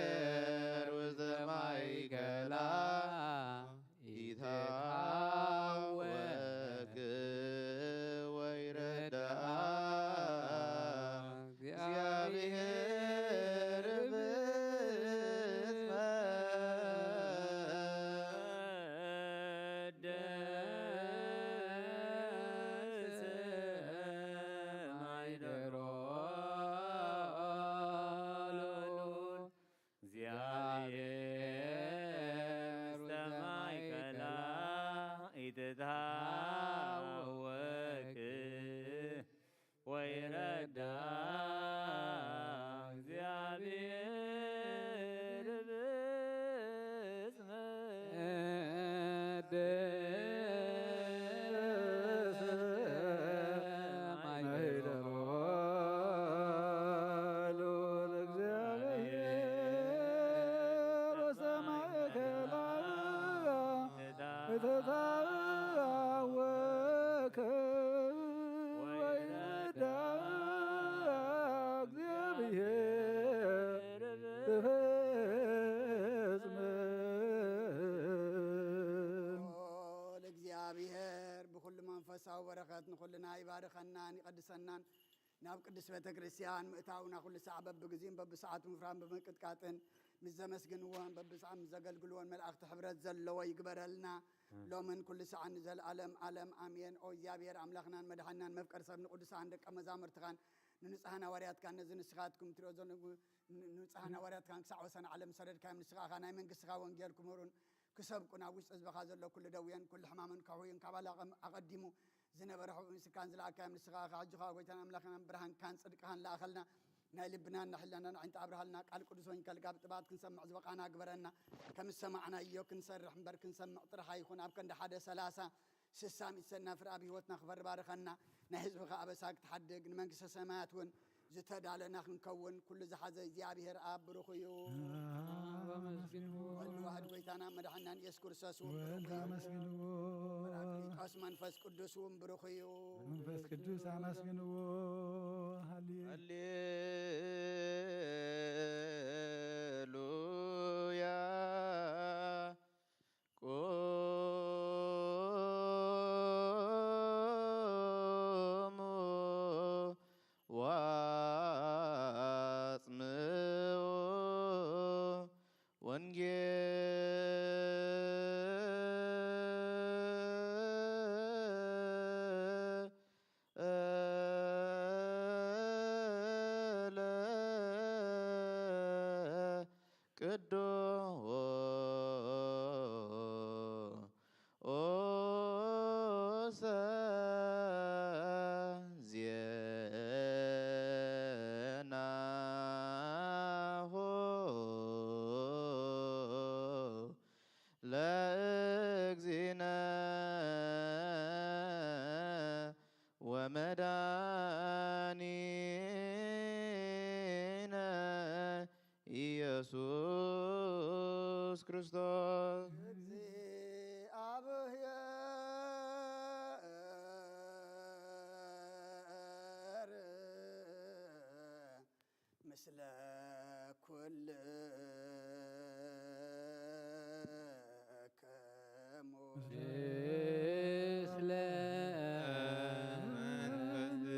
እግዚአብሔር ውስተ ማእከላ ኢትሃወክ ወይረዳ እግዚአብሔር ፍጽመ እግዚአብሔር ውስተ ማእከላ ኢትትሃወክ ወይረዳ እግዚአብሔር ብጽመ ኦ፣ ለእግዚኣብሔር ብኹሉ መንፈሳዊ በረኸት ንኹልና ይባርኸናን ይቐድሰናን። ናብ ቅድስት ቤተ ክርስቲያን ምእታውና ኩሉ ሳዕ በብግዜን በብሰዓቱ ምፍራን ብምቅጥቃጥን ምስ ዘመስግንዎን በብሰዓት ምስ ዘገልግልዎን መላእኽቲ ሕብረት ዘለዎ ይግበረልና። ሎምን ኩሉ ሰዓን ንዘለኣለም ኣለም ኣሜን። ኦ እግዚኣብሔር ኣምላኽናን መድሓናን መፍቀር ሰብ ንቅዱሳን ደቀ መዛሙርትኻን ንንጹሃን ሃዋርያትካን ነዚ ንስኻትኩም ትሪኦ ዘለኹም ንንጹሃን ሃዋርያትካን ክሳዕ ወሰን ዓለም ሰደድካዮም ንስኻ ኢኻ ናይ መንግስትኻ ወንጌል ክምህሩን ክሰብኩን ኣብ ውሽጢ ህዝብኻ ዘሎ ኩሉ ደውየን ኩሉ ሕማምን ከሕውዩን ካብ ኣላቐም ኣቐዲሙ ዝነበረ ሕቡእ ምስልካን ዝለኣካዮም ንስኻ ኢኻ። ሕጂ ኸኣ ጎይታን ኣምላኽናን ብርሃንካን ጽድቅኻን ለኣኸልና። ናይ ልብናን ናይ ሕልናናን ኣዒንቲ ኣብርሃልና። ቃል ቅዱስ ወንጌልካ ብጥባት ክንሰምዕ ዝበቓና ግበረና። ከም ዝሰማዕናዮ ክንሰርሕ እምበር ክንሰምዕ ጥራሕ ኣይኹን። ኣብ ከንዲ ሓደ ሰላሳ ስሳ ሚእቲ ሰናፍር ኣብ ህይወትና ክፈሪ ባርኸና። ናይ ህዝብኻ ኣበሳ ክትሓድግ ንመንግስተ ሰማያት እውን ዝተዳለና ክንከውን ኩሉ ዝሓዘ እግዚኣብሔር ኣብ ብሩኽ እዩ። ኣመስግንዎ። ወልድ ዋህድ ጎይታና መድሓናን ኢየሱስ ክርስቶስ እውን ወልድ ብሩኽ እዩ። ኣመስግንዎ። ጳራቅሊጦስ መንፈስ ቅዱስ እውን ብሩኽ እዩ። መንፈስ ቅዱስ ኣመስግንዎ። ሃሌ ሃሌሉያ። ቁሙ ወአጽምዑ ወንጌል ኢየሱስ ክርስቶስ እግዚኣብሔር ምስለ ኩልክሙ። ምስለ መንፈስከ።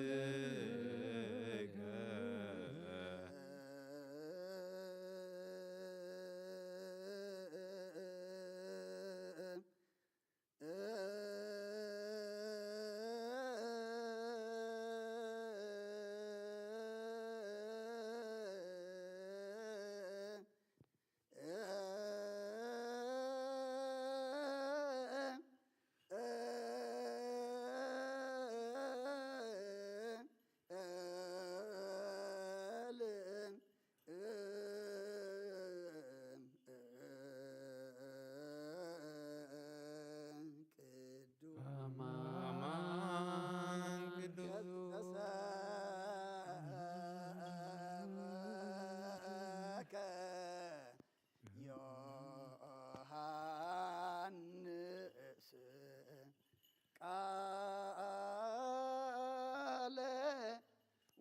ቅዱስ አማን ቅዱስ ዘሰበከ ዮሐንስ ቃለ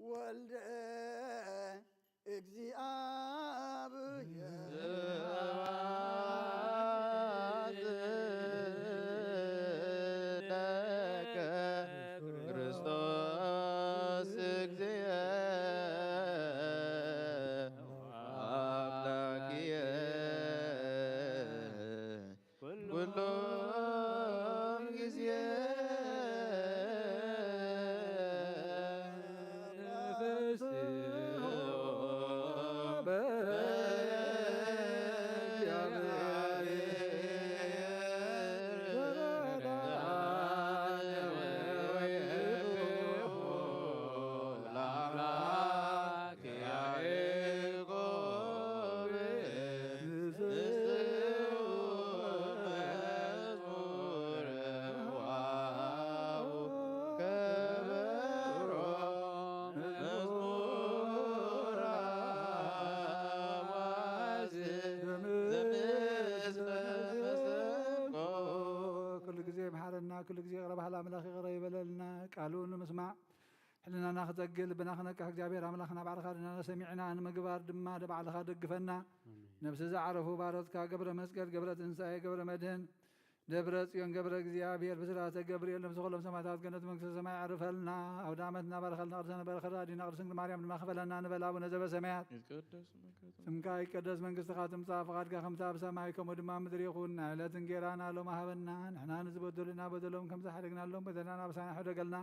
ወልደ እግዚኣብሔር። ስብሐት ለከ ክርስቶስ እግዚእ አምላክየ ኩሉ ጊዜ። ኩሉ ግዜ ይምሓረና፣ ኩሉ ግዜ ይቕረ በሃል ኣምላኽ ይቕረ ይበለልና። ቃሉ ንምስማዕ ሕልናና ክተግል ብና ክነቅሕ እግዚኣብሔር ኣምላኽና ባዕልኻ ድናና ሰሚዕና ንምግባር ድማ ባዕልኻ ደግፈና። ነብሲ ዝዓረፉ ባሮትካ ገብረ መስቀል፣ ገብረ ትንሳኤ፣ ገብረ መድህን፣ ደብረ ጽዮን ገብረ እግዚኣብሔር፣ ብስራተ ገብርኤል ነብሲ ኩሎም ሰማዕታት ገነት መንግስተ ሰማይ ኣዕርፈልና። ኣውደ ዓመት እናባረኸልና ቅዱሳን በረኸት ኣዲና ቅድስት ድንግል ማርያም ድማ ክፈለና ንበል። ኣቡነ ዘበሰማያት ይትቀደስ ስምካ። ስምካ ይቀደስ፣ መንግስትኻ ትምጻእ፣ ፍቓድካ ከምቲ ኣብ ሰማይ ከምኡ ድማ ኣብ ምድሪ ይኹን። ናይ ዕለት እንጌራና ሎሚ ሃበና። ንሕና ንዝበደሉና በደሎም ከምዝሓደግናሎም በደልና ኣበሳና ሕደገልና።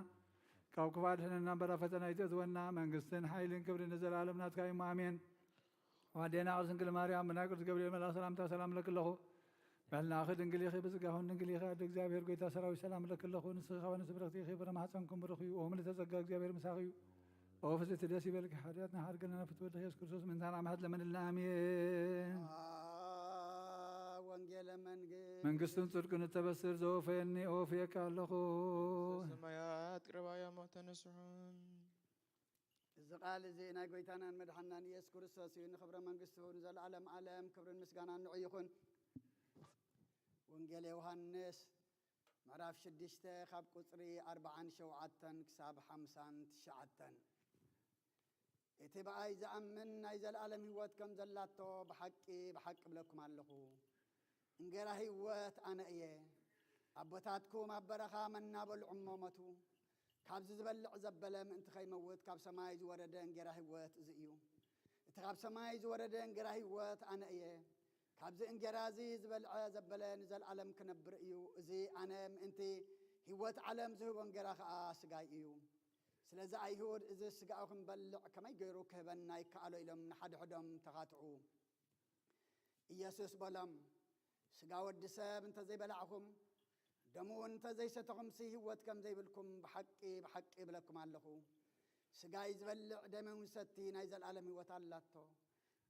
ካብ ክፉእ ኣድሕነና እምበር ኣብ ፈተና ኣይተእትወና። መንግስትን ሓይልን ክብርን ንዘለኣለም ናትካ እዩ እሞ ኣሜን። ኣዴና ቅድስት ድንግል ማርያም ብናይ ቅዱስ ገብርኤል መልኣኽ ሰላምታ ሰላም እለኪ ኣለኹ። በልናኺ ድንግል ኢኺ፣ ብስጋኹን ድንግል ኢኺ። ኣደ እግዚኣብሔር ጎይታ ሰራዊት ሰላም እለኪ ኣለኹ። ንስኺ ካብ ኣንስቲ ብርኽቲ ኢኺ፣ ፍረ ማሕፀንኩም ብሩኽ እዩ። ኦ ምልዕተ ጸጋ እግዚኣብሔር ምሳኺ እዩ። ኦ ፍጽእቲ ደስ ይበልኪ፣ ሓጢኣትና ሓድገልና ፍትወ ወልድኪ ኢየሱስ ክርስቶስ ምእንታና ምሕረት ለምንልና ኣሜን። ወንጌለ መንግስት መንግስትን ጽድቅን እተበስር ዘወፈየኒ እወፍየካ ኣለኹ። ሰማያት ቅረባያ ሞተ ንስሑን። እዚ ቃል እዚ ናይ ጎይታናን መድሓናን ኢየሱስ ክርስቶስ እዩ። ንኽብረ መንግስቱ ንዘለዓለም ዓለም ክብርን ምስጋናን ንዑ ይኹን። ወንጌል ዮሃንስ ምዕራፍ ሽዱሽተ ካብ ቁጽሪ ኣርብዓን ሸውዓተን ክሳብ ሓምሳን ትሽዓተን። እቲ ብኣይ ዝኣምን ናይ ዘለኣለም ህይወት ከም ዘላቶ ብሓቂ ብሓቂ እብለኩም ኣለኹ፣ እንጌራ ህይወት ኣነ እየ። ኣቦታትኩም ኣብ በረኻ መና በልዑ እሞ ሞቱ። ካብዚ ዝበልዕ ዘበለ ምእንቲ ከይመውት ካብ ሰማይ ዝወረደ እንጌራ ህይወት እዚ እዩ። እቲ ካብ ሰማይ ዝወረደ እንጌራ ህይወት ኣነ እየ። ካብዚ እንጌራ እዚ ዝበልዐ ዘበለ ንዘለኣለም ክነብር እዩ። እዚ ኣነ ምእንቲ ህይወት ዓለም ዝህቦ እንጌራ ኸኣ ስጋይ እዩ። ስለዚ ኣይሁድ፣ እዚ ስጋኡ ክንበልዕ ከመይ ገይሩ ክህበና ይከኣሎ? ኢሎም ንሓድሕዶም ተኻትዑ። ኢየሱስ በሎም፣ ስጋ ወዲ ሰብ እንተ ዘይበላዕኹም፣ ደሙ እውን እንተ ዘይሰተኹምሲ ህይወት ከም ዘይብልኩም ብሓቂ ብሓቂ እብለኩም ኣለኹ። ስጋይ ዝበልዕ ደመይ እውን ዝሰቲ ናይ ዘለኣለም ህይወት ኣላቶ።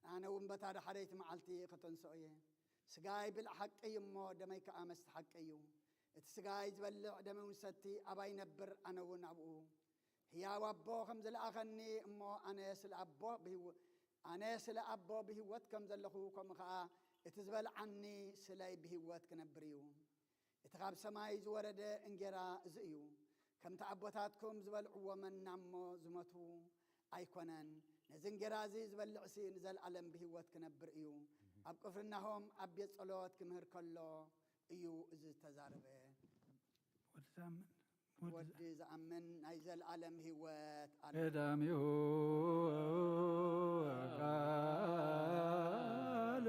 ኣነ እውን በታ ዳሕረይቲ መዓልቲ ከተንስኦ እየ። ስጋይ ብልዕ ሓቂ እዩ እሞ፣ ደመይ ከኣ መስተ ሓቂ እዩ። እቲ ስጋይ ዝበልዕ ደመይ እውን ዝሰቲ ኣባይ ይነብር፣ ኣነ እውን ኣብኡ። ህያው ኣቦ ከም ዝለኣኸኒ እሞ፣ ኣነ ስለ ኣቦ ብህይወ-፣ ኣነ ስለ ኣቦ ብህይወት ከም ዘለኹ፣ ከምኡ ኸኣ እቲ ዝበልዓኒ ስለይ ብህይወት ክነብር እዩ። እቲ ካብ ሰማይ ዝወረደ እንጌራ እዚ እዩ። ከምቲ ኣቦታትኩም ዝበልዕዎ መና እሞ ዝሞቱ ኣይኮነን። ነዚ እንጌራ እዚ ዝበልዕሲ ንዘለኣለም ብህይወት ክነብር እዩ። ኣብ ቅፍርናሆም ኣብ ቤት ጸሎት ክምህር ከሎ እዩ እዚ ዝተዛረበ። ወዲ ዝኣምን፣ ወዲ ወዲ ዝኣምን ናይ ዘለኣለም ህይወት ኣሎ። ቀዳሚሁ ቃል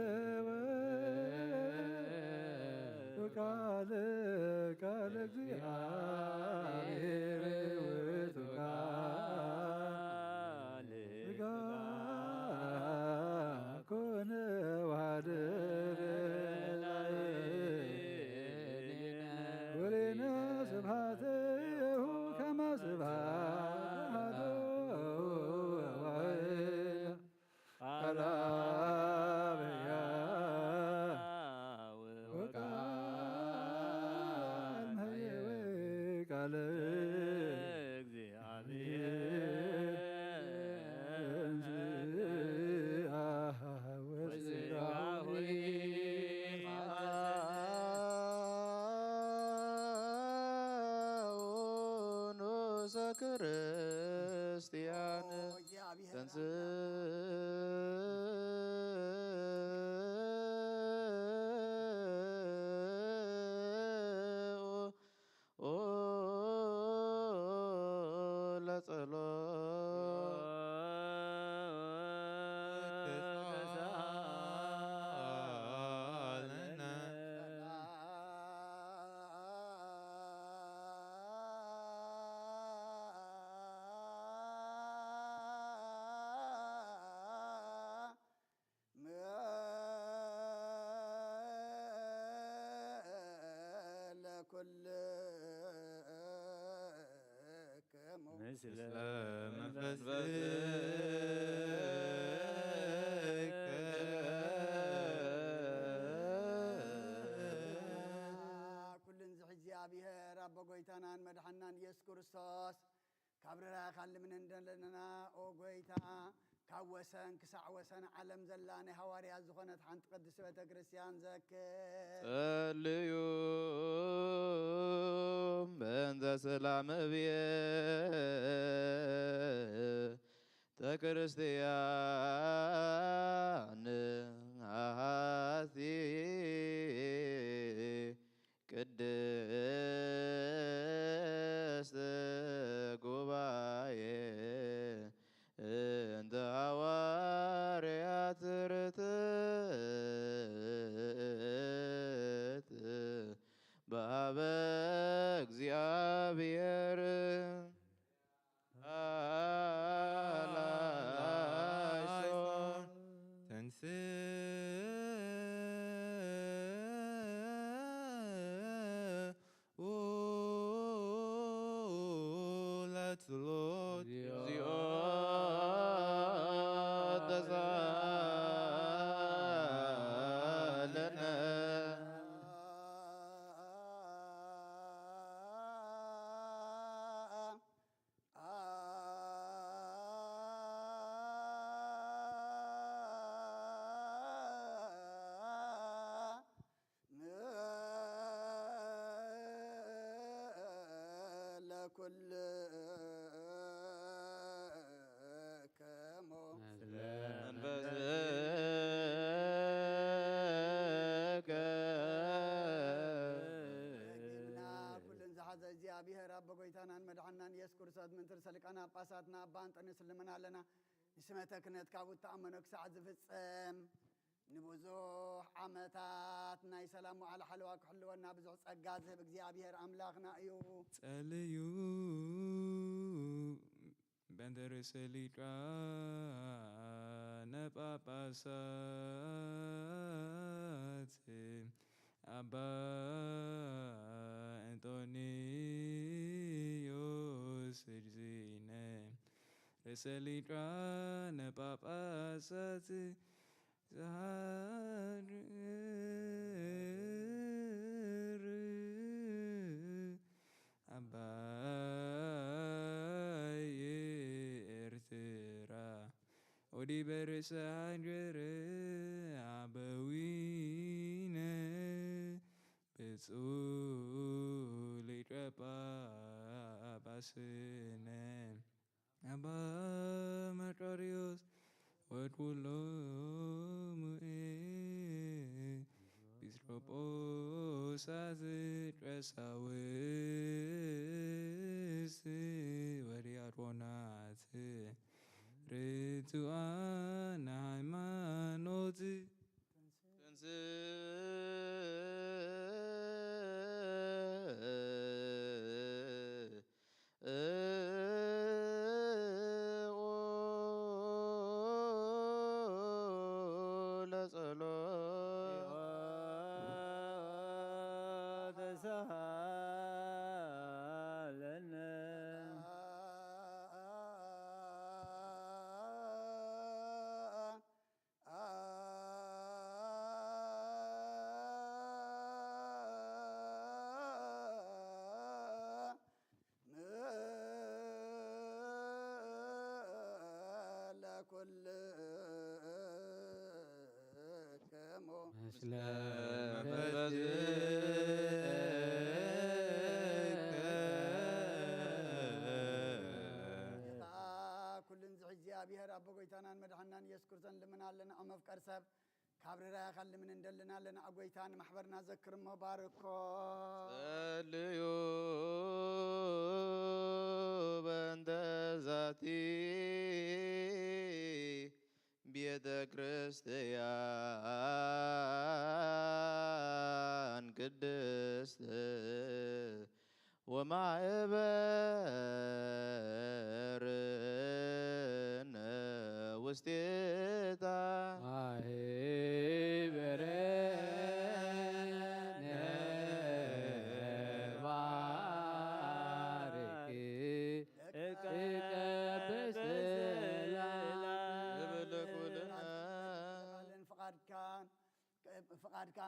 ውእቱ ቃል፣ ቃል እግዚአብሔር ውእቱ ቃል ሥጋ ኮነ ወሐደረ ላዕሌነ ወሬነ ስብሐቴሁ ከመ ስብሐት ቃል አብ ሕያው ወቃል መሕየዊ ቃል እግዚአብሔር እንስአ ወስጋሁ ንኡሰ ክርስቲያን ተንስ ለጸሎት ተሳለነ። ለኩልክሙ ምስለ መንፈስከ። ኩልን ዝሕዚ እግዚኣብሔር ኣቦ ጎይታናን መድሓናን ኢየሱስ ክርስቶስ ካብ ርራኻን ልምንን ደለና፣ ኦ ጎይታ፣ ካብ ወሰን ክሳዕ ወሰን ዓለም ዘላ ናይ ሃዋርያት ዝኾነት ሓንቲ ቅድስቲ ቤተ ክርስቲያን ዘክር። ጸልዩ በእንተ ሰላም እብየ ተክርስትያን አሐቲ ቅድስት ጉባኤ እንተ ሐዋርያት ርትዕት በሀበ እግዚአብሔር። አላይሶን ተንስኡ ለትሎት ዚኦ ተሳለነ። ለኩልክሙ መንፈስከ። ኩልን ዝሓዘ እግዚኣብሔር ኣቦ ጎይታናን መድሓናን ኢየሱስ ክርስቶስ፣ ምእንቲ ርእሰ ሊቃነ ጳጳሳትና ኣባ እንጦንዮስ ንልምን ኣለና። ንስመተ ክህነት ካብኡ እተኣመኖ ክሳዕ ዝፍጸም፣ ንብዙሕ ዓመታት ናይ ሰላም መዓልቲ ሓለዋ ክሕልወና ብዙሕ ጸጋ ዝህብ እግዚኣብሔር ኣምላኽና እዩ። ጸልዩ በእንተ ርእሰ ሊቃነ ጳጳሳት ኣባ እንጦንዮስ ርዚነ ርእሰ ሊቃነ ጳጳሳት ዝሃድር ኣባይ ኤርትራ። ዲበ ርእሰ ሃገር ኣበዊነ ብፁዕ ሊቀ ጳጳስነ ኣባ መቃርዮስ ወኩሎሙ ኤጲስቆጶሳት ቀሳውስት ወዲያቆናት ርቱዓን ሃይማኖት ተንሥኡ ለጸሎት ተሳሃለነ። ለኩልክሙ ምስለ መንፈስከ። ጌታ ኩልን ዝሕዚ እግዚኣብሔር ኣቦ ጎይታናን መድሓናን ኢየሱስ ክርስቶስ ንልምን ኣለና። ኣብ መፍቀር ሰብ ካብ ርራያኻ ልምን እንደልን ኣለና። ኣጎይታ ንማሕበርና ዘክር እሞ ባርኮ። ጸልዩ በእንተ ዛቲ ቤተ ክርስቲያን ቅድስት ወማእበርነ ውስቴታ። ማህበረነ ባርኪ እቀ በሰላም። ዝብል ኩልና ፍቓድካን ፍቓድካ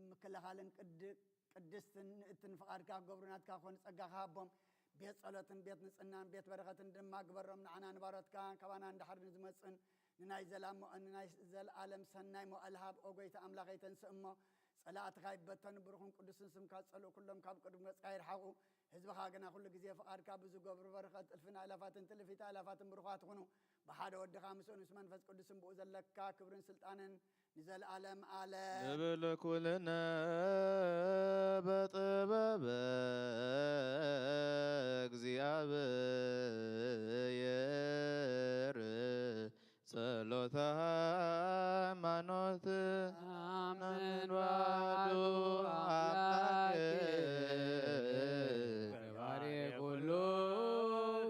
ምክልኻልን ቅድ-፣ ቅድስትን ንእትን ፍቓድካ ክገብሩ ናትካ ክኾኑ ጸጋኻ ሃቦም። ቤት ጸሎትን ቤት ንጽህናን ቤት በረኸትን ድማ ግበሮም። ንዓና ንባሮትካ ካባና እንድሓር ንዝመጽን ንናይ ዘላሞ-፣ ንናይ ዘለኣለም ሰናይ መዋእል ሃብ። ኦ ጎይታ ኣምላኸይ ተንስእ እሞ ጸላእትኻ ይበተኑ። ብሩኽን ቅዱስን ስምካ ዝጸልኡ ኩሎም ካብ ቅድሚ ገጽካ ይርሓቑ። ህዝብኻ ግና ኩሉ ግዜ ፍቓድካ ብዝገብሩ በረኸት እልፍን ኣእላፋትን ትልፊት ኣእላፋትን ብሩኻት ይኹኑ። ብሓደ ወድኻ ምስኡን ምስ መንፈስ ቅዱስን ብኡ ዘለካ ክብርን ስልጣንን ንዘለኣለም ኣለም። ንብል ኩልነ በጥበበ እግዚኣብሔር ጸሎተ ሃይማኖት። ኣምን ባዶ ኣምላክ ገባሬ ኩሉ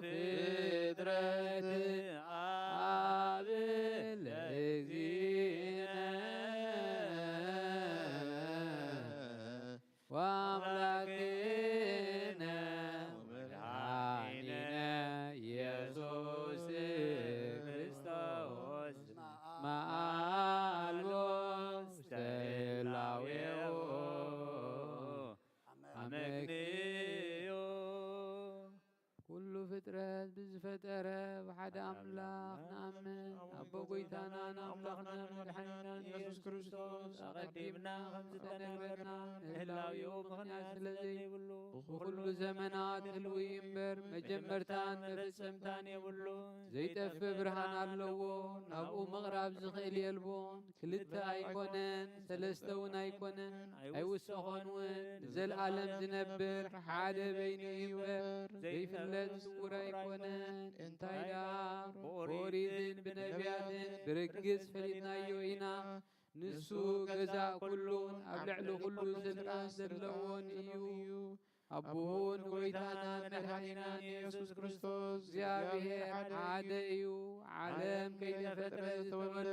ፍጥረት ኣብ ለእግዚእነ ወኣምላክነ ወመድኃኒነ ኢየሱስ ክርስቶስ መኣልቦ ውስተ ህላዌሁ ኣመክንዮ። ኩሉ ፍጥረት ብዝፈጠረ ብሓደ ኣምላኽ ንኣምን። ኣቦ ጎይታናን ኣምላኽናን መድሓኒናን ኢየሱስ ክርስቶስ ኣቐዲምና ከም ዝተነግረና ንህላዌኡ ምኽንያት ስለ ዘይብሉ ብኹሉ ዘመናት ህልዊ እምበር መጀመርታን መፈጸምታን የብሉ። ዘይጠፍእ ብርሃን ኣለዎ፣ ናብኡ ምቕራብ ዝኽእል የልቦን። ክልተ ኣይኮነን፣ ሰለስተ እውን ኣይኮነን፣ ኣይውሰኾን እውን፣ ንዘለኣለም ዝነብር ሓደ በይኑ እዩ እምበር፣ ዘይፍለጥ ስውር ኣይኮነን። እንታይ ደኣ ብኦሪትን ብነቢያትን ብርግጽ ፈሊጥናዮ ኢና። ንሱ ገዛእ ኩሉን ኣብ ልዕሊ ኩሉ ስልጣን ዘለዎን እዩ። ኣቦኡ ንጎይታናን መድሓኒናን ኢየሱስ ክርስቶስ እግዚኣብሔር ሓደ እዩ። ዓለም ከይተፈጥረ ዝተወልደ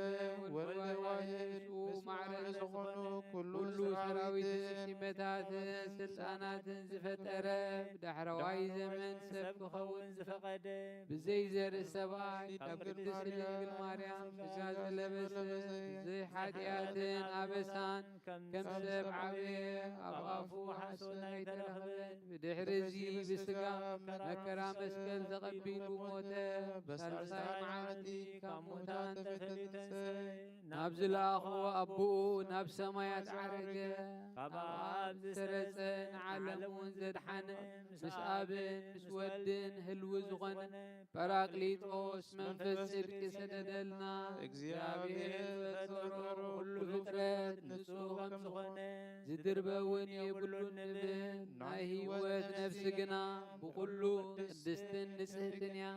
ወልደ ዋሕድ ንሱ ማዕረ ዝኾነ ኩሉ ሰራዊትን ሲመታትን ስልጣናትን ዝፈጠረ ብዳሕረዋይ ዘመን ሰብ ክኸውን ዝፈቐደ ብዘይ ዘርኢ ሰብኣይ ካብ ቅድስት ድንግል ማርያም ስጋ ዝለበሰ ብዘይ ሓጢኣትን ኣበሳን ከም ሰብ ዓበየ፣ ኣብ ኣፉ ሓሶት ኣይተረኽበን። ብድሕሪ እዚ ብስጋ መከራ መስቀል ተቐቢሉ ሞተ። በሳልሳይ መዓልቲ ካብ ሙታን ናብ ዝለኣኾ ኣቦኡ ናብ ሰማያት ዓረገ። ካብ ኣብ ዝሰረጸ ንዓለም እውን ዘድሓነ፣ ምስ ኣብን ምስ ወድን ህልው ዝኾነ ጳራቅሊጦስ መንፈስ ጽድቂ ሰደደልና። እግዚኣብሔር ፈጠሮ ኩሉ ፍጥረት ንጹህ ከም ዝኾነ፣ ዝድርበ እውን የብሉን ንብል። ናይ ህይወት ነፍሲ ግና ብኹሉ ቅድስትን ንጽህትን እያ።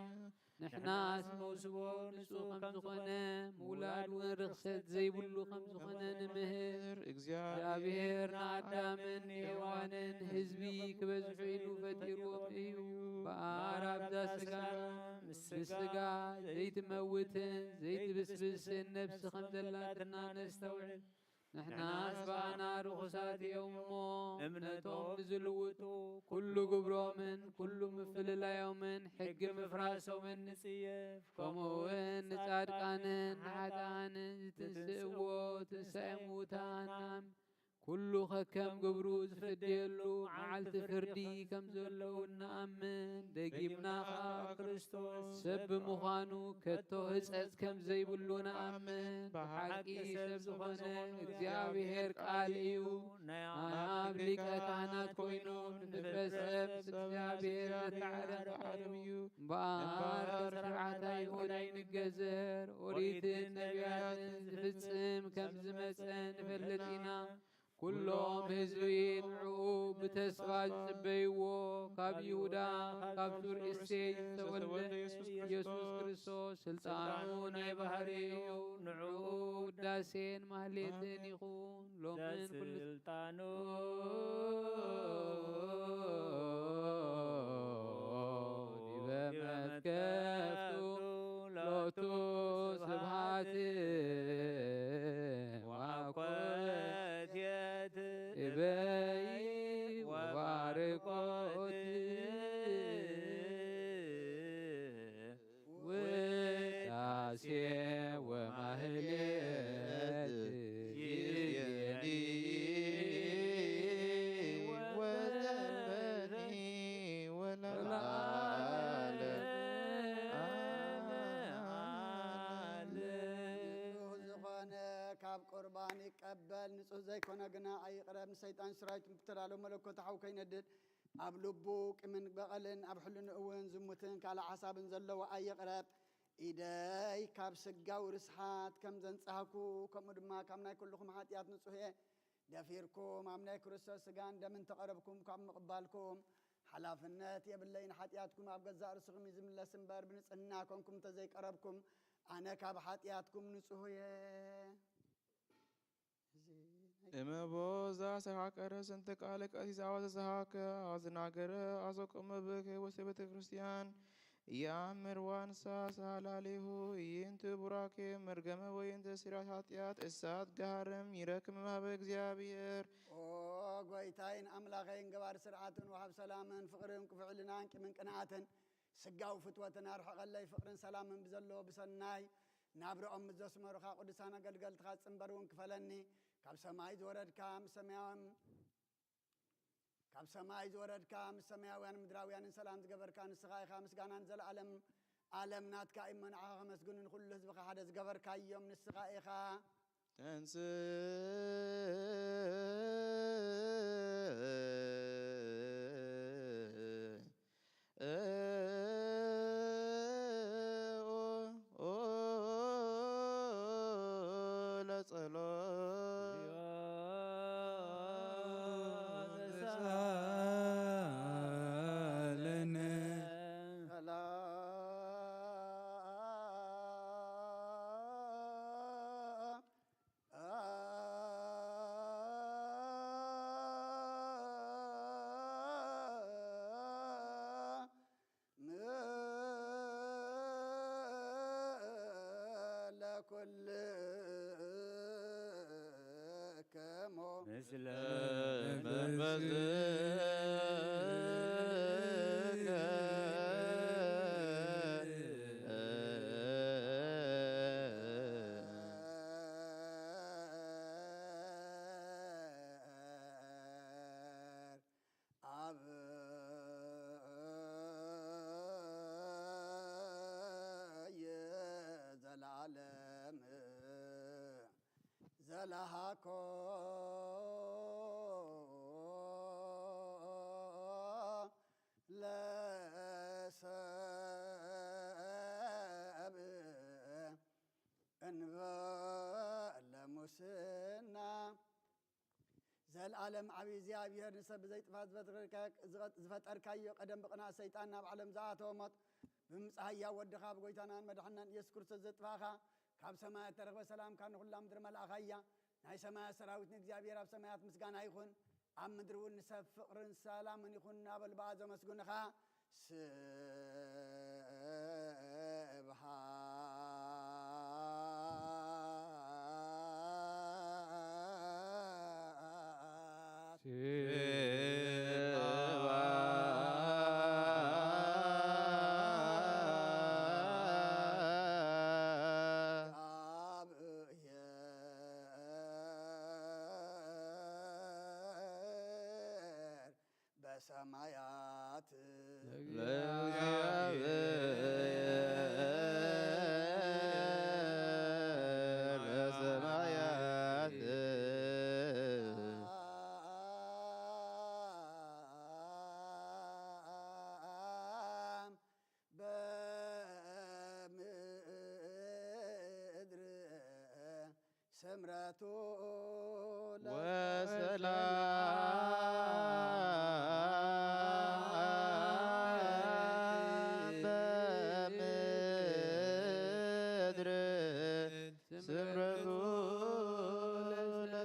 ንሕናስ መውስቦ ንጹህ ከም ዝኾነ፣ ምውላድ እውን ርኽሰት ዘይብሉ ከም ዝኾነ ንምህር። እግዚኣብሔር ንኣዳምን ንሔዋንን ህዝቢ ክበዝሑ ኢሉ ፈጢርዎም እዩ። እምበኣር ኣብዛ ስጋ ምስ ስጋ ዘይትመውትን ዘይትብስብስን ነፍሲ ከም ዘላትና ነስተውዕል። ንሕናስ ብኣና ርኹሳት እዮም እሞ፣ እምነቶም ንዝልውጡ፣ ኩሉ ግብሮምን ኩሉ ምፍልላዮምን ሕጊ ምፍራሶምን ንጽየፍ። ከምኡ እውን ንጻድቃንን ንኃጥኣንን ዝትንስእዎ ትንሳኤ ምዉታን ንኣምን። ኩሉ ከከም ግብሩ ዝፍደየሉ መዓልቲ ፍርዲ ከም ዘለዉ ንኣምን። ደጊምና ኸኣ ክርስቶስ ሰብ ብምዃኑ ከቶ ህጸጽ ከም ዘይብሉ ንኣምን። ብሓቂ ሰብ ዝኾነ እግዚኣብሔር ቃል እዩ። ናይ ኣብ ሊቀ ካህናት ኮይኑ ንፍጥረት ሰብ ምስ እግዚኣብሔር ዘተዓረቐ እዩ። እምበኣር ከም ስርዓት ኣይሁድ ኣይንገዘር፣ ኦሪትን ነቢያትን ዝፍጽም ከም ዝመጸ ንፈልጥ ኢና። ኩሎም ህዝቢ ንዕኡ ብተስፋ ዝጽበይዎ፣ ካብ ይሁዳ ካብ ሱር እሴይ ዝተወልደ ኢየሱስ ክርስቶስ ስልጣኑ ናይ ባህሪ እዩ። ንዕኡ ውዳሴን ማህሌትን ይኹን ሎምን ኩሉ ዘስልጣኑ ዲበ መትከፍቱ ሎቱ ስብሐት ወአኮቴት እበይ ወባርኮት ውዳሴ ወማህሌት ይዜኒ ወዘልፈኒ ወለዓለመ ዓለም። ንጹህ ዝኾነ ካብ ቁርባን ይቀበል፣ ንጹህ ዘይኮነ ግና ኣይቕረብ። ንሰይጣን ሰራዊት ብተዳሎ መለኮት ሓው ከይነድድ ኣብ ልቡ ቂምን በቐልን ኣብ ሕልንኡ እውን ዝሙትን ካልእ ሓሳብን ዘለዎ ኣይቕረብ። ኢደይ ካብ ስጋዊ ርስሓት ከም ዘንጻህኩ፣ ከምኡ ድማ ካብ ናይ ኩልኹም ሓጢኣት ንጹህ እየ። ደፊርኩም ኣብ ናይ ክርስቶስ ስጋን ደምን ተቐረብኩም ካብ ምቕባልኩም ሓላፍነት የብለይን። ሓጢኣትኩም ኣብ ገዛእ ርእስኹም እዩ ዝምለስ እምበር፣ ብንጽህና ኮንኩም እንተዘይቀረብኩም፣ ኣነ ካብ ሓጢኣትኩም ንጹህ እየ። እዚ ናይ እመቦ ዛሰካከረ ስንት ቃል ቀሲስ አወዘዝሃከ አዝናገረ አዞቅም ብከ ወስተ ቤተ ክርስቲያን ያምር ዋንሳ ሳላሌሁ ይንት ቡራኬ መርገመ ወይንት ስራት ኃጢአት እሳት ገሃርም ይረክም ማህበ እግዚአብሔር። ኦ ጎይታይን ኣምላኸይን ገባር ስርዓትን ወሃብ ሰላምን ፍቕርን ክፉዕ ሕልናን ቂምን ቅንኣትን ስጋዊ ፍትወትን ኣርሕቐለይ ፍቕርን ሰላምን ብዘለዎ ብሰናይ ናብርኦም ምስ ዘስመሩኻ ቅዱሳን ኣገልገልትኻ ጽንበር እውን ክፈለኒ። ካብ ሰማይ ዝወረድካ ምስ ሰማያውያን ካብ ሰማይ ዝወረድካ ምስ ሰማያውያን ምድራውያንን ሰላም ዝገበርካ ንስኻ ኢኻ። ምስጋናን ዘለዓለም ዓለም ናትካ እዩ። እሞ ንዓኻ ከመስግኑ ንኹሉ ህዝብኻ ሓደ ዝገበርካዮም ንስኻ ኢኻ። ተንስ ለጸሎት ተሳለነ። ሰላም ለኩልክሙ ምስለ መንፈስከ አብ የዘላለም ለሃኮ ለሰብ እንበለ ሙስና። ዘልኣለም ዓቢ እግዚኣብሔር ንሰብ ብዘይጥፋእ ዝፈጥረካ-፣ ዝፈ-፣ ዝፈጠርካዮ ቀደም ብቕንኣት ሰይጣን ናብ ዓለም ዝኣተወ ሞት ብምጽኣያ ወድኻ ብጎይታናን መድሓናን ኢየሱስ ክርስቶስ ዘጥፋእኻ ካብ ሰማያት ተረኽበ ሰላምካ ንኹላ ምድሪ መልኣኻያ። ናይ ሰማያት ሰራዊት ንእግዚኣብሔር ኣብ ሰማያት ምስጋና ይኹን፣ ኣብ ምድሪ እውን ንሰብ ፍቕርን ሰላምን ይኹን እናበሉ ብኣ ዘመስግኑኻ። ስብሃት ለእግዚአብሔር በሰማያት ለእግዚአብሔር በሰማያት በምድር ስምረቱ ወሰላም በምድር ስምረቱ ለሰ-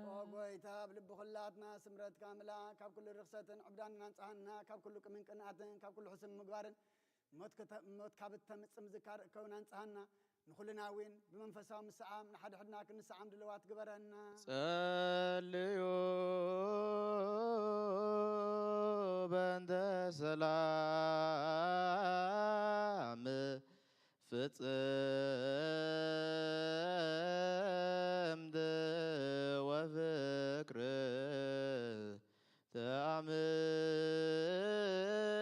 ኦ ጎይታ፣ ኣብ ልቢ ኩላትና ስምረትካ ምልኣ፣ ካብ ኩሉ ርኽሰትን ዕብዳንን ኣንጽሃና፣ ካብ ኩሉ ቅምን ቅንኣትን፣ ካብ ኩሉ ሕስም ምግባርን፣ ሞት ክተ-፣ ሞት ካብ እተምጽእ ምዝካር እከውን ኣንጽሃና። ንኹልና እውን ብመንፈሳዊ ምስዓም ንሓድሕድና ክንስዓም ድልዋት ግበረና። ጸልዩ በእንተ ሰላም ፍጽምት ወፍቅር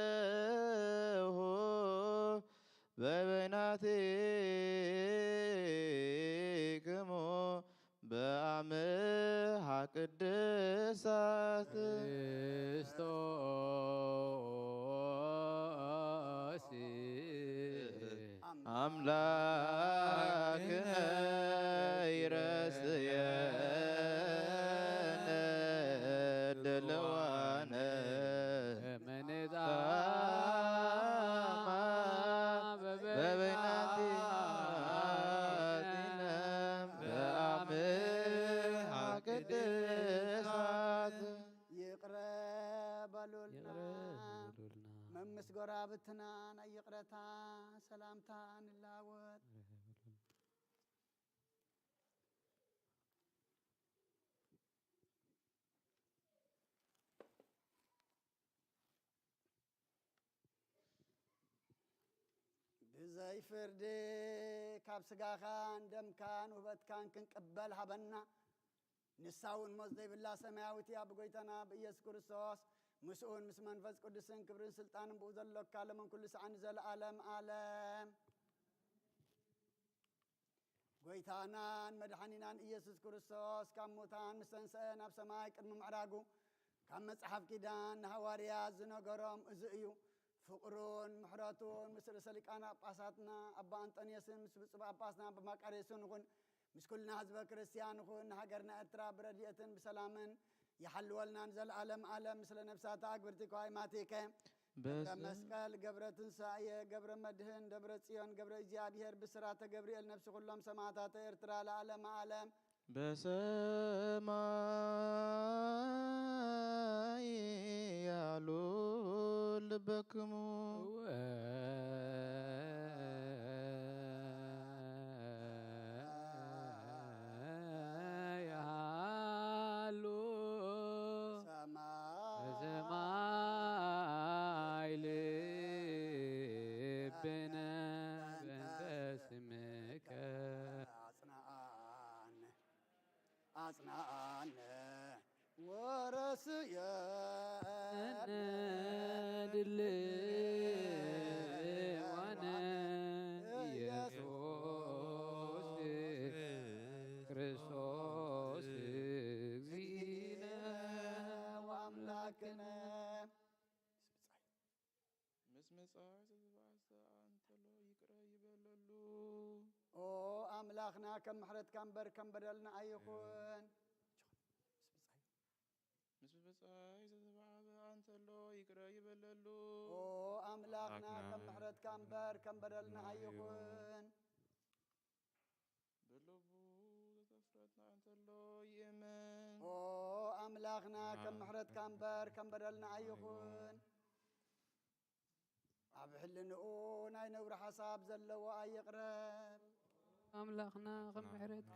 ተአምሁ በበይናቲክሙ በአምሃ ቅድሳት ክርስቶስ አምላክነ ይረስየነ ድልዋነ መኔታ በበይናቲነ በአምሃ ቅድሳት ይቕረ በሉልና። ይቕረ በሉልና። መምስ ጎራብትና ናይ ይቕረታ ሰላምታ ንላወጥ። ብዘይ ፍርዲ ካብ ስጋኻን ደምካን ውህበትካን ክንቅበል ሃበና። ንሳ እውን ሞት ዘይብላ ሰማያዊት እያ። ብጎይታና ብኢየሱስ ክርስቶስ ምስኡን ምስ መንፈስ ቅዱስን ክብርን ስልጣንን ብኡ ዘሎካ ለመን ኩሉ ሰዓን ዘለዓለም ዓለም። ጎይታናን መድሓኒናን ኢየሱስ ክርስቶስ ካብ ሙታን ምስ ተንስአ ናብ ሰማይ ቅድሚ ምዕራጉ ካብ መጽሓፍ ኪዳን ንሃዋርያት ዝነገሮም እዚ እዩ። ፍቕሩን ምሕረቱን ምስ ርእሰ ሊቃነ ጳጳሳትና ኣባ ኣንጠንዮስን ምስ ብፁዕ ጳጳስና ኣባ መቃርዮስን ይኹን። ምስ ኩልና ህዝበ ክርስትያን ይኹን። ንሃገርና ኤርትራ ብረድኤትን ብሰላምን ይሓልወልና ንዘለኣለም ዓለም። ምስለ ነፍሳት ኣግብርቲ ከዋይ ማቲከ በስመ ገብረ መስቀል፣ ገብረ ትንሳኤ፣ ገብረ መድህን፣ ደብረ ጽዮን፣ ገብረ እግዚኣብሔር፣ ብስራተ ገብርኤል፣ ነፍሲ ኩሎም ሰማዕታተ ኤርትራ ለዓለመ ዓለም። በሰማይ ያሉ ልበክሙ። እወ ያሉ ሰማይ በሰማይ ልብነ በእንተ ስምከ። አጽናን አጽናን ወረስየነ ድልዋነ ኢየሱስ ክርስቶስ። ኣምላኽና ከም ምሕረትካ እምበር ከም በደልና ኣይኹን። ምስ ብጻይ ዝተባዕበ ኣንተሎ ይቅረ ይበለሉ። ኦ ኣምላኽና ከም ምሕረትካ እምበር ከም በደልና ኣይኹን። ብልቡ ዝተፍረትና ኣንተሎ ይእመን። ኦ ኣምላኽና ከም ምሕረትካ እምበር ከም በደልና ኣይኹን። ኣብ ሕልንኡ ናይ ነውሪ ሓሳብ ዘለዎ ኣይቕረብ። ኣምላኽና ከም ምሕረትካ።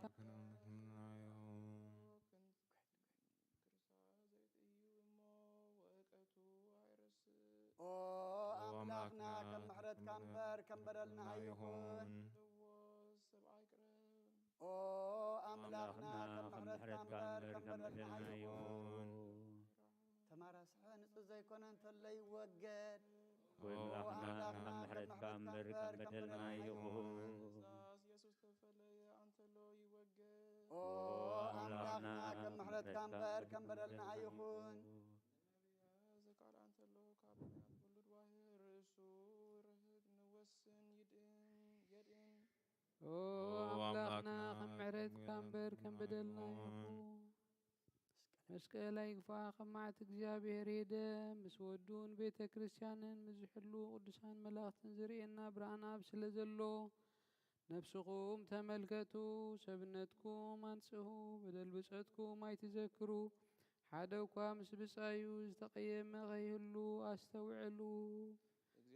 ክርስቶስ ዘይት እዩ እሞ ወእቀቱ ኣይረስእ። ኦ ኣምላኽና ከም ምሕረትካ እምበር ከም በደልና ኣይኹን። ለዎ ሰብኣይ ቅረብ። ኦ ኣምላኽና ከም ምሕረትካ እምበር ከም በደልና ኣይኹን። ተማራስሐ ንጹህ ዘይኮነ እንተሎ ይወገድ። ኦ ኣምላኽና ከም ምሕረትካ እምበር ከም በደልና ኣይኹን። ኢየሱስ ተፈለየ ኣንተሎ ይወገድ። ኦ ኣምላኽና ከም ምሕረትካ እምበር ከም በደልና ኣይኹን። ዘቃል ኣንተሎ ካብ ውሉድ ዋህር ርእሱ ርህግ ንወስን ይድን የድን። ኦ ኣምላኽና ከም ምሕረትካ እምበር ከም በደልና ኣይኹን። መስቀል ኣይግፋ፣ ከም መዓት እግዚኣብሔር ሄደ። ምስ ወዱን ቤተ ክርስቲያንን ምስ ዝሕሉ ቅዱሳን መላእኽትን ዝርእየና ብርሃን ኣብ ስለ ዘሎ፣ ነፍስኹም ተመልከቱ፣ ሰብነትኩም ኣንጽሁ፣ በደል ብጸትኩም ኣይትዘክሩ። ሓደ እኳ ምስ ብጻዩ ዝተቐየመ ከይህሉ ኣስተውዕሉ።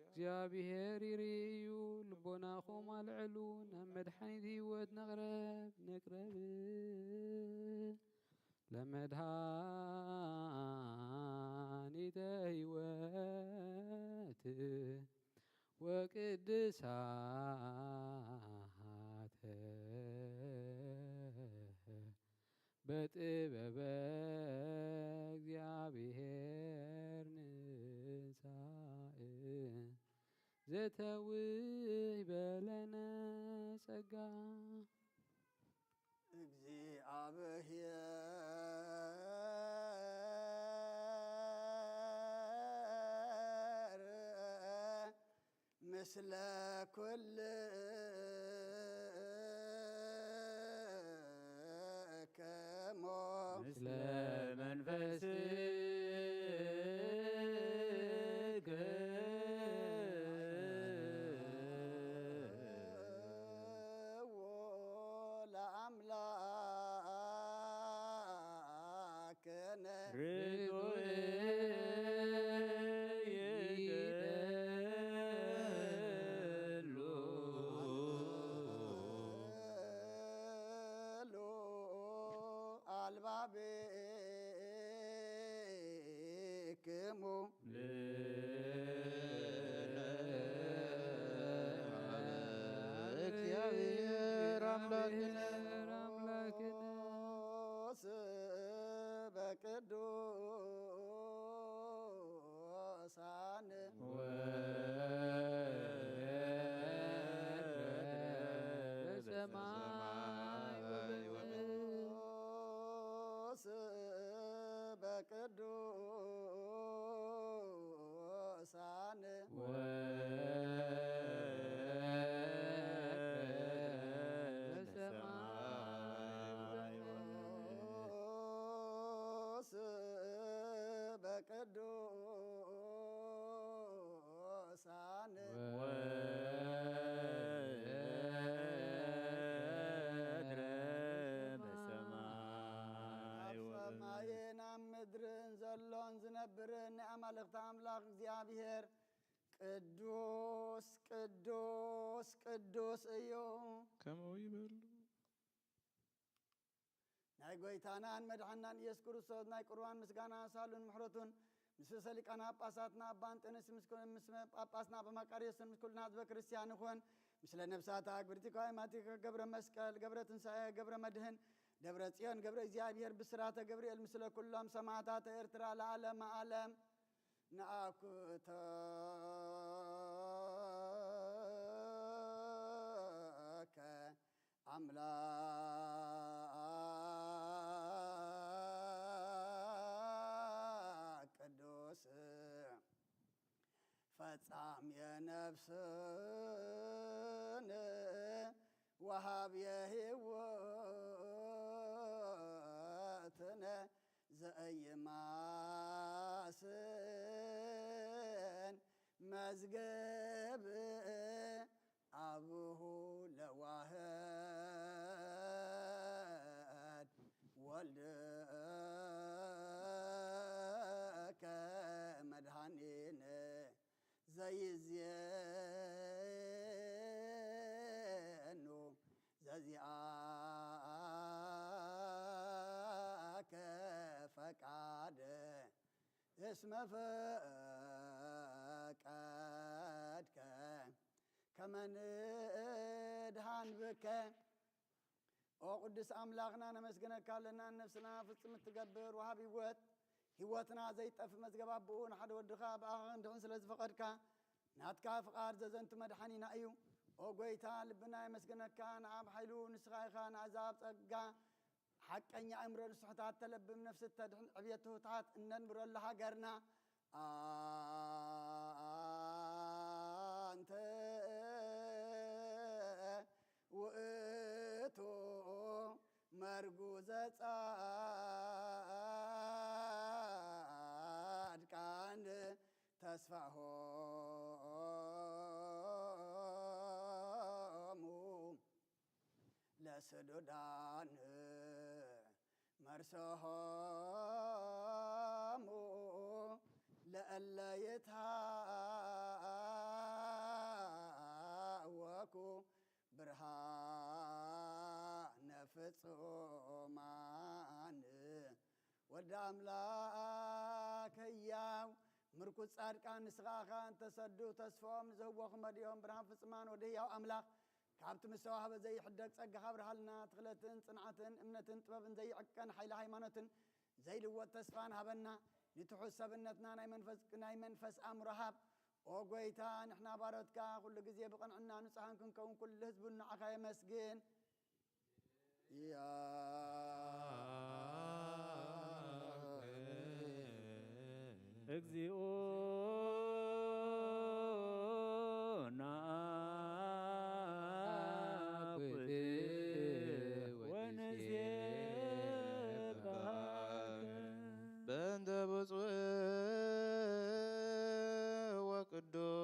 እግዚኣብሔር ይርኢ እዩ። ልቦናኹም ኣልዕሉ፣ ናብ መድሓኒት ህይወት ንቕረብ፣ ንቕረብ። ለመድኃኒተ ሕይወት ወቅድሳተ በጥበበ እግዚአብሔር ንሳእ ዘተውህበ ለነ ጸጋ። እግዚኣብሔር ምስለ ኩልክሙ ምስለ መንፈስክ ለአምላክነ ርቱዕ ይደሉ አልባቤክሙ እግዚአብሔር አምላክነ አምላክነ በቅዱሳን በሰማይ ወበምድር በቅዱሳን በቅዱሳን ወወትረ በሰማይ ኣብ ሰማይን ኣብ ምድርን ዘሎን ዝነብርን ናይ ኣማልኽቲ ኣምላኽ እግዚኣብሔር ቅዱስ ቅዱስ ቅዱስ እዩ። ከምኡ ይበሉ። ናይ ጎይታናን መድሓናን ኢየሱስ ክርስቶስ ናይ ቅርባን ምስጋና ሳሉን ምሕረቱን ምስ ርእሰ ሊቃነ ጳጳሳትና ኣባ እንጠንስ ምስ ኩ-፣ ምስ ጳጳስና ኣባ ማቃርዮስን ምስ ኩልና ህዝበ ክርስቲያን ይኹን። ምስለ ነብሳታ ግብርቲ ካይማቲከ ገብረ መስቀል፣ ገብረ ትንሳኤ፣ ገብረ መድህን፣ ደብረ ጽዮን፣ ገብረ እግዚኣብሔር፣ ብስራተ ገብርኤል፣ ምስለ ኩሎም ሰማዕታተ ኤርትራ ለዓለመ ዓለም። ንኣኩቶ ኣምላክ ቅዱስ ፈጻም የነፍስን ወሃብየ ህይወትነ ዘኢይማስን መዝገብ ኣቡሁ ለዋህድ ወልድከ መድኃኒነ ዘይዝየኑ ዘዚኣከ ፈቃደ እስመ ፈቀድከ ከመ ንድኃን ብከ። ኦ ቅዱስ ኣምላኽና ነመስግነካ ኣለና። ነፍስና ፍጽም እትገብር ወሃብ ህይወት፣ ህይወትና ዘይጠፍ መዝገብ ኣቦኡ ንሓደ ወድኻ ብኣኻ ክንድሕን ስለ ዝፈቐድካ ናትካ ፍቓድ ዘዘንቱ መድሓኒና እዩ። ኦ ጎይታ ልብና የመስግነካ። ንኣብ ሓይሉ ንስኻ ኢኻ ንኣዛብ ጸጋ ሓቀኛ ኣእምሮ ንስሑታት ተለብም ነፍሲ ተድሕን ዕብየት ትሑታት እነንብረሉ ሃገርና ኣንተ ውእቱ መርጉዘ ጻድቃን ተስፋሆሙ ለስዱዳን መርሰሆሙ ለእለ ይትሃወኩ ብርሃነ ፍጹማን። ወልደ ኣምላክ ህያው ምርኩስ ጻድቃን ንስኻ ኢኻ እንተሰዱ ተስፍኦም ንዘህወኹ መዲኦም ብርሃን ፍጹማን ወዲ ህያው ኣምላኽ ካብቲ ምስ ተዋህበ ዘይሕደግ ጸጋኻ ኣብርሃልና። ትኽለትን ጽንዓትን እምነትን ጥበብን ዘይዕቀን ሓይሊ ሃይማኖትን ዘይልወጥ ተስፋን ሃበና። ንትሑት ሰብነትና ናይ መንፈስ፣ ናይ መንፈስ ኣእምሮ ሃብ። ኦ ጎይታ፣ ንሕና ባሮትካ ኩሉ ግዜ ብቕንዕና ንጹሃን ክንከውን ኩሉ ህዝቡ ንዓኻ የመስግን። ያ እግዚኦ ናኩት ወንሴብሐከ። በእንተ ብፁዕ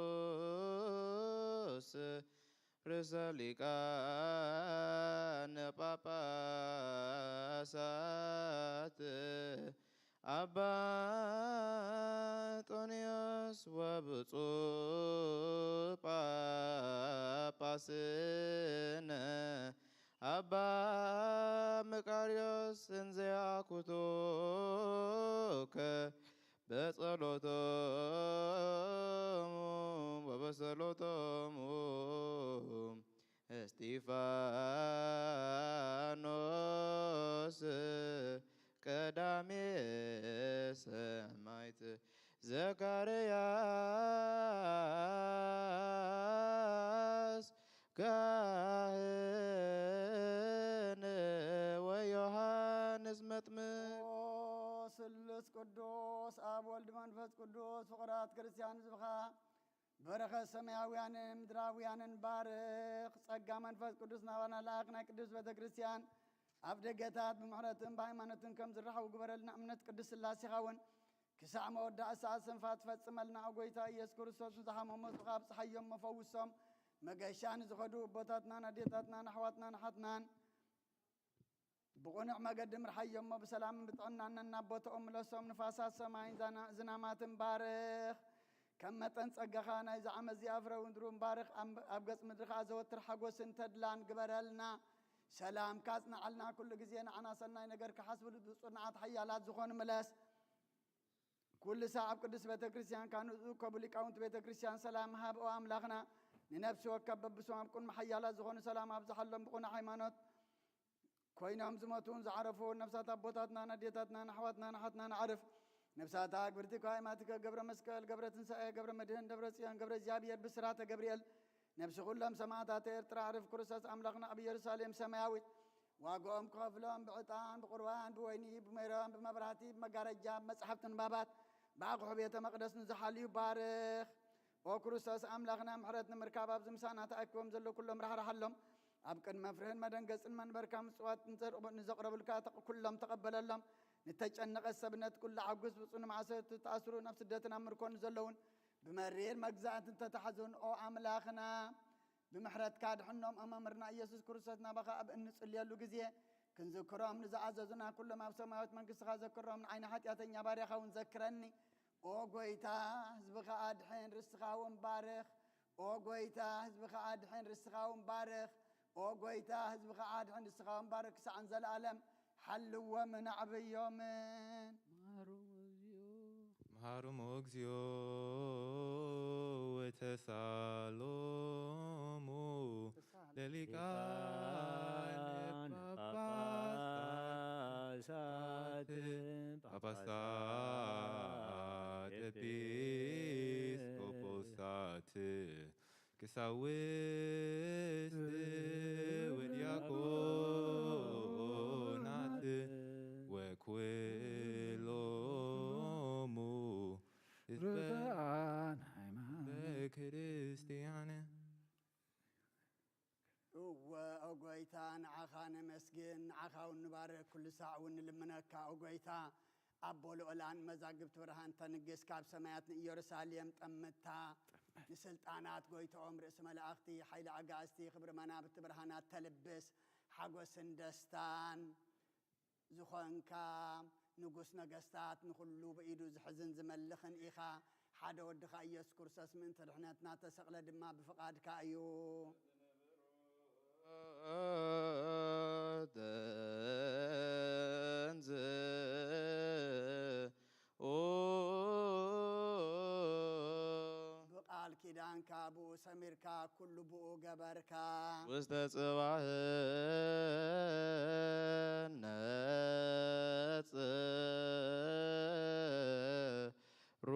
ወቅዱስ ርእሰ ሊቃነ ጳጳሳት ኣባ እንጦንዮስ ወብፁዕ ጳጳስነ ኣባ መቃርዮስ እንዘ ያኩቱከ በጸሎቶሙ ወበጸሎቶሙ እስጢፋኖስ ቀዳሜ ሰማዕት ዘካርያስ ካህን ወዮሃንስ መጥምቅ። ኦ ስሉስ ቅዱስ ኣብ ወልድ መንፈስ ቅዱስ ፍቕራት ክርስቲያን ህዝብኻ በረኸት ሰማያውያንን ምድራውያንን ባርኽ። ጸጋ መንፈስ ቅዱስ ናባና ለኣኽ። ናይ ቅዱስ ቤተ ክርስቲያን ኣፍ ደገታት ብምሕረትን ብሃይማኖትን ከም ዝረሓቡ ግበረልና። እምነት ቅዱስ ስላሴኻ እውን ክሳዕ መወዳእ ሰዓት ሰንፋት ፈጽመልና። ኦ ጎይታ ኢየሱስ ክርስቶስ ንዝሓመሙ እሱኻ ኣብጽሓዮም፣ መፈውሶም መገሻ ንዝኸዱ ኣቦታትናን ኣዴታትናን ኣሕዋትናን ኣሓትናን ብቕኑዕ መገዲ ምርሓዮም እሞ ብሰላምን ብጥዕናን ነናብ ቦታኦም ምለሶም። ንፋሳት ሰማይን ዛና-፣ ዝናማትን ባርኽ። ከም መጠን ጸጋኻ ናይዚ ዓመት እዚኣ ፍረ ምድሩ ባርኽ። ኣብ፣ ኣብ ገጽ ምድሪ ከኣ ዘወትር ሓጎስን ተድላን ግበረልና። ሰላምካ ኣጽንዓልና። ኩሉ ግዜ ንዓና ሰናይ ነገር ክሓስቡ ብጽኑዓት ሓያላት ዝኾኑ ምለስ። ኩሉ ሳዕ ኣብ ቅድስት ቤተ ክርስቲያን ካህኑ ዝእከቡ ሊቃውንቲ ቤተ ክርስቲያን ሰላም ሃብ። ኦ ኣምላኽና፣ ንነፍሲ ወከፍ በብስም ኣብ ቅድሚ ሓያላት ዝኾኑ ሰላም ኣብዝሓሎም። ብቑኑዕ ሃይማኖት ኮይኖም ዝሞቱን ዝዓረፉን ነፍሳት ኣቦታትናን ኣዴታትናን ኣሕዋትናን ኣሓትናን ኣዕርፍ። ነፍሳት ኣግብርቲ ካይማትከ ገብረ መስቀል፣ ገብረ ትንሳኤ፣ ገብረ መድህን፣ ደብረ ጽዮን፣ ገብረ እግዚኣብሔር፣ ብስራተ ገብርኤል፣ ነፍሲ ኩሎም ሰማዕታት ኤርትራ ኣዕርፍ ክርስቶስ ኣምላኽና ኣብ ኢየሩሳሌም ሰማያዊት ዋጋኦም ክኸፍሎም ብዕጣን፣ ብቁርባን፣ ብወይኒ፣ ብሜሮን፣ ብመብራህቲ፣ ብመጋረጃ፣ ብመጽሓፍቲ ንባባት፣ ብኣቑሑ ቤተ መቕደስ ንዝሓልዩ ባርኽ። ኦ ክርስቶስ ኣምላኽና፣ ምሕረት ንምርካብ ኣብዚ ምሳና ተኣኪቦም ዘለዉ ኩሎም ራሕርሓሎም። ኣብ ቅድሚ መፍርህን መደንገጽን መንበርካ ምጽዋት ንዘቕረቡልካ ኩሎም ተቐበለሎም። ንተጨነቐ ሰብነት ኩሉ ኣጉስ። ብፁዕ ንማእሰርቲ ተኣስሩ፣ ናብ ስደትን ኣብ ምርኮን ዘለውን ብመሪር መግዛእትን ተታሕዙን፣ ኦ ኣምላኽና፣ ብምሕረትካ ድሕኖም። ኦ መምህርና ኢየሱስ ክርስቶስ፣ ናባኻ ኣብ እንጽልየሉ ግዜ ክንዝክሮም ንዝኣዘዙና ኩሎም ኣብ ሰማያዊት መንግስትኻ ዘክሮም። ንዓይኒ ሓጢኣተኛ ባርያኻ እውን ዘክረኒ። ኦ ጎይታ፣ ህዝብኻ ኣድሕን፣ ርስኻ እውን ባርኽ። ኦ ጎይታ፣ ህዝብኻ ኣድሕን፣ ርስኻ እውን ባርኽ። ኦ ጎይታ፣ ህዝብኻ ኣድሕን፣ ርስኻ እውን ባርኽ። ክሳዕ ንዘለኣለም ሓልዎምን ኣዕብዮምን። መሃሮም እግዚኦ። መሃሮም እግዚኦ ወተሳሎሙ ለሊቃነ ሊቃነ ጳጳሳት ጳጳሳት ጳጳሳት ኤጲስቆጶሳት ቀሳውስት ወዲያቆናት ወኩሎሙ ህዝበ ርቱዓን ሃይማኖት። ህዝበ ክርስቲያን። እወ፣ ኦ ጎይታ፣ ንዓኻ ነመስግን፣ ንዓኻ እውን ንባርክ፣ ኩሉ ሳዕ እውን ንልምነካ። ኦ ጎይታ፣ ኣቦ ልዑላን መዛግብቲ ብርሃን ተንግስ፣ ካብ ሰማያት ንኢየሩሳሌም ጠምታ፣ ንስልጣናት ጎይትኦም፣ ርእሲ መላእኽቲ፣ ሓይሊ ኣጋእዝቲ፣ ክብሪ መናብርቲ ብርሃናት ተልብስ፣ ሓጎስን ደስታን ዝኾንካ ንጉስ ነገስታት፣ ንኹሉ ብኢዱ ዝሕዝን ዝመልኽን ኢኻ። ሓደ ወድኻ ኢየሱስ ክርስቶስ ምእንቲ ድሕነትና ተሰቕለ ድማ ብፍቓድካ እዩ። ብቓል ኪዳንካ ብኡ ሰሚርካ፣ ኩሉ ብኡ ገበርካ። ውስተ ጽባሕ ነጽሩ።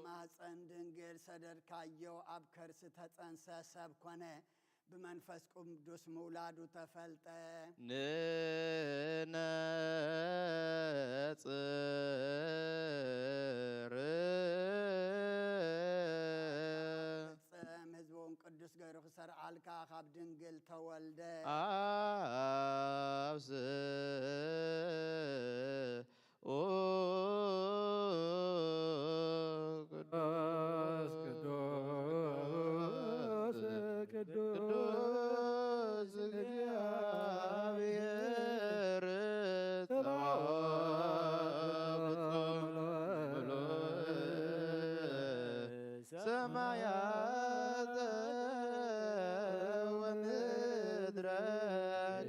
ማህፀን ድንግል ሰደድካዮ፣ ኣብ ከርሲ ተጸንሰ፣ ሰብ ኮነ። ብመንፈስ ቅዱስ ምውላዱ ተፈልጠ። ንነጽር። ጽም ህዝቢ እውን ቅዱስ ገይሩ ክሰርዓልካ ካብ ድንግል ተወልደ። ኣብ ስ ኦ ቅዱስ ቅዱስ ቅዱስ እግዚአብሔር ጸባኦት ፍጹም ምሉእ ሰማያተ ወምድረ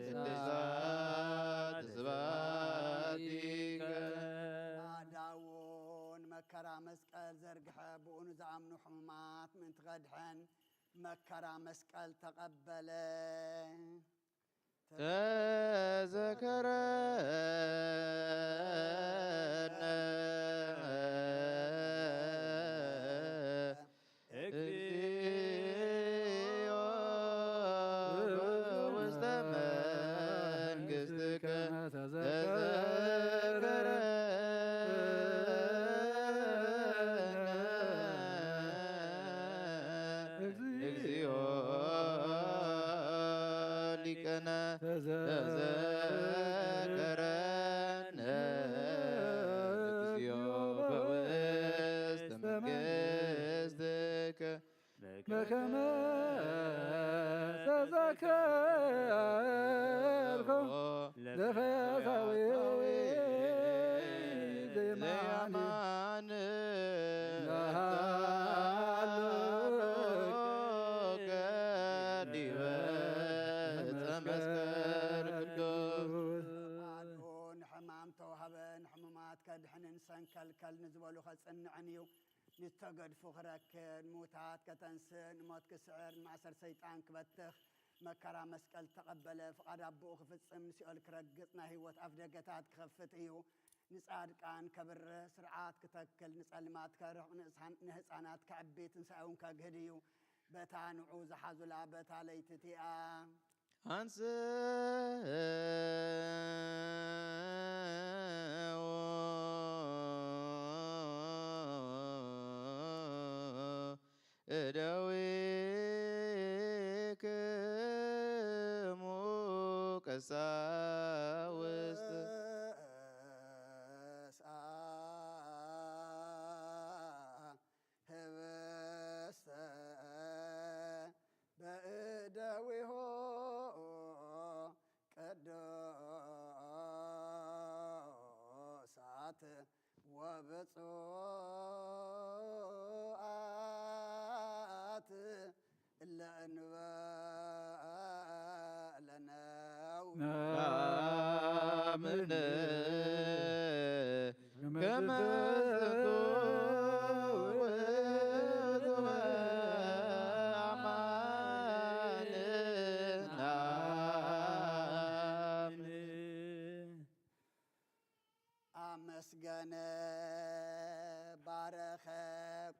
ቅድሳት ስብሐቲከ። ባዕዳውን መከራ መስቀል ዘርግሐ፣ ብኡ ንዝኣምኑ ሕሙማት ምእንቲ ከድሕን መከራ መስቀል ተቐበለ። ተዘከረነ እግዚኦ ውስተ መንግሥትከ ተዘከረነ እግዚኦ ሊቀነ ተዘከረነ እግዚኦ በውስተ መንግሥትከ በከመ ተዘከርኩ ለፈያታዊ ዘየማን ዲበ ዕፀ መስቀል ቅዱስ። ንሕማም ተዋህበ፣ ንሕሙማት ከድሕንን ሰንከልከል ንዝበሉ ከጽንዕን እዩ። ንዝተገድፉ ክረክብ፣ ንሙታት ከተንስእ፣ ንሞት ክስዕር፣ ንማእሰር ሰይጣን ክበትኽ፣ መከራ መስቀል ተቐበለ፣ ፍቓድ ኣቦኡ ክፍጽም፣ ንሲኦል ክረግጽ፣ ናይ ህይወት ኣፍደገታት ክኸፍት እዩ። ንጻድቃን ከብርህ፣ ስርዓት ክተክል፣ ንጸልማት ከርሕቕ፣ ንህጻናት ከዕቢ፣ ትንሳኤ እውን ከግህድ እዩ። በታ ንዑ ዝሓዙላ በታ ለይቲ እቲኣ። ኣንስኡ እደዊ ቀሳውስት ህብስተ በእደዊሆ ቅዱሳት ወብፁዓት እለ እንበለነው ናምን ከመ ዝንቱ ውእቱ አማን ናምን። ኣመስገነ፣ ባረኸ፣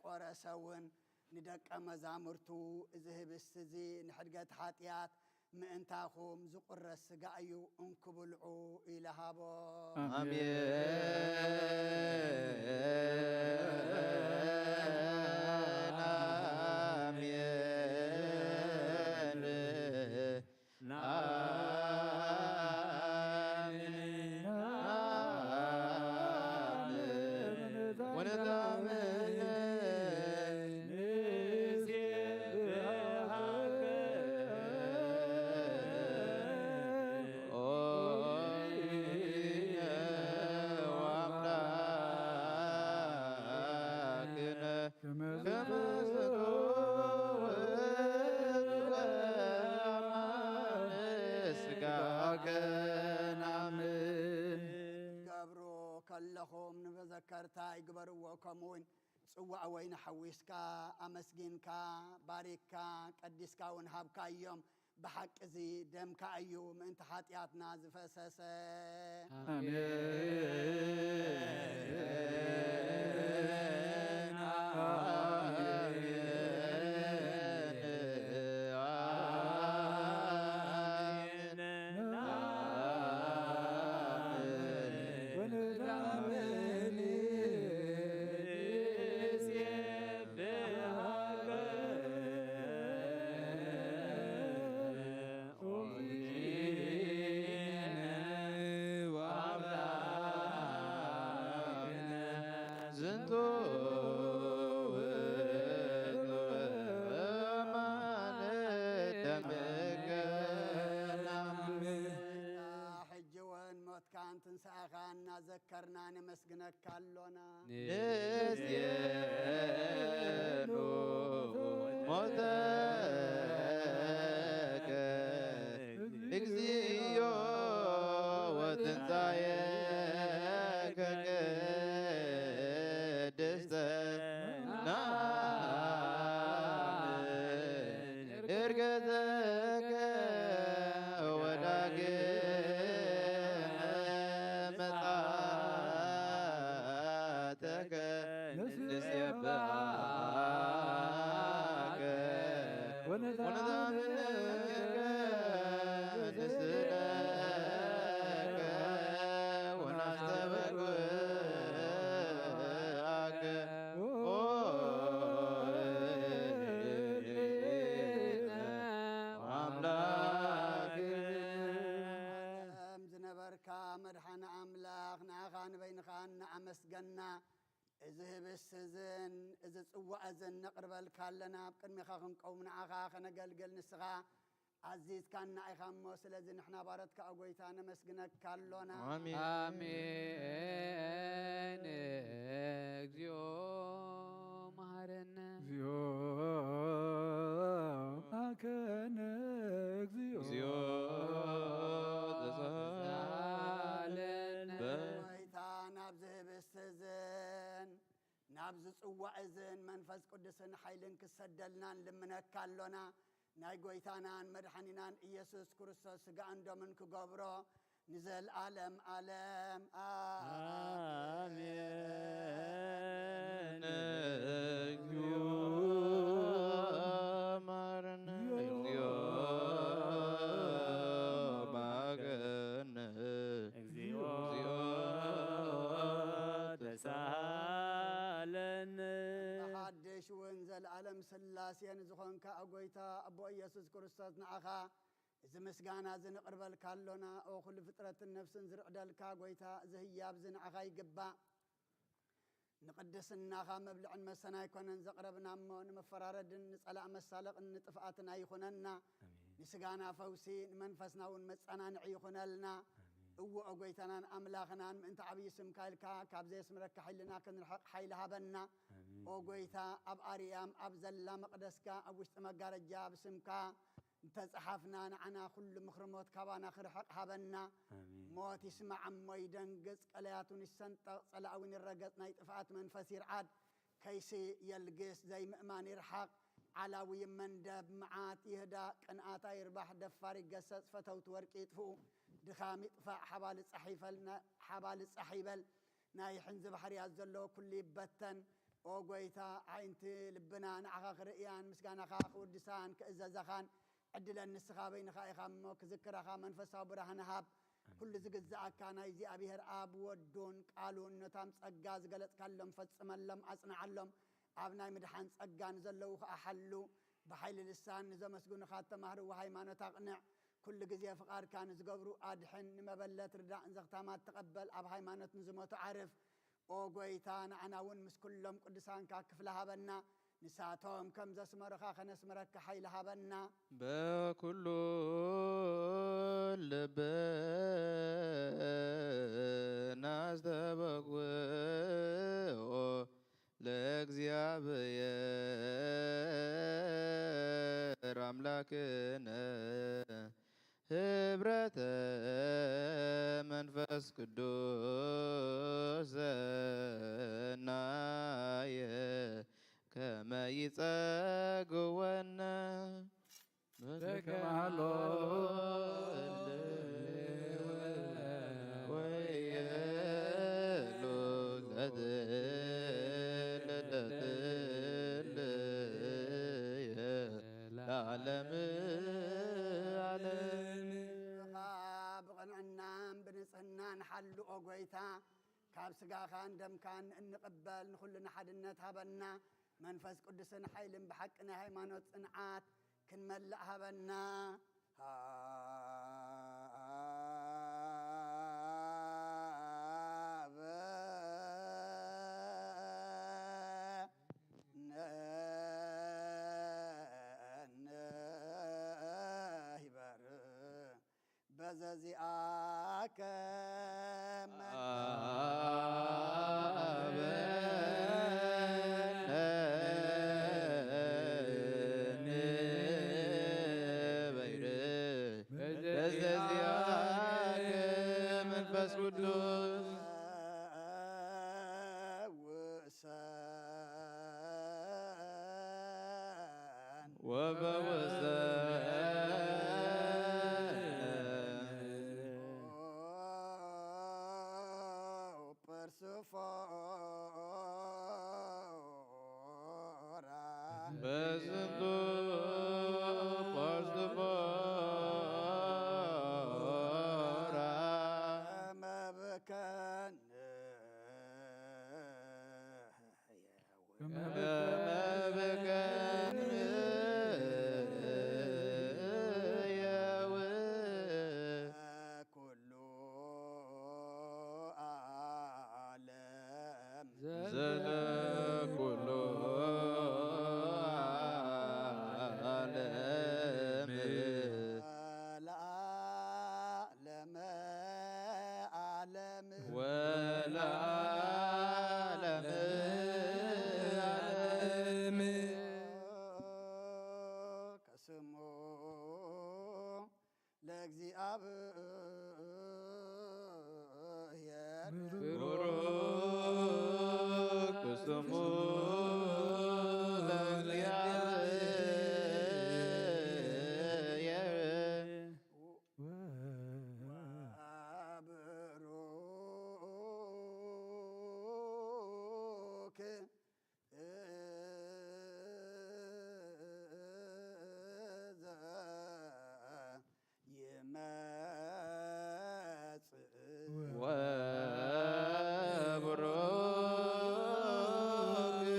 ቆረሰ እውን ንደቀ መዛሙርቱ፣ እዚ ህብስት እዚ ንሕድገት ሓጢኣት ምእንታኹም ዝቁረስ ስጋ እዩ፣ እንኩ ብልዑ ኢለ ሃቦ። ኣሜን፣ ኣሜን። ገብሩ ከለኹም ንመዘከርታ ይግበርዎ። ከምኡ እውን ጽዋዕ ወይኒ ሓዊስካ ኣመስጊንካ ባሪክካ ቀዲስካ እውን ሃብካዮም። ብሓቂ እዚ ደምካ እዩ ምእንቲ ሓጢኣትና ዝፈሰሰ። ኣሜን። ዝንቱ ውእቱ አማን ደምከ። ሕጂ እውን ሞትካን ትንሳኤኻን እናዘከርና ነመስግነካ ኣሎና። ንስየኑ ሞተከ እግዚኦ ወትንሳኤከ ቅድስተ ናምን እርገተከ ወዳግመ ምጽአተከ ንሴብሐከ ወነታምነከ ንስእለከ ወናስተበቅዓከ ኦ ኣምላክ። ዓለም ዝነበርካ መድሓነ ኣምላኽ ንዓኻ ንበይንኻ እናኣመስገና እዚ ህብስት እዝን እዚ ጽዋዕ እዝን ነቕርበልካ ኣለና። ኣብ ቅድሚኻ ክንቀውም ንዓኻ ከነገልግል ንስኻ ኣዚዝካና ኢኻ እሞ፣ ስለዚ ንሕና ባሮትካ፣ ኦ ጐይታ፣ ነመስግነካ ኣሎና። ኣሜን። ኣሜን። እግዚኦ መሐረነ። እግዚኦ መሐረነ። እግዚኦ ተሳሃለነ። ጐይታ፣ ናብዚ ህብስት እዝን ናብዚ ጽዋዕ እዝን መንፈስ ቅዱስን ሓይልን ክሰደልና ንልምነካ ኣሎና። ናይ ጐይታናን መድሓኒናን ኢየሱስ ክርስቶስ ስጋን ደሙን ክገብሮ ንዘለኣለም ኣለም። ኣሜን። ኣሜን። እግዚኦ መሐረነ። እግዚኦ መሐረነ። እግዚኦ ተሳሃለነ። ሓድሽ እውን ዘለኣለም ስላሴ ንዝኾንካ ጐይታ ኣቦ ኢየሱስ ክርስቶስ ንዓኻ እዚ ምስጋና እዚ ንቕርበልካ ኣሎና። ኦ ኩሉ ፍጥረትን ነፍስን ዝርዕደልካ ጐይታ፣ እዚ ህያብ እዚ ንዓኻ ይግባእ። ንቅድስናኻ መብልዕን መሰን ኣይኮነን ዘቕረብና እሞ፣ ንመፈራረድን ንጸላእ መሳለቕን ንጥፍኣትን ኣይኹነና። ኣሜን። ንስጋና ፈውሲ፣ ንመንፈስና እውን መጸናንዒ ይኹነልና። ኣሜን። እወ፣ ኦ ጐይታናን ኣምላኽናን፣ ምእንቲ ዓብዪ ስምካ ኢልካ ካብ ዘየስምረካ ሓይልና ክንርሕቕ ሓይሊ ሃበና። ኣሜን። ኦ ጐይታ፣ ኣብ ኣርያም ኣብ ዘላ መቕደስካ፣ ኣብ ውሽጢ መጋረጃ ብስምካ እንተጸሓፍና፣ ንዓና ኩሉ ምኽሪ ሞት ካባና ክርሕቕ ሃበና። ኣሜን። ሞት ይስማዕ እሞ ይደንግጽ፣ ቀለያቱን ይሰንጠቕ፣ ጸላእውን ይረገጽ፣ ናይ ጥፍኣት መንፈስ ይርዓድ፣ ከይሲ የልግስ፣ ዘይምእማን ይርሓቕ፣ ዓላዊ ይመንደብ፣ መዓት ይህዳእ፣ ቅንኣት ኣይርባሕ፣ ደፋር ይገሰጽ፣ ፈተውቲ ወርቂ ይጥፍኡ፣ ድኻም ይጥፋእ፣ ሓባል ጻሕ ይፈል-፣ ሓባል ጻሕ ይበል፣ ናይ ሕንዚ ባሕርያት ዘሎ ኩሉ ይበተን። ኦ ጐይታ፣ ኣዒንቲ ልብና ንዓኻ ክርእያን ምስጋናኻ ክውድሳን ክእዘዛኻን ዕድለን ንስኻ በይንኻ ኢኻ እሞ ክዝክራኻ መንፈሳዊ ብርሃን ሃብ። ኣሜን። ኩሉ ዝግዝኣካ ናይ እግዚኣብሔር ኣብ ወዱን ቃሉን ነታም ጸጋ ዝገለጽካሎም ፈጽመሎም፣ ኣጽንዓሎም። ኣብ ናይ ምድሓን ጸጋ ንዘለዉ ኸኣ ሓሉ። ብሓይሊ ልሳን ንዘመስግኑኻ እተማህርዎ ሃይማኖት ኣቕንዕ። ኩሉ ግዜ ፍቓድካ ንዝገብሩ ኣድሕን፣ ንመበለት ርዳእ፣ ንዘኽታማት ተቐበል፣ ኣብ ሃይማኖት ንዝሞቱ ዓርፍ። ኦ ጐይታ፣ ንዓና እውን ምስ ኩሎም ቅዱሳንካ ክፍሊ ሃበና፣ ንሳቶም ከም ዘስመሩኻ ከነስምረካ ሓይሊ ሃበና። በኩሉ ልብና ኣስተበግኦ ለእግዚኣብሔር ኣምላክነ ህብረተ መንፈስ ቅዱስ ዘናየ ከመ ይጸግወነ በከመ ሀሎ ወይሉ ዘትል ለዓለም ዓለም። ብቕንዕናን ብንጽህናን ሓሉ ኦ ጐይታ፣ ካብ ስጋኻን ደምካን እንቕበል ንኹልና ሓድነት ሃበና። መንፈስ ቅዱስን ሓይልን ብሓቂ ናይ ሃይማኖት ጽንዓት ክንመልእ ሃበና። ሃበነ ይበር በዘዚኣከ በዘዚኣከ መንፈስ ቅዱስ ፈውሰን ወፈውሰን ፐርሱፎራ በዝንቱ ፐርሱፎራ መብከን ዓለም ወለዓለመ ዓለም። ከስሙ ለእግዚኣብሔር ብሩክ ስሙ ለእግዚኣብሔር ወብሩክ ዘ ይመጽእ ወብሩክ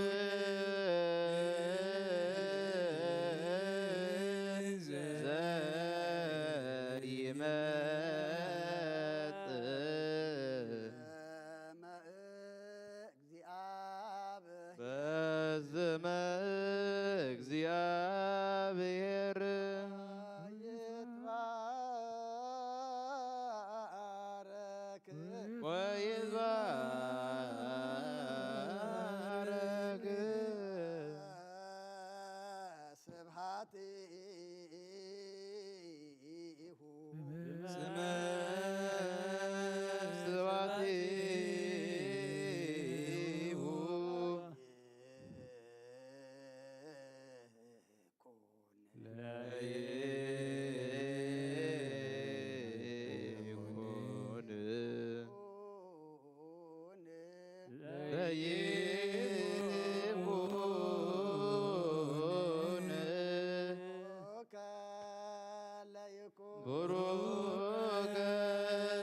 ቡሩከ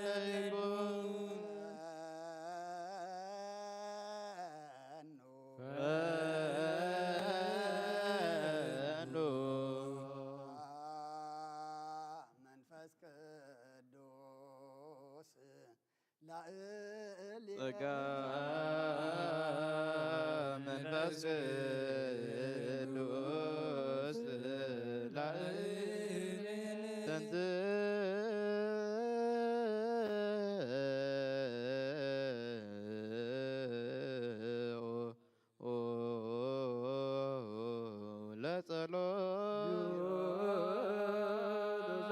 ለይኩን ፈኑ መንፈስ ቅዱስ ላእሊ ጸጋ መንፈስ ቅዱስ ላእሊ ተንትኦ ለጸሎት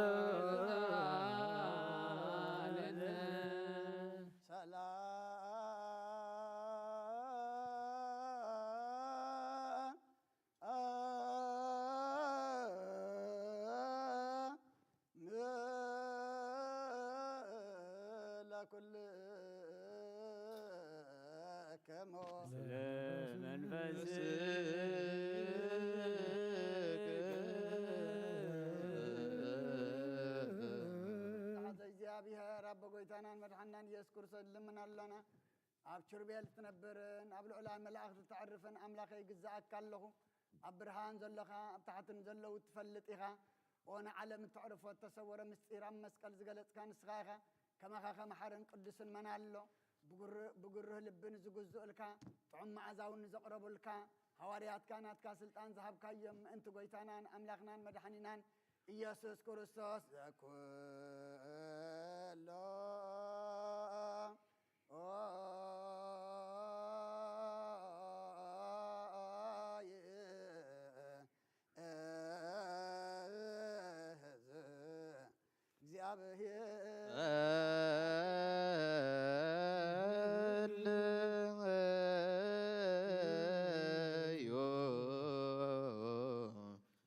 ሰላም ለኩልክሙ ስለ መንፈስከ። እግዚኣብሔር ኣቦ ጎይታናን መድሓናን ኢየሱስ ክርስቶስ ልምን ኣሎና። ኣብ ኪሩቤል እትነብርን ኣብ ልዑላን መላእኽቲ እተዕርፍን ኣምላኸይ ይግዝኣካ ኣለኹ። ኣብ ብርሃን ዘሎኻ ኣብ ታሕትን ዘለዉ እትፈልጥ ኢኻ። ኦ ንዓለም እተዕርፎ እተሰወረ ምስጢር ኣብ መስቀል ዝገለጽካ ንስኻ ኢኻ። ከማኻ ከመሓርን ቅዱስን መን ኣሎ? ብጉር-፣ ብጉርህ ልቢ ንዝግዝኡልካ፣ ጥዑም መዓዛ እውን ንዘቕረቡልካ፣ ሃዋርያትካ ናትካ ስልጣን ዝሃብካዮም ምእንቲ ጎይታናን ኣምላኽናን መድሓኒናን ኢየሱስ ክርስቶስ ዘኩሎ እግዚኣብሔር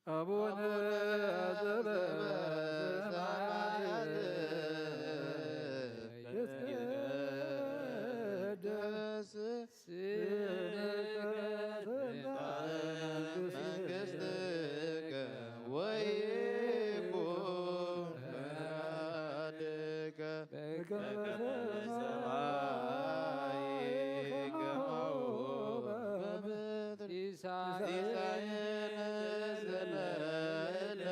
አቡነ ዘበሰማያት ይትቀደስ ስምከ ትምጻእ መንግሥትከ ወይኩን ፈቃድከ በከመ በሰማይ ከማሁ በምድር። ሲሳየነ ዘለለትነ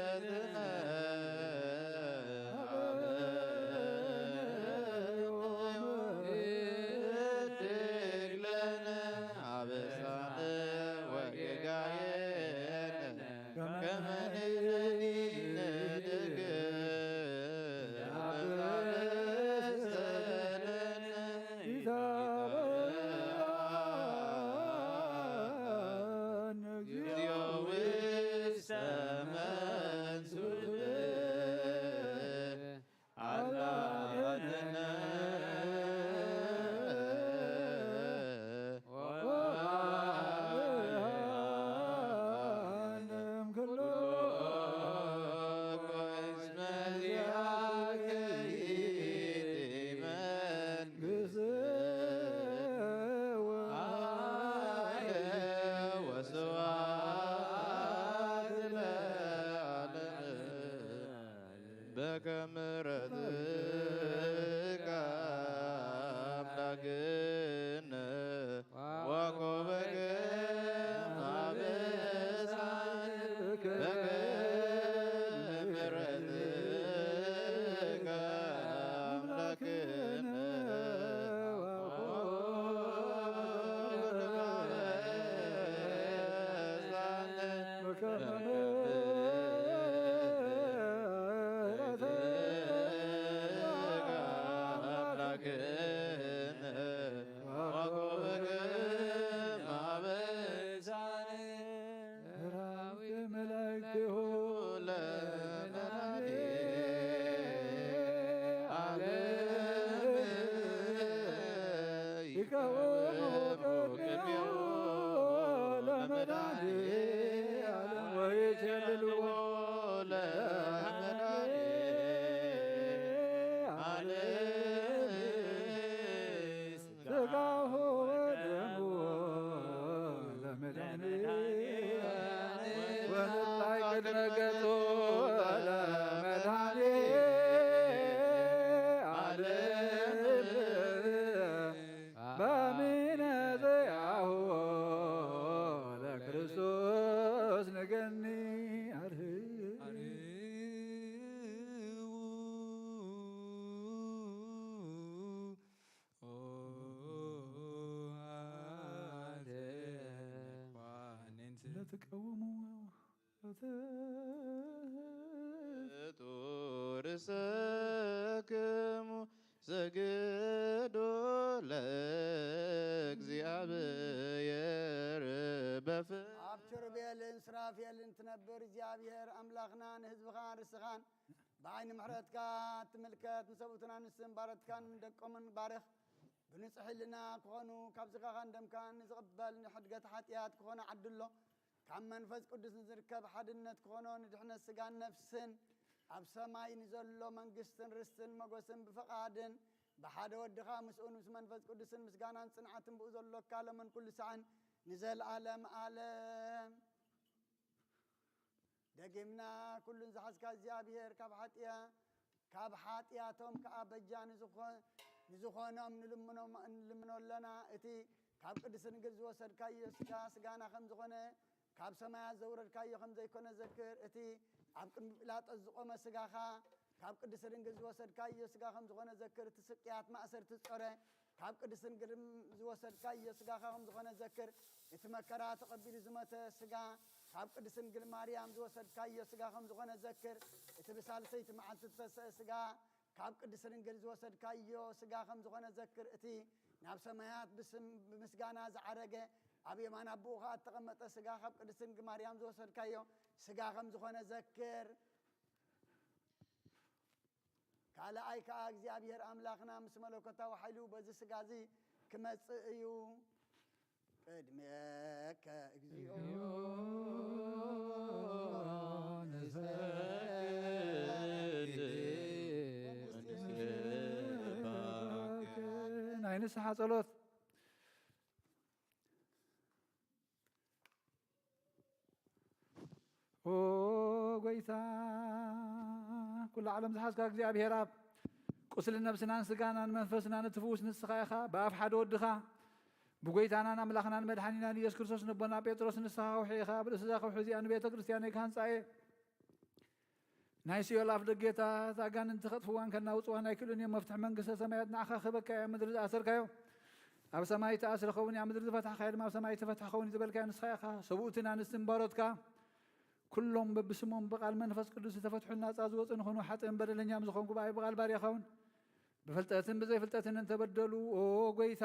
ወሀድግ ለነ አበሳነ ወጌጋየነ ከመ ንሕነኒ ንህድግ ለነ ኢታብአነ እግዚኦ ውስተ መንሱት አላትነ ወአብርሃነ እምኩሉ እስመ ዚአከ ይእቲ መንግሥት ወኃይል ወስብሐት ለዓለመ ዓለም። በከመ ምሕረትከ አምላክነ ወኮበከ አበሳነ በከመ ምሕረትከ አምላክነ ወኮበከ አበሳነ በከመ ምሕረትከ አምላክነ ወኮበከ አበሳነ ሰራዊተ መላእክቲሁ ለመድኃኔ ዓለም ይቀውሙ ቅድሜሁ ለመድኃኔ ዓለም ወይሴብሕዎ ለመድኃኔ ዓለም ትቀውምዎ። ርእሰክሙ ሰግዱ ለእግዚኣብሔር በፍ ኣብ ኪሩቤልን ሱራፌልን ትነብር እግዚኣብሔር ኣምላኽና ንህዝብኻን ርስኻን ብዓይኒ ምሕረትካ ትምልከት። ንሰብኡትን ኣንስትን ባሮትካን ደቆምን ባርኽ። ብንጹሕ ሕልና ክኾኑ ካብ ስጋኻን ደምካን ንዝቕበል ንሕድገት ሓጢኣት ክኾነ ዓድሎ። ካብ መንፈስ ቅዱስ ንዝርከብ ሓድነት ክኾኖ ንድሕነት ስጋን ነፍስን ኣብ ሰማይ ንዘሎ መንግስትን ርስትን መጎስን ብፍቓድን ብሓደ ወድኻ ምስኡን ምስ መንፈስ ቅዱስን ምስጋናን ጽንዓትን ብኡ ዘሎካ ለምን ኩሉ ሳዕን ንዘለኣለም ኣለም። ደጊምና ኩሉን ዝሓዝካ እግዚኣብሔር ካብ ሓጢያ ካብ ሓጢያቶም ከኣ በጃ ንዝኾ- ንዝኾኖም ንልምኖም- ንልምኖ ኣለና። እቲ ካብ ቅድስቲ ድንግል ዝወሰድካዮ ስጋ ስጋና ከም ዝኾነ ካብ ሰማያት ዘውረድካዮ ከም ዘይኮነ ዘክር። እቲ ኣብ ቅድሚ ጲላጦስ ዝቆመ ስጋኻ ካብ ቅድስቲ ድንግል ዝወሰድካዮ ስጋ ከም ዝኾነ ዘክር። እቲ ስቅያት ማእሰርቲ ጾረ ካብ ቅድስቲ ድንግል ዝወሰድካዮ ስጋኻ ከም ዝኾነ ዘክር። እቲ መከራ ተቐቢሉ ዝሞተ ስጋ ካብ ቅድስቲ ድንግል ማርያም ዝወሰድካዮ ስጋ ከም ዝኾነ ዘክር። እቲ ብሳልሰይቲ መዓልቲ ዝተሰአ ስጋ ካብ ቅድስቲ ድንግል ዝወሰድካዮ ስጋ ከም ዝኾነ ዘክር። እቲ ናብ ሰማያት ብስም ብምስጋና ዝዓረገ ኣብ የማን ኣቦኡ ኸኣ እተቐመጠ ስጋ ካብ ቅድስቲ ድንግል ማርያም ዝወሰድካዮ ስጋ ከም ዝኾነ ዘክር። ካልኣይ ከኣ እግዚኣብሔር ኣምላኽና ምስ መለኮታዊ ሓይሉ በዚ ስጋ እዚ ክመጽእ እዩ። ቅድሜከ እግዚኣብሔር ናይ ንስሓ ጸሎት። ኦ ጎይታ፣ ኩሉ ዓለም ዝሓዝካ እግዚኣብሔር ኣብ፣ ቁስሊ ነብስናን ስጋናን መንፈስናን እትፍውስ ንስኻ ኢኻ። ብኣፍ ሓደ ወድኻ ብጎይታናን ኣምላኽናን መድሓኒናን ኢየሱስ ክርስቶስ ነቦና ጴጥሮስ ንስኻ ከውሒ ኢኻ። ኣብ ርእሲ እዛ ከውሒ እዚኣ ንቤተ ክርስቲያነይ ክሃንጻ እየ። ናይ ሲኦል ኣፍ ደጌታት ኣጋንንቲ ከጥፍዋን ከናውጽዋን ኣይክእሉን እዮም። መፍትሒ መንግስተ ሰማያት ንዓኻ ክህበካ እያ። ምድሪ ዝኣሰርካዮ ኣብ ሰማይ ተኣስረ ኸውን እያ። ምድሪ ዝፈታሕካዮ ድማ ኣብ ሰማይ ተፈትሐ ኸውን እዩ ዝበልካዮ ንስኻ ኢኻ። ሰብኡትን ኣንስትን ባሮትካ ኩሎም በብስሞም ብቓል መንፈስ ቅዱስ ዝተፈትሑን ናጻ ዝወጹ ንኾኑ ሓጥእን በደለኛም ዝኾንኩ ብኣይ ብቓል ባርያኻ እውን ብፍልጠትን ብዘይፍልጠትን እንተበደሉ ኦ ጎይታ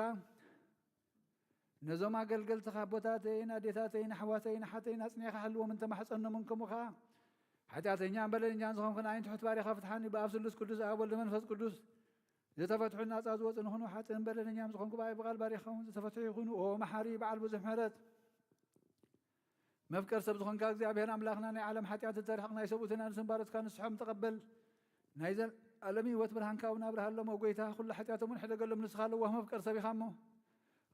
ነዞም ኣገልገልትኻ ኣቦታተይን ኣዴታተይን ኣሕዋተይን ኣሓተይን ኣጽኒዕካ ሓልዎም እንተማሕጸኖምን ከምኡ ኸዓ ሓጢኣተኛን በደለኛን ዝኾንኩ ንኣይን ትሑት ባሪኻ ፍትሓኒ ብኣብ ስሉስ ቅዱስ ኣብ ወልድ መንፈስ ቅዱስ ዝተፈትሑ ናጻ ዝወጹ ንኹኑ ሓጥእን በደለኛም ዝኾንኩ ብኣይ ብቓል ባሪኻ እውን ዝተፈትሑ ይኹኑ ኦ መሓሪ በዓል ብዙሕ ምሕረት መፍቀር ሰብ ዝኾንካ እግዚኣብሔር ኣምላኽና ናይ ዓለም ሓጢኣት እተርሕቕ ናይ ሰብኡትን ኣንስትን ባሮትካ ንስሖም ተቐበል ናይ ዘለኣለም ህይወት ብርሃንካ እውን ኣብርሃሎም ኦ ጎይታ ኩሉ ሓጢኣቶም እውን ሕደገሎም ንስኻ ለዋህ መፍቀር ሰብ ኢኻ እሞ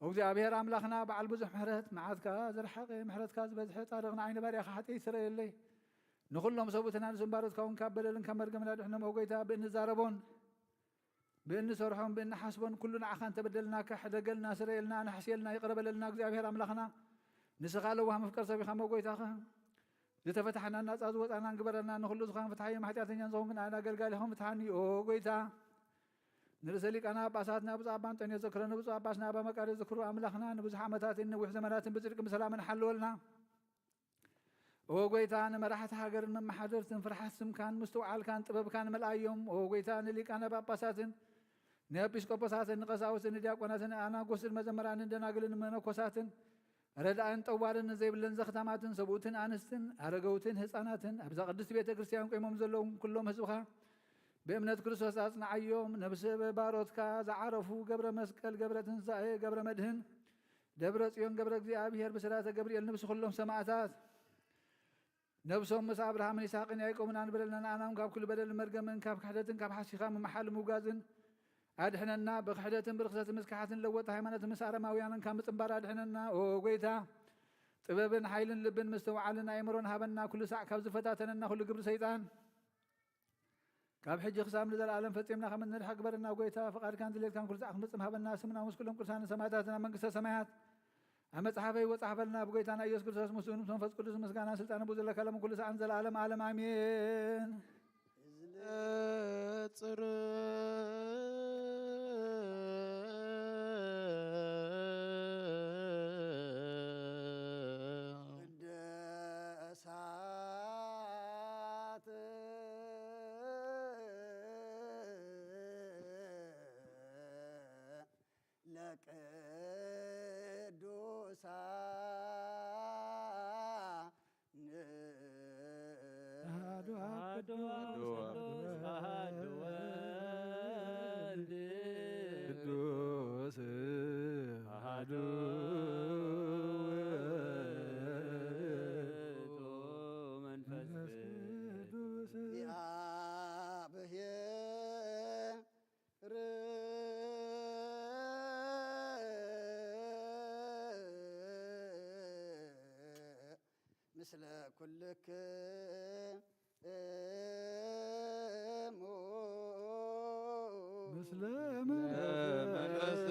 ኦ እግዚኣብሔር ኣምላኽና በዓል ብዙሕ ምሕረት መዓትካ ዝረሓቐ ምሕረትካ ዝበዝሐ ጻድቕ ንዓይኒ ባርያኻ ሓጢኣይ ስረየለይ ንኹሎም ሰብኡትን ኣንስትን ባሮትካ እውን ካብ በደልን ካብ መርገምን ኣድሕኖም ኦ ጎይታ ብእንዛረቦን ብእንሰርሖን ብእንሓስቦን ኩሉ ንዓኻ እንተበደልናካ ሕደገልና ስረየልና ኣናሕስየልና ይቕረ በለልና እግዚኣብሔር ኣምላኽና ንስኻ ለዋህ መፍቀር ሰብ ኢኻ እሞ ጎይታኻ ዝተፈታሕናን ናጻ ዝወጻናን ግበረልና ንኹሉ ዝኾን ፍትሓዮም ሓጢኣተኛን ዝኾንኩ ንኣና ኣገልጋሊኹም ፍትሓኒ ኦ ጎይታ ንርእሰ ሊቃና ጳጳሳትና ብፁዕ ኣባ ኣንጦንዮስ ዘክሮ ንብፁዕ ኣባስና ኣባ መቃርዮስ ዘክሩ ኣምላኽና ንብዙሕ ዓመታትን ነዊሕ ዘመናትን ብጽድቅን ብሰላምን ሓልወልና ኦ ጎይታ ንመራሕቲ ሃገርን መመሓደርትን ፍርሓት ስምካን ምስትውዓልካን ጥበብካን መልኣዮም ኦ ጎይታ ንሊቃነ ጳጳሳትን ንኤጲስቆጶሳትን ንቀሳውስትን ንዲያቆናትን ንኣናጎስን መዘመራንን ደናግልን መነኮሳትን ረዳእን ጠዋርን ዘይብለን ዘኽታማትን ሰብኡትን ኣንስትን ኣረገውትን ህፃናትን ኣብዛ ቅድስቲ ቤተ ክርስቲያን ቆይሞም ዘለዉ ኩሎም ህዝብኻ ብእምነት ክርስቶስ ኣጽንዓዮም ነብሲ ባሮትካ ዝዓረፉ ገብረ መስቀል ገብረ ትንሳኤ ገብረ መድህን ደብረ ጽዮን ገብረ እግዚኣብሔር ብስራተ ገብርኤል ንብሲ ኩሎም ሰማእታት ነብሶም ምስ ኣብርሃምን ይስሐቅን ያዕቆብን ኣንብረልና ንኣናም ካብ ኩሉ በደልን መርገምን ካብ ክሕደትን ካብ ሓሲኻ ምምሓል ምውጋዝን ኣድሕነና ብክሕደትን ብርክሰትን ምስ ክሓትን ለወጥ ሃይማኖት ምስ ኣረማውያንን ካብ ምጽንባር ኣድሕነና ኦ ጎይታ ጥበብን ሓይልን ልብን ምስትውዓልን ኣእምሮን ሃበና ኩሉ ሳዕ ካብ ዝፈታተነና ኩሉ ግብሪ ሰይጣን ካብ ሕጂ ክሳብ ንዘለኣለም ፈጺምና ከም እንድሕቅ ግበረና ጎይታ ፍቓድካን ድሌትካን ኩሉ ሳዕ ክንፍጽም ሃበና ስምና ምስ ኩሎም ቅዱሳን ሰማዕታትና መንግስተ ሰማያት ኣብ መጽሓፈይ ወጻሕፈልና ብጎይታና ኢየሱስ ክርስቶስ ምስኡን ምስ መንፈስ ቅዱስ ምስጋናን ስልጣንን ብኡ ዘለካ ሎም ኩሉ ሳዕን ዘለኣለም ኣለም ኣሜን። ጽር ቅዱሳን አሐዱ አብ አሐዱ አብ ቅዱስ ቅዱስ አሐዱ ወልድ ቅዱስ አሐዱ ውእቱ መንፈስ ቅዱስ። እግዚአብሔር ምስለ ኩልክሙ ምስለ መንፈስ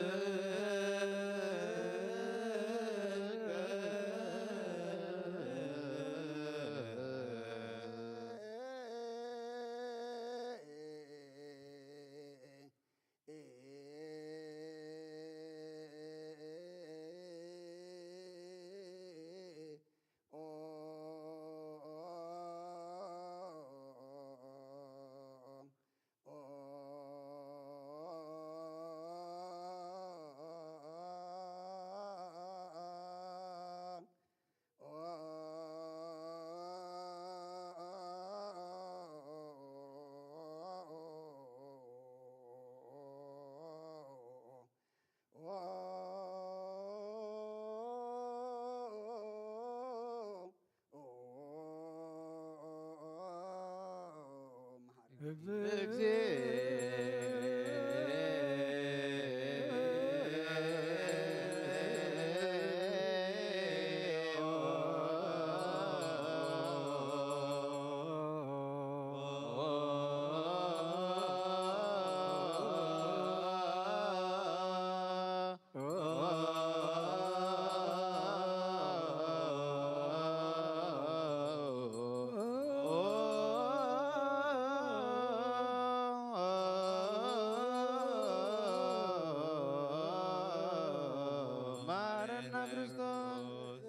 ማረና ክርስቶስ።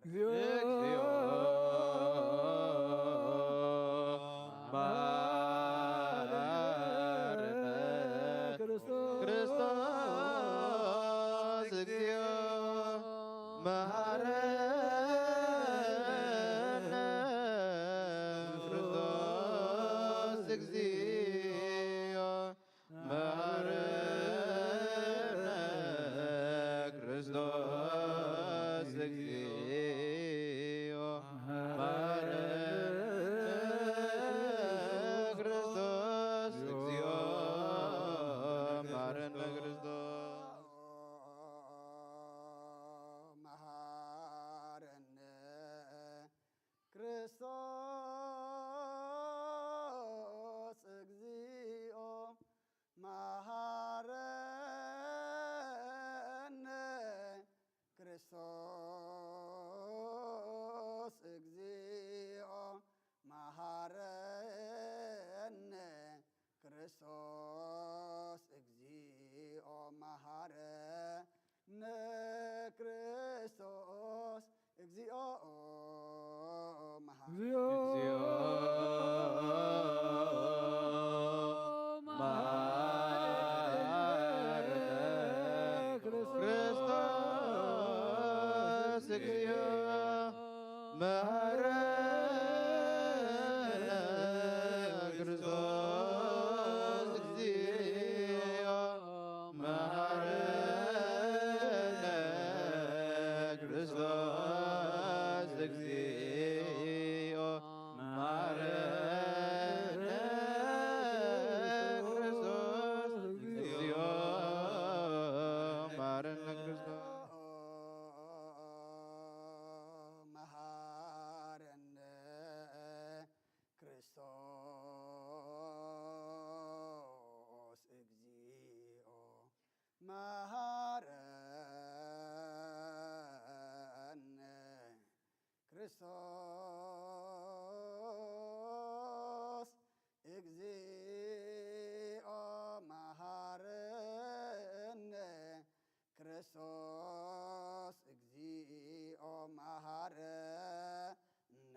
እግዚኦ መሐረነ ክርስቶስ፣ እግዚኦ መሐረነ ክርስቶስ፣ እግዚኦ መሐረነ ክርስቶስ፣ እግዚኦ መሐረነ ክርስቶስ፣ እግዚኦ መሐረነ ክርስቶስ። መሐረነ ክርስቶስ፣ እግዚኦ መሐረነ ክርስቶስ፣ እግዚኦ መሐረነ ክርስቶስ፣ እግዚኦ መሐረነ ክርስቶስ፣ እግዚኦ መሐ- እግዚኦ መሐረነ ክርስቶስ፣ እግዚኦ መሐረነ ክርስቶስ፣ እግዚኦ መሐረነ ክርስቶስ፣ እግዚኦ መሐረነ ክርስቶስ፣ እግዚኦ መሐረነ ክርስቶስ። መሐረነ ክርስቶስ፣ እግዚኦ መሐረነ ክርስቶስ፣ እግዚኦ መሐረነ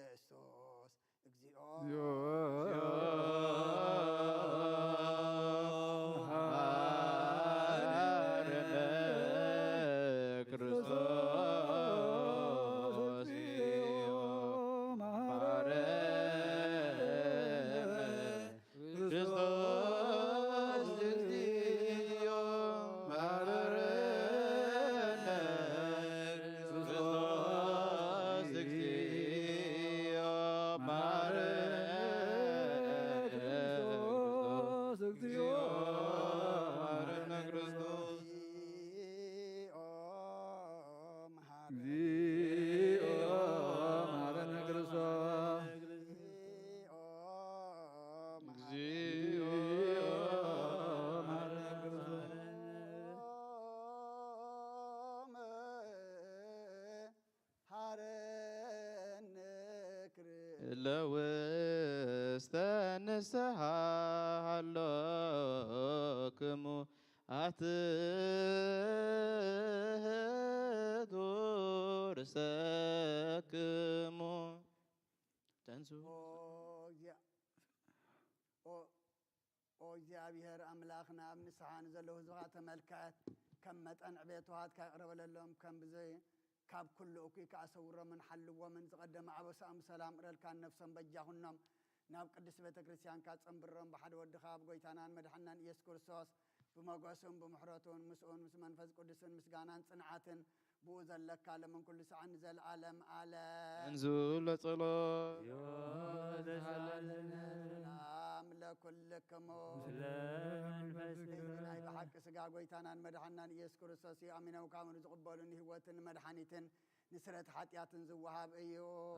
ክርስቶስ፣ እግዚኦ መሐረነ ክርስቶስ፣ እግዚኦ መሐረነ ክርስቶስ፣ መሐረነ ክርስቶስ፣ እግዚኦ መሐረነ ክርስቶስ፣ እግዚኦ መሐረነ ክርስቶስ፣ እግዚኦ መሐረነ ክርስቶስ። እግዚኦ መሐረነ ክርስቶስ። እግዚኦ መሐረነ ክርስቶስ። መሐረነ ክርስቶስ። ለውስተ ንስሓ ሃሎክሙ ኣትሕቱ ርእሰክሙ። ተንሱ። ኦ፣ እዚኣ፣ ኦ፣ ኦ እግዚኣብሔር ኣምላኽና፣ ኣብ ንስሓ ንዘለዉ ህዝብኻ ተመልከት። ከም መጠን ዕቤት ውሃትካ ይቕረ በለሎም። ከም ብዘይ ካብ ኩሉ እኩይ ከኣ ሰውሮምን ሓልዎምን። ዝቐደመ ኣበሳኦም ሰላም እረልካን ነፍሶም በጃ ኩኖም። ናብ ቅድስት ቤተ ክርስቲያንካ ጸንብሮም ብሓደ ወድኻ ኣብ ጎይታናን መድሓናን ኢየሱስ ክርስቶስ ብመጎስን ብምሕረቱን ምስኡን ምስ መንፈስ ቅዱስን ምስጋናን ጽንዓትን ብኡ ዘለካ ለምን ኩሉ ሰዓት ንዘለዓለም ዓለም። እንዙ ለጸሎት። ሰላም ለኩልክሙ። ምስለ መንፈስክሙ። እዚ ናይ ብሓቂ ስጋ ጎይታናን መድሓናን ኢየሱስ ክርስቶስ እዩ። ኣሚኖም ካብ ዝቕበሉ ንህይወትን ንመድሓኒትን ንስረት ሓጢኣትን ዝወሃብ እዩ።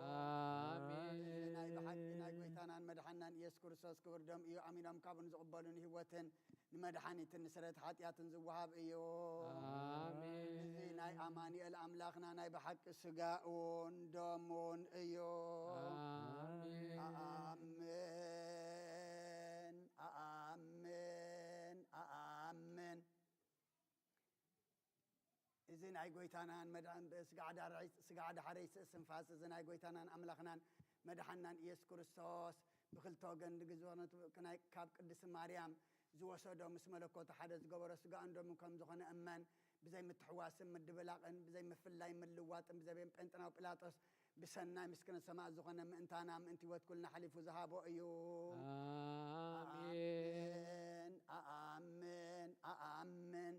ኣሜን። እዚ ናይ ብሓቂ ናይ ጎይታናን መድሓናን ኢየሱስ ክርስቶስ ክቡር ደም እዩ። ኣሚኖም ካብኡ ንዝቕበሉ ንህይወትን ንመድሓኒትን ንስረት ሓጢኣትን ዝወሃብ እዩ። ኣሜን። እዚ ናይ ኣማኑኤል ኣምላኽና ናይ ብሓቂ ስጋኡን ደሙን እዩ። ኣሜን። ኣሜን፣ ኣሜን፣ ኣሜን። እዚ ናይ ጎይታናን መድሓን-፣ ስጋ ዳሕረይ-፣ ስጋ ዳሕረይ ስእስንፋስ እዚ ናይ ጎይታናን ኣምላኽናን መድሓናን ኢየሱስ ክርስቶስ ብኽልተ ወገን ዝግዝወነቱ ናይ ካብ ቅድስቲ ማርያም ዝወሰዶ ምስ መለኮቱ ሓደ ዝገበሮ ስጋኡን ደሙን ከም ዝኾነ እመን። ብዘይ ምትሕዋስን ምድብላቕን፣ ብዘይ ምፍላይ ምልዋጥን፣ ብዘይ ጴንጥናዊ ጲላጦስ ብሰናይ ምስክርነት ሰማዕት ዝኾነ ምእንታና ምእንቲ ህይወት ኩልና ሓሊፉ ዝሃቦ እዩ። ኣሜን። ኣኣምን፣ ኣኣምን፣ ኣኣምን፣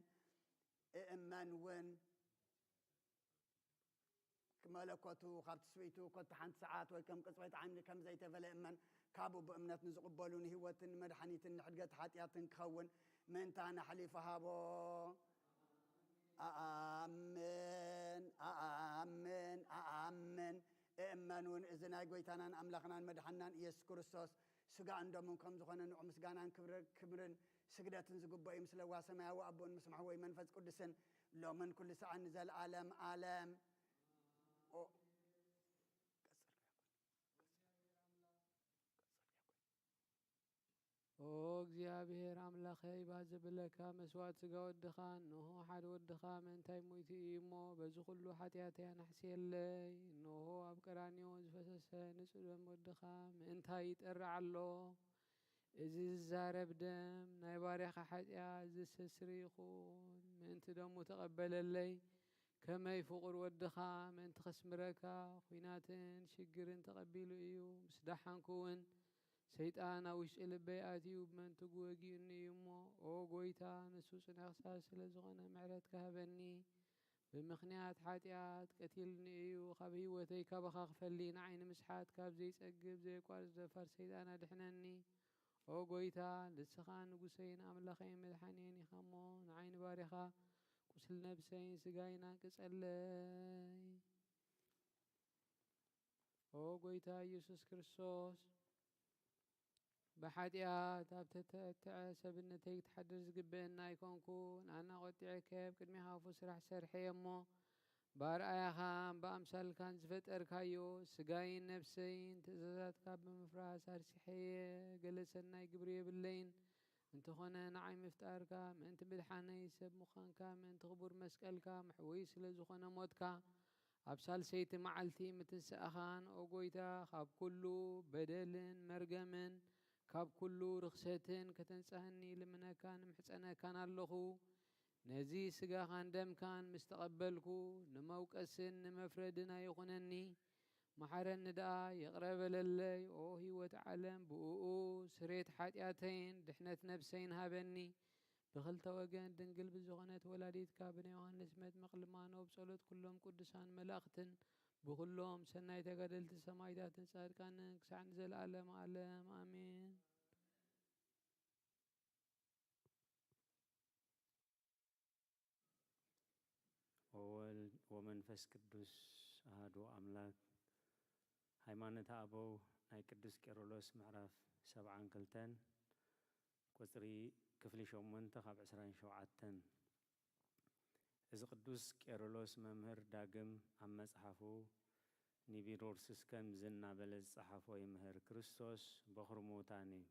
እእመን እውን መለኮቱ ካብ ትስብእቱ ኮታ ሓንቲ ሰዓት ወይ ከም ቅጽበት ዓይኒ ከም ዘይተፈለ እመን። ካብኡ ብእምነት ንዝቕበሉ ንህይወትን ንመድሓኒትን ንሕድገት ሓጢኣትን ክኸውን ምእንታና ሓሊፉ ሃቦ። ኣኣምን፣ ኣኣምን፣ ኣኣምን። እእመን እውን እዚ ናይ ጎይታናን ኣምላኽናን መድሓንናን ኢየሱስ ክርስቶስ ስጋኡን ደሙን ከም ዝኾነ ንዑ ምስጋናን ክብረ-፣ ክብርን ስግደትን ዝግብኦ እዩ። ምስ ለዋ ሰማያዊ ኣቦን ምስ ማሕወይ መንፈስ ቅዱስን ሎምን ኩሉ ሰዓት ንዘለኣለም ኣለም። ኦ፣ ቀጽል። ኦ እግዚኣብሔር ኣምላኸይ፣ ባዚ ብለካ መስዋዕት ስጋ ወድኻ፣ እንሆ ሓደ ወድኻ ምእንታይ ሞይቱ እዩ እሞ፣ በዚ ኩሉ ሓጢኣተይ ኣናሕስየለይ። እንሆ ኣብ ቀራንዮ ዝፈሰሰ ንጹህ ደም ወድኻ ምእንታይ ይጠርዕ ኣሎ። እዚ ዝዛረብ ደም ናይ ባርያኻ ሓጢኣት ዘስተስሪ ይኹን። ምእንቲ ደሙ ተቐበለለይ። ከመይ ፍቑር ወድኻ ምእንቲ ከስምረካ፣ ኲናትን ሽግርን ተቐቢሉ እዩ። ምስ ደሓንኩ እውን ሰይጣን ኣብ ውሽጢ ልበይ ኣትዩ ብመንትጉ ወጊኡኒ እዩ እሞ፣ ኦ ጎይታ፣ ንሱ ጽኑዕ ክሳብ ስለ ዝኾነ ምሕረትካ ሃበኒ። ብምኽንያት ሓጢኣት ቀቲልኒ እዩ። ካብ ህይወተይ ካባኻ ክፈሊ፣ ንዓይ ንምስሓት ካብ ዘይጸግብ ዘየቋርጽ ደፋር ሰይጣን ኣድሕነኒ። ኦ ጎይታ፣ ንስኻ ንጉሰይን ኣምላኸይን መድሓንየን ኢኻ እሞ፣ ንዓይ ንባርያኻ ቁስሊ ነብሰይን ስጋይን ኣንቅጸለይ። ኦ ጎይታ ኢየሱስ ክርስቶስ፣ ብሓጢኣት ኣብ ተተእትዐ ሰብነተይ ክትሓድር ዝግበአኒ ኣይኮንኩን። ኣነ ቆጢዐ ከብ ቅድሚኻ ክፉእ ስራሕ ሰርሐ እየ እሞ፣ ብኣርኣያኻን ብኣምሳልካን ዝፈጠርካዮ ስጋይን ነብሰይን ትእዛዛትካ ብምፍራስ ኣርሲሐየ። ገለ ሰናይ ግብሪ የብለይን። እንተኾነ ንዓይ ምፍጣርካ፣ ምእንቲ ምድሓነይ ሰብ ምዃንካ፣ ምእንቲ ክቡር መስቀልካ ምሕወይ ስለ ዝኾነ ሞትካ፣ ኣብ ሳልሰይቲ መዓልቲ ምትንሳእኻን፣ ኦ ጎይታ፣ ካብ ኩሉ በደልን መርገምን ካብ ኩሉ ርኽሰትን ከተንጽሃኒ ልምነካን ምሕጸነካን ኣለኹ። ነዚ ስጋኻን ደምካን ምስ ተቐበልኩ፣ ንመውቀስን ንመፍረድን ኣይኹነኒ። መሓረኒ ደኣ፣ ይቕረ በለለይ። ኦ ህይወት ዓለም፣ ብእኡ ስሬት ሓጢኣተይን ድሕነት ነብሰይን ሃበኒ። ብኽልተ ወገን ድንግል ብዝኾነት ወላዲትካ ብናይ ዮሃንስ መጥምቕ ልማኖ ብጸሎት ኩሎም ቅዱሳን መላእኽትን ብኹሎም ሰናይ ተጋደልቲ ሰማዕታትን ጻድቃንን ክሳዕ ንዘለዓለም ዓለም ኣሜን። ወወልድ ወመንፈስ ቅዱስ ኣሃዱ ኣምላክ። ሃይማኖተ ኣበው ናይ ቅዱስ ቄርሎስ ምዕራፍ ሰብዓን ክልተን ቁጽሪ ክፍሊ ሸሞንተ ካብ ዕስራን ሸውዓተን። እዚ ቅዱስ ቄርሎስ መምህር ዳግም ኣብ መጽሓፉ ኒቢሮርስስ ከምዚ እናበለ ዝጸሓፎ ይምህር፣ ክርስቶስ በኹሪ ምዉታን እዩ።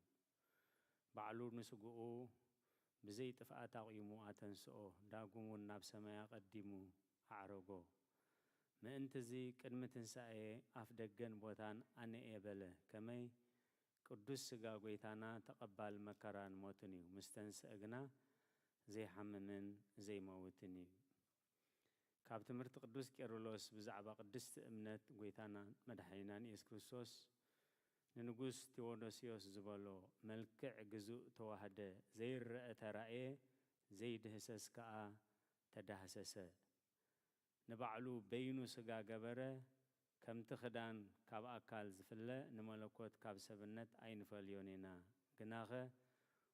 ባዕሉ ንስግኡ ብዘይ ጥፍኣት ኣቑሙ ኣተንስኦ፣ ዳግም እውን ናብ ሰማይ ኣቐዲሙ ኣዕረጎ። ምእንቲ እዚ ቅድሚ ትንሳኤ ኣፍ ደገን ቦታን ኣነ እየ በለ። ከመይ? ቅዱስ ስጋ ጎይታና ተቐባል መከራን ሞትን እዩ። ምስ ተንስአ ግና ዘይሓምምን ዘይመውትን እዩ። ካብ ትምህርቲ ቅዱስ ቄርሎስ ብዛዕባ ቅድስቲ እምነት ጎይታናን መድሓኒናን ኢየሱስ ክርስቶስ ንንጉስ ቴዎዶስዮስ ዝበሎ፣ መልክዕ ግዙእ ተዋህደ፣ ዘይረአ ተራእየ፣ ዘይድህሰስ ከኣ ተዳህሰሰ። ንባዕሉ በይኑ ስጋ ገበረ፣ ከምቲ ክዳን ካብ ኣካል ዝፍለ ንመለኮት ካብ ሰብነት ኣይንፈልዮን ኢና። ግናኸ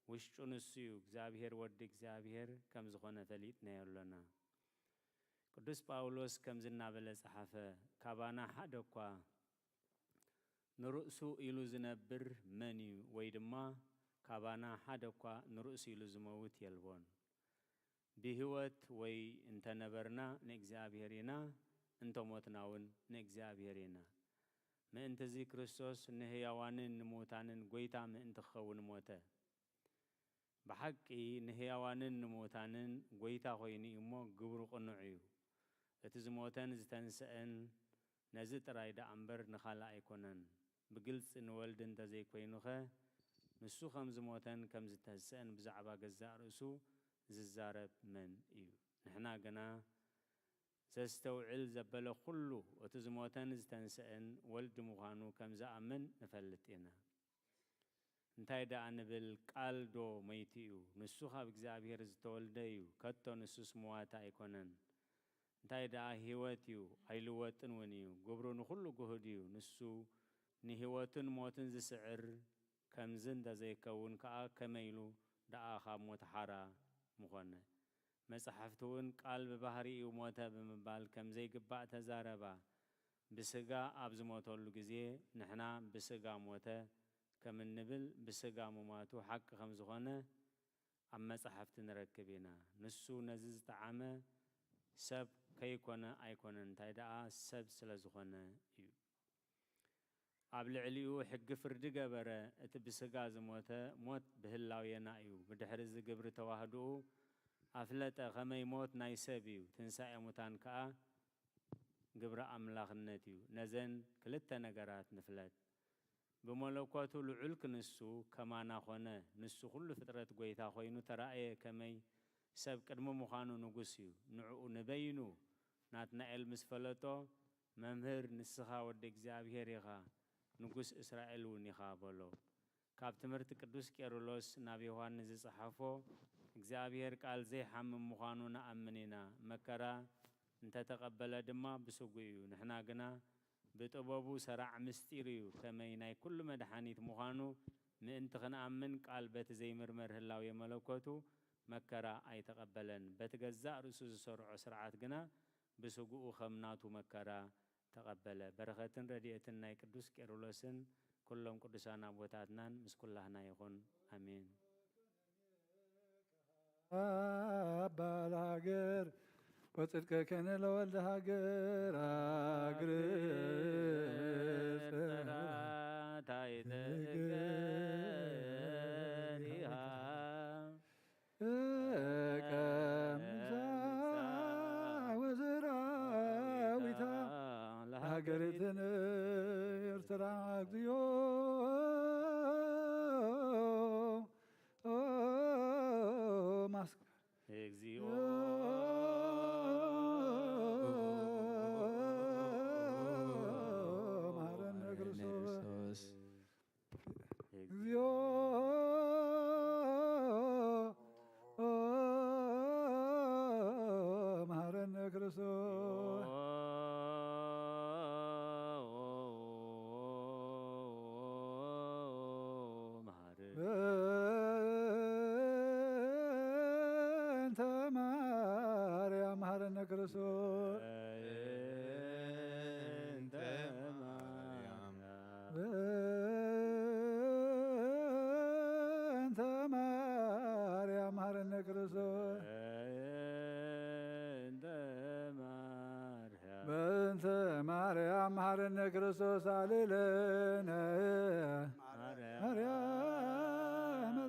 ውሽጡ ንሱ እዩ፣ እግዚኣብሔር ወዲ እግዚኣብሔር ከም ዝኾነ ፈሊጥናዮ ኣሎና። ቅዱስ ጳውሎስ ከምዚ እናበለ ጸሓፈ፣ ካባና ሓደ እኳ ንርእሱ ኢሉ ዝነብር መን እዩ? ወይ ድማ ካባና ሓደ እኳ ንርእሱ ኢሉ ዝመውት የልቦን። ብህይወት ወይ እንተ ነበርና ንእግዚኣብሔር ኢና፣ እንተ ሞትና እውን ንእግዚኣብሔር ኢና። ምእንቲ እዚ ክርስቶስ ንህያዋንን ንምዉታንን ጐይታ ምእንቲ ክኸውን ሞተ። ብሓቂ ንህያዋንን ንምዉታንን ጐይታ ኾይኑ እዩ እሞ፣ ግብሩ ቅኑዕ እዩ። እቲ ዝሞተን ዝተንስአን ነዚ ጥራይ ደኣ እምበር ንኻልእ ኣይኮነን። ብግልጺ ንወልድ እንተዘይኮይኑኸ፣ ንሱ ከም ዝሞተን ከም ዝተንስአን ብዛዕባ ገዛእ ርእሱ ዝዛረብ መን እዩ? ንሕና ግና ዘስተውዕል ዘበለ ኩሉ እቲ ዝሞተን ዝተንስአን ወልድ ምዃኑ ከም ዝኣምን ንፈልጥ ኢና። እንታይ ደኣ ንብል? ቃል ዶ መይቱ እዩ? ንሱ ካብ እግዚኣብሔር ዝተወልደ እዩ። ከቶ ንሱስ መዋቲ ኣይኮነን። እንታይ ደኣ ህይወት እዩ፣ ኣይልወጥን እውን እዩ። ግብሩ ንኹሉ ግሁድ እዩ። ንሱ ንህይወትን ሞትን ዝስዕር ከምዚ እንተዘይከውን ከኣ ከመይ ኢሉ ደኣ ካብ ሞት ሓራ ምኾነ? መጻሕፍቲ እውን ቃል ብባህሪኡ ሞተ ብምባል ከም ዘይግባእ ተዛረባ። ብስጋ ኣብ ዝሞተሉ ግዜ ንሕና ብስጋ ሞተ ከም እንብል ብስጋ ምሟቱ ሓቂ ከም ዝኾነ ኣብ መጻሕፍቲ ንረክብ ኢና። ንሱ ነዚ ዝጠዓመ ሰብ ከይኮነ ኣይኮነን፣ እንታይ ደኣ ሰብ ስለ ዝኾነ እዩ። ኣብ ልዕሊኡ ሕጊ ፍርዲ ገበረ። እቲ ብስጋ ዝሞተ ሞት ብህላዌና እዩ። ብድሕሪ እዚ ግብሪ ተዋህዶኡ ኣፍለጠ። ከመይ ሞት ናይ ሰብ እዩ፣ ትንሳኤ ሙታን ከኣ ግብሪ ኣምላኽነት እዩ። ነዘን ክልተ ነገራት ንፍለጥ። ብመለኮቱ ልዑል ክንሱ ከማና ኾነ። ንሱ ኩሉ ፍጥረት ጐይታ ኾይኑ ተራእየ። ከመይ ሰብ ቅድሚ ምዃኑ ንጉስ እዩ። ንዕኡ ንበይኑ ናትናኤል ምስ ፈለጦ፣ መምህር ንስኻ ወዲ እግዚኣብሔር ኢኻ፣ ንጉስ እስራኤል እውን ኢኻ በሎ። ካብ ትምህርቲ ቅዱስ ቄርሎስ ናብ ዮሃንስ ዝጸሓፎ፣ እግዚኣብሔር ቃል ዘይሓምም ምዃኑ ንኣምን ኢና። መከራ እንተተቐበለ ድማ ብስጉ እዩ። ንሕና ግና ብጥበቡ ሰራዕ ምስጢር እዩ። ከመይ ናይ ኩሉ መድሓኒት ምዃኑ ምእንቲ ክንኣምን ቃል በቲ ዘይምርመር ህላዌ መለኮቱ መከራ ኣይተቐበለን። በቲ ገዛእ ርእሱ ዝሰርዖ ስርዓት ግና ብስጉኡ ከም ናቱ መከራ ተቐበለ። በረኸትን ረድኤትን ናይ ቅዱስ ቄርሎስን ኩሎም ቅዱሳን ኣቦታትናን ምስ ኩላህና ይኹን። ኣሜን። ኣባል ሃገር ወጽድቀ ከነ ለወልደ ሃገር ኣግር ጸራት ኣይትእገር ኢኻ። ቀምሳ ወሰራዊታ ለሃገሪትን ኤርትራ እግዚኦ ማስቀ እግዚኦ መሐረነ ክርስቶስ። እግዚኦ መሐረነ ክርስቶስ። በእንተ ማርያም መሐረነ ክርስቶስ። በእንተ ማርያም። በእንተ ማርያም መሐረነ ክርስቶስ። በእንተ ማርያም። በእንተ ማርያም መሐረነ ክርስቶስ አሌለነ። ማርያም። ማርያም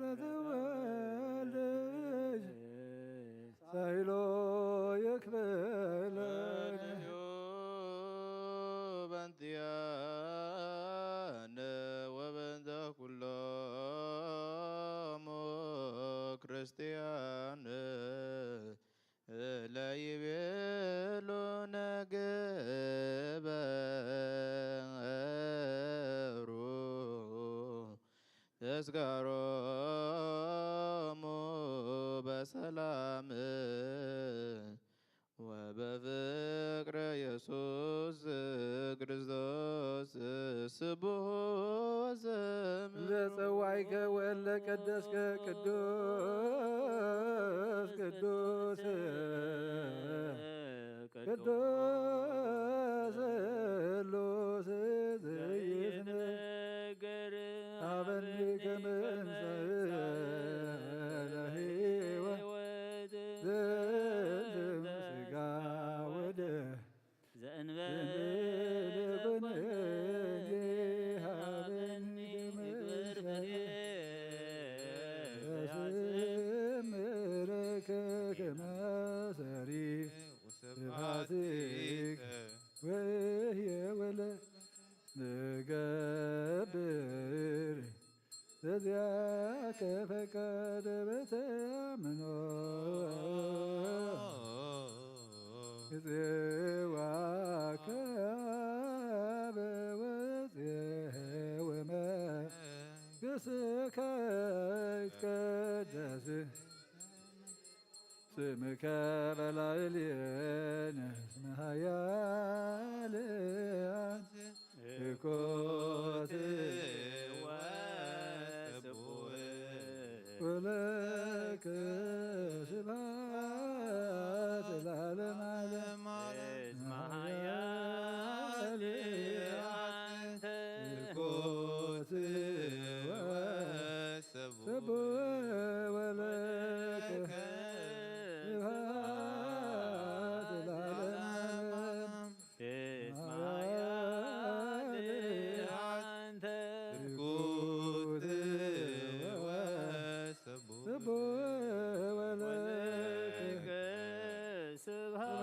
ለትወልድ ሳይሎ ይክፈለነ። በእንቲአነ ወበእንተ ኩሎሙ ክርስቲያን ለይቤሉ ንግበሩ ተስካሮሙ በሰላም ወበፍቅረ ኢየሱስ ክርስቶስ ስቡሕ ዘምሩ። ለጸዋይከ ወለ ቀደስከ ቅዱስ ቅዱስ ቅዱስ ስሉስ ዘይትነገር አበኒ ከመንሰ ለህይወት ዘንትም ስጋ ወደ ዘእንበለ ዘእንበለ ኮነ እንጂ ሀበኒ ከመንሰ ያስምረከ ከመ ሰሪ ስብሐት ዋከብ ወፅየ ወመንግሥትከ ይትቀደስ ስምከ በላዕሌነ እስመ ኃያል አንተ እኮት ወስቡሕ ወለከ ስብሐት ለዓለመ ዓለም። እስመ ኃያል አንተ እኮት ወስቡሕ ወለከ ስብሐት ለዓለመ ዓለም። እስመ ኃያል አንተ እኮት ወስቡሕ ወለከ ስብሐት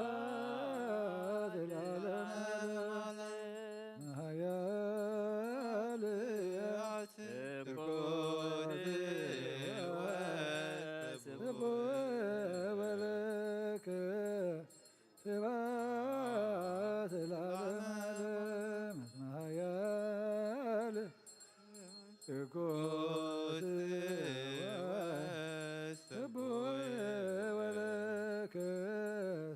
ለዓለመ ዓለም። ኃያል እኮት ወስቡሕ ወለከ ስብሐት ለዓለመ ዓለም። እስመ ኃያል እኮት ወስቡሕ ወለከ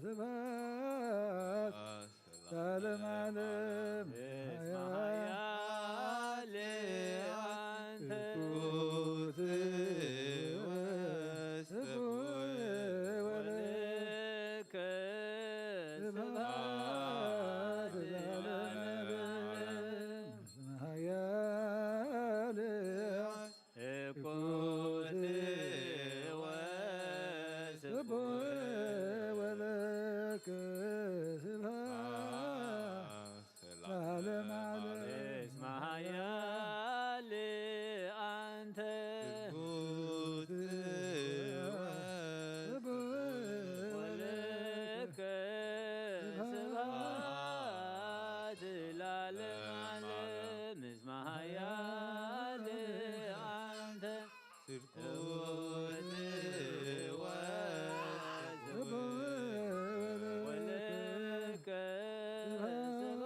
ስብሐት ለዓለመ ዓለም። እስመ ኃያል አንተ እኮት ወስቡሕ ወለከ ስብሐት ለዓለመ ዓለም። እስመ ኃያል እኮት ወስቡሕ ወለከ ስብሐት ለዓለመ ዓለም። እስመ ኃያል አንተ እኮት ወስቡሕ ወለከ ስብሐት ለዓለመ ዓለም። እስመ ኃያል አንተ እኮት ወስቡሕ ወለከ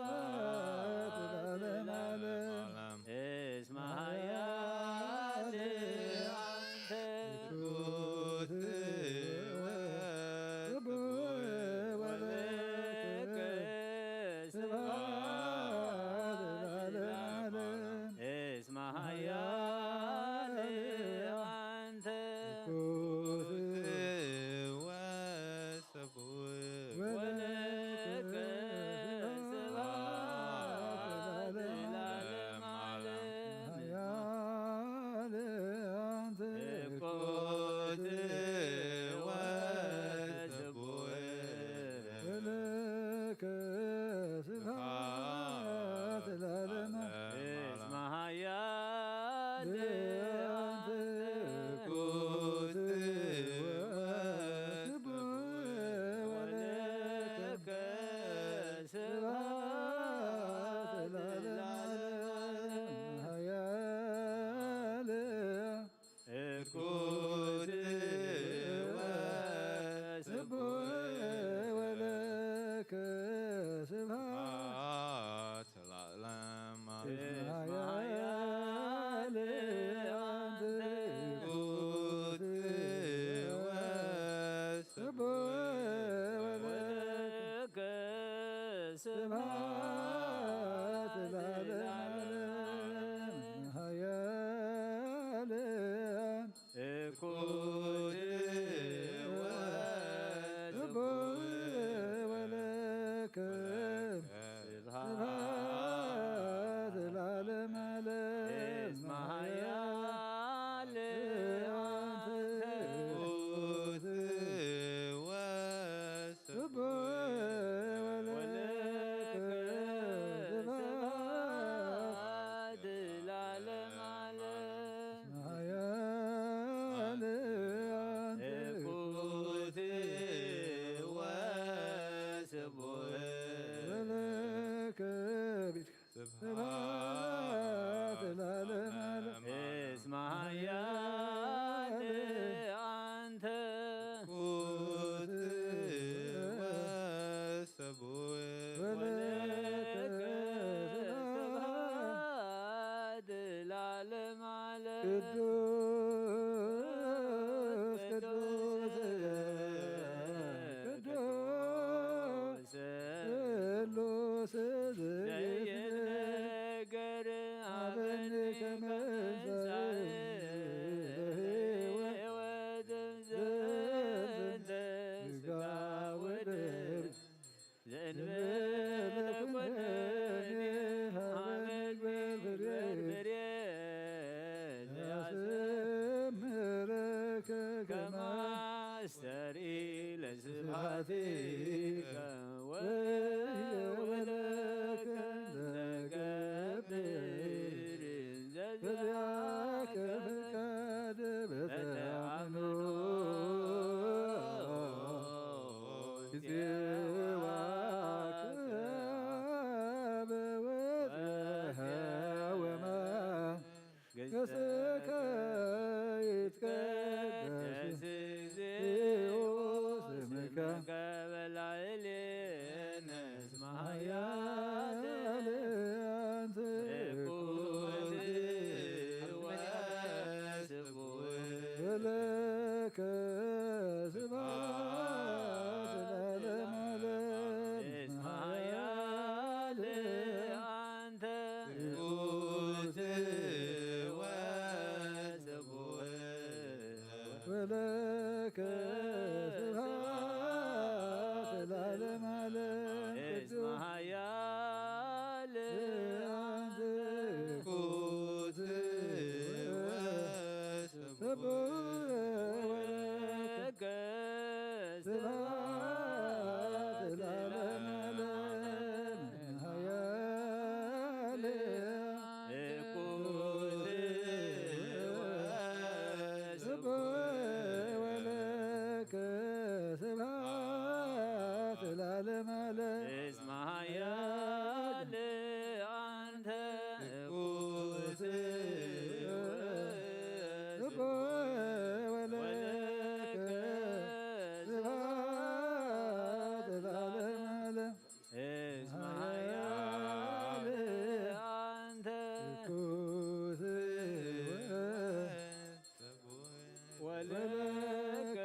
ስብሐት ለዓለመ ዓለም። እስመ ኃያል አንተ እኮት ወስቡሕ ወለከ ስብሐት ለዓለመ ዓለም። እስመ ኃያል አንተ እኮት ወስቡሕ ወለከ ስብሐት ለዓለመ ዓለም። ኃያል አንተ እኮት ወስቡሕ ወለከ ስብሐት ለዓለመ ዓለም። እስመ ኃያል አንተ እኮት ወስቡሕ ወለከ ስብሐት ለዓለመ ዓለም። ኃያል እኮት ወስቡሕ ወለከ ስብሐት ለዓለመ ዓለም። እስመ ኃያል አንተ እኮት ወስቡሕ ወለከ ስብሐት ለዓለመ ዓለም። ኃያል እኮት ወስቡሕ ወለከ ስብሐት ለዓለመ ዓለም። እስመ ኃያል አንተ እኮት ወስቡሕ ወለከ ስብሐቲከ ወወለከ ዘገብር ዘዚአከ ፍቃድ በተአምኖ ይጼዋከ በወጽሐ ወመ ገስከ ይትቀደስ እግዚኦ ስምከ በላዕሌነ እስመ ኃያል አንተ። ወለከ ስብሐት ለዓለመ ዓለም። እስመ ኃያል አንተ። ቅዱስ ወስቡሕ ወለከ ስብሐት ለዓለመ ዓለም። እስመ ኃያል አንተ። ቅዱስ ወስቡሕ ወለከ ስብሐት ለዓለመ ዓለም። ኃያል ቅዱስ ወለከ ስብሐት ለዓለመ ዓለም። እስመ ኃያል አንተ። ቅዱስ ወለከ ስብሐት ለዓለመ ዓለም። እስመ ኃያል አንተ። ቅዱስ ወለከ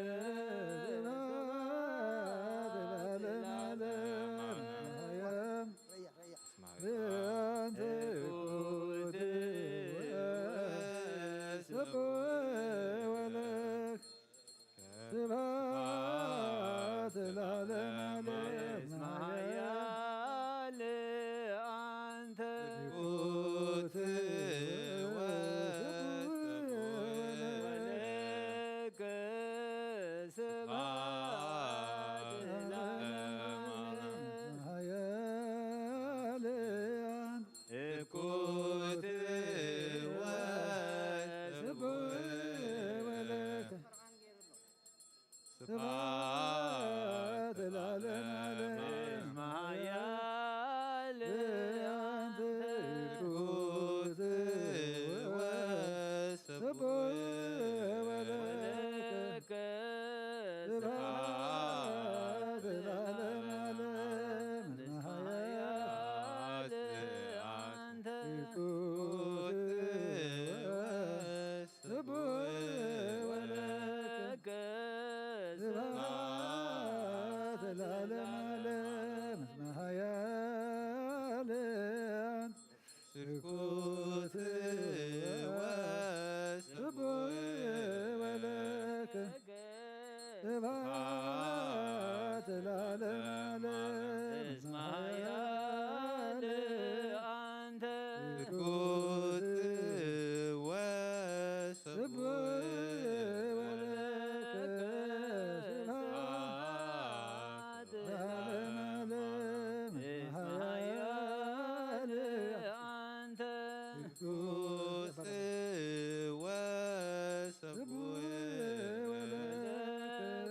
ስብሐት ለዓለመ ዓለም። ስብሐት ለዓለመ ዓለም። እስመ ኃያል አንተ። ቅዱስ ወለከ ስብሐት ለዓለመ ዓለም። ኃያል አንተ። ቅዱስ ወስቡሕ ወለከ ስብሐት ለዓለመ ዓለም። እስመ ኃያል አንተ። ቅዱስ ወስቡሕ ወለከ ስብሐት ለዓለመ ዓለም። እስመ ኃያል አንተ። ቅዱስ ወስቡሕ ወለከ ስብሐት ለዓለመ ዓለም። እስመ ኃያል አንተ። ቅዱስ ወስቡሕ ወለከ ስብሐት ለዓለመ ዓለም። እስመ ኃያል አንተ። ቅዱስ ወስቡሕ ወለከ ስብሐት ለዓለመ ዓለም። እስመ ኃያል አንተ። ቅዱስ ወስቡሕ ወለከ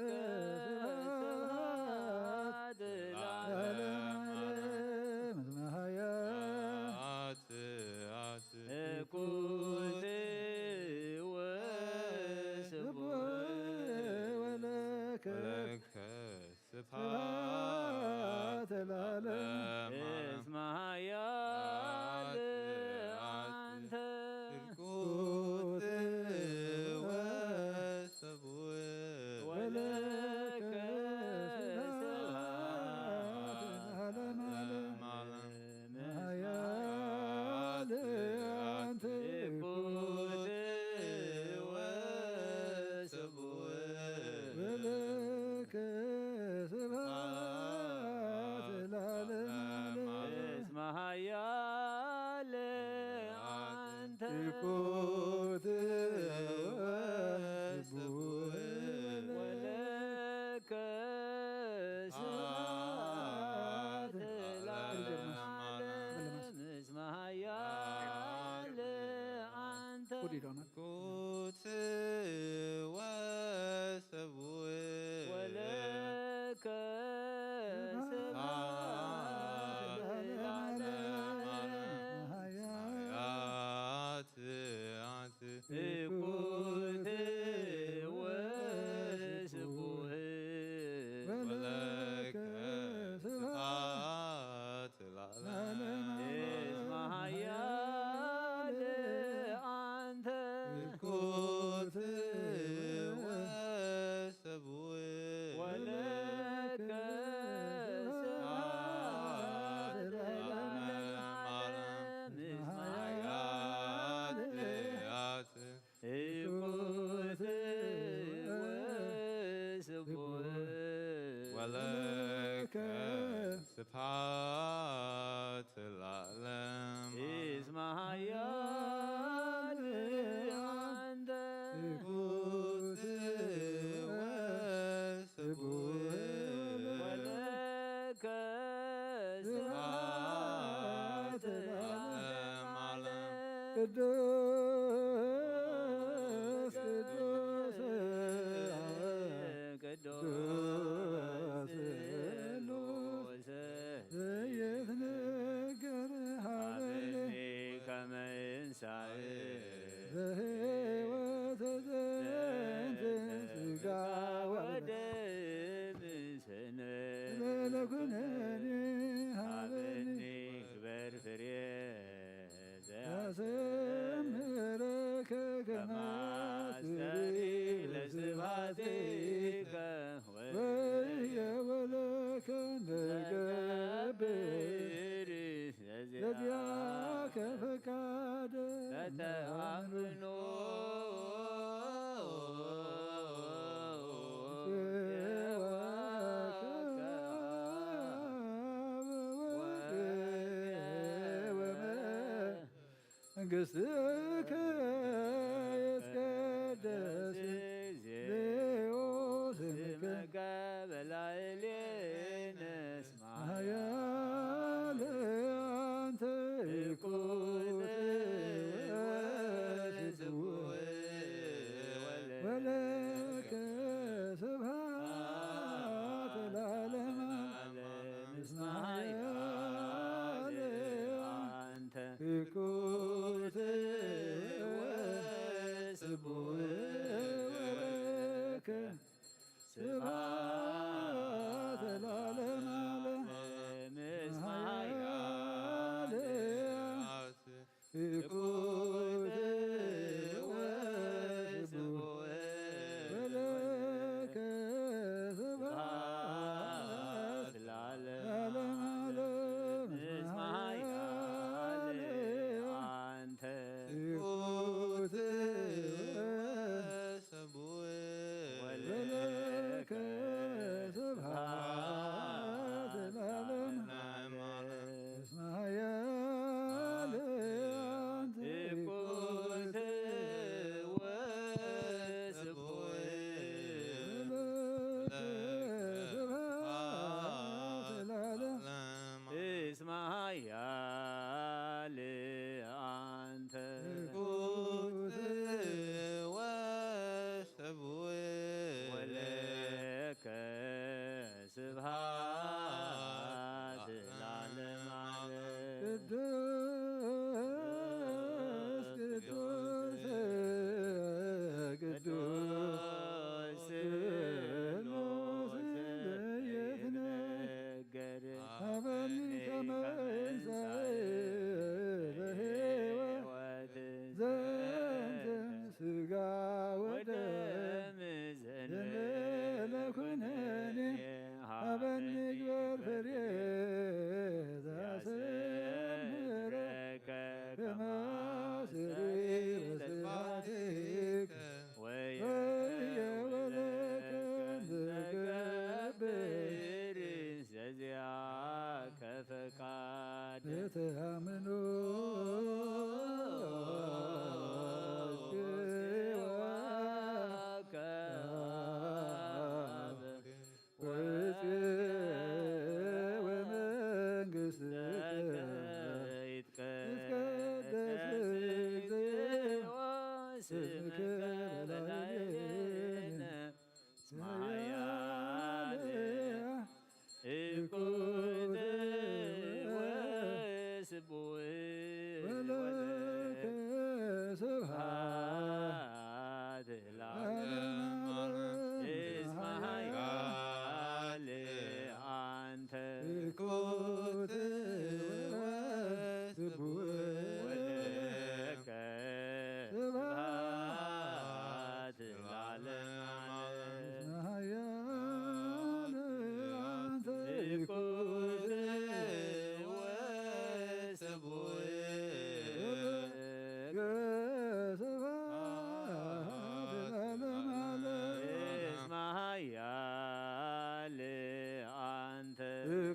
ይለናል። ኩት ወሰብእ ወለከ ስብሐት ለዓለመ ዓለም። ሰማያት አት ኩት ወስቡሕ ወለከ ስብሐት ለዓለመ ዓለም። እስመ ኃያል አንተ ኩት ወሰብእ ወለከ ስብሐት ለዓለመ ዓለም። እስመ ኃያል አት ኩት ወስቡሕ ወለከ ስብሐት ለዓለም። እስመ ኃያል አንተ ኩት ወስቡሕ ወለከ ስብሐት ለዓለመ ዓለም። ቅዱስ ቅዱስ ቅዱስ ስሉስ ዘይትነገር ሀበኒ ሀበኒ ከመ ይንሳእ ዘህይወት ዘንተ ስጋ ወደም ስነ ለኩነኒ ሀበኒ ሀበኒ ክበር ፍሬ ዘያሰምረከ ከማስተሪ ለስብሐቲከ ወየወለከ እንደገብር ዘዚአከ ፈቃደ ለተአምኖ መንግሥትከ ይትቀደስ ዜኦ ስምከ በላዕሌነ እስመ ኃያል አንተ ኩት ወስቡሕ ወለከ ስብሐት ለዓለመ ዓለም እስመ ኃያል አንተ ኩት ወስቡሕ ወለከ ስብሐት ለዓለመ ዓለም እስመ ኃያል ኩት ወስቡሕ ወለከ ስብሐት ለዓለመ ዓለም እስመ ኃያል አንተ ኩት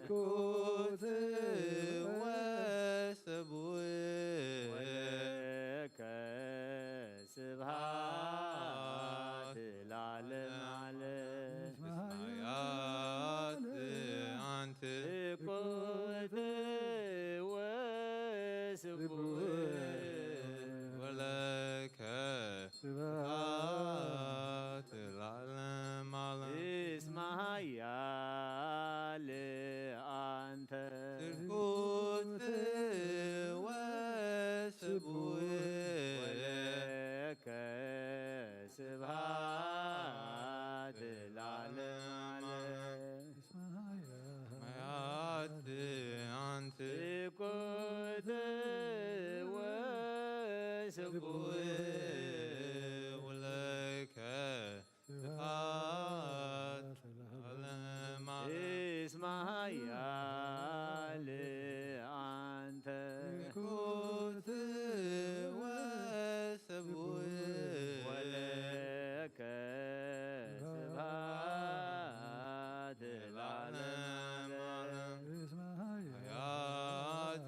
ኩት ወሰቡእ ወለከ ስብሐት ለዓለም ዓለም። ሰማያት አንተ ኩት ወስቡእ ወለከ ስብሐት ለዓለም ዓለም። እስመ ኃያል አንተ ትኩት ወስቡእ ወለከ ስብሐት ለዓለም ዓለም። ሰማያት አንተ ትኩት ወስቡእ ወለከ ስብሐት ለዓለም ዓለም። እስመ ኃያል አንተ ትኩት ወስቡእ ወለከ ስብሐት ለዓለም ዓለም። እስመ ኃያል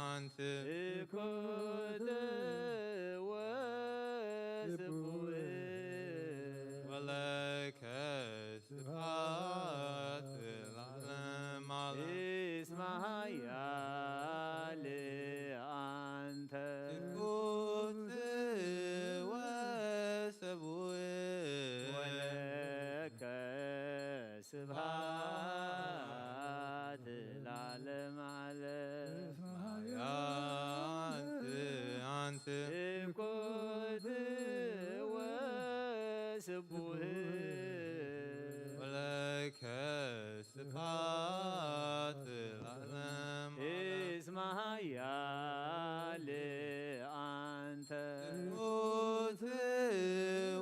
አንተ ትኩት ወስቡእ ወለከ ስብሐት ለዓለም ዓለም። እስመ ኃያል አንተ ትኩት ወስቡእ ወለከ ስብሐት ለዓለም ዓለም። ሰማያት አንተ ትኩት ወስቡህ ወለከ ስብሐት ለዓለም ዓለም። እስመ ኃያል አንተ ትኩት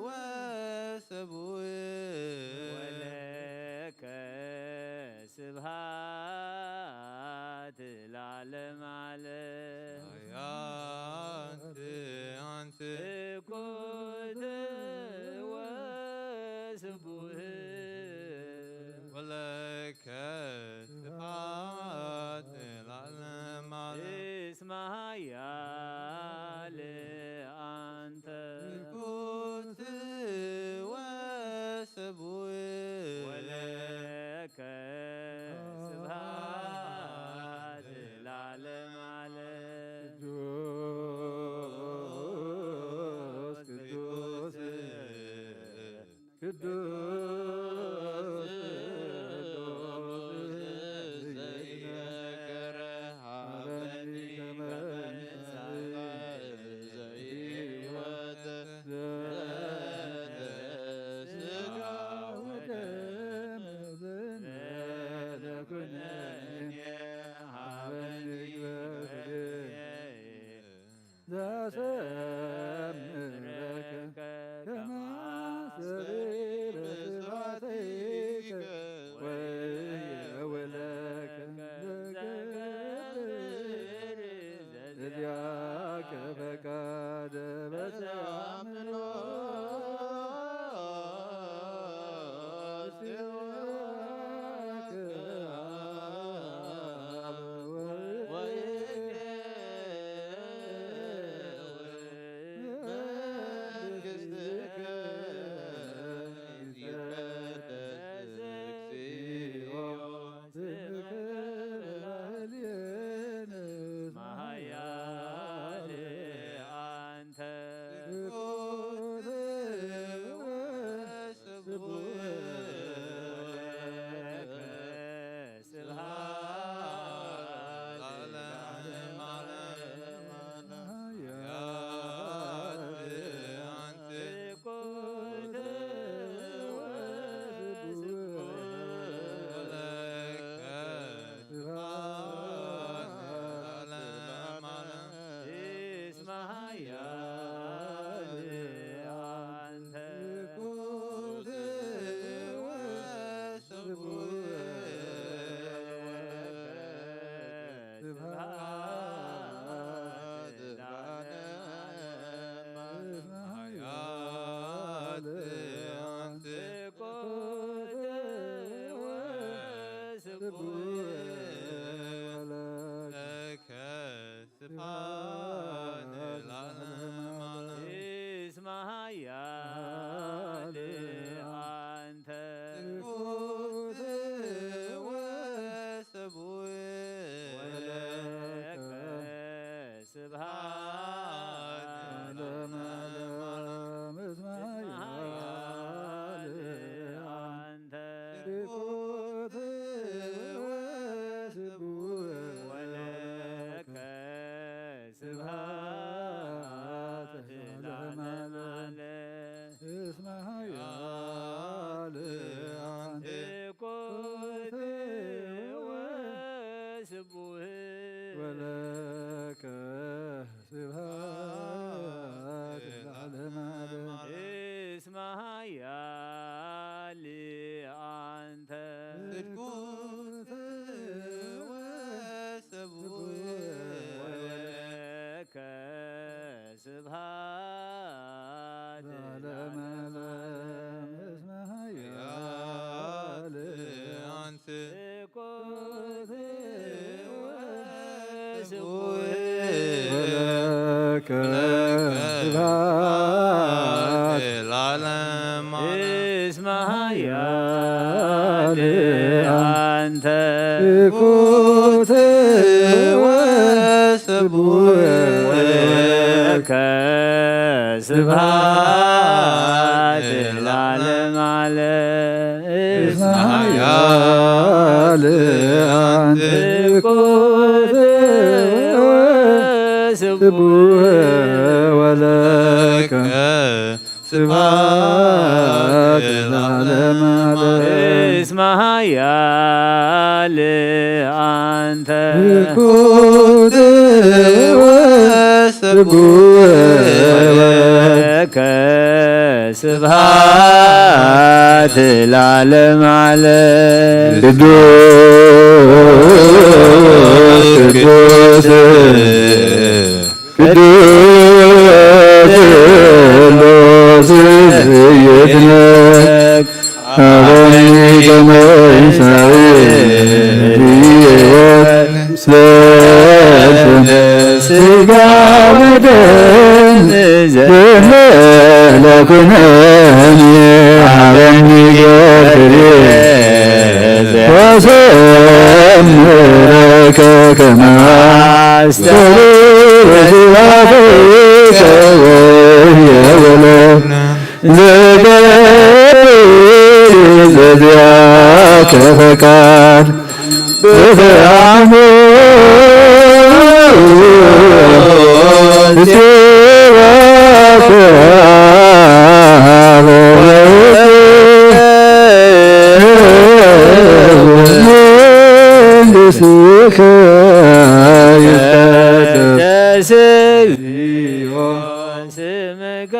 ወስቡህ ወለከ ስብሐት ለዓለም ዓለም። ሰማያት አንተ ትኩት ወስቡህ ወለከ ስብሐት ለዓለም ዓለም። እስመ ኃያል አንተ ትኩት ወስቡህ ወለከ ስብሐት ለዓለም ዓለም። ቅዱስ ቅዱስ ቅዱስ ዘይነገር ሀበኒ ከመ ዘይወት ስጋ ወደም ለኩነኔ ሀበኒ ዘሰምረከ ከማስተሪ በስብሐትከ ወየውለከ ዘገብር ዘዚአከ ፈቃደ በተአምኖ እስቴዋከ መሃያል አንተ ስብሐት ለዓለም ዓለም። ኃያል አንተ ትኩት ወስቡሕ ወለከ ስብሐት ለዓለም ዓለም። እስመ ኃያል አንተ ትኩት ወስቡሕ ወለከ ስብሐት ለዓለም ዓለም። ኃያል አንተ ትኩት ወስቡሕ ትኩት ወስቡሕ ወለከ ስብሐት ለዓለመ ዓለም። እስመ ኃያል አንተ ትኩት ወስቡሕ ወለከ ስብሐት ለዓለመ ዓለም። እስመ ኃያል አንተ ትኩት ወስቡሕ ወለከ ስብሐት ለዓለመ ዓለም። እስመ ኃያል አንተ ትኩት ወስቡሕ ወለከ ስብሐት ለዓለመ ዓለም። እስመ ኃያል አንተ ትኩት ወስቡሕ ወለከ ስብሐት ለዓለመ ዓለም። እስመ ኃያል አንተ ትኩት ወስቡሕ ወለከ ስብሐት ለዓለመ ዓለም። እስመ ኃያል አንተ ትኩት ወስቡሕ ወለከ ስብሐት ለዓለመ ዓለም። ቅዱስ ቅዱስ ቅዱስ ስሉስ ይትነክ አበኒ ከመ ይንሳኤ ሕይወት ሰልፈነ ስጋ ወደም ዘመለኩነኒ አበኒ ገርግሬ ወዘምረከ ከመ አስተብር ስብሐተ ወየወለ ዘገሪ ዘዚአከ ፈቃድ በዘአሙ መንግሥትከ ይትቀደስ። ስምከ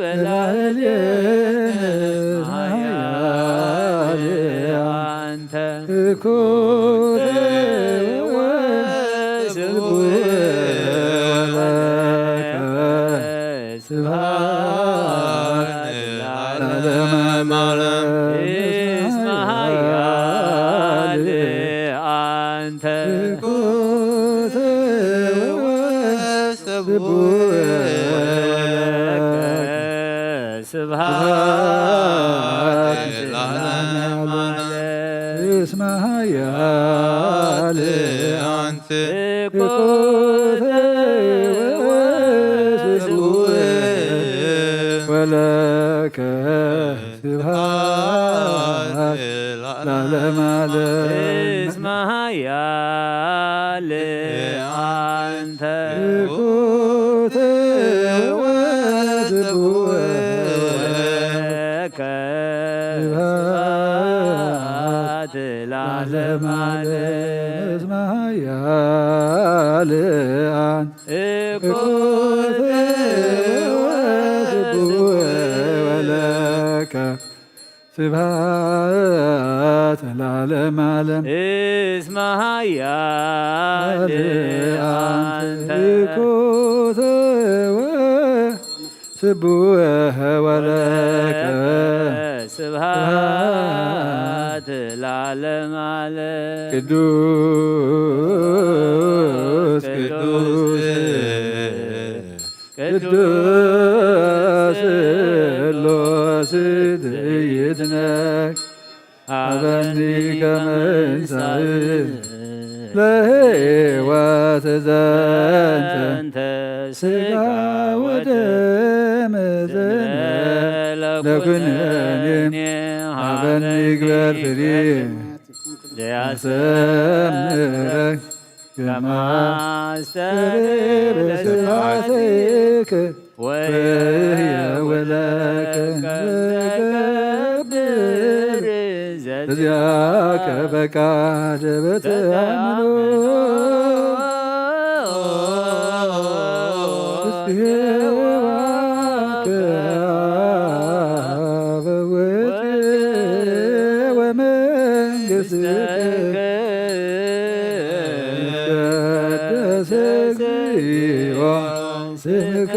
በላዕሌነ ኃያል አንተ ትኩት ወስቡሕ ወለከ ስብሐት ለዓለመ ዓለም። እስመ ኃያል አንተ ትኩት ወስቡሕ ወለከ ስብሐት ለዓለመ ዓለም። እስመ ኃያል አንተ ትኩት ወስቡሕ ወለከ ስብሐት ለዓለመ ዓለም። እስመ ኃያል አንተ ትኩት ወስቡሕ ወለከ ስብሐት ለዓለመ ዓለም። እስመ ኃያል አንተ ትኩት ወስቡሕ ወለከ ስብሐት ለዓለመ ዓለም። እስመ ኃያል አንተ ትኩት ወስቡሕ ወለከ ስብሐት ለዓለመ ዓለም። ቅዱስ ቅዱስ ቅዱስ ስሉስ ይትነክ አበኒ ከመ እንሳእ ለሕይወት ዘንተ ስጋ ወደም ዘንተ ለኩነኔ በኒ ይግበር ፍሬ ዘያሰምረክ ከማስተር ለስብሐትከ ወየውለከ ዘገብር እዚያከ ፈቃድ በተአምኖ እስቴዋከ አበወት ወመንግስትከ ይትቀደስ እግዚኦ ስምከ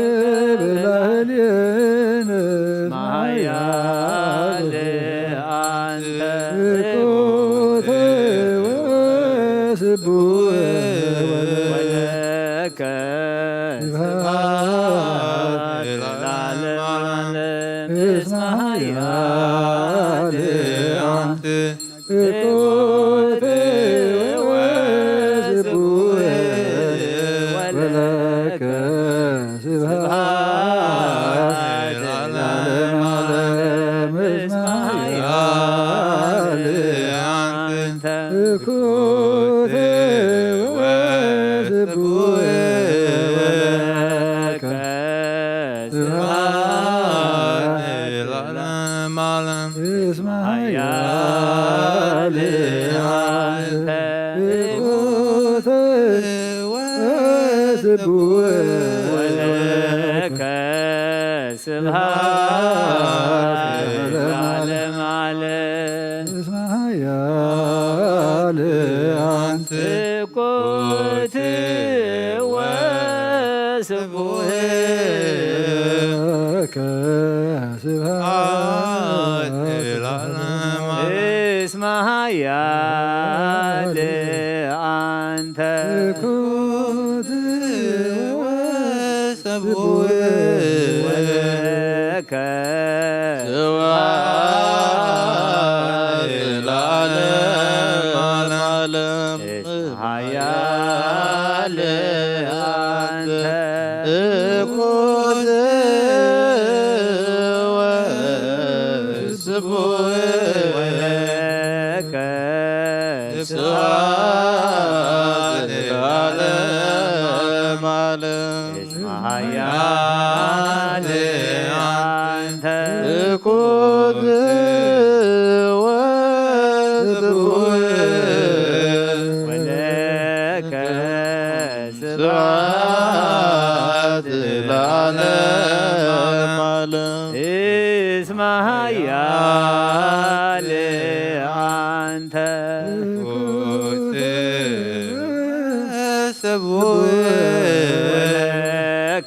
በላዕሌነ መሃያል አንተ ኮተ ወስቡህ ወለከ ስብሐት ለዓለመ ዓለም እስመ ኃያል አንተ ኮተ ወስቡህ ወለከ ስብሐት ለዓለመ ዓለም እስመ ኃያል አንተ ኮተ ወስቡህ ወለከ ስብሐት ለዓለመ ዓለም እስመ ኃያል አንተ ኮተ ወስቡህ ወለከ ስብሐት ለዓለመ ዓለም እስመ ኃያል አንተ ኮተ ወስቡህ ወለከ ስብሐት ለዓለመ ዓለም እስመ ኃያል አንተ ኮተ ወስቡህ ወለከ ስብሐት ለዓለመ ዓለም እስመ ኃያል አንተ ኮተ ወስቡህ ወለከ ስብሐት ለዓለመ ዓለም እስመ ኃያል አንተ ኮተ ወስቡህ ወለከ ስብሐት ለዓለመ ዓለም እስመ ኃያል አንተ ኮተ ወስቡህ ወለከ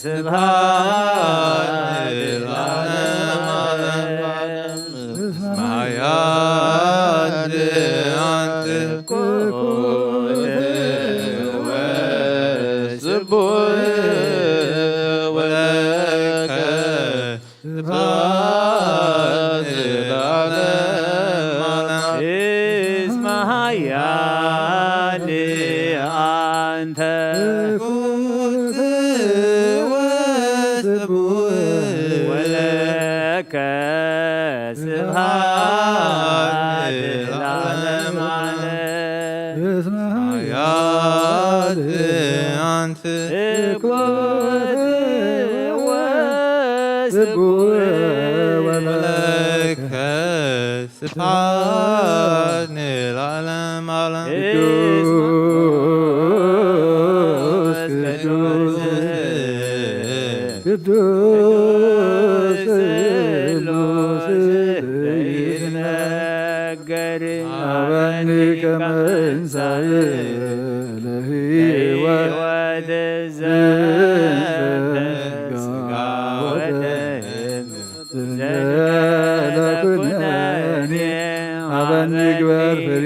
ስብሐት ለዓለመ ዓለም እስመ ኃያል አንተ ኮተ ወስቡህ ወለከ ስብሐት ለዓለመ ዓለም እስመ ኃያል አንተ ኮተ ወስቡህ ወለከ ስብሐት ለዓለመ ዓለም እስመ ኃያል አንተ ኮተ ወስቡህ ወለከ ስብሐት ለዓለመ ዓለም ቅዱስ ቅዱስ ቅዱስ ስሉስ ይትነገር አበኒ ከመ እንሳኤ ለሕይወት ዘንተ ሥጋ ወደም ዘኩነኔ አበኒ ግበር ፍሬ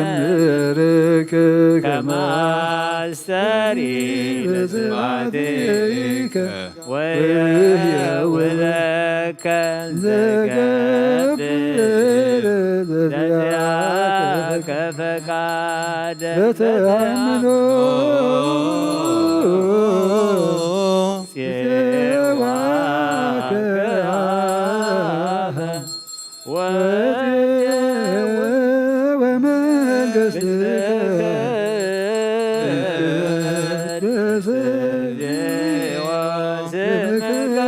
ዘያሰምርክ ከመ አስተሪ ለስብሐቲከ ወየውለከ ዘገብር ዘዚአከ ፈቃደ በተአምኖ ጽዮን ወመንግሥትከ ትትቀደስ ስምከ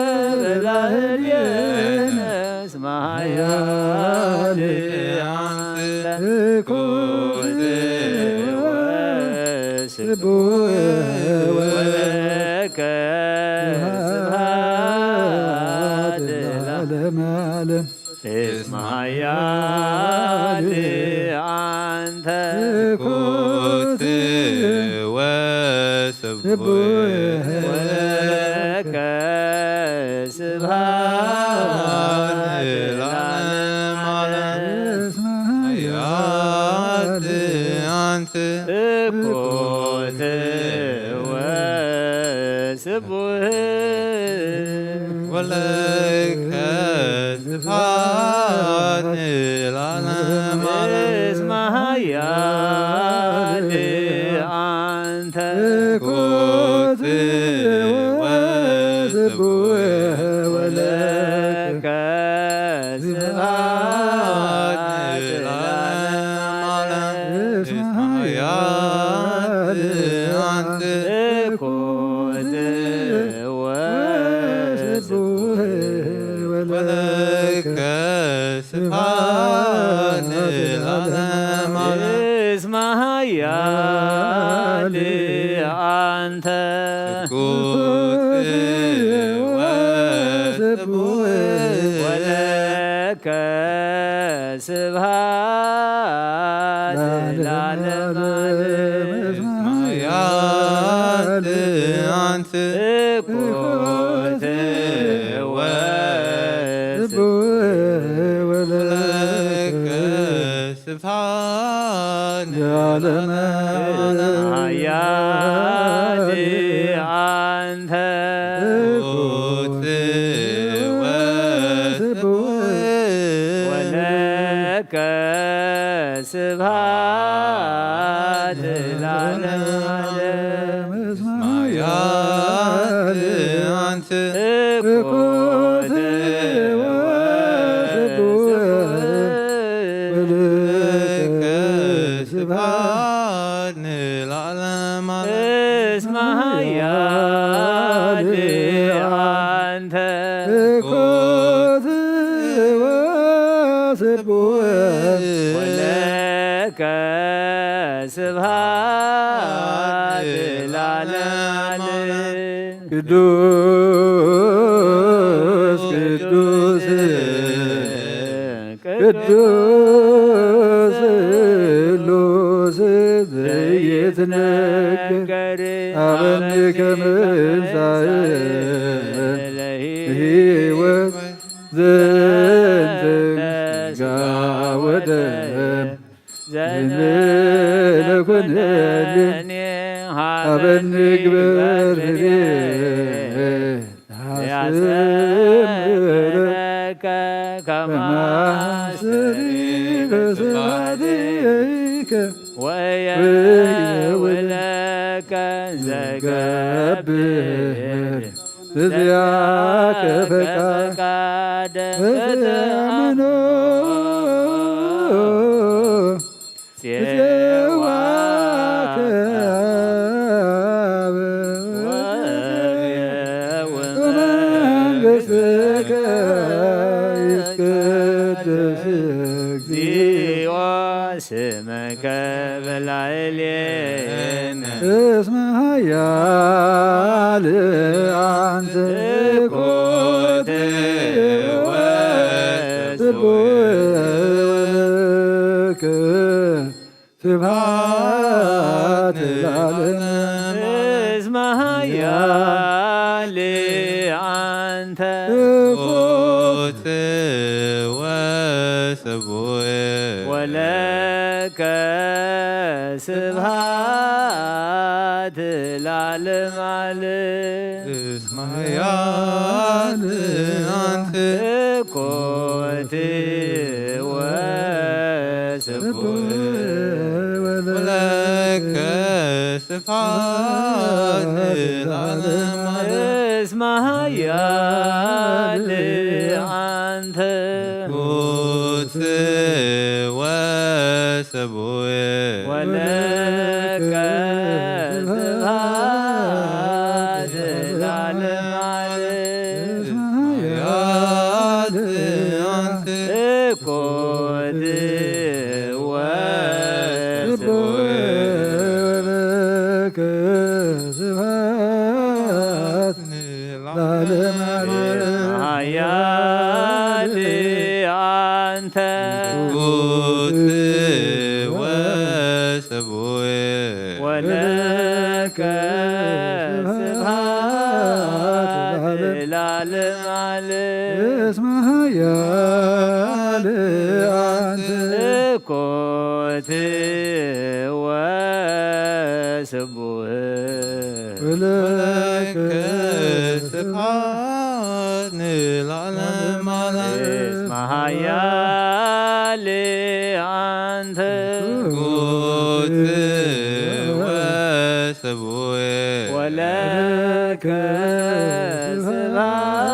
በላዕሌነ እስመ ኃያል አንተ ትኩት ወስቡሕ ወለከ ስብሐት ለዓለመ ዓለም። እስመ ኃያል አንተ ትኩት ወስቡሕ ወለከ ስብሐት ለዓለመ ዓለም። እስመ ኃያል አንተ ትኩት ወስቡሕ ወለከ ስብሐት ለዓለመ ዓለም። እስመ ኃያል አንተ ትኩት ወስቡሕ ወለከ ስብሐት ለዓለመ ዓለም። እስመ ኃያል አንተ ትኩት ወስቡሕ ወለከ ስብሐት ለዓለመ ዓለም። እስመ ኃያል አንተ ትኩት ወስቡሕ ወለከ ስብሐት ለዓለመ ዓለም። እስመ ኃያል አንተ ትኩት ወስቡሕ ወለከ ስብሐት ለዓለመ ዓለም። ኃያል አንተ ትኩት ወስቡሕ ወለከ ስብሐት ለዓለመ ዓለም። እስመ ኃያል አንተ ትኩት ወስቡሕ ወለከ ስብሐት ለዓለመ ዓለም። እስመ ኃያል አንተ ትኩት ወስቡሕ ወለከ ስብሐት ለዓለመ ዓለም። ቅዱስ ቅዱስ ቅዱስ ስሉስ ዘይትነገር አበኒ ከምንሳኤ ለሕይወት ዘንተ ሥጋ ወደም ዘንለኩነኒ ሀበኒ ግበር ፍሬ ያሰምረከ ከመ አስተሪ በስብሐትከ ወየውለከ ዘገብር በዚያከ ፈቃድ በተአምኖ ጽዋከ ወመንግሥትከ ይትቀደስ እግዚኦ ስምከ በላዕሌነ እስመ ኃያል አንተ ትኩት ወስቡሕ ወለከ ስብሐት ለዓለመ እስመ ኃያል አንተ ትኩት ወስቡሕ ወለከ ስብሐት ለዓለመ ዓለም። እስመ ኃያል አንተ ትኩት ወስቡሕ ወለከ ስብሐት ለዓለመ ዓለም። እስመ ኃያል አንተ እኩት ወስቡሕ። ወለከ ስብሐት ለዓለመ ዓለም። ኃያል አንተ። እኩት ወስቡሕ። ወለከ ስብሐት ለዓለመ ዓለም። እስመ ኃያል አንተ። እኩት ወስቡሕ። ወለከ ስብሐት ለዓለመ ዓለም። እስመ ኃያል አንተ። እኩት ወስቡሕ። ወለከ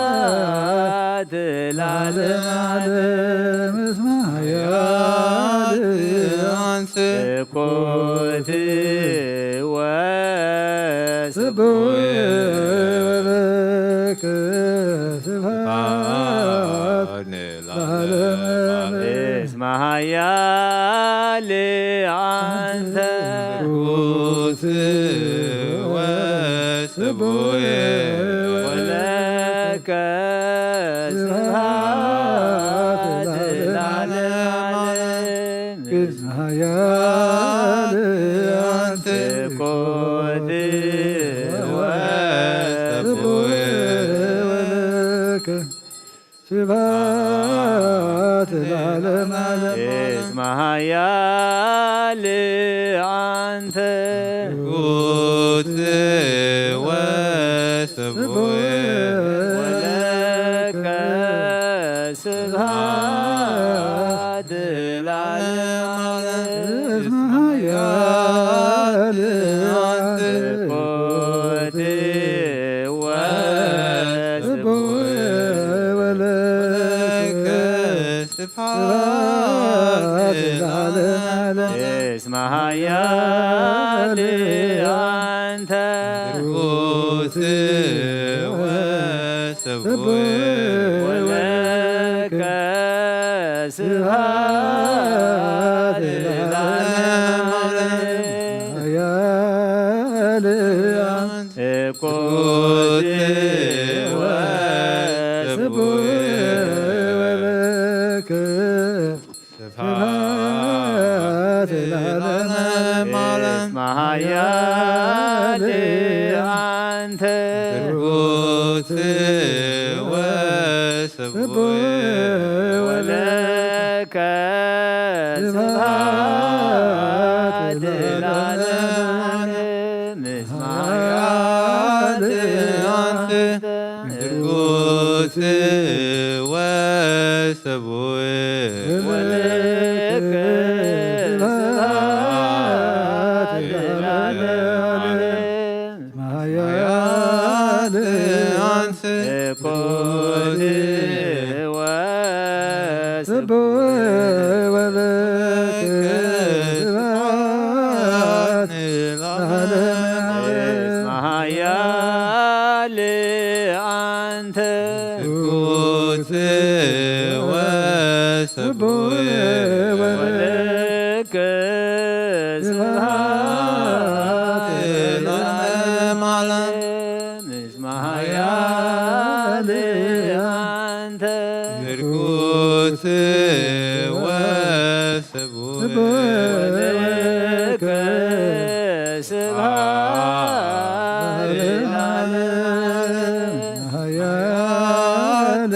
ስብሐት ለዓለመ ዓለም። እስመ ኃያል አንተ። እኩት ወስቡሕ። ወለከ ስብሐት ለዓለመ ዓለም። እስመ ኃያል አንተ። እኩት ወስቡሕ። ወለከ ስብሐት ለዓለመ ዓለም። እስመ ኃያል አንተ። እኩት ወስቡሕ። ወለከ ስብሐት ለዓለመ ዓለም። እስመ ኃያል አንተ። እኩት ወስቡሕ። ወለከ ስብሐት ለዓለመ ዓለም። እስመ ኃያል አንተ። እኩት ወስቡሕ። ወለከ ስብሐት ለዓለመ ዓለም። እስመ ኃያል አንተ። እኩት ወስቡሕ። ወለከ ስብሐት ለዓለመ ዓለም። ኃያል አንተ። እኩት ወስቡሕ። ወለከ ስብሐት ለዓለመ ዓለም። እስመ ኃያል አንተ። እኩት ወስቡሕ። ወለከ ስብሐት ለዓለመ ዓለም። እስመ ኃያል አንተ። እኩት ወስቡሕ። ወለከ ስብሐት ለዓለመ ዓለም። ኃያል አንተ። እኩት ወስቡሕ። ወለከ ስብሐት ለዓለመ ዓለም። እስመ ኃያል አንተ። እኩት ወስቡሕ። ወለከ ስብሐት ለዓለመ ዓለም። እስመ ኃያል አንተ። እኩት ወስቡሕ። ወለከ ስብሐት ለዓለመ ዓለም። ኃያል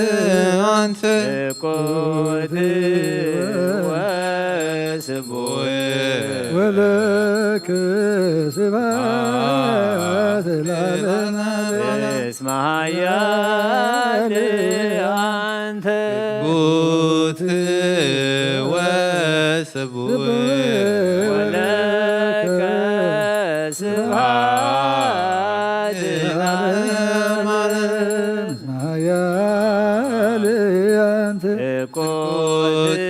አንተ። እኩት ወስቡሕ። ወለከ ስብሐት ለዓለመ ዓለም። እስመ ኃያል አንተ። እኩት ወስቡሕ። ወለከ ስብሐት ለዓለመ ዓለም። ኃያል አንተ። እኩት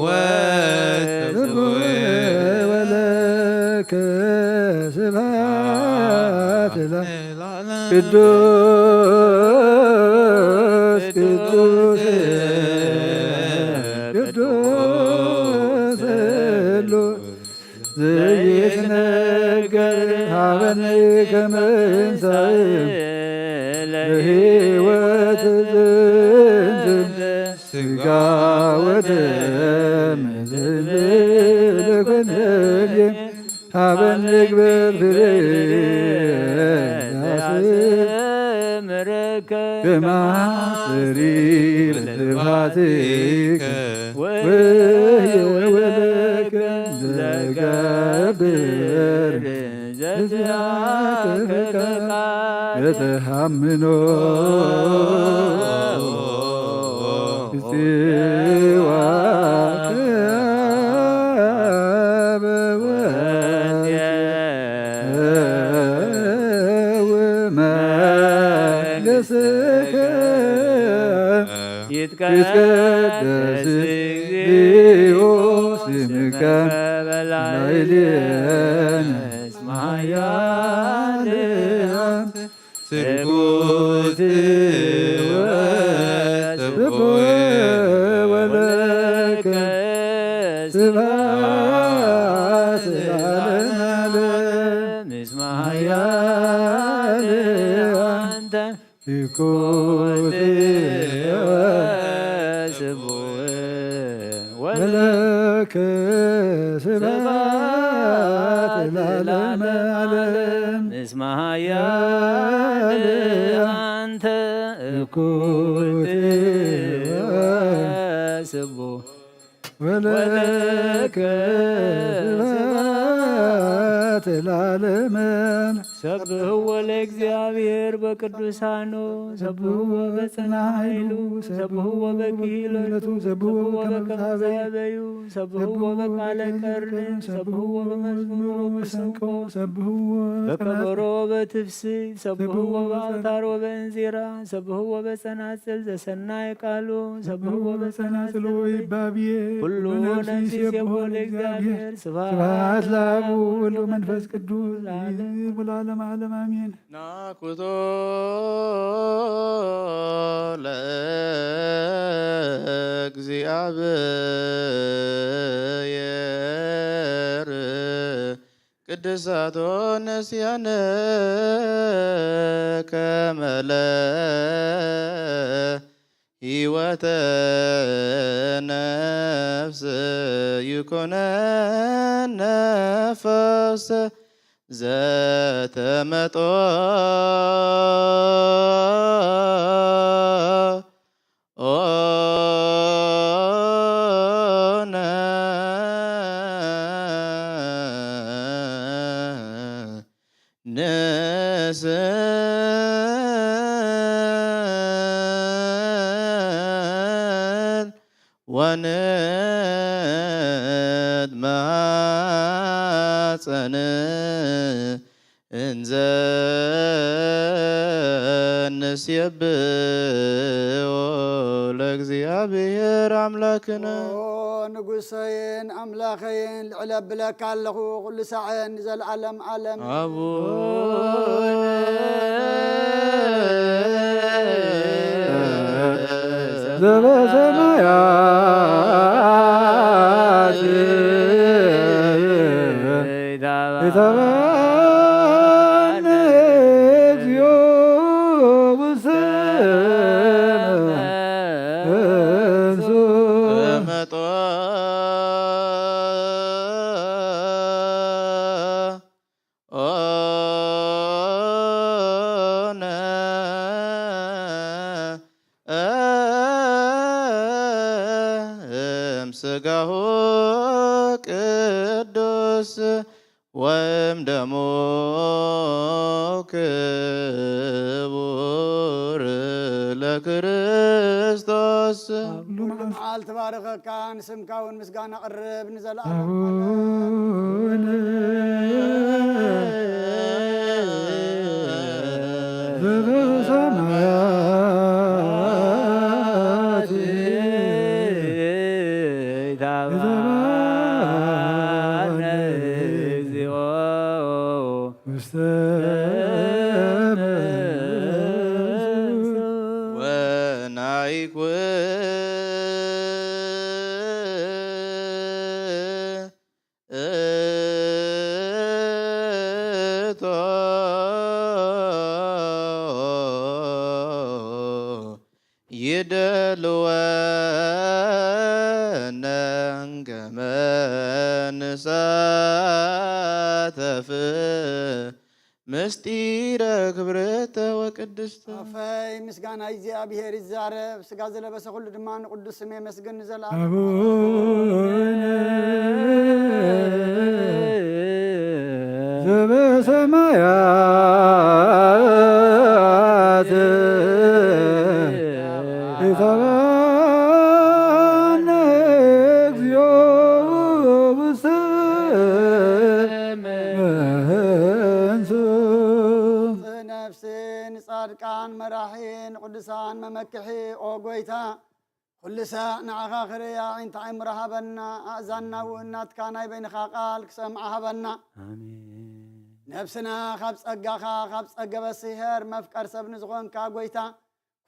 ወስቡሕ። ወለከ ስብሐት ለዓለመ። ቅዱስ ቅዱስ ቅዱስ ሉ ዘይትነገር ሃበኒ ከመ እንሳእ ለህይወት ዝንትም ስጋ ወደም ዝብል ኩነልየ ሃበ ንግበር ፍሬ ያስምረከ ከማስሪ ለጥፋትከ ወየወለከ ዘገብር ዘዚአከ ቃል በተሃምኖ ጽዋከ በወጽእ ወመንግሥትከ ይትቀደስ እግዚኦ ስምከ በላዕሌነ እስመ ኃያል አንተ ትኩት ወትቡእ ወለከ ስብሐት ለዓለመ ዓለም እስመ ኃያል አንተ ትኩት ወስቡእ ወለከ ስብሐት ለዓለመ ዓለም እስመ ኃያል አንተ ትኩት ወስቡእ ወለከ ስብሐት ለዓለመ ሰብህዎ ለእግዚአብሔር በቅዱሳኑ ሰብህዎ በጽና ኃይሉ ሰብህዎ በክሂለቱ ሰብህዎ በከመ ዘበዩ ሰብህዎ በቃለ ቀርኒ ሰብህዎ በመዝሙሮ መሰንቆ ሰብህዎ በከበሮ በትፍስሕት ሰብህዎ በአውታር ወበእንዚራ ሰብህዎ በጸናጽል ዘሰናይ ቃሉ ሰብህዎ በጸናጽል ወይባቤ ኩሉ ነፍስ ይሴብሖ ለእግዚአብሔር ስብሐት ለአብ ወወልድ ወመንፈስ ቅዱስ ለዓለም ወለዓለመ ዓለም አሜን። ናኩቶ ለእግዚአብሔር ቅድሳቶ ነስያነ ከመለ ሕይወተ ነፍስ ይኩነነ ፈውሰ ዘተመጦ ኦነ ንስል ወንትማጸን እንዘ ንሴብሖ ለእግዚአብሔር አምላክነ። ኦ ንጉሰይን ኣምላኸይን ልዕል ኣብለካ ኣለኹ ኩሉ ሳዕን ንዘለዓለም ዓለም። አቡነ ዘበሰማያት ይትባረክ ይትባረክ እግዚኦ ውስተ መንሱ ተመጦ ኦነ እም ስጋሁ ቅዱስ ወይም ደሞ ክቡር ለክርስቶስ። ኩሉ መዓልቲ ባረኸካ፣ ንስምካ እውን ምስጋና ቅርብ ንዘለዓለም። ኣቡነ ዘበሰማያት ይትባረክ እግዚኦ ውስተ መንሱ ወናይኩ ምስጢረ ክብርተ ወቅድስተ። ኣፈይ ምስጋና እግዚኣብሔር ይዛረብ፣ ስጋ ዝለበሰ ኩሉ ድማ ንቅዱስ ስም የመስግን ንዘለዓለም። አቡነ ዘበሰማያት ይትባነ እግዚኦ ውስተ መንሱ። ነፍሲ ንጻድቃን መራሒ ንቅዱሳን መመክሒ ኦ ጎይታ ኩሉ ሳዕ ንዓኻ ክርእያ ኣዒንቲ ኣእምሮ ሃበና፣ ኣእዛንና እውን ናትካ ናይ በይንኻ ቃል ክሰምዓ ሃበና። ኣሜን። ነብስና ካብ ጸጋኻ ካብ ጸገበ ስሄር መፍቀር ሰብ ንዝኾንካ ጎይታ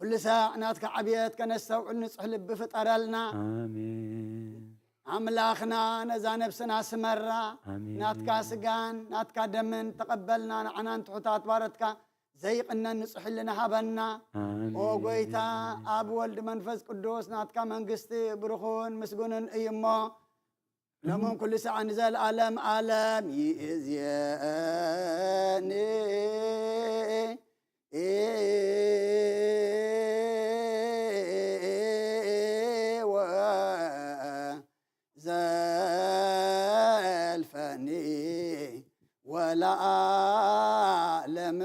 ኩሉ ሳዕ ናትካ ዕብየት ከነስተውዕል ንጹሕ ልቢ ፍጠረልና። ኣሜን። ኣምላኽና ነዛ ነብስና ስመራ ኣሜን። ናትካ ስጋን ናትካ ደምን ተቐበልና ንዓናን ትሑታት ባረትካ ዘይቕነን ንጹሕ ህልና ሃበና። ኣሜን። ኦ ጎይታ ኣብ ወልድ መንፈስ ቅዱስ ናትካ መንግስቲ ብሩኹን ምስጉንን እዩ እሞ ሎምን ኩሉ ሰዓት ንዘለኣለም ኣለም ይእዝየኒ ወዘልፈኒ ወለዓለም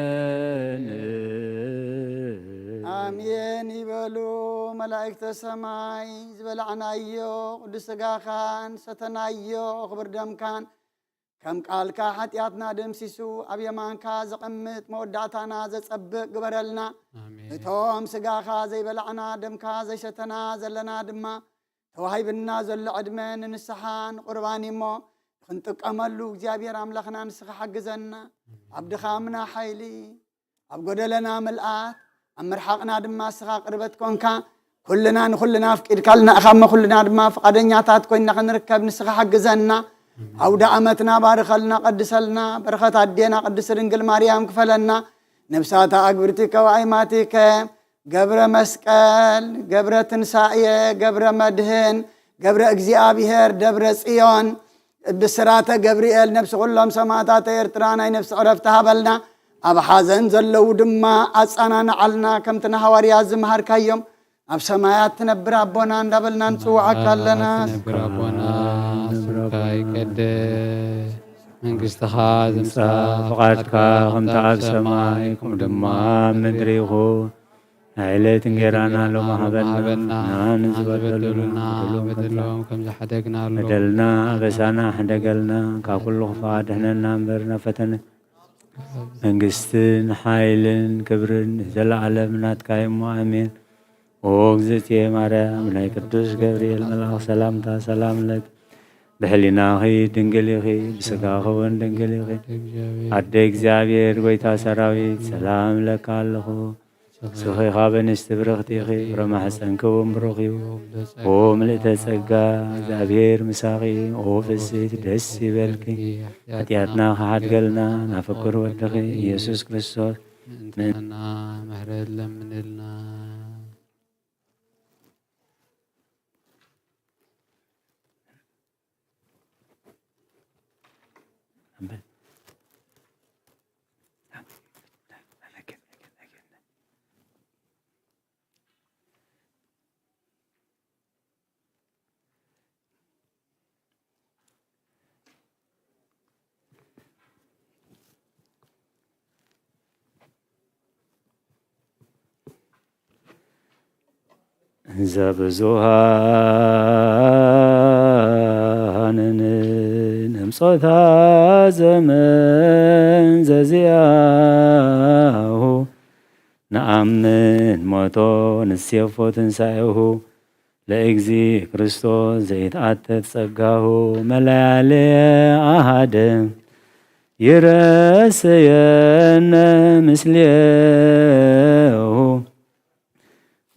ኣለም ኣሜን ይበሉ መላእክተ ሰማይ። ዝበላዕናዮ ቅዱስ ስጋኻን ሰተናዮ ክብር ደምካን ከም ቃልካ ሓጢኣትና ደምሲሱ ኣብ የማንካ ዘቐምጥ መወዳእታና ዘጸብቕ ግበረልና። ኣሜን። እቶም ስጋኻ ዘይበላዕና ደምካ ዘይሰተና ዘለና ድማ ተዋሂብና ዘሎ ዕድመ ንንስሓን ቁርባን እሞ ክንጥቀመሉ እግዚኣብሔር ኣምላኽና ንስኻ ሓግዘና። ኣብ ድኻምና ሓይሊ ኣብ ጎደለና ምልኣት ኣብ ምርሓቕና ድማ እስኻ ቅርበት ኮንካ ኩልና ንኩልና ኣፍቂድካልና ኢኻ እሞ ኩልና ድማ ፍቓደኛታት ኮይና ክንርከብ ንስኻ ሓግዘና። ኣውደ ኣመትና ባርኸልና ቀድሰልና። በረኸት ኣዴና ቅድስት ድንግል ማርያም ክፈለና። ነብሳታ ኣግብርቲከ ወኣይማቲከ ገብረ መስቀል ገብረ ትንሳኤ ገብረ መድህን ገብረ እግዚኣብሔር ደብረ ጽዮን ብስራተ ገብርኤል ነብሲ ኩሎም ሰማእታተ ኤርትራ ናይ ነብሲ ዕረፍቲ ሃበልና። ኣብ ሓዘን ዘለዉ ድማ ኣጸናንዓልና ከምቲ ንሃዋርያት ዝመሃርካዮም ኣብ ሰማያት ትነብር ኣቦና እንዳበልና ንጽውዓካ ኣለና። ትነብር ኣቦና ስምካ ይቀደስ መንግስትኻ ትምጻእ ፍቓድካ ከምቲ ኣብ ሰማይ ከምኡ ድማ ኣብ ምድሪ ይኹን። ናይ ዕለት እንጌራና ሎሚ ሃበና። ንዓን ዝበደሉና በደሎም ከም በደሎም ከም ዝሓደግናሉ በደልና ኣበሳና ሕደገልና፣ ካብ ኩሉ ክፋ ድሕነና እምበር ናብ ፈተነ መንግስትን ሓይልን ክብርን ዘለዓለም ናትካ እሞ ኣሜን። ኦ እግዝእትየ ማርያም ናይ ቅዱስ ገብርኤል መልኣኽ ሰላምታ ሰላም ለኪ ብሕሊናኺ ድንግል ኢኺ ብስጋኺ እውን ድንግል ኢኺ። ኣደ እግዚኣብሔር ጎይታ ሰራዊት ሰላም እብለካ ኣለኹ። ንስኺ ካብ ኣንስቲ ብርኽቲ ኢኺ፣ ፍረ ማሕፀንኪ እውን ብሩኽ እዩ። ኦ ምልእተ ጸጋ፣ እግዚኣብሔር ምሳኺ፣ ኦ ፍስሕቲ ደስ ይበልኪ። ሓጢኣትና ክሓድገልና ናብ ፍቁር ወድኺ ኢየሱስ ክርስቶስ ምእንታና ምሕረት ለምንልና። ዘብዙሃንን ነምጾታ ዘመን ዘዚኣሁ ነኣምን ሞቶ ንሴፎ ትንሳኤሁ ለእግዚ ክርስቶስ ዘይትኣተት ጸጋሁ መለያለ ኣሃደ ይረሰየነ ምስሌሁ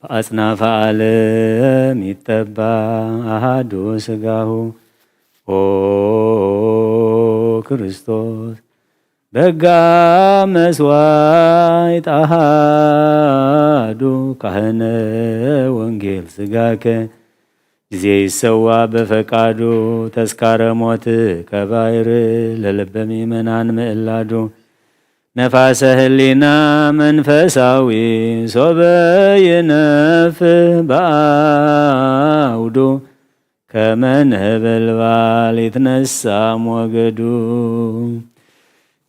ብኣጽናፈ ዓለም ይተባ ኣሃዱ ስጋሁ ኦ ክርስቶስ በጋ መስዋዕት ኣሃዱ ካህነ ወንጌል ስጋከ ጊዜ ይሰዋ በፈቃዱ። ተስካረ ሞት ከባይር ለልበ ምእመናን ምእላዱ። ነፋሰ ህሊና መንፈሳዊ ሶበ ይነፍህ በአውዱ። ከመ ነበልባል ይትነሳ ሞገዱ።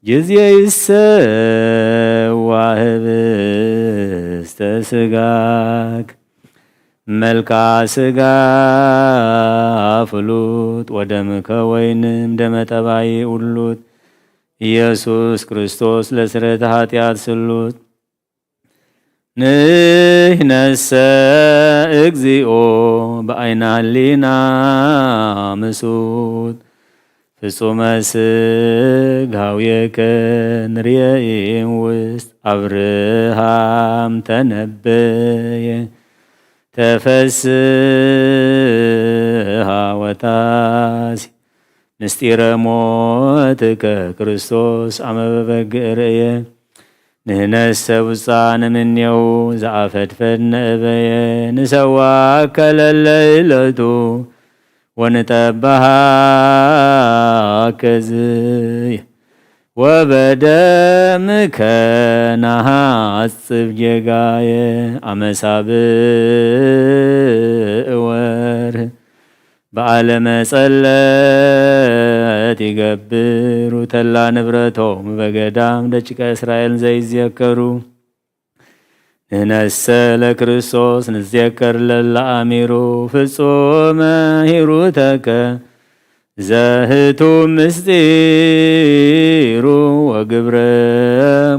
ጊዜ ይሰዋ ህብስተ ስጋክ። መልክዓ ስጋ ፍሉጥ ወደምከ ወይንም ደመ ጠባይ ውሉጥ። ኢየሱስ ክርስቶስ ለስረተ ኃጢአት ስሉጥ። ንሕነሰ እግዚኦ በአይነ ህሊና ምሱት። ፍጹመ ስጋዌከ ንርየኢ ውስጥ። አብርሃም ተነበየ ተፈስሃ ወታሲ። ምስጢረ ሞትከ ክርስቶስ አመ በበግዕ ርእየ። ንሕነሰ ውፃን እምኔው ዘአፈድፈድነ እበየ። ንሰዋከ ለለይለቱ ወንጠባሃከ ዝየ። ወበደምከ ናሃጽብ ጌጋየ። አመ ሳብዕ ወርህ በዓለ መጸለት ይገብሩ። ተላ ንብረቶም በገዳም ደቂቀ እስራኤል ዘይዘከሩ። ንሕነሰ ለክርስቶስ ንዘከር ለለአሚሩ። ፍጹመ ሂሩተከ ዘህቱ ምስጢሩ። ወግብረ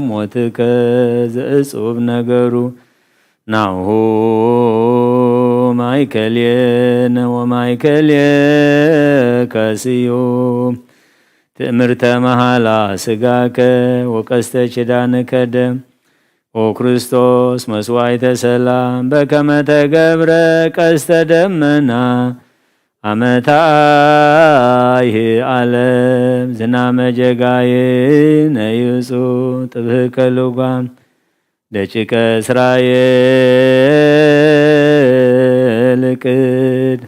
ሞትከ ዘእጹብ ነገሩ። ናሁ ማይከልየነ ወማይከልየከ ስዩም። ትእምርተ መሃላ ስጋከ ወቀስተ ኪዳንከ ደም። ኦ ክርስቶስ መስዋዕተ ሰላም በከመ ተገብረ ቀስተ ደመና። አመ ታይህ ዓለም ዝናመ ጀጋይነ ይጹ። ጥብህከ ልጓም ደቂቀ እስራኤል ቅድ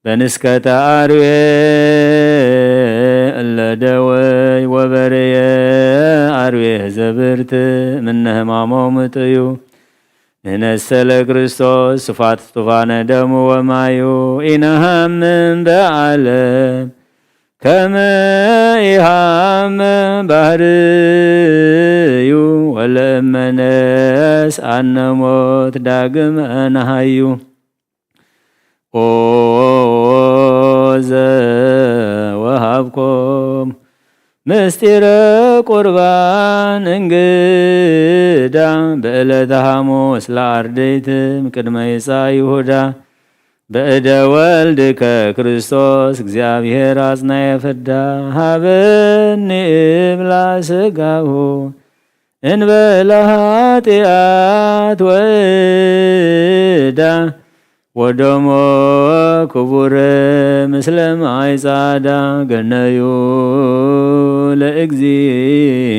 በንስከተ አርዌ እለ ደወይ ወበርየ አርዌ ዘብርት ምነ ህማሞም ጥዩ። ንሕነሰ ለክርስቶስ ስፋት ስቱፋነ ደሙ ወማዩ ኢነሃምን በዓለም ከመ ኢሃመ ባህርዩ። ወለእመነስ አነ ሞት ዳግመ ነሃዩ። ኦ ዘወሃብኮም ምስጢረ ቁርባን እንግዳ በዕለተ ሐሙስ ለአርድእትም ቅድመ ይጻ ይሁዳ። በእደ ወልድከ ክርስቶስ እግዚአብሔር አጽናየ ፍዳ። ሀበኒ እብላ ስጋሁ እንበለ ኃጢአት ወእዳ። ወደሞ ክቡር ምስለ ማይ ጻዳ። ገነዩ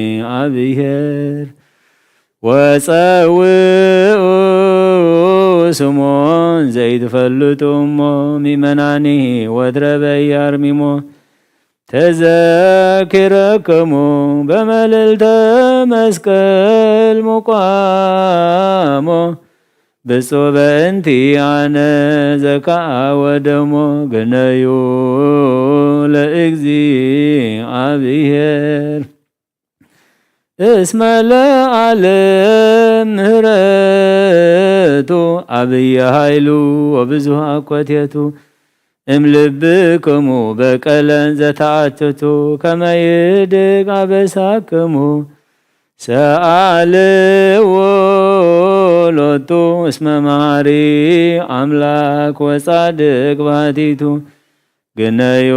ለእግዚአብሔር ወጸውኡ ስሞን ዘይትፈልጡ እሞ። ሚመናኒ ወትረበይ አርሚሞ ተዘኪረክሙ በመልዕልተ መስቀል ሙቋሞ። ብፁዕ በእንቲ አነ ዘካአ ወደሞ። ግነዩ ለእግዚአብሔር እስመ ለዓለም ምህረቱ አብየ ኃይሉ ወብዙሕ አኮቴቱ። እምልብክሙ በቀለን ዘተአትቱ ከመ ይድግ አበሳክሙ። ሰአልዎ ሎቱ እስመ መሐሪ አምላክ ወጻድቅ ባሕቲቱ። ግነዩ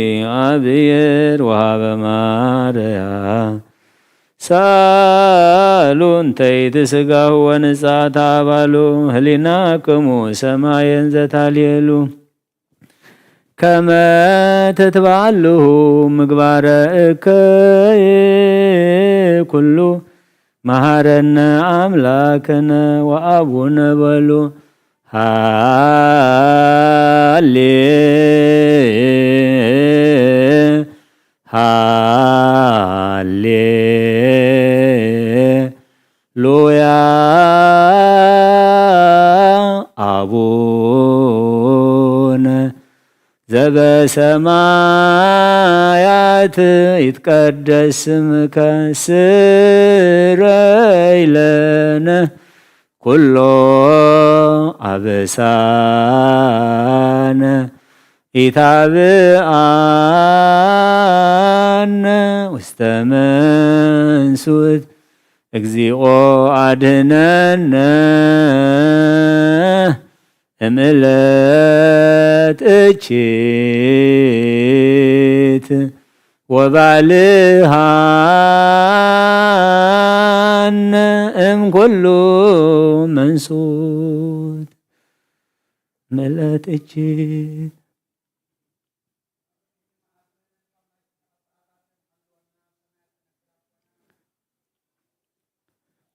ለእግዚአብሔር ወሃበ ማርያ ሳሉ እንተ ኢትስጋሁ ወንጻት አባሉ። ህሊናክሙ ሰማየን ዘታልየሉ ከመ ትትባልሁ ምግባረ እከይ ኩሉ። መሐረነ አምላክነ ወአቡነ በሉ። ሃሌ ሃሌ ሉያ። አቡነ ዘበሰማያት ይትቀደስ ስምከ፣ ስረይ ለነ ኩሎ አበሳነ፣ ኢታብአነ ውስተ መንሱት፣ እግዚኦ አድነነ እምእለት እቺት፣ ወባልሃነ እምኩሉ መንሱት። እምእለት እቺት።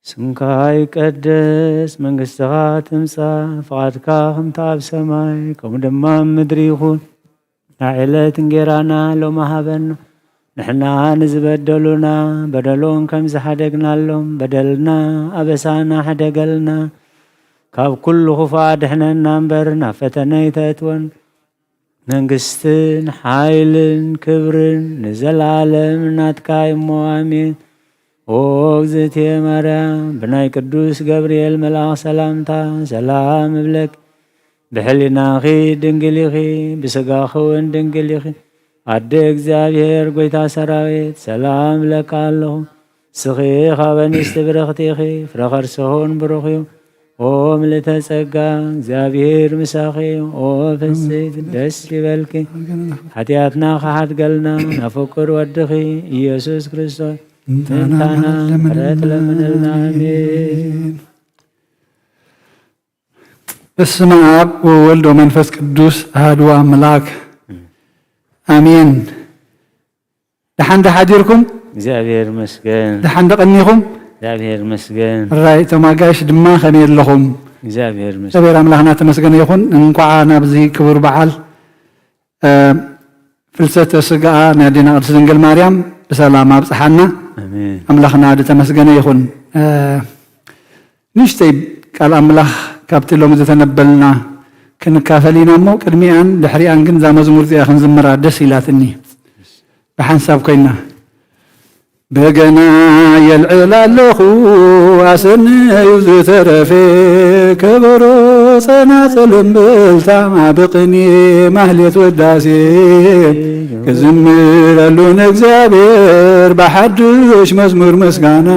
ስምካ ይቀደስ፣ መንግስትኻ ትምጻእ፣ ፍቓድካ ከምቲ ኣብ ሰማይ ከምኡ ድማ ኣብ ምድሪ ይኹን። ናይ ዕለት እንጌራና ሎሚ ሃበና፣ ንሕና ንዝበደሉና በደሎም ከም ዝሓደግናሎም በደልና ኣበሳና ሕደገልና፣ ካብ ኩሉ ክፉእ ኣድሕነና እምበር ናብ ፈተነ ኣይተእትወን። መንግስትን ሓይልን ክብርን ንዘለዓለም ናትካ እሞ ኣሜን። ኦ እግዝእትየ ማርያም፣ ብናይ ቅዱስ ገብርኤል መልኣኽ ሰላምታ ሰላም እብለኪ። ብሕሊናኺ ድንግል ኢኺ፣ ብስጋኺ እውን ድንግል ኢኺ። ኣደ እግዚኣብሔር፣ ጎይታ ሰራዊት፣ ሰላም እብለካ ኣለኹ። ንስኺ ካብ ኣንስቲ ብርኽቲ ኢኺ፣ ፍረ ከርስኺ እውን ብሩኽ እዩ። ኦ ምልእተ ጸጋ፣ እግዚኣብሔር ምሳኺ እዩ። ኦ ፍስሕቲ ደስ ይበልኪ፣ ሓጢኣትና ክሓድገልና ናብ ፍቁር ወድኺ ኢየሱስ ክርስቶስ ምእንታና ምሕረት ለምንልና። ኣሜን። በስመ አብ ወወልድ ወመንፈስ ቅዱስ አሐዱ አምላክ አሜን። ደሓን ዶ ሓዲርኩም? እግዚኣብሔር ይመስገን። ደሓን ዶ ቀኒኹም? እግዚኣብሔር ይመስገን። ራይ እቶም ኣጋይሽ ድማ ከመይ ኣለኹም? እግዚኣብሔር ይመስገን። እግዚኣብሔር ኣምላኽና ተመስገነ ይኹን። እንኳዓ ናብዚ ክቡር በዓል፣ እ፣ ፍልሰተ ስጋኣ ናይ ኣዴና ቅድስት ድንግል ማርያም ብሰላም ኣብጽሓና። ኣሜን። ኣምላኽና ዝተመስገነ ይኹን። እ፣ ንእሽተይ ቃል ኣምላኽ ካብቲ ሎሚ ዝተነበልና ክንካፈል ኢና እሞ፣ ቅድሚኣን ድሕሪኣን ግን እዛ መዝሙር እዚኣ ክንዝምራ ደስ ኢላትኒ። ብሓንሳብ ኮይና፣ በገና የልዕል ኣለኹ ኣሰነዩ ዝተረፈ፣ ከበሮ ጸናጽል እምብልታ ብቕኔ ማህሌት ውዳሴ፣ ክዝምረሉ ንእግዚኣብሔር ብሓድሽ መዝሙር ምስጋና።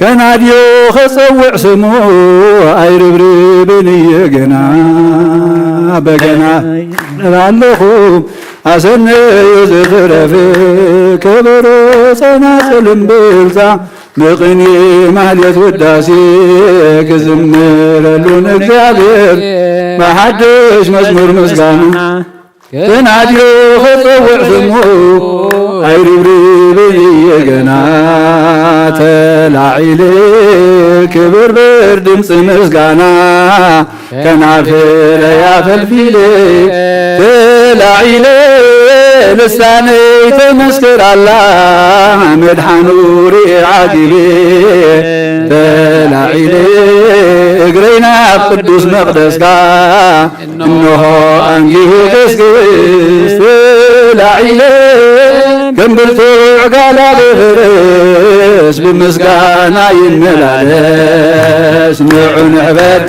ከናድዮ ኸጸውዕ ስሙ ኣይርብርብን እየ ገና። በገና እብላለኹ ኣሰነዮ ዝተረፈ፣ ከበሮ ጸናጽል እምብልታ ብቕኔ ማህሌት ውዳሴ፣ ክዝምረሉ ንእግዚኣብሔር ብሓድሽ መዝሙር ምስጋና። ከናድዮ ኸጸውዕ ስሙ ኣይርብርብን እየ ገና። ተላዒለ ክብርብር ድምፂ ምስጋና፣ ከናፍረይ ኣፈልፊለ ተላዒለ ልሳነይ ተመስክር ኣላ፣ መድሓኑ ርኤ ዓጊበ ተላዒለ እግረይ ናብ ቅዱስ መቕደስካ። እንሆ ኣንጊሁ ገስግስ ተላዒለ፣ ከም ብርቱዕ ጋላ ብፈረስ ብምስጋና ይመላለስ። ንዑ ንሕበር፣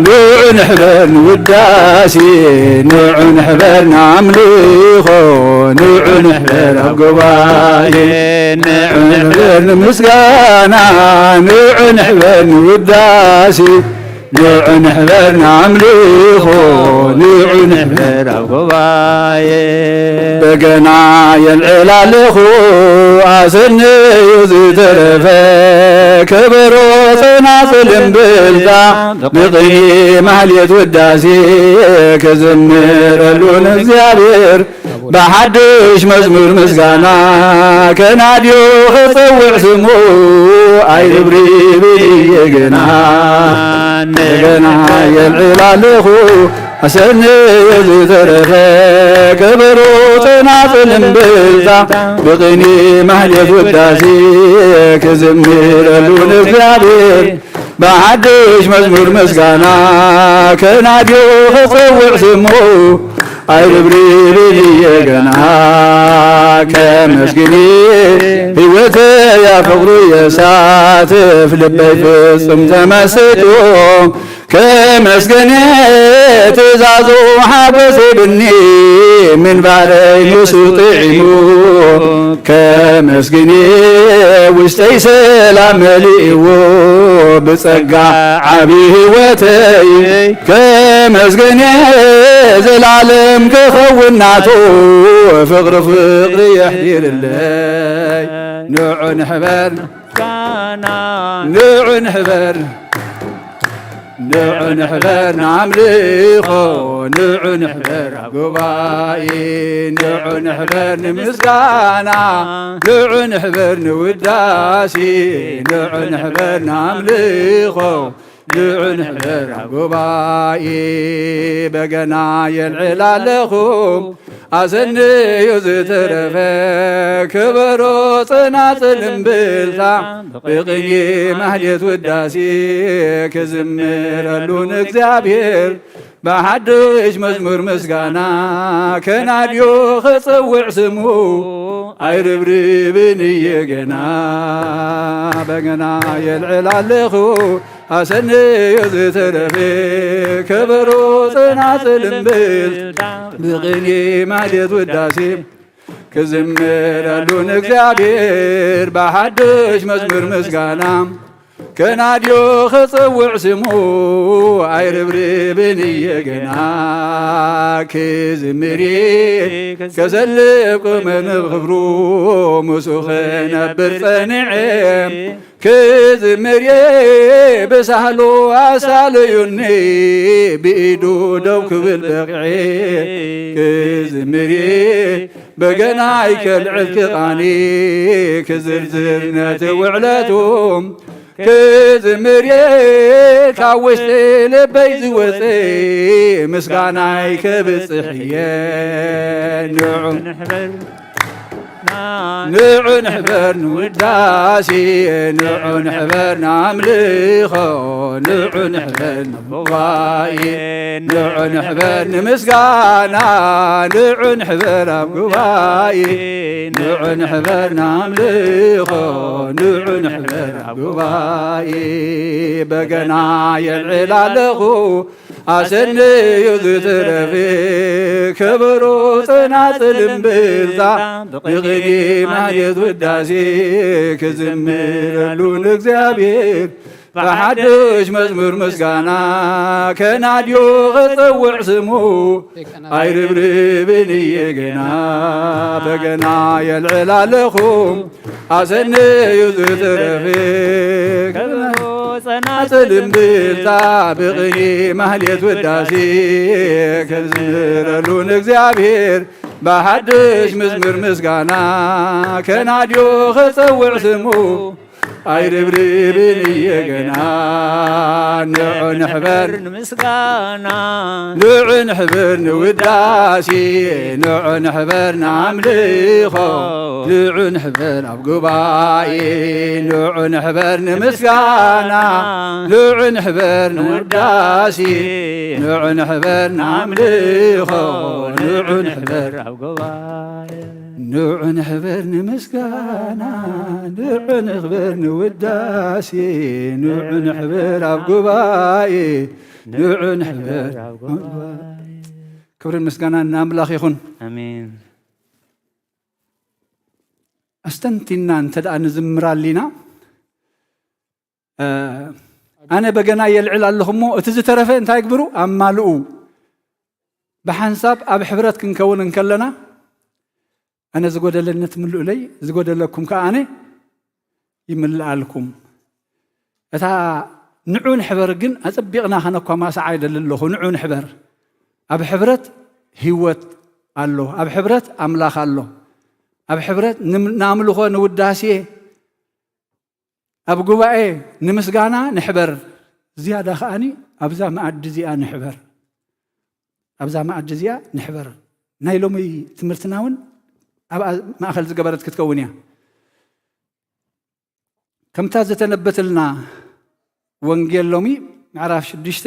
ንዑ ንሕበር ንውዳሴ፣ ንዑ ንሕበር ንኣምልኾ፣ ንዑ ንሕበር ኣብ ጉባኤ፣ ንዑ ንሕበር ንምስጋና፣ ንዑ ንሕበር ንውዳሴ። ንዑ ንሕበር ንኣምልኾ፣ ንዑ ንሕበር ኣብ ጉባኤ። በገና የልዕል ኣለኹ ኣሰነዩ ዝተረፈ፣ ከበሮ ጸናጽል እምብልታ ብቕኔ ማህሌት ውዳሴ፣ ክዝምረሉ ንእግዚኣብሔር ብሓድሽ መዝሙር ምስጋና። ከናድዮ ኸጸውዕ ስሙ ኣይርብርብን እየ ገና። እንደገና የልዕል ኣለኹ ኣሰንዮ ዝተረፈ ከበሮ ጸናጽል እምብልታ ብቕኔ ማህሌት ውዳሴ ክዝምረሉ ንእግዚኣብሔር ብሓድሽ መዝሙር ምስጋና ከናድዮ ክጸውዕ ስሙ ኣይርብርብን እየ ገና ከመስግን ህይወተይ ኣብ ፍቕሩ የሳትፍ ልበይ ፍጹም ተመስጦ ከመስግን ትእዛዙ ሓጎስ ብኒ ምንባረይ ንሱ ጥዒሙ ከመስግን ውሽጠይ ሰላም መሊእዎ ብጸጋ ዓቢ ህይወተይ ከመስግን ዘላለም ክኸውን ናቱ ፍቕሪ ፍቕሪ የሕዲርለይ ንዑ ንሕበር ንዑ ንሕበር ንዑ ንሕበር ንኣምልኾ ንዑ ንሕበር ኣብ ጉባኤ ንዑ ንሕበር ንምስጋና ንዑ ንሕበር ንውዳሴ ንዑ ንሕበር ንኣምልኾ ንዑ ንሕበር ኣብ ጉባኤ በገና የልዕል ኣለኹ ኣሰንዩ ዝተረፈ ከበሮ ጸናጽል እምብልታ ብቕኔ ማህሌት ውዳሴ ክዝምረሉ ንእግዚኣብሔር ብሓድሽ መዝሙር ምስጋና ከናድዮ ክጽውዕ ስሙ ኣይርብርብን እየ ገና በገና የልዕል ኣለኹ ኣሰንዮ ዝተረፈ ከበሮ ጸናጽል እምብል ብቕኔ ማህሌት ውዳሴ ክዝምረሉ ንእግዚኣብሔር ብሓድሽ መዝሙር ምስጋና ከናድዮ ክጽውዕ ስሙ ኣይርብርብን እየ ገና ክዝምር እየ ከሰልብ ቁመ ንኽብሩ ምስኡ ክነብር ጸኒዐ ክዝምር እየ ብሳህሉ ኣሳልዩኒ ብኢዱ ደው ክብል በቕዐ ክዝምር እየ በገናይ ከልዕል ክቓኒ ክዝርዝር ነቲ ውዕለቱ ክዝምር እየ ካብ ውሽጢ ልበይ ዝወፀ ምስጋናይ ከብፅሕ እየ ንዑ ንዑ ንሕበር ንውዳሴ ንዑ ንሕበር ንኣምልኾ ንዑ ንሕበር ንጉባኤ ንዑ ንሕበር ንምስጋና ንዑ ንሕበር ኣብ ጉባኤ ንዑ ንሕበር ንኣምልኾ ንዑ ንሕበር ኣብ ጉባኤ በገና የልዕል ኣለኹ ኣሰንዩ ዝተረፈ ከበሮ ጸናጽል እምብልታ ብቕኔ ማህሌት ውዳሴ ክዝምረሉ ንእግዚኣብሔር ብሓድሽ መዝሙር ምስጋና ከናድዮ ክጸውዕ ስሙ ኣይርብርብን እየ ገና በገና የልዕል ኣለኹ ኣሰንዩ ዝተረፈ ከበሮ ጸናጽል እምብልታ ብቕኔ ማህሌት ውዳሴ ክንዝምረሉ ንእግዚኣብሔር ብሓድሽ መዝሙር ምስጋና ከናድዮ ክጸውዕ ስሙ ኣይርብርብን እየ ገና ንዑ ንሕበር ንምስጋና ንዑ ንሕበር ንውዳሴ ንዑ ንሕበር ንኣምልኾ ንዑ ንሕበር ኣብ ጉባኤ ንዑ ንሕበር ንምስጋና ንዑ ንሕበር ንውዳሴ ንዑ ንሕበር ንኣምልኾ ንዑ ንሕበር ኣብ ጉባኤ ንዑ ንሕበር ንምስጋና ንዑ ንሕበር ንውዳሴ ንዑ ንሕበር ኣብ ጉባኤ ንዑ ንሕበር ኣብ ጉባኤ ክብርን ምስጋናን ንኣምላኽ ይኹን ኣሜን ኣስተንቲና እንተ ደኣ ንዝምር ኣሊና ኣነ በገና የልዕል ኣለኹ እሞ እቲ ዝተረፈ እንታይ ግብሩ ኣማልኡ ብሓንሳብ ኣብ ሕብረት ክንከውን እንከለና ኣነ ዝጎደለኒ ትምልኡለይ ዝጎደለኩም ከኣ ኣነ ይምልኣልኩም እታ ንዑ ንሕበር ግን ኣጸቢቕና ከነኳማስዓ ይደሊ ኣለኹ ንዑ ንሕበር ኣብ ሕብረት ህይወት ኣሎ ኣብ ሕብረት ኣምላኽ ኣሎ ኣብ ሕብረት ንኣምልኾ ንውዳሴ ኣብ ጉባኤ ንምስጋና ንሕበር ዝያዳ ከኣኒ ኣብዛ መኣዲ እዚኣ ንሕበር። ኣብዛ መኣዲ እዚኣ ንሕበር። ናይ ሎሚ ትምህርትና እውን ኣብኣ ማእኸል ዝገበረት ክትከውን እያ። ከምታ ዝተነበተልና ወንጌል ሎሚ ምዕራፍ ሽዱሽተ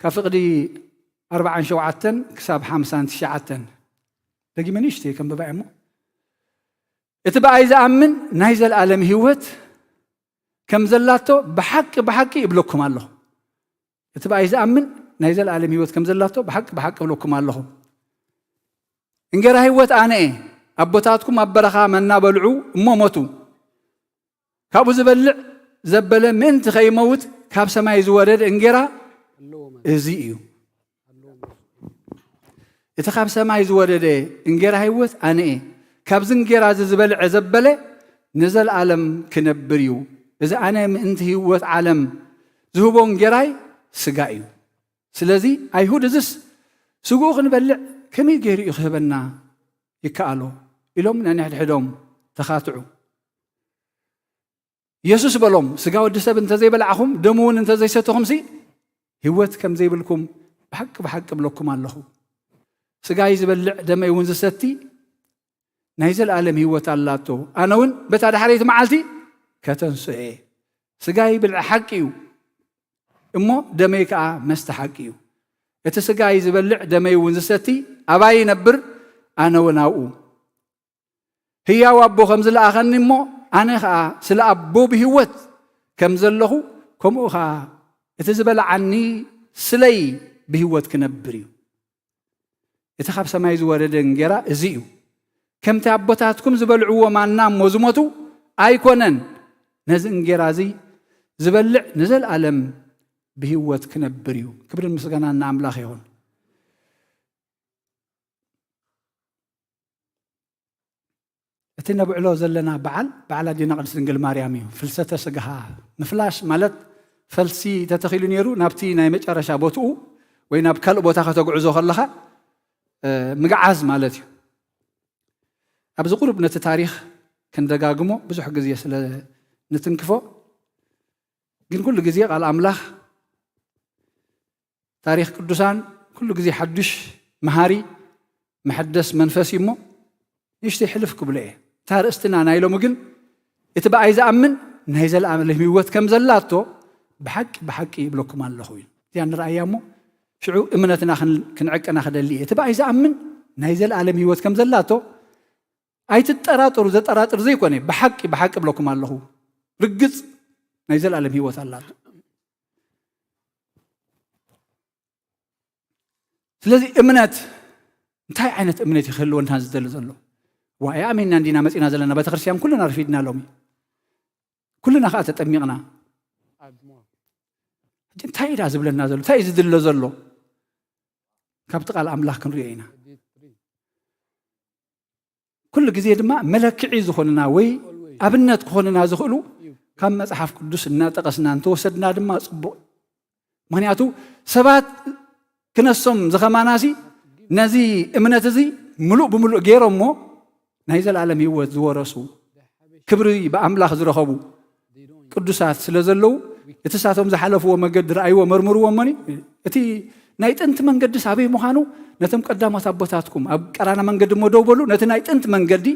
ካብ ፍቕዲ ኣርባዓን ሸውዓተን ክሳብ ሓምሳን ትሽዓተን። ደጊመ ንእሽተይ ከንብባ እየ እሞ፣ እቲ ብኣይ ዝኣምን ናይ ዘለኣለም ህይወት ከም ዘላቶ ብሓቂ ብሓቂ እብለኩም ኣለኹ። እቲ ብኣይ ዝኣምን ናይ ዘለኣለም ህይወት ከም ዘላቶ ብሓቂ ብሓቂ እብለኩም ኣለኹ። እንጌራ ህይወት ኣነ እየ። ኣቦታትኩም ኣብ በረኻ መና በልዑ እሞ ሞቱ። ካብኡ ዝበልዕ ዘበለ ምእንቲ ከይመውት ካብ ሰማይ ዝወረደ እንጌራ እዚ እዩ። እቲ ካብ ሰማይ ዝወረደ እንጌራ ህይወት ኣነ እየ። ካብዚ እንጌራ እዚ ዝበልዐ ዘበለ ንዘለኣለም ክነብር እዩ። እዚ ኣነ ምእንቲ ህይወት ዓለም ዝህቦ እንጌራይ ስጋ እዩ። ስለዚ ኣይሁድ እዝስ ስግኡ ክንበልዕ ከመይ ገይሩ እዩ ክህበና ይከኣሎ? ኢሎም ነንሕድሕዶም ተኻትዑ። የሱስ በሎም፣ ስጋ ወዲ ሰብ እንተዘይበላዕኹም ደሙ እውን እንተዘይሰተኹምሲ ህይወት ከም ዘይብልኩም ብሓቂ ብሓቂ እብለኩም ኣለኹ። ስጋይ ዝበልዕ ደመይ እውን ዝሰቲ ናይ ዘለኣለም ህይወት ኣላቶ። ኣነ እውን በታ ዳሕረይቲ መዓልቲ ከተንስኦ እየ። ስጋይ ብልዒ ሓቂ እዩ እሞ ደመይ ከኣ መስተ ሓቂ እዩ። እቲ ስጋይ ዝበልዕ ደመይ እውን ዝሰቲ ኣባይ ይነብር፣ ኣነ እውን ኣብኡ። ህያው ኣቦ ከም ዝለኣኸኒ እሞ ኣነ ኸኣ ስለ ኣቦ ብህይወት ከም ዘለኹ፣ ከምኡ ኸኣ እቲ ዝበልዓኒ ስለይ ብህይወት ክነብር እዩ። እቲ ካብ ሰማይ ዝወረደ እንጌራ እዚ እዩ። ከምቲ ኣቦታትኩም ዝበልዕዎ ማና እሞ ዝሞቱ ኣይኮነን። ነዚ እንጌራ እዚ ዝበልዕ ንዘለኣለም ብህይወት ክነብር እዩ። ክብርን ምስጋናን ንኣምላኽ ይኹን። እቲ ነብዕሎ ዘለና በዓል፣ በዓል ኣዴና ቅድስት ድንግል ማርያም እዩ። ፍልሰተ ስጋሃ ምፍላስ ማለት ፈልሲ ተተኺሉ ነይሩ፣ ናብቲ ናይ መጨረሻ ቦትኡ ወይ ናብ ካልእ ቦታ ከተጉዕዞ ከለኻ፣ እ፣ ምግዓዝ ማለት እዩ። ኣብዚ ቁሩብ ነቲ ታሪኽ ክንደጋግሞ ብዙሕ ግዜ ስለ ንትንክፎ፣ ግን ኩሉ ግዜ ቃል ኣምላኽ ታሪኽ ቅዱሳን ኩሉ ግዜ ሓዱሽ መሃሪ መሐደስ መንፈስ እዩ እሞ ንእሽተይ ሕልፍ ክብሎ እየ። እታ ርእስትና ናይ ሎሚ ግን እቲ ብኣይ ዝኣምን ናይ ዘለኣለም ህይወት ከም ዘላቶ ብሓቂ ብሓቂ ይብለኩም ኣለኹ እዩ። እዚኣ ንርኣያ እሞ ሽዑ እምነትና ክን-፣ ክንዕቅና ክደሊ እየ። እቲ ብኣይ ዝኣምን ናይ ዘለኣለም ህይወት ከም ዘላቶ ኣይትጠራጠሩ፣ ዘጠራጥር ዘይኮነ ብሓቂ ብሓቂ እብለኩም ኣለኹ። ርግጽ ናይ ዘለኣለም ህይወት ኣላቶ። ስለዚ እምነት እንታይ ዓይነት እምነት እዩ ክህልወና ዝደሊ ዘሎ? ዋይ ኣሚንና እንዲና መጺና ዘለና ቤተክርስትያን ኩልና ረፊድና ሎሚ። ኩልና ከዓ ተጠሚቕና። ሕጂ እንታይ እዩ ደኣ ዝብለና ዘሎ? እንታይ እዩ ዝድለ ዘሎ? ካብቲ ቃል ኣምላኽ ክንሪኦ ኢና። ኩሉ ግዜ ድማ መለክዒ ዝኾንና ወይ ኣብነት ክኾንና ዝኽእሉ ካብ መጽሓፍ ቅዱስ እናጠቐስና እንተወሰድና ድማ ጽቡቕ። ምኽንያቱ ሰባት ክነሶም ዝኸማናሲ ነዚ እምነት እዚ ምሉእ ብምሉእ ገይሮሞ ናይ ዘለኣለም ህይወት ዝወረሱ ክብሪ ብኣምላኽ ዝረኸቡ ቅዱሳት ስለ ዘለዉ እቲ ሳቶም ዝሓለፍዎ መገዲ ረኣይዎ መርምርዎ እሞኒ እቲ ናይ ጥንቲ መንገዲ ሳበይ ምዃኑ ነቶም ቀዳሞት ኣቦታትኩም ኣብ ቀራና መንገዲ እሞ ደው በሉ ነቲ ናይ ጥንቲ መንገዲ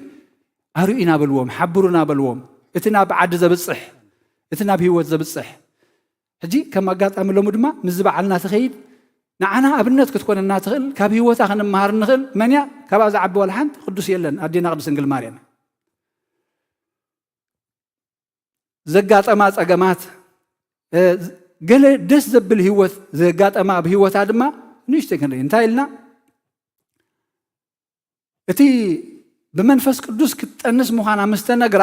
ኣርእዩና በልዎም ሓብሩና በልዎም እቲ ናብ ዓዲ ዘብፅሕ እቲ ናብ ህይወት ዘብፅሕ ሕጂ ከም ኣጋጣሚ ሎሚ ድማ ምስዚ በዓልና ትኸይድ ንዓና ኣብነት ክትኮነና ትኽእል ካብ ህይወታ ክንመሃር ንኽእል መን እያ ካብኣ ዝዓቢ ዋላ ሓንቲ ቅዱስ የለን ኣዴና ቅድስት ድንግል ማርያም ዘጋጠማ ጸገማት ገለ ደስ ዘብል ህይወት ዘጋጠማ ብህይወታ ድማ ንእሽተይ ክንርኢ እንታይ ኢልና እቲ ብመንፈስ ቅዱስ ክትጠንስ ምዃና ምስ ተነግራ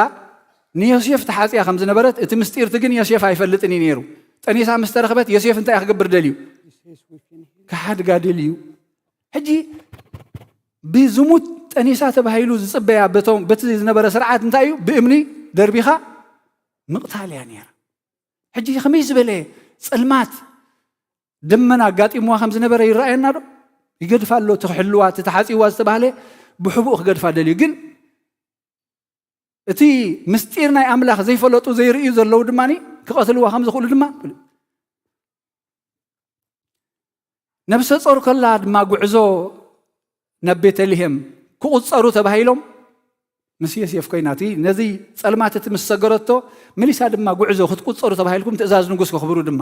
ንዮሴፍ ተሓጽያ ከም ዝነበረት እቲ ምስጢርቲ ግን ዮሴፍ ኣይፈልጥን እዩ ነይሩ። ጠኒሳ ምስ ተረኽበት ዮሴፍ እንታይ ክገብር ደልዩ? ክሓድጋ ደልዩ። ሕጂ ብዝሙት ጠኒሳ ተባሂሉ ዝጽበያ በቶም በቲ ዝነበረ ስርዓት እንታይ እዩ? ብእምኒ ደርቢኻ ምቕታል እያ ነይራ። ሕጂ ከመይ ዝበለ ጸልማት ደመና ኣጋጢምዋ ከም ዝነበረ ይረኣየና ዶ? ይገድፋ ኣሎ እቲ ክሕልዋ እቲ ተሓጺዋ ዝተባህለ ብሕቡእ ክገድፋ ደልዩ ግን እቲ ምስጢር ናይ ኣምላኽ ዘይፈለጡ ዘይርእዩ ዘለዉ ድማ ክቐትልዋ ከም ዝኽእሉ ድማ ነብሰ ጾር ከላ ድማ ጉዕዞ ናብ ቤተልሔም ክቑጸሩ ተባሂሎም ምስ ዮሴፍ ኮይና እቲ ነዚ ጸልማት እቲ ምስ ሰገረቶ መሊሳ ድማ ጉዕዞ ክትቁጸሩ ተባሂልኩም ትእዛዝ ንጉስ ከኽብሩ ድማ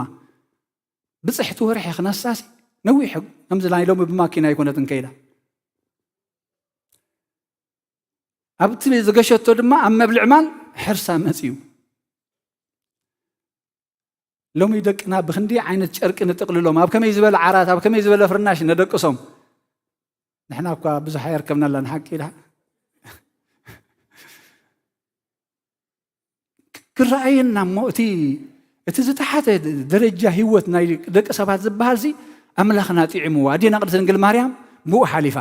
ብጽሕቲ ወርሒ ክነሳሲ ነዊሕ ከምዚ ናይ ሎሚ ብማኪና ኣይኮነትን ከይዳ ኣብቲ ዝገሸቶ ድማ ኣብ መብልዕ ማል ሕርሳ መጽዩ ሎሚ ደቅና ብክንዲ ዓይነት ጨርቂ ንጥቕልሎም ኣብ ከመይ ዝበለ ዓራት ኣብ ከመይ ዝበለ ፍርናሽ ነደቅሶም ንሕና እኳ ብዙሕ ኣየርከብናላ ንሓቂ ኢላ ክረኣየና እሞ እቲ እቲ ዝተሓተ ደረጃ ህይወት ናይ ደቂ ሰባት ዝበሃል ሲ ኣምላኽና ጥዒምዎ ኣዴና ቅድስት ድንግል ማርያም ብኡ ሓሊፋ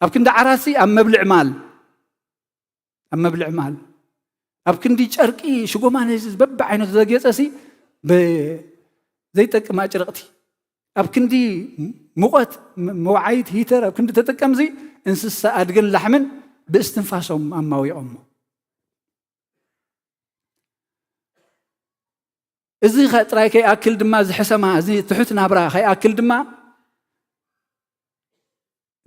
ኣብ ክንዲ ዓራት ሲ ኣብ መብልዕ ማል ኣብ መብልዕ ማል ኣብ ክንዲ ጨርቂ ሽጎማነ በቢ ዓይነቱ ዘጌጸ ሲ ዘይጠቅም ኣጭርቕቲ ኣብ ክንዲ ሙቐት መውዓይት ሂተር ኣብ ክንዲ ተጠቀምዚ እንስሳ ኣድግን ላሕምን ብእስትንፋሶም ኣማዊቖሞ እዚ ጥራይ ከይኣክል ድማ ዝሕሰማ እዚ ትሑት ናብራ ከይኣክል ድማ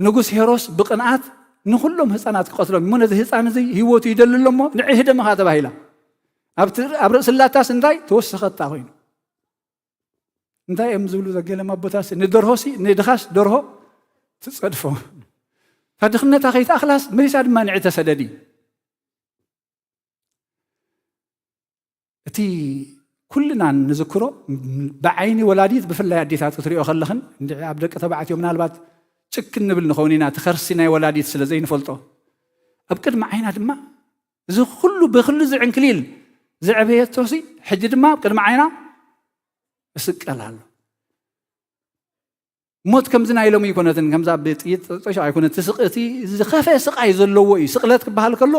ንጉስ ሄሮስ ብቕንኣት ንኹሎም ህፃናት ክቐትሎም እሞ ነዚ ህፃን እዚ ህይወቱ ይደሊ ኣሎ እሞ ንዒ ህደምኻ ተባሂላ ኣብቲ ኣብ ርእሲ ላታስ እንታይ ተወሰኸታ ኮይኑ እንታይ እዮም ዝብሉ ዘገለም ኣቦታሲ ንደርሆሲ ንድኻስ ደርሆ ትፀድፎ እታ ድኽነታ ከይትኣኽላስ መሊሳ ድማ ንዒ ተሰደዲ እቲ ኩልና ንዝክሮ ብዓይኒ ወላዲት ብፍላይ ኣዴታት ክትሪኦ ከለኽን እንድዒ ኣብ ደቂ ተባዕትዮ ምናልባት ጭክን ንብል ንኸውን ኢና እቲ ከርሲ ናይ ወላዲት ስለ ዘይንፈልጦ ኣብ ቅድሚ ዓይና ድማ እዚ ኩሉ ብክሉ ዝዕንክሊል ዝዕበየቶሲ ሕጂ ድማ ኣብ ቅድሚ ዓይና እስቀል ኣሎ ሞት ከምዚ ናይ ሎሚ ኣይኮነትን ከምዛ ብጥይት ጠጠሾ ኣይኮነ እቲ ስቕ እቲ ዝኸፈ ስቓይ ዘለዎ እዩ ስቕለት ክበሃል ከሎ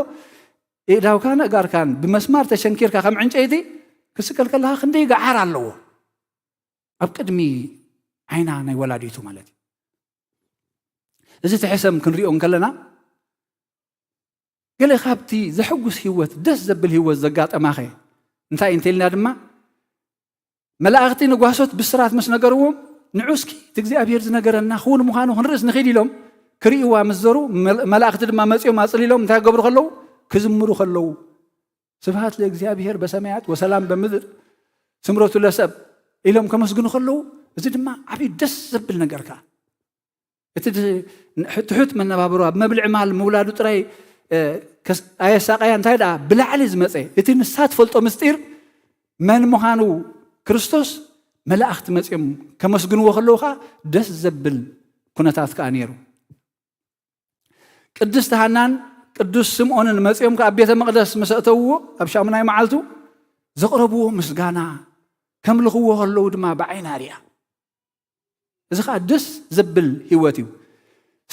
ኤዳውካን ኣእጋርካን ብመስማር ተሸንኪርካ ከም ዕንጨይቲ ክስቀል ከለካ ክንደይ ገዓር ኣለዎ ኣብ ቅድሚ ዓይና ናይ ወላዲቱ ማለት እዩ እዚ ትሕሰም ክንሪኦ እንከለና ገለ ካብቲ ዘሐጉስ ህይወት ደስ ዘብል ህይወት ዘጋጠማኸ እንታይ እንተልና ድማ መላእኽቲ ንጓሶት ብስራት ምስ ነገርዎም ንዑ እስኪ እቲ እግዚኣብሔር ዝነገረና ክውን ምዃኑ ክንርእስ ንኽድ ኢሎም ክርእይዋ ምስ ዘሩ መላእኽቲ ድማ መፂኦም ኣፅሊሎም እንታይ ክገብሩ ከለዉ ክዝምሩ ከለዉ ስብሃት ለእግዚኣብሔር በሰማያት ወሰላም በምድር ስምረቱ ለሰብ ኢሎም ከመስግኑ ከለዉ እዚ ድማ ዓብዪ ደስ ዘብል ነገርካ እቲ ትሑት መነባብሮ ኣብ መብልዒ ማል ምውላዱ ጥራይ ኣየሳቀያ እንታይ ደኣ ብላዕሊ ዝመፀ እቲ ንሳ ትፈልጦ ምስጢር መን ምዃኑ ክርስቶስ መላእኽቲ መፂኦም ከመስግንዎ ከለዉ ከዓ ደስ ዘብል ኩነታት ከዓ ነይሩ ቅድስቲ ሃናን ቅዱስ ስምዖንን መፂኦም ከዓ ኣብ ቤተ መቅደስ ምስ ኣእተውዎ ኣብ ሻሙናይ መዓልቱ ዘቕረብዎ ምስጋና ከምልኽዎ ከለዉ ድማ ብዓይና ርያ እዚ ከዓ ደስ ዘብል ህይወት እዩ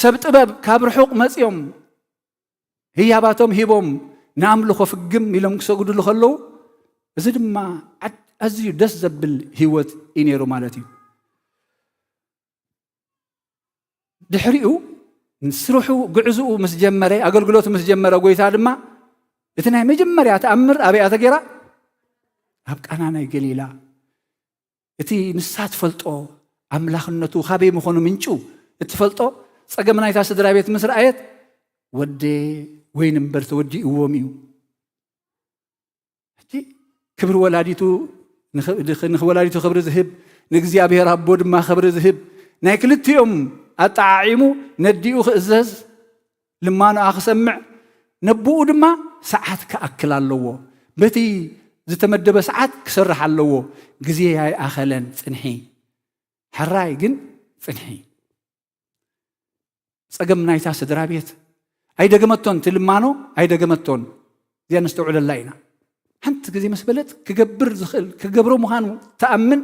ሰብ ጥበብ ካብ ርሑቕ መፂኦም ህያባቶም ሂቦም ንኣምልኾ ፍግም ኢሎም ክሰግዱሉ ከለዉ እዚ ድማ ኣዝዩ ደስ ዘብል ህይወት እዩ ነይሩ ማለት እዩ ድሕሪኡ ስርሑ ጉዕዝኡ ምስ ጀመረ ኣገልግሎቱ ምስ ጀመረ ጎይታ ድማ እቲ ናይ መጀመርያ ተኣምር ኣበይ ኣተገይራ ኣብ ቃና ናይ ገሊላ እቲ ንሳ ትፈልጦ ኣምላኽነቱ ካበይ ምኾኑ ምንጩ እትፈልጦ ጸገም ናይታ ስድራ ቤት ምስ ረኣየት ወደ ወይን እምበር ተወዲእዎም እዩ ሕጂ ክብሪ ወላዲቱ ንወላዲቱ ክብሪ ዝህብ ንእግዚኣብሔር ኣቦ ድማ ክብሪ ዝህብ ናይ ክልቲኦም ኣጠዓዒሙ ነዲኡ ክእዘዝ ልማኖኣ ክሰምዕ ነብኡ ድማ ሰዓት ክኣክል ኣለዎ በቲ ዝተመደበ ሰዓት ክሰርሕ ኣለዎ ግዜ ኣይኣኸለን ፅንሒ ሕራይ ግን ፅንሒ ጸገም ናይታ ስድራ ቤት ኣይደገመቶን ትልማኖ ኣይደገመቶን እዚኣ ነስተውዕለላ ኢና ሓንቲ ግዜ መስ በለት ክገብር ዝኽእል ክገብሮ ምዃኑ ተኣምን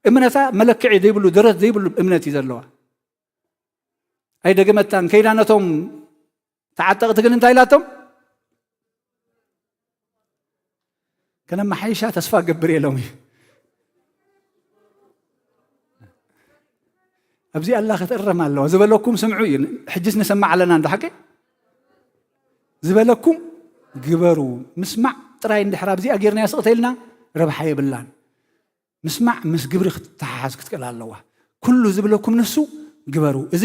እምነታ መለክዒ ዘይብሉ ደረት ዘይብሉ እምነት እዩ ዘለዋ ኣይደገመታን ከይዳ ነቶም ተዓጠቕቲ ግን እንታይ ኢላቶም ከነመሓይሻ ተስፋ ገብር የሎም እዩ ኣብዚ ኣላ ክትእረም ኣለዋ ዝበለኩም ስምዑ እዩ ሕጅስ ንሰማዕ ኣለና እንዶ ሓቂ ዝበለኩም ግበሩ ምስማዕ ጥራይ እንድሕር ኣብዚኣ ጌርና ስቕተ ኢልና ረብሓ የብላን። ምስማዕ ምስ ግብሪ ክትተሓሓዝ ክትክእል ኣለዋ። "ኩሉ ዝብለኩም ንሱ ግበሩ፣ እዚ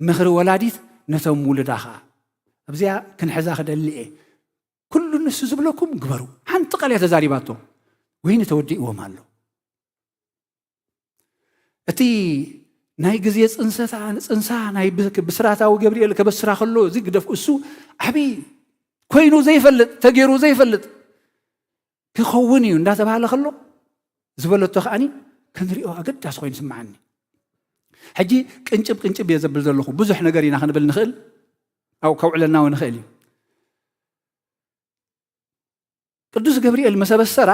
ምኽሪ ወላዲት ነቶም ውሉዳ ኸኣ።" ኣብዚኣ ክንሕዛ ክደሊ እየ። "ኩሉ ንሱ ዝብለኩም ግበሩ።" ሓንቲ ቃል እያ ተዛሪባቶ። ወይኒ ተወዲእዎም ኣሎ። እቲ ናይ ግዜ ጽንሰታ፣ ጽንሳ ናይ ብ-፣ ብስራታዊ ገብርኤል ከበስራ ከሎ፣ እዚ ግደፍ፣ እሱ ዓቢ ኮይኑ ዘይፈልጥ፣ ተገይሩ ዘይፈልጥ ክኸውን እዩ እንዳተባሃለ ከሎ ዝበለቶ ከኣኒ ክንሪኦ ኣገዳሲ ኮይኑ ይስምዓኒ። ሕጂ ቅንጭብ ቅንጭብ እየ ዘብል ዘለኹ። ብዙሕ ነገር ኢና ክንብል ንኽእል፣ ኣብ ከውዕለና እውን ንኽእል እዩ። ቅዱስ ገብርኤል ምስ ኣበሰራ፣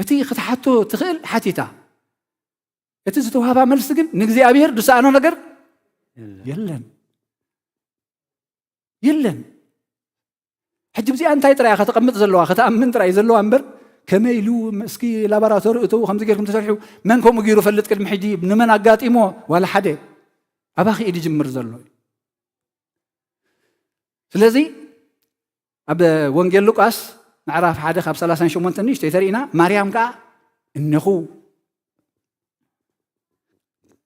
እቲ ክትሓቶ ትኽእል ሓቲታ። እቲ ዝተዋህባ መልሲ ግን ንእግዚኣብሔር ዝሰኣኖ ነገር የለን። የለን። የለን። ሕጂ ብዚኣ እንታይ ጥራይ እያ ከተቐምጥ ዘለዋ? ከተኣምን ጥራይ ዘለዋ እምበር፣ ከመይ ኢሉ እስኪ ላቦራቶሪ እተው፣ ከምዚ ጌርኩም ተሰርሑ፣ መን ከምኡ ገይሩ ፈልጥ ቅድሚ ሕጂ? ንመን ኣጋጢሞ? ዋላ ሓደ። ኣባኺ እዩ ዝጅምር ዘሎ። ስለዚ ኣብ ወንጌል ሉቃስ ምዕራፍ ሓደ ካብ ሰላሳን ሸሞንተን ንእሽተይ ተሪእና፣ ማርያም ከኣ እነኹ፣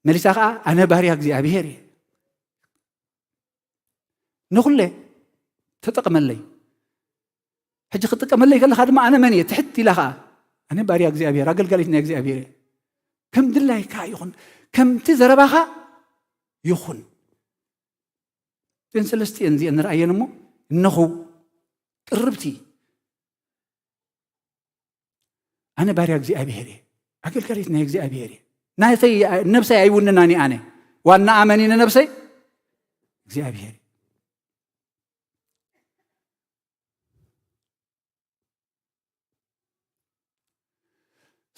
መሊሳ ከኣ ኣነ ባርያ እግዚኣብሔር እየ፣ ንኹለ ተጠቅመለይ። ሕጂ ክጥቀመለይ ከለኻ ድማ ኣነ መን እየ? ትሕት ኢላ ከኣ ኣነ ባርያ እግዚኣብሔር፣ ኣገልጋሊት ናይ እግዚኣብሔር እየ። ከም ድላይካ ይኹን፣ ከምቲ ዘረባኻ ይኹን። እተን ሰለስቲኤን እዚኤን ንርኣየን እሞ፣ እነኹ ቅርብቲ፣ ኣነ ባርያ እግዚኣብሔር እየ፣ ኣገልጋሊት ናይ እግዚኣብሔር እየ። ናተይ ነብሰይ ኣይውንናን እየ ኣነ። ዋና ኣመኒ ንነብሰይ እግዚኣብሔር እዩ።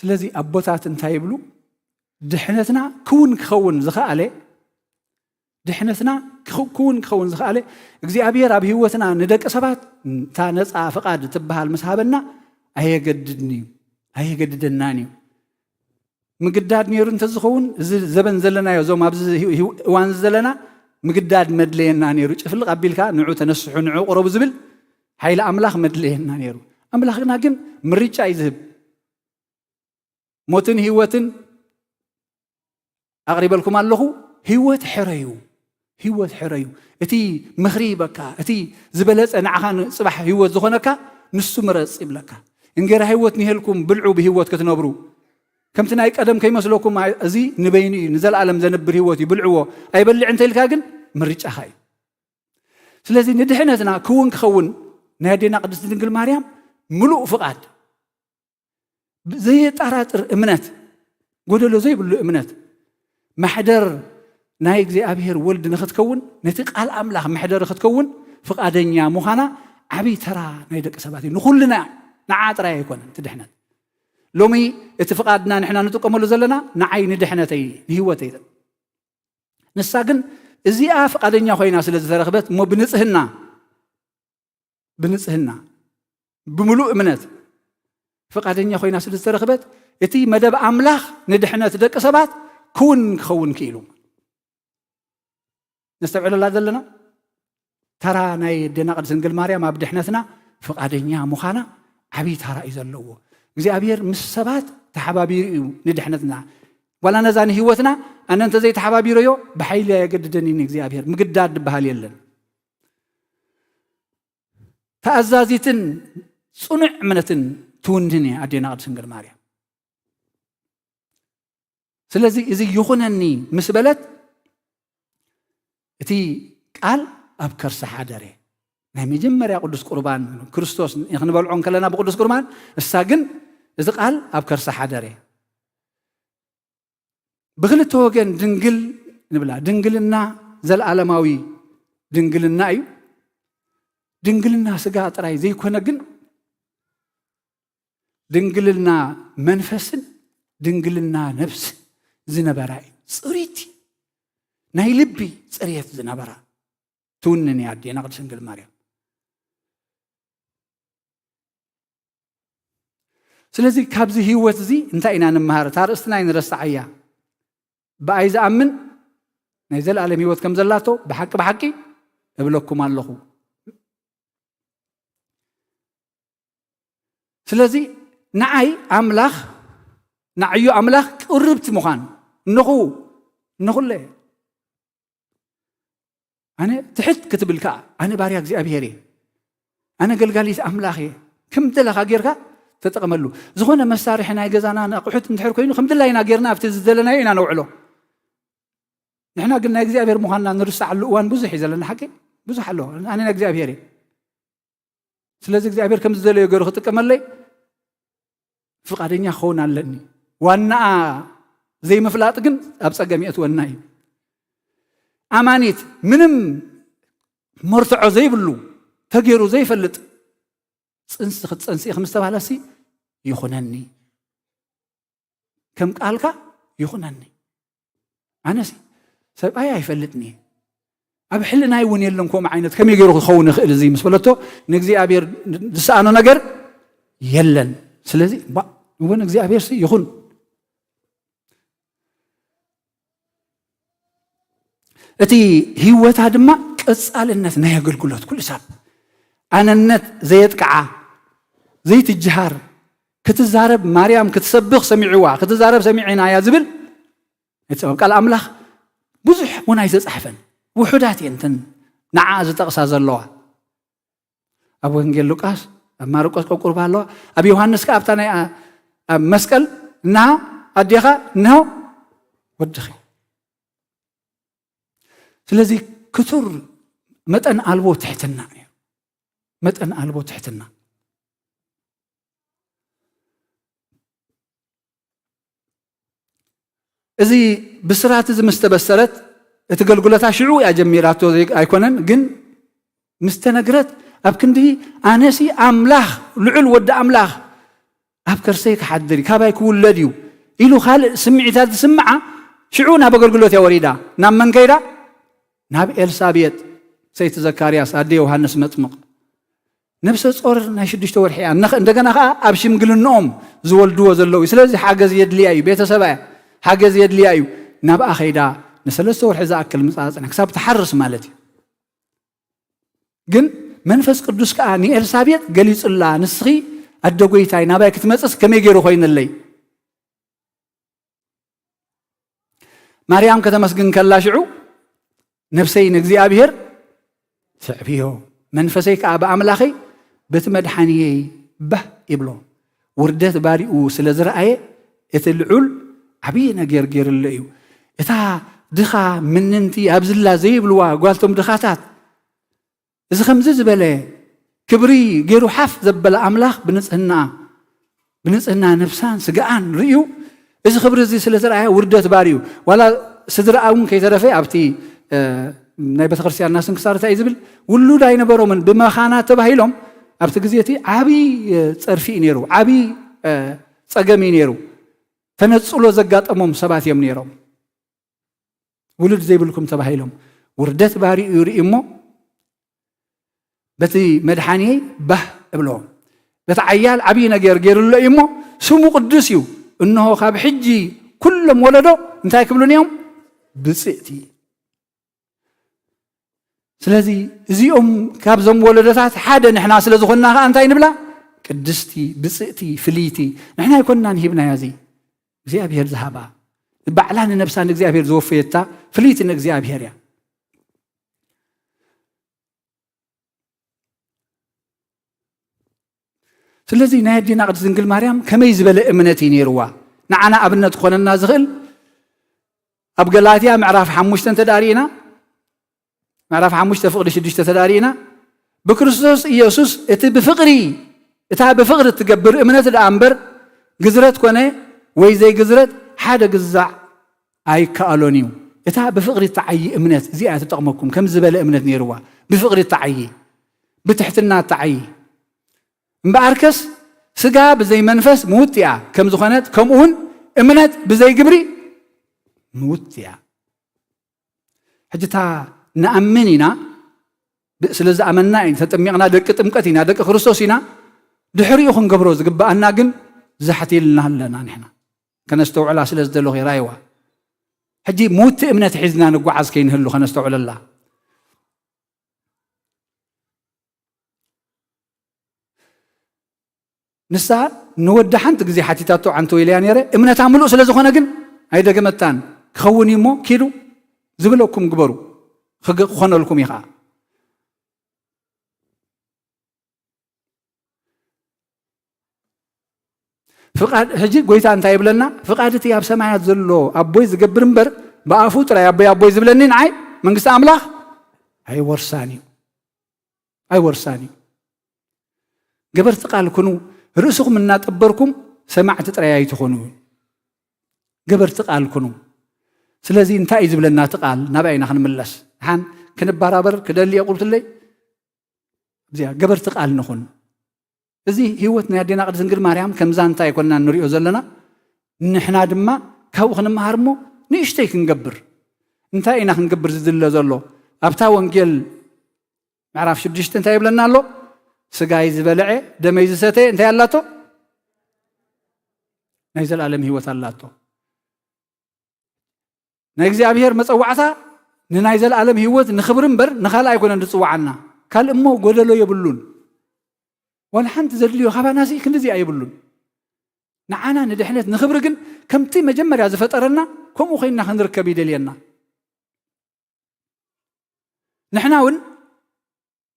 ስለዚ ኣቦታት እንታይ ይብሉ? ድሕነትና ክውን ክኸውን ዝኸኣለ፣ ድሕነትና ክኽ-፣ ክውን ክኸውን ዝኸኣለ፣ እግዚኣብሔር ኣብ ህይወትና ንደቂ ሰባት እታ ነፃ ፍቓድ ትበሃል ምስ ሃበና ኣየገድድን እዩ፣ ኣየገድደናን እዩ። ምግዳድ ነይሩ እንተዝኸውን፣ እዚ ዘበን ዘለናዮ፣ እዞም ኣብዚ ህው-፣ ህው-፣ እዋን ዘለና፣ ምግዳድ መድለየና ነይሩ። ጭፍልቕ ኣቢልካ ንዑ ተነስሑ፣ ንዑ ቅረቡ ዝብል ሓይሊ ኣምላኽ መድለየና ነይሩ። ኣምላኽና ግን ምርጫ እዩ ዝህብ። ሞትን ህይወትን ኣቕሪበልኩም ኣለኹ፣ ህይወት ሕረዩ፣ ህይወት ሕረዩ። እቲ ምኽሪ በካ፣ እቲ ዝበለጸ ንዓኻ ንጽባሕ ህይወት ዝኾነካ ንሱ ምረጽ ይብለካ። እንጌራ ህይወት ንሄልኩም ብልዑ ብህይወት ክትነብሩ። ከምቲ ናይ ቀደም ከይመስለኩም፣ ኣይ-፣ እዚ ንበይኑ እዩ፣ ንዘለኣለም ዘንብር ህይወት እዩ፣ ብልዕዎ፣ ኣይበልዕ እንተ ኢልካ ግን ምርጫኻ እዩ። ስለዚ ንድሕነትና ክውን ክኸውን ናይ ኣዴና ቅድስቲ ድንግል ማርያም ምሉእ ፍቓድ፣ ብዘየጠራጥር እምነት፣ ጎደሎ ዘይብሉ እምነት፣ ማሕደር ናይ እግዚኣብሔር ወልድ ንኽትከውን፣ ነቲ ቃል ኣምላኽ መሕደሪ ክትከውን ፍቓደኛ ምዃና ዓብዪ ተራ ናይ ደቂ ሰባት እዩ። ንኹልና፣ ንዓ ጥራይ ኣይኮነን እቲ ድሕነት። ሎሚ እቲ ፍቓድና ንሕና ንጥቀመሉ ዘለና ንዓይ፣ ንድሕነተይ፣ ንህይወተይ። ንሳ ግን እዚኣ ፍቓደኛ ኮይና ስለ ዝተረኽበት እሞ ብንጽህና፣ ብንጽህና፣ ብምሉእ እምነት ፍቓደኛ ኮይና ስለ ዝተረኽበት፣ እቲ መደብ ኣምላኽ ንድሕነት ደቂ ሰባት ክውን ክኸውን ክኢሉ። ነስተውዕለላ ዘለና ተራ ናይ ኣዴና ቅድስት ድንግል ማርያም ኣብ ድሕነትና ፍቓደኛ ምዃና ዓብዪ ተራ እዩ ዘለዎ። እግዚኣብሔር ምስ ሰባት ተሓባቢሩ እዩ ንድሕነትና። ዋላ ነዛ ንህይወትና ኣነ እንተ ዘይተሓባቢረዮ ብሓይሊ ኣየገድደን እዩ ንእግዚኣብሔር። ምግዳድ ዝበሃል የለን። ተኣዛዚትን ጽኑዕ እምነትን ትውንን እያ ኣዴና ቅድስት ድንግል ማርያም። ስለዚ እዚ ይኹነኒ ምስ በለት፣ እቲ ቃል ኣብ ከርሳ ሓደረ። ናይ መጀመርያ ቅዱስ ቁርባን ክርስቶስ ክንበልዖ እንከለና ብቅዱስ ቁርባን፣ እሳ ግን እቲ ቃል ኣብ ከርሳ ሓደረ። ብኽልተ ወገን ድንግል ንብላ። ድንግልና ዘለዓለማዊ ድንግልና እዩ። ድንግልና ስጋ ጥራይ ዘይኮነ ግን፣ ድንግልና መንፈስን ድንግልና ነብስን ዝነበራ እዩ። ጽሪቲ፣ ናይ ልቢ ጽሬት ዝነበራ ትውንን እያ ኣዴና ቅድስት ድንግል ማርያም። ስለዚ ካብዚ ህይወት እዚ እንታይ ኢና ንመሃር? እታ ርእስትና ኣይንረስዓያ። ብኣይ ዝኣምን ናይ ዘለኣለም ህይወት ከም ዘላቶ ብሓቂ ብሓቂ እብለኩም ኣለኹ። ስለዚ ንዓይ ኣምላኽ፣ ንዓዩ ኣምላኽ ቅርብቲ ምዃን፣ እነኹ፣ እነኹለ። ኣነ ትሕት ክትብል ከኣ፣ ኣነ ባርያ እግዚኣብሔር እየ። ኣነ ገልጋሊት ኣምላኽ እየ። ከም ደለኻ ጌርካ ተጠቐመሉ። ዝኾነ መሳርሒ ናይ ገዛና ኣቑሑት እንድሕር ኮይኑ፣ ከም ድላይና ጌርና ኣብቲ ዝደለናዮ ኢና ነውዕሎ። ንሕና ግን ናይ እግዚኣብሔር ምዃንና ንርስዓሉ እዋን ብዙሕ እዩ ዘለና። ሓቂ ብዙሕ ኣሎ። ኣነ ናይ እግዚኣብሔር እየ። ስለዚ እግዚኣብሔር ከም ዝደለዮ ገይሩ ክጥቀመለይ ፍቓደኛ ክኸውን ኣለኒ። ዋናኣ ዘይምፍላጥ ግን ኣብ ጸገም የእትወና እዩ። ኣማኒት፣ ምንም መርትዖ ዘይብሉ፣ ተገይሩ ዘይፈልጥ ጽንሲ ክትጸንሲ ኢኺ ምስ ተባህለሲ፣ ይኹነኒ፣ ከም ቃልካ ይኹነኒ። ኣነሲ ሰብኣይ ኣይፈልጥን እየ፣ ኣብ ሕልናይ እውን የለን ከምኡ ዓይነት፣ ከመይ ገይሩ ክኸውን ይኽእል እዚ ምስ በለቶ፣ ንእግዚኣብሔር ዝሰኣኖ ነገር የለን። ስለዚ እባ እውን እግዚኣብሔርሲ ይኹን። እቲ ህይወታ ድማ ቀጻልነት ናይ ኣገልግሎት፣ ኩሉ ሰብ ኣነነት ዘየጥቅዓ፣ ዘይትጅሃር፣ ክትዛረብ ማርያም ክትሰብኽ ሰሚዕዋ፣ ክትዛረብ ሰሚዕናያ ዝብል እቲ ኣብ ቃል ኣምላኽ ብዙሕ እውን ኣይተጻሕፈን። ውሑዳት እየን እተን ንዓ ዝጠቕሳ ዘለዋ። ኣብ ወንጌል ሉቃስ፣ ኣብ ማርቆስ ቀቁርባ ኣለዋ። ኣብ ዮሃንስ ከኣ ኣብታ ናይ ኣ-፣ ኣብ መስቀል፣ "እንሃ ኣዴኻ፣ እንሆ ወድኺ።" ስለዚ ክቱር መጠን ኣልቦ ትሕትና እዩ። መጠን ኣልቦ ትሕትና። እዚ ብስራት እዚ ምስ ተበሰረት፣ እቲ ገልግሎታ ሽዑ እያ ጀሚራቶ ዘይ-፣ ኣይኮነን፣ ግን ምስ ተነግረት፣ ኣብ ክንዲ ኣነሲ ኣምላኽ፣ ልዑል ወዲ ኣምላኽ ኣብ ከርሰይ ክሓድር እዩ፣ ካባይ ክውለድ እዩ ኢሉ ካልእ ስምዒታት ዝስምዓ፣ ሽዑ ናብ ኣገልግሎት እያ ወሪዳ። ናብ መን ከይዳ? ናብ ኤልሳቤጥ፣ ሰይቲ ዘካርያስ፣ ኣደ ዮሃንስ መጥምቕ። ነብሰ ጾር ናይ ሽዱሽተ ወርሒ እያ። እነኸ-፣ እንደገና ኸዓ ኣብ ሽምግልንኦም ዝወልድዎ ዘለዉ እዩ። ስለዚ ሓገዝ የድልያ እዩ። ቤተሰባ እያ። ሓገዝ የድልያ እዩ። ናብኣ ኸይዳ ንሰለስተ ወርሒ ዝኣክል ምጻ ጽንሕ፣ ክሳብ ትሓርስ ማለት እዩ። ግን መንፈስ ቅዱስ ከኣ ንኤልሳቤጥ ገሊጹላ፣ "ንስኺ ኣደ ጐይታይ ናባይ ክትመጽስ ከመይ ገይሩ ኮይንለይ?" ማርያም ከተመስግን ከላ ሽዑ፣ "ነፍሰይ ንእግዚኣብሔር ትዕብዮ፣ መንፈሰይ ከኣ ብኣምላኸይ በቲ መድሓንየይ ባህ ይብሎ። ውርደት ባሪኡ ስለ ዝረኣየ፣ እቲ ልዑል ዓብዪ ነገር ገይሩሎ እዩ። እታ ድኻ ምንንቲ ኣብዝላ ዘይብልዋ ጓልቶም ድኻታት፣ እዚ ከምዚ ዝበለ ክብሪ ገይሩ ሓፍ ዘበለ ኣምላኽ ብንጽህና፣ ብንጽህና ነፍሳን ስጋኣን ርእዩ፣ እዚ ክብሪ እዚ ስለ ዝረኣየ ውርደት ባርዩ፣ ዋላ ስድራኣ እውን ከይተረፈ ኣብቲ፣ እ፣ ናይ ቤተክርስትያንና ስንክሳር እንታይ እዩ ዝብል? ውሉድ ኣይነበሮምን፣ ብመኻናት ተባሂሎም ኣብቲ ግዜ እቲ ዓብዪ፣ እ፣ ጸርፊ እዩ ነይሩ፣ ዓብዪ፣ እ፣ ጸገም እዩ ነይሩ። ተነጽሎ ዘጋጠሞም ሰባት እዮም ነይሮም። ውሉድ ዘይብልኩም ተባሂሎም። ውርደት ባሪኡ ይርኢ እሞ፣ በቲ መድሓንየይ ባህ እብሎ። በቲ ዓያል ዓብዪ ነገር ገይሩሎ እዩ እሞ፣ ስሙ ቅዱስ እዩ። እንሆ፣ ካብ ሕጂ ኩሎም ወለዶ እንታይ ክብሉን እዮም? ብፅእቲ። ስለዚ እዚኦም ካብዞም ወለዶታት ሓደ ንሕና ስለ ዝኾንና ኸዓ እንታይ ንብላ? ቅድስቲ፣ ብፅእቲ፣ ፍልይቲ። ንሕና ኣይኮንናን ሂብናያ፣ እዚ እግዚኣብሔር ዝሃባ። ባዕላ ንነብሳ ንእግዚኣብሔር ዝወፈየታ ፍልይቲ ንእግዚኣብሔር እያ። ስለዚ ናይ ኣዴና ቅድስት ድንግል ማርያም ከመይ ዝበለ እምነት እዩ ነይርዋ? ንዓና ኣብነት ክኾነና ዝኽእል ኣብ ገላትያ ምዕራፍ ሓሙሽተ እንተ ደኣ ርኢና፣ ምዕራፍ ሓሙሽተ ፍቕዲ ሽዱሽተ እንተ ደኣ ርኢና፣ ብክርስቶስ ኢየሱስ እቲ ብፍቕሪ፣ እታ ብፍቕሪ እትገብር እምነት ደኣ እምበር፣ ግዝረት ኮነ ወይ ዘይግዝረት ሓደ ግዛዕ ኣይከኣሎን እዩ። እታ ብፍቕሪ እትዓዪ እምነት እዚኣ እያ ትጠቕመኩም። ከም ዝበለ እምነት ነይርዋ። ብፍቕሪ እትዓዪ፣ ብትሕትና እትዓዪ። እምበኣርከስ ስጋ ብዘይ መንፈስ ምውት እያ ከም ዝኾነት፣ ከምኡ እውን እምነት ብዘይ ግብሪ ምውት እያ። ሕጂ እታ ንኣምን ኢና፣ ብ-፣ ስለ ዝኣመንና ኢና፣ ተጠሚቕና ደቂ ጥምቀት ኢና፣ ደቂ ክርስቶስ ኢና። ድሕሪኡ ክንገብሮ ዝግብኣና ግን ዛሕቲልና ኣለና ንሕና። ከነስተውዕላ ስለ ዝደለኹ ይራይዋ። ሕጂ ምውቲ እምነት ሒዝና ንጓዓዝ ከይንህሉ ከነስተውዕለላ። ንሳ ንወዲ ሓንቲ ግዜ ሓቲታቶ፣ ዓንተው ኢለያ ነይረ። እምነታ ምሉእ ስለ ዝኾነ ግን ኣይደገመታን። ክኸውን እዩ እሞ ኪዱ ዝብለኩም ግበሩ፣ ክግ-፣ ክኾነልኩም እዩ ኸዓ። ፍቓድ፣ ሕጂ ጎይታ እንታይ ይብለና? ፍቓድ እቲ ኣብ ሰማያት ዘሎ ኣቦይ ዝገብር እምበር፣ ብኣፉ ጥራይ ኣቦይ ኣቦይ ዝብለኒ ንዓይ መንግስቲ ኣምላኽ ኣይወርሳን እዩ። ኣይወርሳን እዩ። ገበርቲ ቃል ኩኑ፣ ርእስኹም እናጠበርኩም ሰማዕቲ ጥራይ ኣይትኾኑ። ገበርቲ ቃል ኩኑ። ስለዚ እንታይ እዩ ዝብለና እቲ ቃል? ናብኣ ኢና ክንምለስ። ደሓን ክንበራበር ክደሊ እየ ቁርብትለይ። እዚኣ ገበርቲ ቃል ንኹን። እዚ ህይወት ናይ ኣዴና ቅድስት ድንግል ማርያም ከምዛ እንታይ ኣይኮንና ንሪኦ ዘለና። ንሕና ድማ ካብኡ ክንመሃር እሞ ንእሽተይ ክንገብር። እንታይ ኢና ክንገብር ዝድለ ዘሎ? ኣብታ ወንጌል ምዕራፍ ሽዱሽተ እንታይ ይብለና ኣሎ? ስጋይ ዝበልዐ ደመይ ዝሰተየ እንታይ ኣላቶ? ናይ ዘለኣለም ህይወት ኣላቶ። ናይ እግዚኣብሔር መጸዋዕታ ንናይ ዘለኣለም ህይወት ንኽብሪ እምበር ንኻልእ ኣይኮነን ዝጽዋዓና። ካልእ እሞ ጎደሎ የብሉን። ዋላ ሓንቲ ዘድልዮ ካባናሲ ክንድዚ ኣይብሉን። ንዓና ንድሕነት ንኽብሪ ግን ከምቲ መጀመርያ ዝፈጠረና ከምኡ ኮይንና ክንርከብ ይደልየና። ንሕና እውን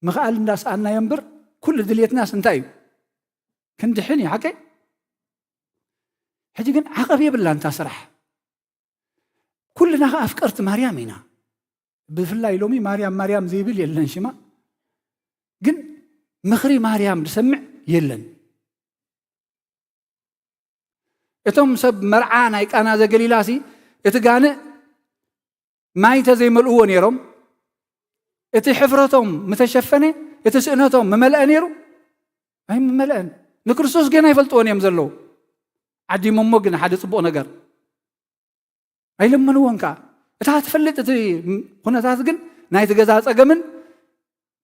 ምኽኣል እንዳሰኣናዮ እምበር ኩሉ ድልየትናስ እንታይ እዩ? ክንድሕን እዩ፣ ሓቀይ? ሕጂ ግን ዓቐብ የብላን እታ ስራሕ። ኩልና ኸዓ ኣፍቀርቲ ማርያም ኢና። ብፍላይ ሎሚ ማርያም ማርያም ዘይብል የለን ሽማ። ግን ምኽሪ ማርያም ዝሰምዕ የለን። እቶም ሰብ መርዓ ናይ ቃና ዘገሊላሲ እቲ ጋንእ ማይ እንተዘይመልእዎ ነይሮም፣ እቲ ሕፍረቶም ምተሸፈነ፣ እቲ ስእነቶም ምመልአ ነይሩ? ኣይምመልአን። ንክርስቶስ ገና ይፈልጥዎን እዮም ዘለዉ። ዓዲሞሞ ግን ሓደ ጽቡቕ ነገር ኣይለመንዎን ከኣ። እታ ትፈልጥ እቲ ኩነታት ግን ናይቲ ገዛ ጸገምን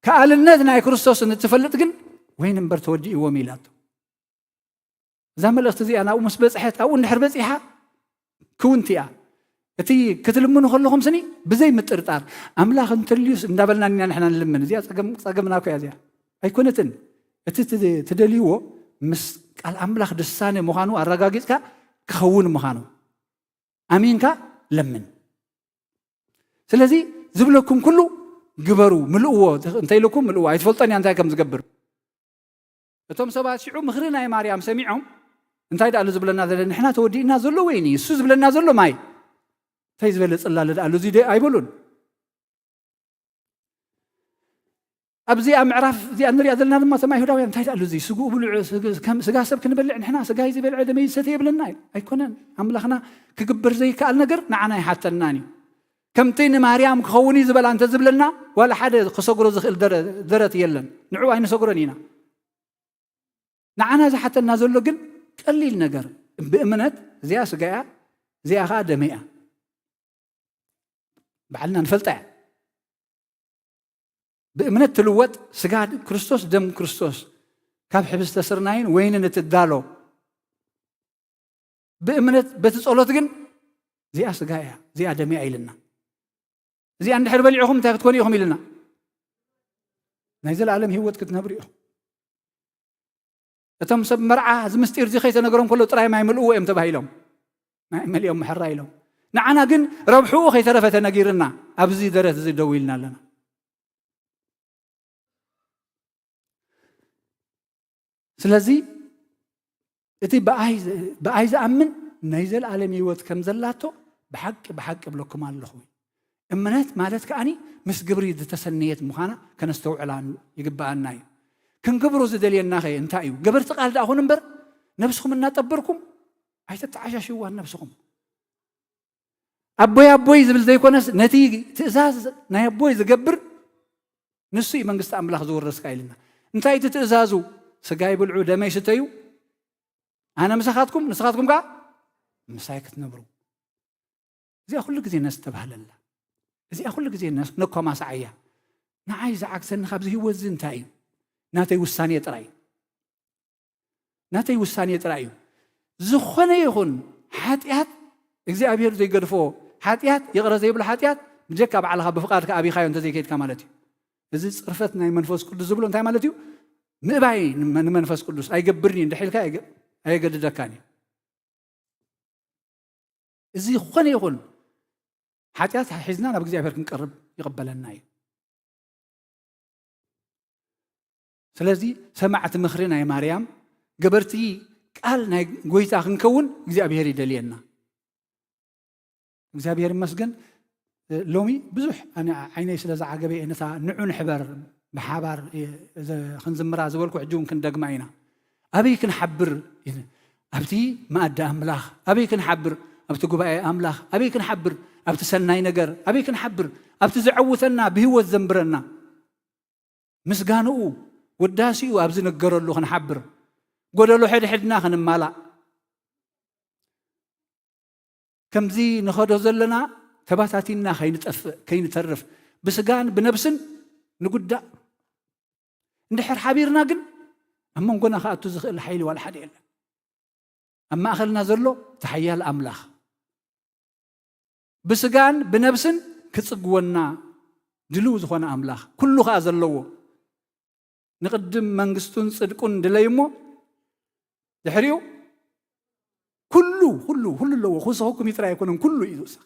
ከኣልነት ናይ ክርስቶስን እትፈልጥ ግን ወይን እምበር ተወዲእዎም ኢላቶ። እዛ መልእኽቲ እዚኣ ናብኡ ምስ በጽሐት፣ ኣብኡ እንድሕር በጺሓ ክውንቲ እያ። እቲ ክትልምኑ ከለኹም ስኒ ብዘይ ምጥርጣር ኣምላኽ እንተልዩስ እንዳበልና ኢና ንሕና ንልምን። እዚኣ ጸገም-፣ ጸገምና እኮ እያ እዚኣ። ኣይኮነትን። እቲ ት-፣ ትደልይዎ ምስ ቃል ኣምላኽ ድሳነ ምዃኑ ኣረጋጊጽካ ክኸውን ምዃኑ ኣሚንካ ለምን። ስለዚ ዝብለኩም ኩሉ ግበሩ፣ ምልእዎ፣ እንተ ኢልኩም ምልእዎ። ኣይትፈልጦን እያ እንታይ ከም ዝገብር። እቶም ሰባት ሽዑ ምኽሪ ናይ ማርያም ሰሚዖም እንታይ ደኣሉ ዝብለና ዘሎ? ንሕና ተወዲእና ዘሎ ወይኒ፣ እሱ ዝብለና ዘሎ ማይ። እንታይ ዝበለ ጽላለ ደኣሉ እዚ ደ-፣ ኣይበሉን። ኣብዚኣ ምዕራፍ እዚኣ እንሪኣ ዘለና ድማ እቶም ኣይሁዳውያን እንታይ ደኣሉ እዚ ስግኡ ብልዑ፣ ስግ-፣ ከም ስጋ ሰብ ክንበልዕ ንሕና ስጋይ ዝበልዐ ደመይ ዝሰተ የብለና እዩ። ኣይኮነን። ኣምላኽና ክግበር ዘይከኣል ነገር ንዓና ኣይሓተናን እዩ። ከምቲ ንማርያም ክኸውን እዩ ዝበላ እንተ ዝብለና ዋላ ሓደ ክሰግሮ ዝኽእል ደረ-፣ ደረት የለን። ንዕኡ ኣይንሰግሮን ኢና። ንዓና ዝሓተና ዘሎ ግን ቀሊል ነገር፣ ብእምነት እዚኣ ስጋ እያ፣ እዚኣ ኸዓ ደመይ እያ። ባዕልና ንፈልጣ እያ። ብእምነት ትልወጥ ስጋ ክርስቶስ፣ ደም ክርስቶስ፣ ካብ ሕብስተ ስርናይን ወይንን እትዳሎ። ብእምነት በቲ ጸሎት ግን እዚኣ ስጋ እያ፣ እዚኣ ደመይ እያ ኢልና። እዚኣ እንድሕር በሊዕኹም እንታይ ክትኮኑ ኢኹም ኢልና? ናይ ዘለኣለም ህይወት ክትነብሩ ኢኹም። እቶም ሰብ መርዓ እዚ ምስጢር እዚ ከይተነገሮም ከሎ ጥራይ ማይ ምልእዎ እዮም ተባሂሎም። ማይ መሊኦም ምሕራ ኢሎም። ንዓና ግን ረብሕኡ ከይተረፈ ተነጊርና ኣብዚ ደረት እዚ ደው ኢልና ኣለና። ስለዚ እቲ ብኣይ ዝ-፣ ብኣይ ዝኣምን ናይ ዘለኣለም ህይወት ከም ዘላቶ ብሓቂ፣ ብሓቂ እብለኩም ኣለኹ። እምነት ማለት ከኣኒ ምስ ግብሪ ዝተሰነየት ምዃና ከነስተውዕላ ይግብኣና እዩ። ክንግብሮ ዝደልየና ኸ እንታይ እዩ? ገበርቲ ቃል ደኣ ኹን እምበር ነብስኹም እናጠበርኩም ኣይተተዓሻሽዋን ነብስኹም። ኣቦይ ኣቦይ ዝብል ዘይኮነስ ነቲ ትእዛዝ ናይ ኣቦይ ዝገብር ንሱ እዩ መንግስቲ ኣምላኽ ዝውርስ ከኣ ኢልና። እንታይ እቲ ትእዛዙ? ስጋይ ብልዑ ደመይ ስተዩ፣ ኣነ ምሳኻትኩም ንስኻትኩም ከኣ ምሳይ ክትነብሩ። እዚኣ ኩሉ ግዜ ነስተብሃለላ። እዚኣ ኩሉ ግዜ ነስ-፣ ነኮማስዓያ። ንዓይ ዝዓግሰኒ ካብዚ ህይወት እዚ እንታይ እዩ? ናተይ ውሳኔ ጥራይ። ናተይ ውሳኔ ጥራይ እዩ። ዝኾነ ይኹን ሓጢኣት እግዚኣብሔር ዘይገድፎ ሓጢኣት፣ ይቕረ ዘይብሎ ሓጢኣት ብጀካ ባዕልኻ ብፍቓድካ ኣቢኻዮ እንተዘይከይድካ ማለት እዩ። እዚ ጽርፈት ናይ መንፈስ ቅዱስ ዝብሎ እንታይ ማለት እዩ? ምእባይ ንመ-፣ ንመንፈስ ቅዱስ ኣይገብርን እዩ እንድሕልካ ኣይገ-፣ ኣየገድደካን እዩ። እዚ ዝኾነ ይኹን ሓጢኣት ሒዝና ናብ እግዚኣብሔር ክንቀርብ ይቕበለና እዩ። ስለዚ ሰማዕቲ ምኽሪ ናይ ማርያም፣ ገበርቲ ቃል ናይ ጎይታ ክንከውን እግዚኣብሔር ይደልየና። እግዚኣብሔር ይመስገን። እ፣ ሎሚ ብዙሕ ኣነ ዓይነይ ስለ ዝዓገበ እየ ነታ ንዑ ንሕበር ብሓባር እየ ዘ-፣ ክንዝምራ ዝበልኩ፣ ሕጂ እውን ክንደግማ ኢና። ኣበይ ክንሓብር? ኣብቲ መኣዲ ኣምላኽ ኣበይ ክንሓብር? ኣብቲ ጉባኤ ኣምላኽ ኣበይ ክንሓብር? ኣብቲ ሰናይ ነገር ኣበይ ክንሓብር? ኣብቲ ዘዐውተና ብህይወት ዘንብረና ምስጋንኡ ውዳሴኡ ኣብ ዝንገረሉ ክንሓብር፣ ጎደሎ ሕድሕድና ክንማላእ፣ ከምዚ ንኸዶ ዘለና ተባታቲና ከይንጠፍእ ከይንተርፍ ብስጋን ብነብስን ንጉዳእ። እንድሕር ሓቢርና ግን ኣብ መንጎና ክኣቱ ዝኽእል ሓይሊ ዋላ ሓደ የለን። ኣብ ማእኸልና ዘሎ እቲ ሓያል ኣምላኽ ብስጋን ብነብስን ክጽግወና ድልው ዝኾነ ኣምላኽ፣ ኩሉ ኸኣ ዘለዎ፣ ንቕድም መንግስቱን ጽድቁን ድለዩ እሞ ድሕሪኡ ኩሉ፣ ኩሉ፣ ኩሉ ኣለዎ። ክውስኸኩም እዩ ጥራይ ኣይኮነን፣ ኩሉ እዩ ዝውስኽ።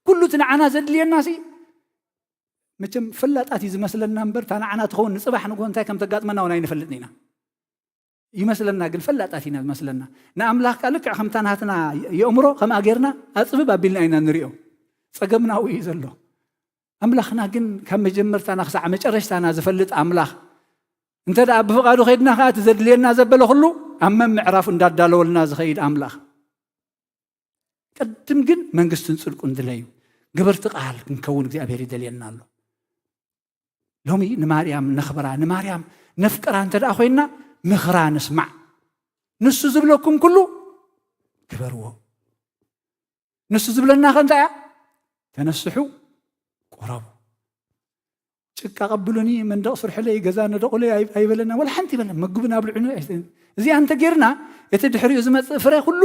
ኩሉ እቲ ንዓና ዘድልየና ሲ መቸም ፈላጣት እዩ ዝመስለና እምበር፣ እታ ንዓና ትኸውን ንጽባሕ ንግሆ እንታይ ከም ተጋጥመና እውን ኣይንፈልጥን ኢና። ይመስለና ግን ፈላጣት ኢና ዝመስለና። ንኣምላኽ ከኣ ልክዕ ከምታ ናትና የእምሮ ከምኣ ጌርና ኣጽብብ ኣቢልና ኢና ንሪኦ። ጸገምና ኣብኡ እዩ ዘሎ። ኣምላኽና ግን ካብ መጀመርታና ክሳዕ መጨረሽታና ዝፈልጥ ኣምላኽ፣ እንተ ደኣ ብፍቓዱ ኸይድና ኸኣ እቲ ዘድልየና ዘበለ ኹሉ ኣብ መምዕራፉ እንዳዳለወልና ዝኸይድ ኣምላኽ። ቅድም ግን መንግስትን ጽድቁን ድለዩ። ገበርቲ ቃል ክንከውን እግዚኣብሔር ይደልየና ኣሎ። ሎሚ ንማርያም ነኽብራ፣ ንማርያም ነፍቅራ እንተ ደኣ ኮይንና ምኽራ ንስማዕ። ንሱ ዝብለኩም ኩሉ ግበርዎ። ንሱ ዝብለና ከ እንታይ እያ? ተነስሑ፣ ቁረቡ። ጭቃ ቀብሉኒ፣ መንደቕ ስርሑለይ፣ ገዛ ነደቑለይ ኣይ-፣ ኣይበለና። ወላ ሓንቲ ይበለና። ምግብን ኣብልዑኒ ኣይ-፣ እዚኣ እንተ ጌርና፣ እቲ ድሕሪኡ ዝመጽእ ፍረ ኩሉ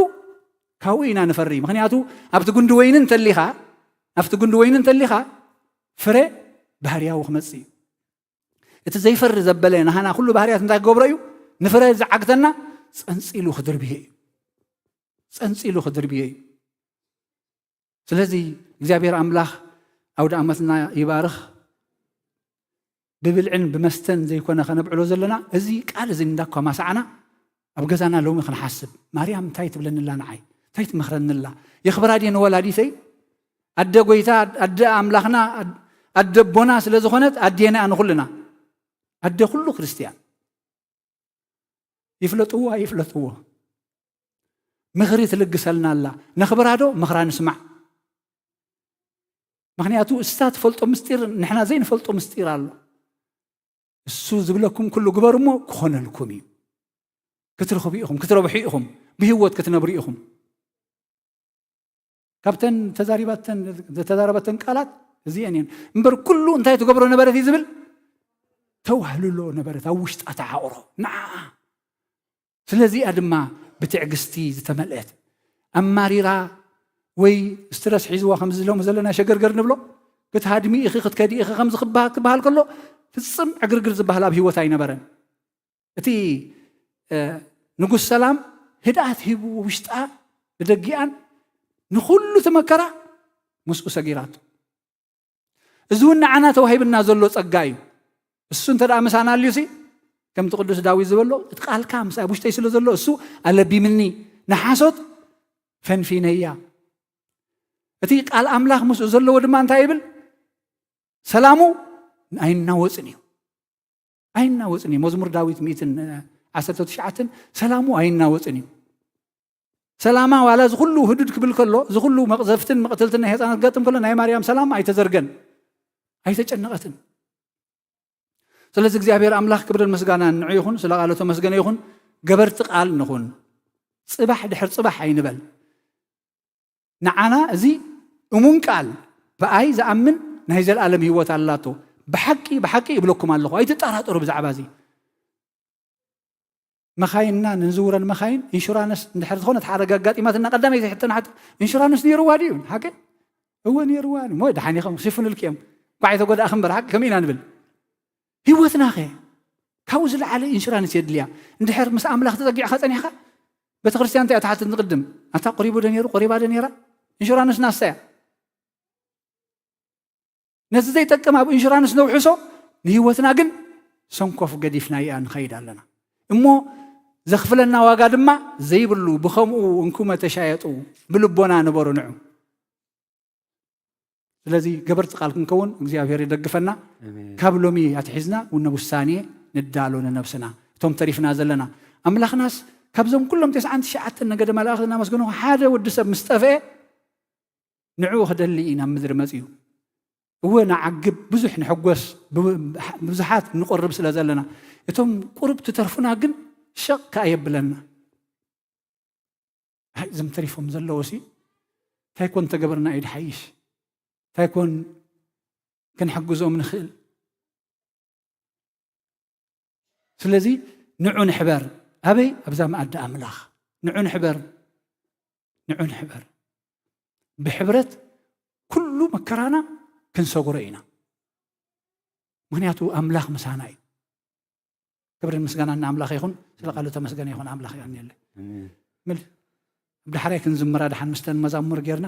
ካብኡ ኢና ንፈሪ። ምኽንያቱ ኣብቲ ጉንዲ ወይኒ እንተሊኻ፣ ኣብቲ ጉንዲ ወይኒ እንተሊኻ፣ ፍረ ባህርያዊ ክመጽእ እዩ። እቲ ዘይፈሪ ዘበለ ናህና ኩሉ ባህርያት እንታይ ክገብሮ እዩ? ንፍረ ዝዓግተና ጸንጺሉ ክድርብዮ እዩ። ጸንጺሉ ክድርብዮ እዩ። ስለዚ እግዚኣብሔር ኣምላኽ ኣውደ ዓመትና ይባርኽ። ብብልዕን ብመስተን ዘይኮነ ከነብዕሎ ዘለና፣ እዚ ቃል እዚ እንዳኳ ማሳዕና ኣብ ገዛና ሎሚ ክንሓስብ፣ ማርያም እንታይ ትብለንላ ንዓይ? እንታይ ትመኽረንላ? የኽብራ ድየ ንወላዲተይ? ኣደ ጎይታ፣ ኣደ ኣምላኽና፣ ኣድ-፣ ኣደ ኣቦና ስለ ዝኾነት ኣዴና ንኹልና። ኣደ ኩሉ ክርስትያን። ይፍለጥዎ ኣይፍለጥዎ፣ ምኽሪ ትልግሰልና ኣላ። ነኽብራ ዶ? ምኽራ ንስማዕ። ምኽንያቱ እሳ ትፈልጦ ምስጢር፣ ንሕና ዘይንፈልጦ ምስጢር ኣሎ። እሱ ዝብለኩም ኩሉ ግበሩ እሞ ክኾነልኩም እዩ። ክትረኽቡ ኢኹም፣ ክትረብሑ ኢኹም፣ ብህይወት ክትነብሩ ኢኹም። ካብተን ተዛሪባተን፣ ዝተዛረበተን ቃላት እዚአን እየን። እምበር ኩሉ እንታይ ትገብሮ ነበረት እዩ ዝብል? ተዋህልሎ ነበረት፣ ኣብ ውሽጣ ተዓቑሮ ንዓኣ። ስለዚኣ ድማ ብትዕግስቲ ዝተመልአት፣ ኣማሪራ ወይ ስትረስ ሒዝዋ ከምዚ ሎሚ ዘለና ሸገርገር ንብሎ፣ ክትሃድሚ ኢኺ፣ ክትከዲ ኢኺ ከምዚ ክበሃ-፣ ክበሃል ከሎ ፍጽም ዕግርግር ዝበሃል ኣብ ህይወት ኣይነበረን። እቲ፣ እ፣ ንጉስ ሰላም ህድኣት ሂቡ ውሽጣ ብደጊኣን ንኹሉ እቲ መከራ ምስኡ ሰጊራቶ። እዚ እውን ንዓና ተዋሂብና ዘሎ ጸጋ እዩ። እሱ እንተ ደኣ ምሳና ኣልዩሲ፣ ከምቲ ቅዱስ ዳዊት ዝበሎ፣ እቲ ቃልካ ምስ ኣብ ውሽጠይ ስለ ዘሎ፣ እሱ ኣለቢምኒ፣ ንሓሶት ፈንፊነያ። እቲ ቃል ኣምላኽ ምስኡ ዘለዎ ድማ እንታይ ይብል? ሰላሙ ኣይናወጽን እዩ። ኣይናወጽን እዩ። መዝሙር ዳዊት ሚእትን ዓሰርተ ትሽዓተን፣ ሰላሙ ኣይናወጽን እዩ። ሰላማ ዋላ እዚ ኩሉ ህዱድ ክብል ከሎ፣ እዚ ኩሉ መቕዘፍትን መቕተልትን ናይ ህፃናት ክጋጥም ከሎ፣ ናይ ማርያም ሰላም ኣይተዘርገን፣ ኣይተጨነቐትን። ስለዚ እግዚኣብሔር ኣምላኽ ክብርን ምስጋናን ንዑ ይኹን፣ ስለ ቃሉ ተመስገነ ይኹን። ገበርቲ ቃል ንኹን። ጽባሕ ድሕር ጽባሕ ኣይንበል። ንዓና እዚ እሙን ቃል ብኣይ ዝኣምን ናይ ዘለኣለም ህይወት ኣላቶ። ብሓቂ፣ ብሓቂ ይብለኩም ኣለኹ፣ ኣይትጠራጠሩ ብዛዕባ እዚ። መኻይንና፣ ንዝውረን መኻይን ኢንሹራንስ እንድሕር ዝኾነት ሓደጋ ኣጋጢማትና ቀዳመይቲ ሕቶና ሓቶ፣ ኢንሹራንስ ነይርዋ ድዩ? ሓቂ? እወ ነይርዋ። እሞ ደሓን ኢኹም፣ ሽፍኑልኪ እዮም። ኳዕ የተጎዳእኺ እምበር፣ ሓቂ ከምኡ ኢና ንብል። ህይወትናኸ? ካብኡ ዝለዓለ ኢንሹራንስ የድልያ። እንድሕር ምስ ኣምላኽ ተጸጊዕካ ጸኒሕካ፣ ቤተ ክርስቲያን እንታይ እያ ትሓትት ንቕድም? ኣታ ቆሪቡ ዶ ነይሩ? ቆሪባ ዶ ነይራ? ኢንሹራንስ ናሳ እያ። ነቲ ዘይጠቅም ኣብ ኢንሹራንስ ነውሕሶ፣ ንህይወትና ግን ሰንኮፍ ገዲፍናያ ንኸይድ ኣለና። እሞ ዘኽፍለና ዋጋ ድማ ዘይብሉ፣ ብኸምኡ እንኩመ ተሻየጡ፣ ብልቦና ንበሩ ንዑ። ስለዚ ገበርቲ ቃል ክንከውን እግዚኣብሔር ይደግፈና። ኣሜን። ካብ ሎሚ ኣትሒዝና ውነ ውሳኔ ንዳሎ ንነብስና፣ እቶም ተሪፍና ዘለና። ኣምላኽናስ ካብዞም ኩሎም ተስዓን ትሽዓተን ነገደ መላእኽቲ እናመስገኑ ሓደ ወዲ ሰብ ምስ ጠፍአ ንዕኡ ክደሊ እዩ ናብ ምድሪ መጺኡ። እወ ንዓግብ፣ ብዙሕ ንሕጎስ፣ ብ-፣ ብዙሓት ንቆርብ ስለ ዘለና። እቶም ቁሩብ ትተርፉና ግን ሸቕ ከኣ የብለና። ኣይ፣ እዞም ተሪፎም ዘለዉ ሲ እንታይ ኮን ተገበርና እዩ ድሓይሽ? እንታይ ኮን ክንሕግዞም ንኽእል? ስለዚ ንዑ ንሕበር። ኣበይ? ኣብዛ መኣዲ ኣምላኽ። ንዑ ንሕበር። ንዑ ንሕበር። ብሕብረት ኩሉ መከራና ክንሰግሮ ኢና። ምኽንያቱ ኣምላኽ ምሳና እዩ። ክብርን ምስጋናን ንኣምላኽ ይኹን። ስለ ቃሉ ተመስገነ ይኹን። ኣምላኽ ይቐንየለይ። ኣሜን። ምል-፣ ብዳሕራይ ክንዝምራ ደሓን ምስተን መዛሙር ጌርና።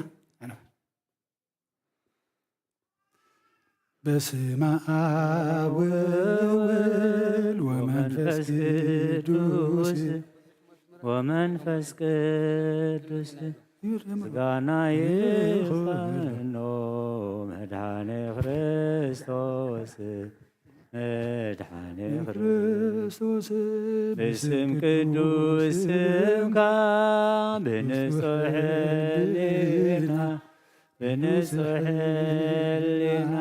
በስመ አብ ወወልድ ወመንፈስ ቅዱስ። ወመንፈስ ቅዱስ ምስጋና ይኹኖ መድኃኔ ክርስቶስ፣ መድኃኔ ክርስቶስ። ብስም ቅዱስ ስምካ ብንጹሕ ሕሊና፣ ብንጹሕ ሕሊና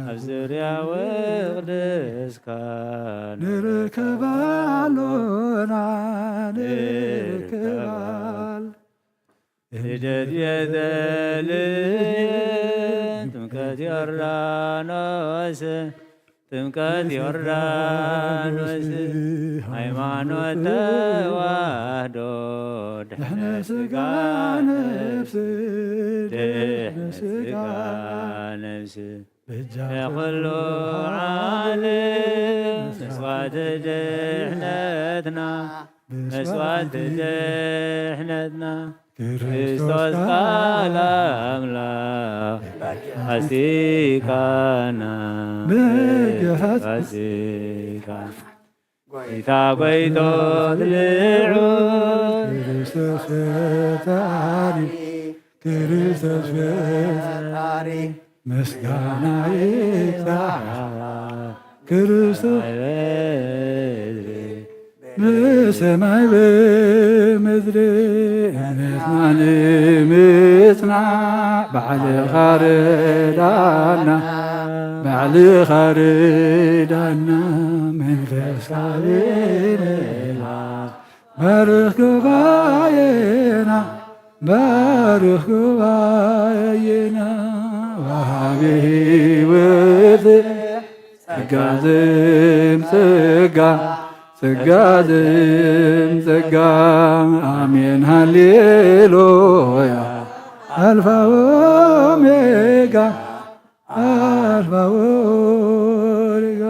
ኣብ ዙርያ መቕደስካ ንርከብ ኣሎና፣ ንርከብ ኣል-፣ ልደት ቤተልሔም፣ ጥምቀት ዮርዳኖስ፣ ጥምቀት ዮርዳኖስ፣ ሃይማኖት ተዋህዶ፣ ድሕነ ሥጋ ነፍስ፣ ድሕነ ሥጋ ነፍስ፣ በጃ ኩሉ ዓለም፣ መስዋዕቲ ድሕነትና፣ መስዋዕቲ ድሕነትና፣ ክርስቶስ ቃል ኣምላኽ ፋሲካና፣ ፋሲካ፣ ጐይታ ጐይቶ ብልዑ፣ ክርስቶስ ፈጣሪ፣ ክርስቶስ ፈጣሪ፣ ምስጋና ይብዛሕ ክርስቶስ ብሰማይ ብምድሪ። እምነትና ንምጽናዕ ባዕልኻ ርዳና፣ ባዕልኻ ርዳና። መንፈስካ ብምልኣት ባርኽ ጉባኤና፣ ባርኽ ጉባኤና። ወሃቢ ሕይወት ጸጋ ዝም ጸጋ፣ ጸጋ ዝም ጸጋ። ኣሜን ሃሌሉያ። ኣልፋ ኦሜጋ፣ ኣልፋ ኦሜጋ።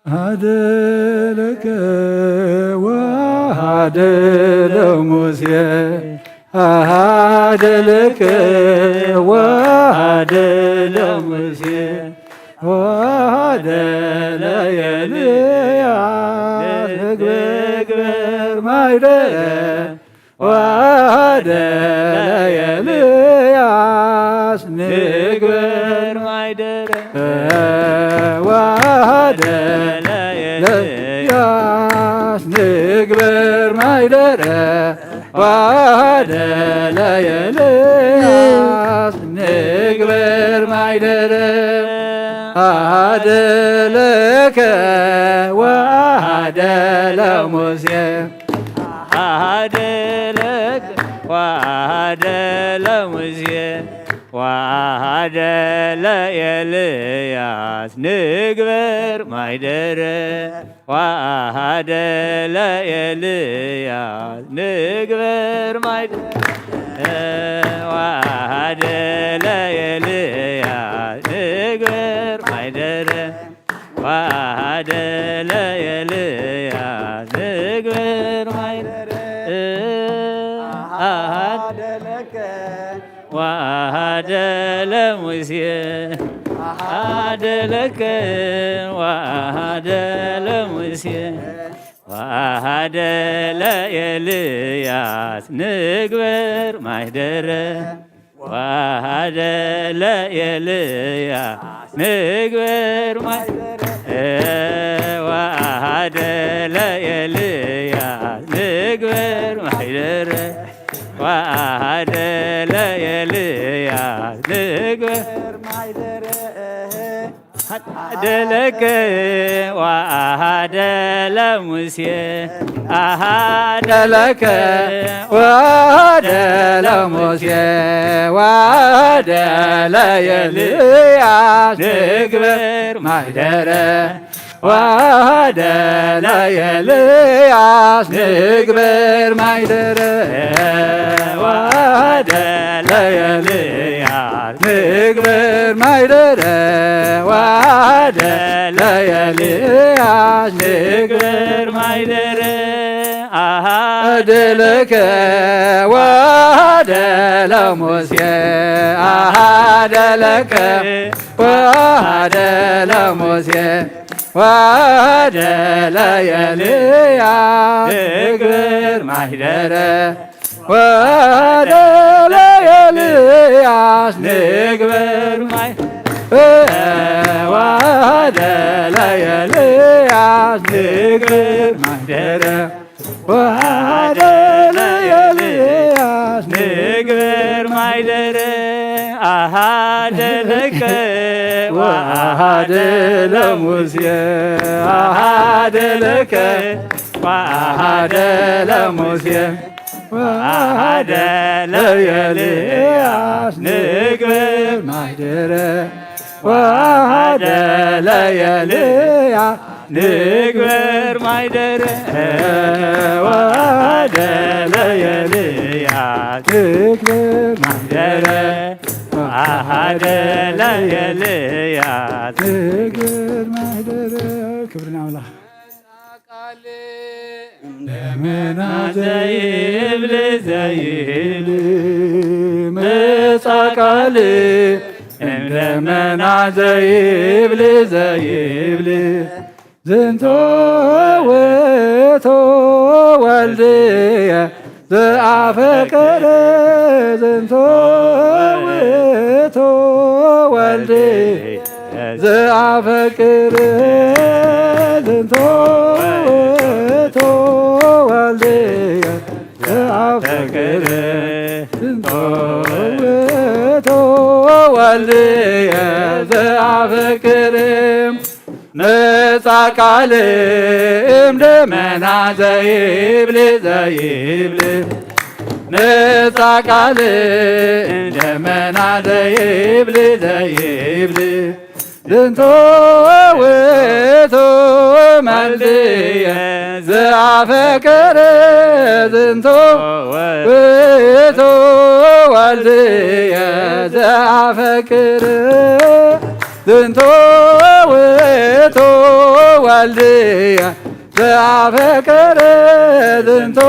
ሃደለከ ወሃደለ ሙሴ፣ ሃደለከ ወሃደለ ሙሴ፣ ወሃደለ ኤልያስ ንግበር ማይደረ። ወሃደለ ኤልያስ ንግበር ማይደረ። ወሃደለ ኤልያስ ንግበር ማይደረ። ወሃደለ ኤልያስ ንግበር ማይደረ። ሃደለከ ወሃደለ ሙሴ። ሃደለከ ወሃደለ ሙሴ ወሃደለ ኤልያስ ንግበር ማይደረ። ወሃደለ ኤልያስ ንግበር ማይደረ። ወሃደለ ኤልያስ ንግበር ማይደረ። ወሃደ ለኤልያስ ንግበር ማይ ደረ ኣሃደ ለከ ወአሃደ ለሙሴ ኣሃደ ለከ ወአሃደ ለሙሴ ወአሃደ ለኤልያስ ንግበር ማሕደረ ወአሃደ ለኤልያስ ንግበር ማሕደረ ወአሃደ ለኤልያስ ንግበር ማሕደረ ወአሃደ ለኤልያስ ንግበር ማሕደረ አደለከ ወአሃደ ለሙሴ አሃደ ለከ ወአሃደ ለሙሴ ወአሃደ ለኤልያስ ንግበር ማሕደረ ወአሃደ ለኤልያስ ንግበር ማሕደረ ወአሃደ ለኤልያስ ንግበር ማሕደረ ወአሃደ ለኤልያስ ንግበር ማሕደረ አሃደ ለከ ወአሃደ ለሙሴ አሃደ ለከ ወአሃደ ለሙሴ ወአሃደ ለኤልያስ ንግበር ማሕደረ ወአሃደ ለኤልያስ ንግበር ማይ ወአሃደ ለኤልያስ ንግበር ማሕደረ ወአሃደ ለኤልያስ ንግበር ማሕደረ አሃደ ለከ ወአሃደ ለሙሴ አሃደ ለከ ወአሃደ ለሙሴ ወአሃደ ለኤልያስ ንግበር ማሕደረ ወአሃደ ለኤልያስ ንግበር ማሕደረ ወአሃደ ለኤልያስ ንግበር ማሕደረ ወአሃደ ለኤልያስ ንግበር ማሕደረ ክብሪ ንኣምላኽ። ቃል እንደመና ዘይብል ዘይብል መጻ ቃል እንደመና ዘይብል ዘይብል ዝንቶ ውእቱ ወልድየ ዘአፈቅር ዝንቶ ውእቱ ወልድየ ዘአፈቅር ዝንቶ ውእቱ ወልድየ ዘአፈቅር ዝንቶ ውእቱ ወልድየ ዘአፈቅር መጻ ቃል እምደመና ዘይብል ዘይብል መጻ ቃል እምደመና ዘይብል ዘይብል ዝንቶ ውእቱ ወልድየ ዘአፈቅር ዝንቶ ውእቱ ወልድየ ዘአፈቅር ዝንቶ ውእቱ ወልድየ ዘአፈቅር ዝንቶ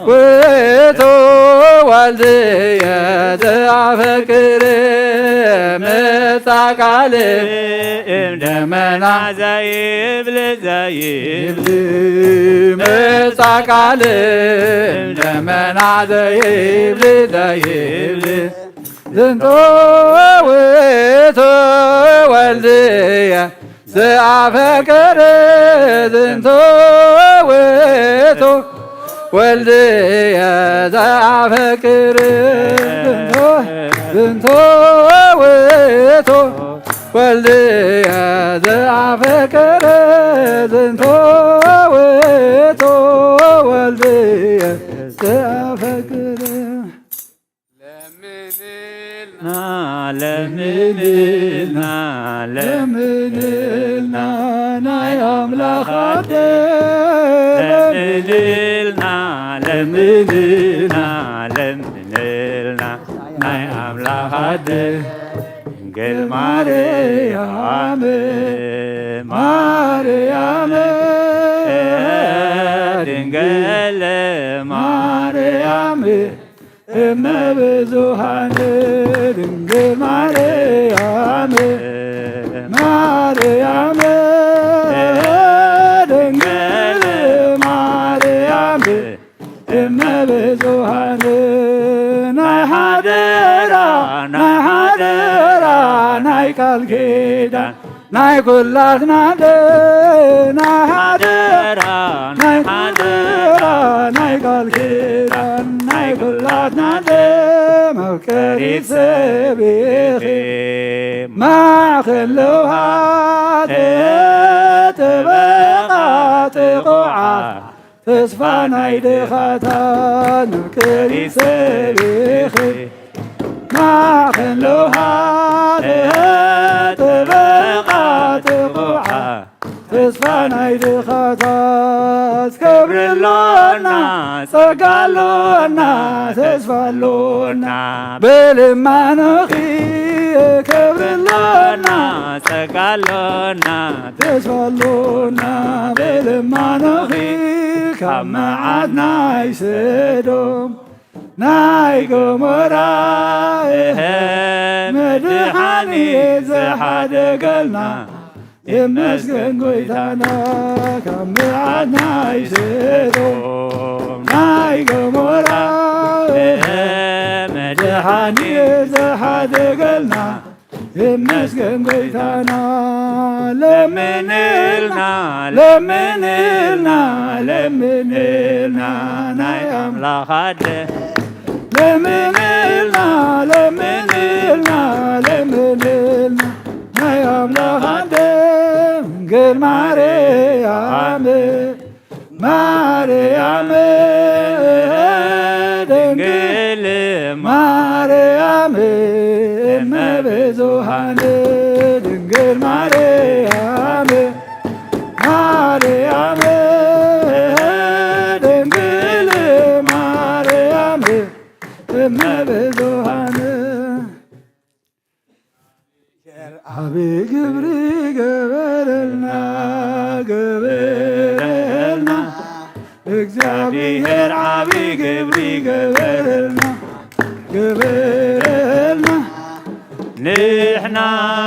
ውእቱ ወልድየ ዘአፈቅር መጻ ቃል እምደመና ዘይብል ዘይብል መጻ ቃል እምደመና ዘይብል ዘይብል ዝንቶ ውእቱ ወልድየ ዘአፈቅር ዝንቶ ውእቱ ወልድየ ዘአፈቅር ዝንቶ ዝንቶ ውእቱ ወልድየ ዘአፈቅር ዝንቶ ውእቱ ወልድየ ዘአፈቅር ለምንልና ለምንልና ለምንልና ናይ ኣምላኽ ኣደ ለምንልና ለምንልና ለምንልና ናይ ኣምላኽ ኣደ ድንግል ማርያም፣ ማርያም፣ ድንግል ማርያም፣ እመ ብዙኃን ድንግል ማርያም፣ ማርያም፣ ድንግል ማርያም፣ እመ ብዙኃን ናይ ሓደራ፣ ናይ ሓደራ፣ ናይ ቃል ኪዳን ናይ ኩላትና ናይ ሓደራ፣ ናይ ሓደራ፣ ናይ ቃል ኪዳን ናይ ኩላትና መፍቀሪት ሰብ ኢኺ። ማዕከን ለውሃት ጠበቓ ጥቑዓት ተስፋ ናይ ድኻታት መፍቀሪት ሰብ ኢኺ። ማዕከን ለውሃት ጠበቓ ጥቑዓት ተስፋ ናይ ድኻታት ክብሪ ኣሎና፣ ጸጋ ኣሎና፣ ተስፋ ኣሎና፣ ብልማኖኺ ክብሪ ኣሎና፣ ጸጋ ኣሎና፣ ተስፋ ኣሎና፣ ብልማኖኺ ካብ መዓት ናይ ሰዶም ናይ ገሞራ፣ እህ፣ መድሓኒ ዝሓደገልና ይመስገን ጎይታና። ካብ መዓት ናይ ሰዶም ናይ ገሞራ፣ እህ፣ መድሓኒ ዝሓደገልና ይመስገን ጎይታና። ለምንልና፣ ለምንልና፣ ለምንልና ናይ ኣምላኽ ኣደ። ለምንልና፣ ለምንልና፣ ለምንልና ናይ ኣምላኽ ኣደ ድንግል ማርያም። ማርያም፣ ድንግል ማርያም፣ እመ ብዙኃን ድንግል ማርያም፣ ማርያም፣ ድንግል ማርያም፣ እመ ብዙኃን ዓቢ ግብሪ ገበረልና፣ ገበረልና። እግዚኣብሔር ዓቢ ግብሪ ገበረልና፣ ገበረልና። ንሕና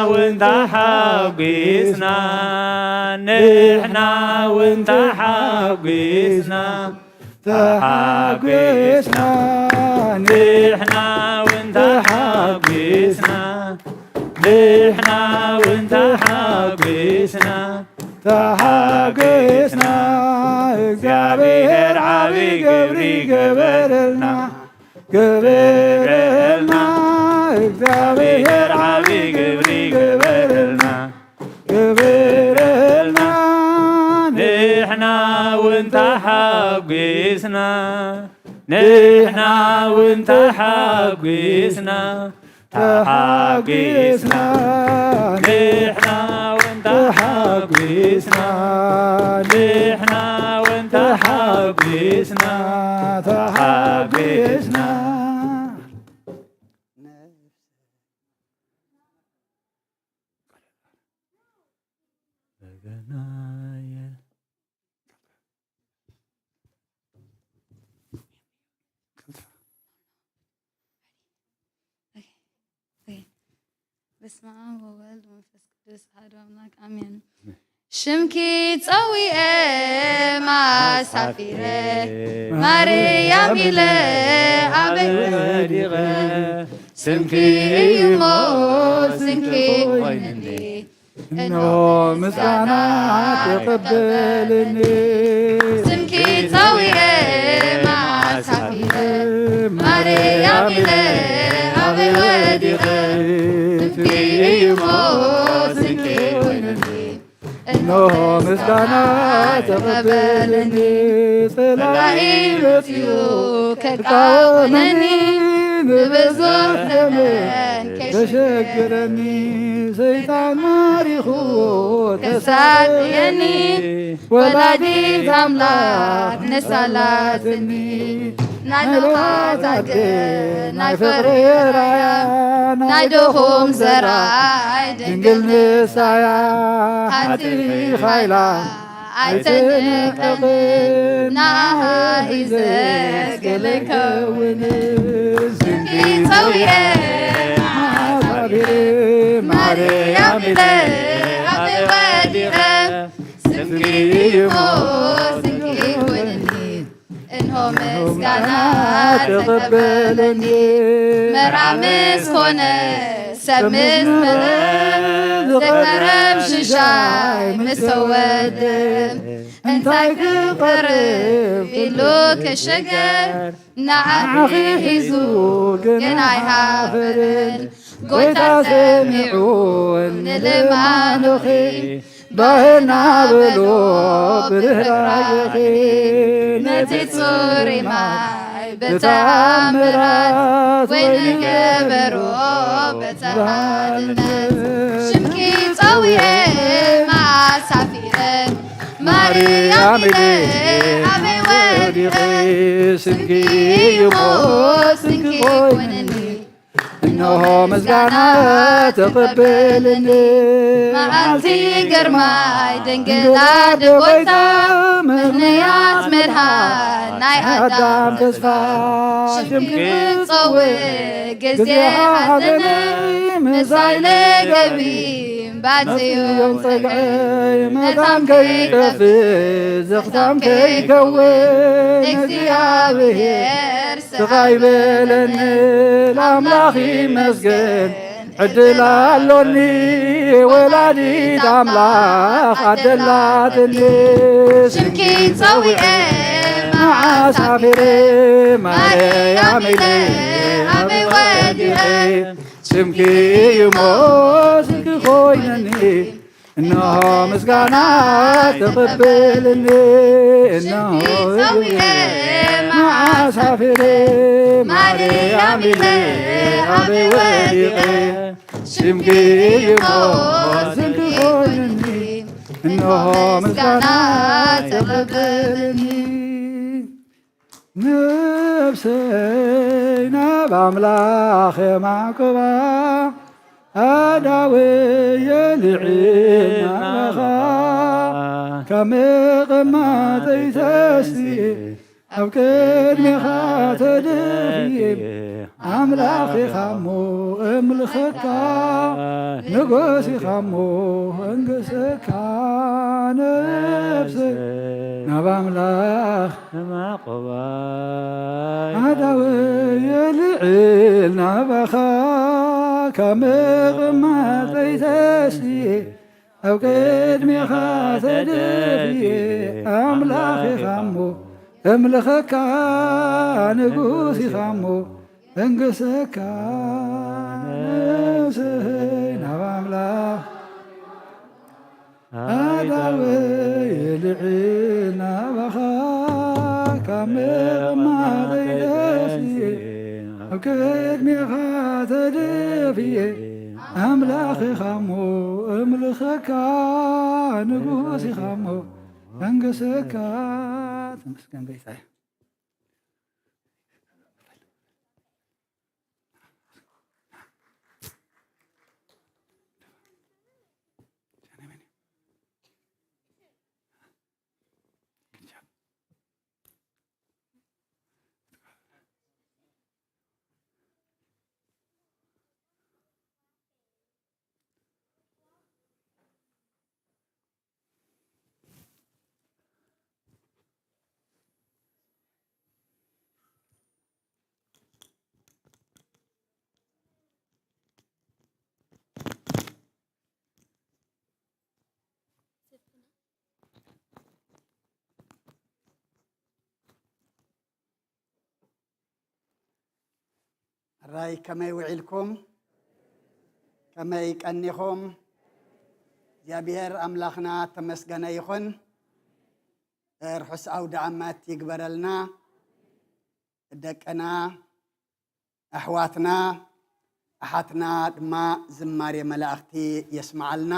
እውን ተሓጒስና፣ ንሕና እውን ተሓጒስና። ተሓጒስና፣ ንሕና እውን ተሓጒስና፣ ንሕና እውን ተሓጒስና፣ ተሓጒስና። እግዚኣብሔር ዓቢ ግብሪ ገበረልና፣ ገበረልና። እግዚኣብሔር ዓቢ ግብሪ ገበረልና፣ ገበረልና። ንሕና እውን ተሓጒስና፣ ንሕና እውን ተሓጒስና፣ ተሓጒስና። ንሕና እውን ተሓጒስና፣ ንሕና እውን ተሓጒስና፣ ተሓጒስና። በገናየ። በስመ አብ ወወልድ ወመንፈስ ቅዱስ አሐዱ አምላክ አሜን። ሽምኪ ጸዊኤ መዓስ ሓፊረ፣ ማርያም ኢለ ኣበይ ወዲቐ? ስምኪ እዩ እሞ ስንቂ ኮይንኒ፣ እነሆ ምስጋና ተቐበልኒ። ስምኪ ጸዊዐ መዓስ ሓፊረ፣ ማርያም ኢለ ኣበይ ወዲቐ? ስምኪ እዩ እሞ ስንቂ ኮይንኒ፣ እነሆ ምስጋና ተቐበልኒ። ጸላኢ መጺኡ ከቃወመኒ፣ ንብዙሕ ዘመን ከሸግረኒ፣ ሰይጣን ማሪኹዎ ከሳቅየኒ፣ ወላዲት ኣምላኽ ንሳ ኣላትኒ። ዳሎኻት ኣደ ናይ ፍቕሪ ራያ፣ ናይ ድኹም ዘራይ ድንግል ንሳያ። ሓንቲ ሚኻኤላ ኣይትንቀቕን፣ ንዓኻ ሒዘ ገለ ከውን። ስምኪ ጸዊዐ መዓስ ኣቢለ፣ ማርያም ኢለ ኣበይ ወዲቐ? ስምኪ እዩ እሞ ስንቂ ኮይንኒ፣ እንሆ ምስጋና ተቐበለኒ። መርዓ ምስ ኮነ፣ ሰብ ምስ መጸ፣ ዝቐረብ ሽሻይ ምስ ተወደ፣ እንታይ ክቐርብ ኢሉ ክሽገር፣ ንዓኺ ሒዙ ግን ኣይሓፍርን። ጎይታ ሰሚዑ ንልማኖኺ፣ ባህና በሎ ብርህራሄኺ። ነቲ ጽሩይ ማይ ብተኣምራት፣ ወይኒ ገበሮ በተሃንነት። ሽምኪ ጸዊዐ መዓስ ሓፊረ፣ ማርያም ኢለ ኣበይ ወዲቐ? ስምኪ እዩ እሞ ስንቂ ኮይንኒ፣ እንሆ ምስጋና ተቐበልኒ። መዓልቲ ግርማይ ድንግል ኣደ ጎይታ፣ ምኽንያት መድኃን ናይ ኣዳም ተስፋ። ሽምኪ ክጸውዕ ግዜ ሓዘነይ፣ ምሳይ ለገቢም ባጽዮም ጸግዐይ፣ መታን ከይጠፍእ ዘኽታም ከይከውን፣ እግዚኣብሔር ስቓይ በለኒ። ለኣምላኽ ይመስገን ዕድል ኣሎኒ፣ ወላዲት ኣምላኽ ኣደላትኒ። ሽምኪ ጸዊዐ መዓስ ሓፊረ፣ ማርያም ኢለ ኣበይ ወዲቐ? ሽምኪ እዩ እሞ ስንቂ ኮይነኒ፣ እንሆ ምስጋና ተቐበልኒ። እንሆ ጸዊዐ መዓስ ሓፊረ፣ ማርያም ኢለ ኣበይ ወዲቐ? ሽምኪ እዩ እሞ ስንቂ ኮይነኒ፣ እንሆ ምስጋና ተቐበልኒ። ነፍሰይ ናብ ኣምላኽ የማዕቁባ፣ ኣእዳወይ የልዕል ናባኻ። ካብ መቐማጠይ ተስየ፣ ኣብ ቅድሜኻ ተደፍየ፣ ኣምላኽ ኢኻ እሞ እምልኸካ፣ ንጉስ ኢኻ እሞ እንግሰካ። ነፍሰይ ናብ ኣምላኽ ኣዳወየ ልዕል ናባኻ፣ ካብ ምቕማጠይ ተስየ፣ ኣብ ቅድሜኻ ተደፍየ። ኣምላኽ ኢኻ እሞ እምልኸካ፣ ንጉስ ኢኻ እሞ እንግሰካ። ነፍሰይ ናብ ኣምላኽ ኣዳወየ ልዕል ናባኻ፣ ካብ ምቕማጠይ ተስየ፣ ኣብ ቅድሜኻ ተደፍየ። ኣምላኽ ኢኻ እሞ እምልኸካ፣ ንጉስ ኢኻ እሞ እንግሰካ። ተመስገን ጎይታይ። ሕራይ ከመይ ውዒልኩም? ከመይ ቀኒኹም? እግዚኣብሔር ኣምላኽና ተመስገነ ይኹን። ርሑስ ኣውደ ዓመት ይግበረልና። ደቅና፣ ኣሕዋትና፣ ኣሓትና ድማ ዝማሬ መላእኽቲ የስምዓልና።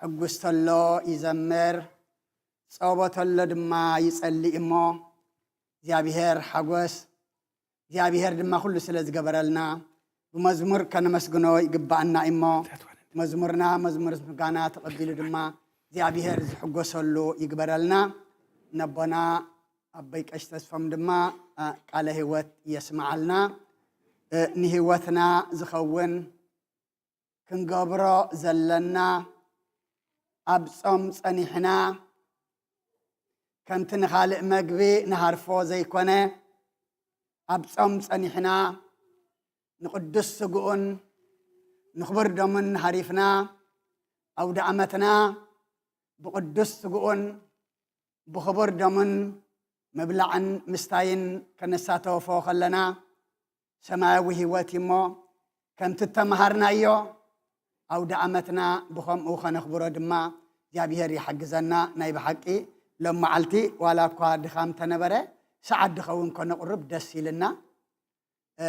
ሕጉስ ተሎ ይዘምር፣ ጸቦ ተሎ ድማ ይጸልእ እሞ፣ እግዚኣብሔር ሓጎስ፣ እግዚኣብሔር ድማ ኩሉ ስለ ዝገበረልና ብመዝሙር ከነመስግኖ ይግባኣና እሞ፣ መዝሙርና መዝሙር ምስጋና ተቐቢሉ ድማ እግዚኣብሔር ዝሕጎሰሉ ይግበረልና። ነቦና ኣቦይ ቀሺ ተስፎም ድማ፣ እ፣ ቃለ ህይወት የስምዓልና። እ፣ ንህይወትና ዝኸውን ክንገብሮ ዘለና፣ ኣብ ጾም ጸኒሕና፣ ከምቲ ንኻልእ መግቢ ንሃርፎ ዘይኮነ፣ ኣብ ጾም ጸኒሕና፣ ንቕዱስ ስግኡን ንኽቡር ደሙን ሃሪፍና፣ ኣውደ ዓመትና ብቕዱስ ስግኡን ብኽቡር ደሙን ምብላዕን ምስታይን ከነሳተወፎ ከለና፣ ሰማያዊ ህይወት እዩ እሞ፣ ከምቲ እተምሃርናዮ ኣውደ ዓመትና ብኸምኡ ኸነኽብሮ ድማ እግዚኣብሔር ይሓግዘና። ናይ ብሓቂ ሎም መዓልቲ ዋላ እኳ ድኻም ተነበረ፣ ሰዓት ድኸውን ከነቕርብ ደስ ኢልና። እ፣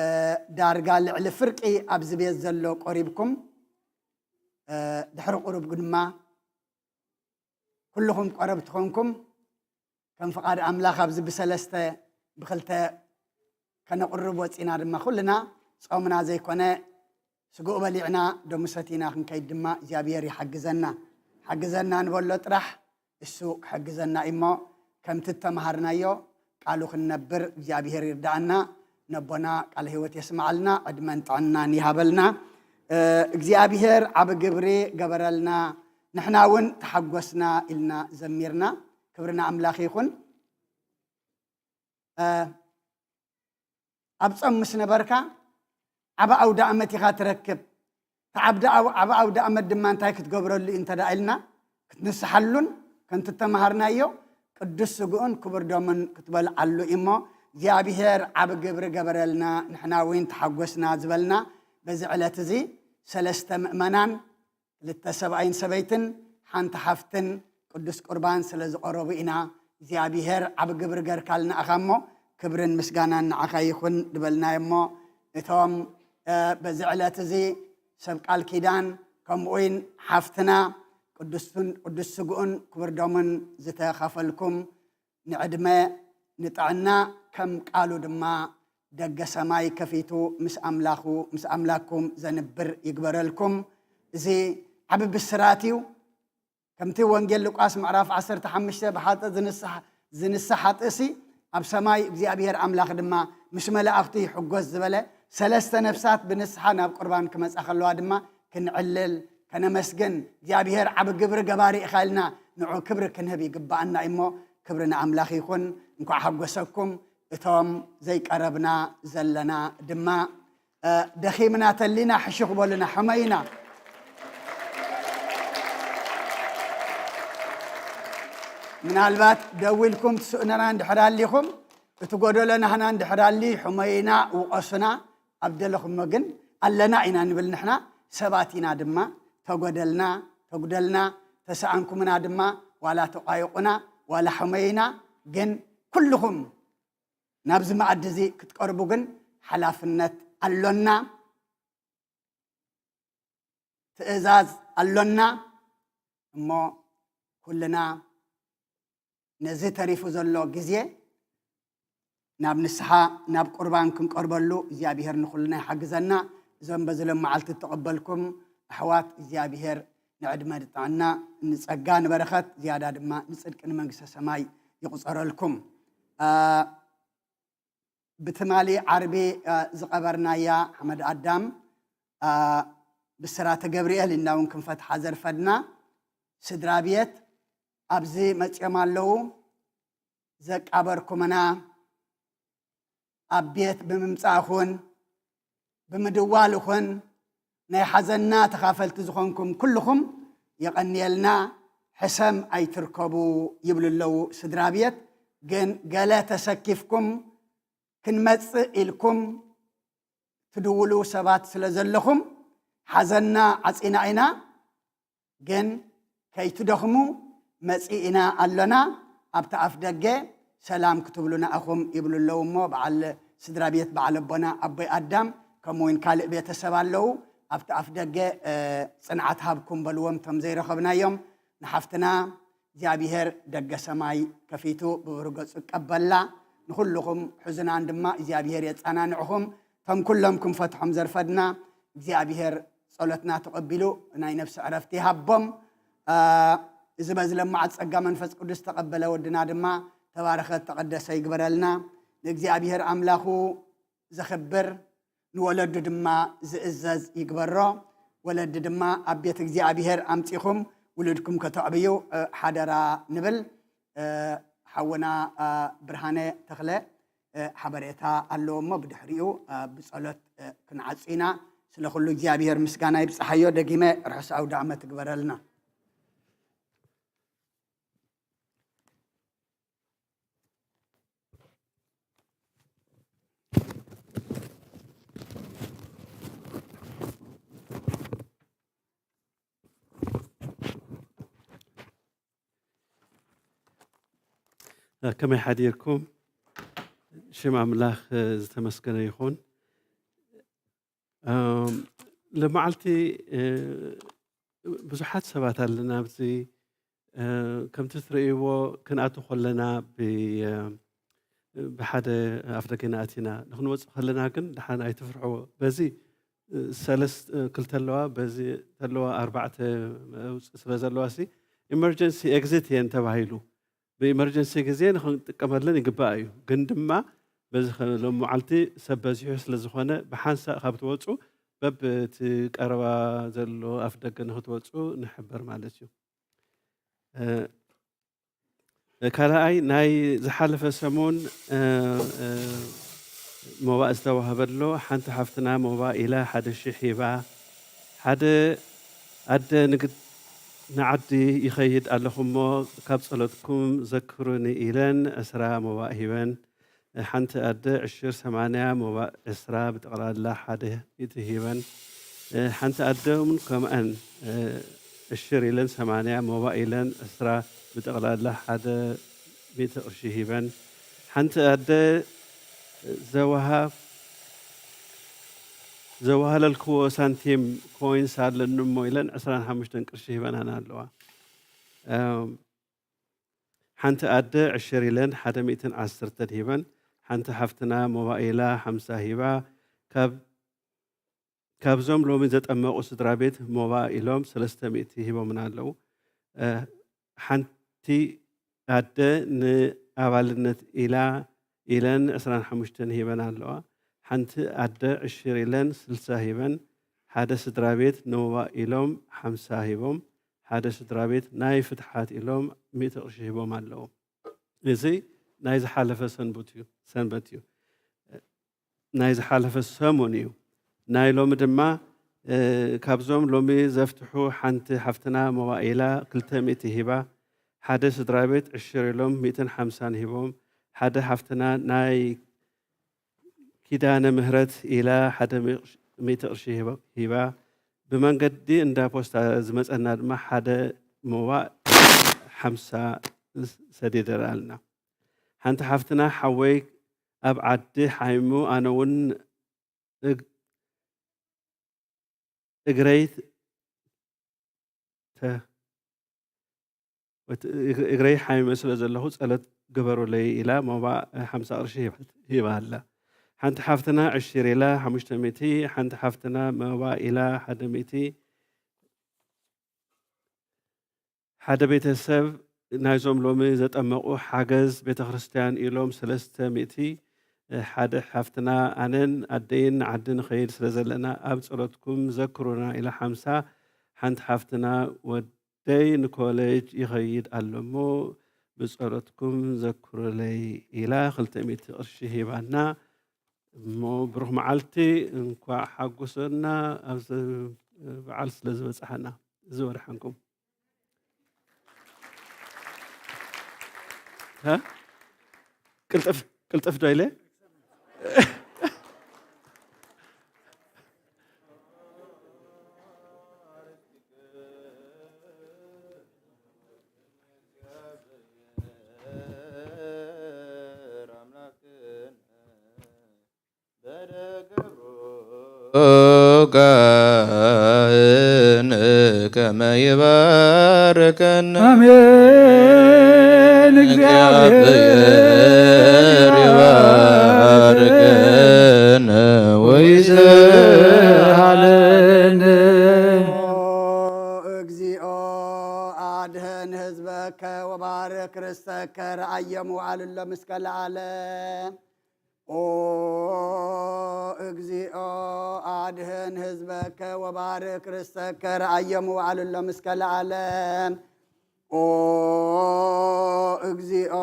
ዳርጋ ልዕሊ ፍርቂ ኣብዚ ቤት ዘሎ ቆሪብኩም፣ እ፣ ድሕሪ ቁሩብ ድማ ኩልኹም ቆረብቲ ኾንኩም፣ ከም ፍቓድ ኣምላኽ ኣብዚ ብሰለስተ ብኽልተ ከነቕርብ ወጺና ድማ ኩልና ጾምና ዘይኮነ ስግኡ በሊዕና ደሙ ሰቲና ክንከይድ ድማ እግዚኣብሔር ይሓግዘና። ሓግዘና ንበሎ ጥራሕ እሱ ክሕግዘና እዩ እሞ፣ ከምቲ እተምሃርናዮ ቃሉ ክንነብር እግዚኣብሔር ይርዳኣና። ነቦና ቃለ ህይወት የስምዓልና፣ ዕድመን ጥዕናን ይሃበልና። እ፣ እግዚኣብሔር ዓቢ ግብሪ ገበረልና፣ ንሕና እውን ተሓጎስና ኢልና ዘሚርና። ክብሪ ንኣምላኽ ይኹን። እ፣ ኣብ ጾም ምስ ነበርካ ዓቢ ኣውደ ኣመት ኢኻ ትረክብ። እቲ ዓብዲ ኣው-፣ ዓቢ ኣውደ ኣመት ድማ እንታይ ክትገብረሉ እዩ እንተ ደኣ ኢልና፣ ክትንስሓሉን ከምቲ እተምሃርናዮ ቅዱስ ስግኡን ክቡር ደሙን ክትበልዓሉ እዩ እሞ፣ እግዚኣብሔር ዓቢ ግብሪ ገበረልና፣ ንሕና እውን ተሓጎስና ዝበልና በዚ ዕለት እዚ ሰለስተ ምእመናን ክልተ ሰብኣይን ሰበይትን ሓንቲ ሓፍትን ቅዱስ ቁርባን ስለ ዝቐረቡ ኢና። እግዚኣብሔር ዓቢ ግብሪ ገርካልና ኢኻ እሞ፣ ክብርን ምስጋናን ንዓኻ ይኹን ድበልናዮ እሞ፣ እቶም፣ እ፣ በዚ ዕለት እዚ ሰብ ቃል ኪዳን፣ ከምኡ እውን ሓፍትና ቅዱስን፣ ቅዱስ ስግኡን ክቡር ደሙን ዝተኻፈልኩም፣ ንዕድመ ንጥዕና ከም ቃሉ ድማ ደገ ሰማይ ከፊቱ ምስ ኣምላኹ፣ ምስ ኣምላክኩም ዘንብር ይግበረልኩም። እዚ ዓቢ ብስራት እዩ። ከምቲ ወንጌል ሉቃስ ምዕራፍ ዓሰርተ ሓሙሽተ ብሓጥእ ዝንስሓ፣ ዝንስሓ ጥእሲ ኣብ ሰማይ እግዚኣብሔር ኣምላኽ ድማ ምስ መላእኽቱ ይሕጎስ ዝበለ፣ ሰለስተ ነፍሳት ብንስሓ ናብ ቁርባን ክመጻ ከለዋ ድማ ክንዕልል፣ ከነመስግን፣ እግዚኣብሔር ዓቢ ግብሪ ገባሪ ኢኻ ኢልና ንዑ ክብሪ ክንህብ ይግባኣና እዩ እሞ፣ ክብሪ ንኣምላኽ ይኹን። እንኳዕ ሓጎሰኩም። እቶም ዘይቀረብና ዘለና ድማ፣ እ፣ ደኺምና ተሊና ሕሹኽ በሉና፣ ሕመዩና። ምናልባት ደው ኢልኩም ትስእኑና እንድሕር ኣሊኹም፣ እቲ ጎደሎ ናህና እንድሕር ኣልዩ፣ ሕመዩና፣ ውቐሱና። ኣብ ደለኹሞ ግን ኣለና ኢና ንብል። ንሕና ሰባት ኢና ድማ፣ ተጎደልና፣ ተጉደልና፣ ተሰኣንኩምና ድማ፣ ዋላ ተቋይቑና፣ ዋላ ሕመዩና፣ ግን ኩልኹም ናብዚ መኣዲ እዚ ክትቀርቡ ግን ሓላፍነት ኣሎና፣ ትእዛዝ ኣሎና። እሞ ኩልና ነዚ ተሪፉ ዘሎ ግዜ ናብ ንስሓ፣ ናብ ቁርባን ክንቀርበሉ እግዚኣብሄር ንኹልና ይሓግዘና። እዞም በዚ ሎም መዓልቲ እተቐበልኩም ኣሕዋት እግዚኣብሄር ንዕድመ ንጥዕና ንጸጋ ንበረኸት ዝያዳ ድማ ንጽድቂ ንመንግስተ ሰማይ ይቑጸረልኩም። አ፣ ብትማሊ ዓርቢ፣ አ፣ ዝቐበርናያ ሓመድ ኣዳም፣ አ፣ ብስራተ ገብርኤል ኢልና እውን ክንፈትሓ ዘርፈድና ስድራ ቤት ኣብዚ መጺኦም ኣለዉ። ዘቃበርኩምና ኣብ ቤት ብምምጻእኹን ብምድዋልኹን ናይ ሓዘንና ተኻፈልቲ ዝኾንኩም ኩልኹም የቐንየልና። ሕሰም ኣይትርከቡ ይብሉ ኣለዉ ስድራ ቤት። ግን ገለ ተሰኪፍኩም ክንመጽእ ኢልኩም ትድውሉ ሰባት ስለ ዘለኹም ሓዘንና ዓጺና ኢና። ግን ከይትደኽሙ መጺእና ኣሎና። ኣብቲ ኣፍ ደገ ሰላም ክትብሉና ኢኹም ይብሉ ኣለዉ እሞ፣ በዓል ስድራ ቤት በዓል ኣቦና ኣቦይ ኣዳም፣ ከምኡ እውን ካልእ ቤተሰብ ኣለዉ። ኣብቲ ኣፍ ደገ፣ እ፣ ጽንዓት ሃብኩም በልዎም እቶም ዘይረኸብናዮም። ንሓፍትና እግዚኣብሄር ደገ ሰማይ ከፊቱ ብብሩህ ገጹ ይቀበላ። ንኹልኹም ሕዙናን ድማ እግዚኣብሔር የጸናንዕኹም። እቶም ኩሎም ክንፈትሖም ዘርፈድና እግዚኣብሔር ጸሎትና ተቐቢሉ ናይ ነፍሲ ዕረፍቲ ይሃቦም። እ፣ እዚ በዚ ለማዓት ጸጋ መንፈስ ቅዱስ ተቐበለ ወድና ድማ ተባረኸ ተቐደሰ ይግበረልና። ንእግዚኣብሔር ኣምላኹ ዘኽብር ንወለዱ ድማ ዝእዘዝ ይግበሮ። ወለዲ ድማ ኣብ ቤት እግዚኣብሔር ኣምጺኹም ውሉድኩም ከተዕብዩ፣ እ፣ ሓደራ ንብል። እ፣ ሓውና፣ እ፣ ብርሃነ ተኽለ፣ እ፣ ሓበሬታ ኣለዎ እሞ ብድሕሪኡ፣ እ፣ ብጸሎት፣ እ፣ ክንዓጹ ኢና። ስለ ኩሉ እግዚኣብሔር ምስጋና ይብጽሓዮ። ደጊመ ርሑስ ኣውደ ዓመት ይግበረልና። ከመይ ሓዲርኩም? ሽም ኣምላኽ ዝተመስገነ ይኹን። እም፣ ሎመዓልቲ፣ እ፣ ብዙሓት ሰባት ኣለና ኣብዚ፣ እ፣ ከምቲ ትርእይዎ ክንኣቱ ከለና ብ-፣ እ፣ ብሓደ ኣፍደገ ኢና ኣቲና። ንክንወጽእ ከለና ግን ደሓን ኣይትፍርሕዎ። በዚ፣ እ፣ ሰለስተ፣ እ፣ ክልተ ኣለዋ፣ በዚ ተለዋ ኣርባዕተ መውጽኢ ስለ ዘለዋ ሲ ኢመርጀንሲ ኤግዚት እየን ተባሂሉ። ብኢመርጀንሲ ግዜ ንክንጥቀመለን ይግባእ እዩ። ግን ድማ በዚ ከ-፣ ሎም መዓልቲ ሰብ በዚሑ ስለ ዝኾነ ብሓንሳእ ካብ ትወጹ በብቲ ቀረባ ዘሎ ኣፍደገ ንክትወጹ ንሕበር ማለት እዩ። እ፣ ካልኣይ ናይ ዝሓለፈ ሰሙን፣ እ፣ እ፣ ሞባእ ዝተዋህበ ኣሎ። ሓንቲ ሓፍትና ሞባእ ኢላ ሓደ ሽሕ ሂባ። ሓደ ኣደ ንግድ-፣ ንዓዲ ይኸይድ ኣለኹ እሞ ካብ ጸሎትኩም ዘክሩኒ ኢለን ዕስራ ሞባእ ሂበን። ሓንቲ ኣደ ዕሽር ሰማንያ ሞባእ ዕስራ ብጠቕላላ ሓደ ሚእቲ ሂበን። ሓንቲ ኣደ እውን ከምኣን ዕሽር ኢለን ሰማንያ ሞባእ ኢለን ዕስራ ብጠቕላላ ሓደ ሚእቲ ቅርሺ ሂበን። ሓንቲ ኣደ ዘወሃ-፣ ዘወሃለልክዎ ሳንቲም ኮይንስ ኣለኒ እሞ ኢለን ዕስራን ሓሙሽተን ቅርሺ ሂበናና ኣለዋ። እም፣ ሓንቲ ኣደ ዕሽር ኢለን ሓደ ሚእትን ዓሰርተን ሂበን። ሓንቲ ሓፍትና ሞባእ ኢላ ሓምሳ ሂባ። ካብ፣ ካብዞም ሎሚ ዘጠመቑ ስድራ ቤት ሞባእ ኢሎም ሰለስተ ሚእቲ ሂቦምና ኣለዉ። እ፣ ሓንቲ ኣደ ንኣባልነት ኢላ፣ ኢለን ዕስራን ሓሙሽተን ሂበን ኣለዋ። ሓንቲ ኣደ ዕሽር ኢለን ስልሳ ሂበን። ሓደ ስድራ ቤት ንሞባእ ኢሎም ሓምሳ ሂቦም። ሓደ ስድራ ቤት ናይ ፍትሓት ኢሎም ሚእቲ ቅርሺ ሂቦም ኣለዉ። እዚ ናይ ዝሓለፈ ሰንበት እዩ፣ ሰንበት እዩ። ናይ ዝሓለፈ ሰሙን እዩ። ናይ ሎሚ ድማ፣ እ፣ ካብዞም ሎሚ ዘፍትሑ ሓንቲ ሓፍትና ሞባእ ኢላ ክልተ ሚእቲ ሂባ፣ ሓደ ስድራ ቤት ዕሽር ኢሎም ሚእትን ሓምሳን ሂቦም፣ ሓደ ሓፍትና ናይ ኪዳነ ምህረት ኢላ ሓደ ሚእቲ ቅርሺ ሂባ፣ ሂባ። ብመንገዲ እንዳ ፖስታ ዝመጸና ድማ ሓደ ሞባእ ሓምሳ ሰዲደናልና። ሓንቲ ሓፍትና ሓወይ ኣብ ዓዲ ሓይሙ ኣነ እውን እግ-፣ እግረይ ተ-፣ ወት-፣ እግ-፣ እግረይ ሓሚመ ስለ ዘለኹ ጸሎት ግበሩለይ ኢላ ሞባእ ሓምሳ ቅርሺ ሂባ፣ ሂባ ኣላ። ሓንቲ ሓፍትና ዕሽር ኢላ ሓሙሽተ ሚእቲ፣ ሓንቲ ሓፍትና ሞባእ ኢላ ሓደ ሚእቲ። ሓደ ቤተሰብ ናይዞም ሎሚ ዘጠመቑ ሓገዝ ቤተ ክርስቲያን ኢሎም ሰለስተ ሚእቲ፣ ሓደ ሓፍትና ኣነን ኣደይን ንዓዲ ንኸይድ ስለ ዘለና ኣብ ጸሎትኩም ዘክሩና ኢላ ሓምሳ፣ ሓንቲ ሓፍትና ወደይ ንኮሌጅ ይኸይድ ኣሎ እሞ ብጸሎትኩም ዘክሩለይ ኢላ ክልተ ሚእቲ ቅርሺ ሂባና። እሞ ብሩኽ መዓልቲ፣ እንኳዕ ሓጎሰና ኣብዚ በዓል ስለ ዝበጻሓና። እዚ ወድሓንኩም። ሃ? ቅልጥፍ፣ ቅልጥፍ ዶ ኢለ? ጋን ከመ ይባርከነ። አሜን። እግዚአብሔር ረኣዮም ወዓልሎም እስከ ለዓለም። ኦ እግዚኦ፣ ኣድህን ህዝበከ ወባርክ ርስተከ። ረኣዮም ወዓልሎም እስከ ለዓለም። ኦ እግዚኦ፣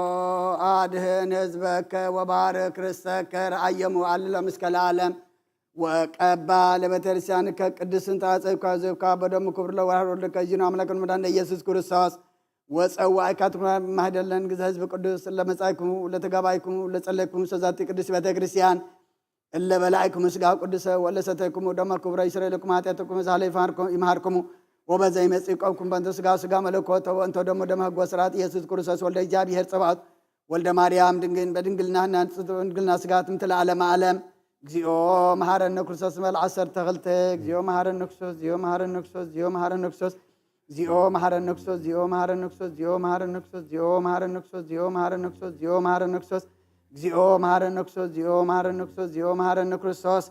ኣድህን ህዝበከ ወባርክ ርስተከ። ረኣዮም ወዓልሎም እስከ ለዓለም። ወቀባ ለቤተክርስቲያንከ ቅድስት እንተ ኣጸይኳ ዘብካ በደሙ ክብር ለወርሃር ወልድከ እዚኑ ኣምላክን መድኃኒነ ኢየሱስ ክርስቶስ ወጸዋእካ ትኩና ማህደለን ግዜ ህዝብ ቅዱስ ለመጻይኩሙ ለተጋባይኩሙ ለጸለይኩሙ ሰዛቲ ቅድስት ቤተክርስቲያን እለ በላዕኩም ስጋ ቅዱሰ ወለ ሰተይኩም ደመ ክቡረ ይስረይ ለኩም ኃጢአትኩም ዛለ ይምሃርኩም ወበዘ ይመጽእ ይቆምኩም በእንተ ስጋ ስጋ መለኮት ወእንተ ደሞ ደመ ህጎ ስርዓት ኢየሱስ ክርስቶስ ወልደ እግዚኣብሔር ጸባኦት ወልደ ማርያም ድንግል በድንግልና ናንጽት ድንግልና ስጋ ትምትል ዓለም ዓለም። እግዚኦ መሐረነ ክርስቶስ መል ዓሰርተ ክልተ። እግዚኦ መሐረነ ክርስቶስ፣ እግዚኦ መሐረነ ክርስቶስ፣ እግዚኦ መሐረነ ክርስቶስ፣ እግዚኦ መሐረነ ክርስቶስ፣ እግዚኦ መሐረነ ክርስቶስ፣ እግዚኦ መሐረነ ክርስቶስ፣ እግዚኦ መሐረነ ክርስቶስ፣ እግዚኦ መሐረነ ክርስቶስ፣ እግዚኦ መሐረነ ክርስቶስ፣ እግዚኦ መሐረነ ክርስቶስ፣ እግዚኦ መሐረነ ክርስቶስ፣ እግዚኦ መሐረነ ክርስቶስ።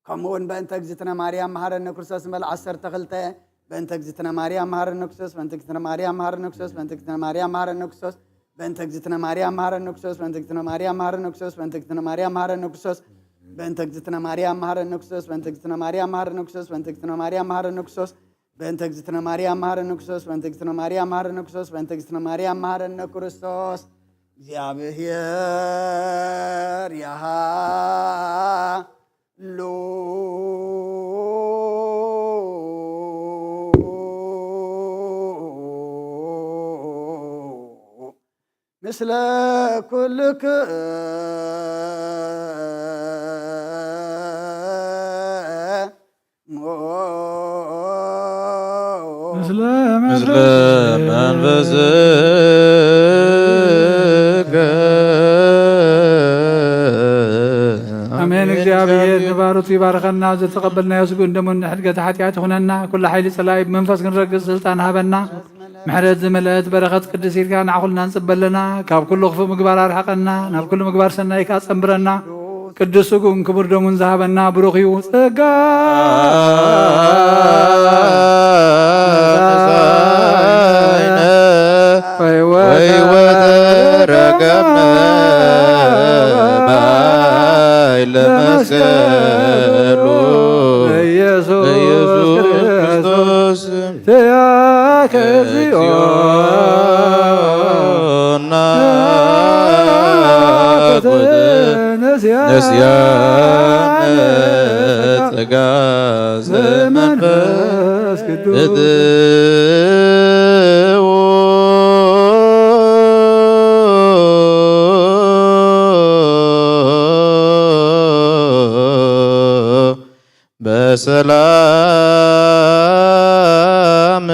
ከምኡ እውን በእንተ እግዝእትነ ማርያም መሐረነ ክርስቶስ ንበል ዓሰርተ ክልተ። በእንተ እግዝእትነ ማርያም መሐረነ ክርስቶስ፣ በእንተ እግዝእትነ ማርያም መሐረነ ክርስቶስ፣ በእንተ እግዝእትነ ማርያም መሐረነ ክርስቶስ፣ በእንተ እግዝእትነ ማርያም መሐረነ ክርስቶስ፣ በእንተ እግዝእትነ ማርያም መሐረነ ክርስቶስ፣ በእንተ እግዝእትነ ማርያም መሐረነ ክርስቶስ፣ በእንተ እግዝእትነ ማርያም መሐረነ ክርስቶስ፣ በእንተ እግዝእትነ ማርያም መሐረነ ክርስቶስ፣ በእንተ እግዝእትነ ማርያም መሐረነ ክርስቶስ፣ በእንተ እግዝእትነ ማርያም መሐረነ ክርስቶስ፣ በእንተ እግዝእትነ ማርያም መሐረነ ክርስቶስ፣ በእንተ እግዝእትነ ማርያም መሐረነ ክርስቶስ። እግዚኣብሔር ያሃ ሉ ምስለ ኩልክ ምስለ መንፈስከ ኣሜን። እግዚኣብሔር ንባሮቱ ይባርከና። ዝተቐበልናዮ ስግኡን ደሙን ንሕድገት ሓጢኣት ይኹነና። ኩሉ ሓይሊ ጸላኢ ብመንፈስ ክንረግጽ ስልጣን ሃበና። ምሕረት ዝመልአት በረኸት ቅድስት ኢድካ ንዓኹልና ንጽበ ኣለና። ካብ ኩሉ ክፉእ ምግባር ኣርሕቐና፣ ናብ ኩሉ ምግባር ሰናይ ከኣ ጸንብረና። ቅዱስ ስግኡን ክቡር ደሙን ዝሃበና ብሩኽ እዩ። ጸጋ ወይወተረከብነ ባይለ መስቀሉ ኢየሱስ ክርስቶስ ተያከ እግዚኦ ነስያነ ጸጋ ዘመንፈስ ቅዱስ በሰላም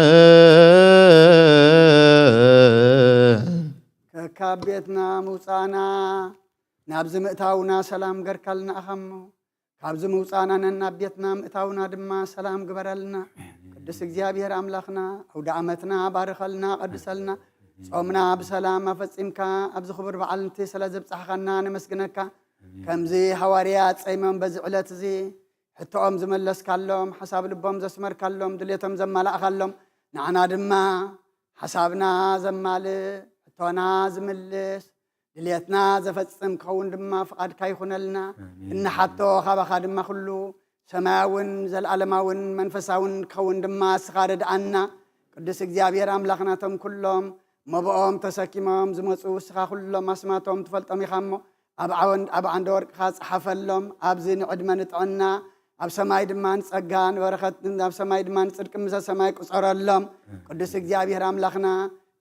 ከካብ ቤትና ምውፃእና ናብዚ ምእታውና ሰላም ገርካልና ኢኻ እሞ፣ ካብዚ ምውፃእና ነናብ ቤትና ምእታውና ድማ ሰላም ግበረልና። ቅዱስ እግዚኣብሔር ኣምላኽና፣ ኣውደ ዓመትና ባርኸልና፣ ቀድሰልና። ጾምና ብሰላም ኣፈጺምካ ኣብዚ ክቡር በዓል ንቲ ስለ ዘብጻሕኻና ነመስግነካ። ከምዚ ሃዋርያ ጸይሞም በዚ ዕለት እዚ ሕቶኦም ዝመለስካሎም፣ ሓሳብ ልቦም ዘስመርካሎም፣ ድሌቶም ዘማላእኻሎም፣ ንዓና ድማ ሓሳብና ዘማልእ፣ ሕቶና ዝምልስ፣ ድሌትና ዘፈጽም ክኸውን ድማ ፍቓድካ ይኹነልና። ኣሜን። እንሓቶ ካባኻ ድማ ኩሉ ሰማያውን ዘለኣለማውን መንፈሳውን ክኸውን ድማ እስኻ ርድኣና። ቅዱስ እግዚኣብሔር ኣምላኽና፣ እቶም ኩሎም መብኦም ተሰኪሞም ዝመጹ እስኻ ኩሎም ኣስማቶም ትፈልጦም ኢኻ እሞ፣ ኣብ ዓወን-፣ ኣብ ዓንደ ወርቅኻ ጸሓፈሎም። ኣብዚ ንዕድመ ንጥዕና፣ ኣብ ሰማይ ድማ ንጸጋ ንበረኸት፣ ኣብ ሰማይ ድማ ንጽድቂ ምሰ ሰማይ ቁጸረሎም። ቅዱስ እግዚኣብሔር ኣምላኽና፣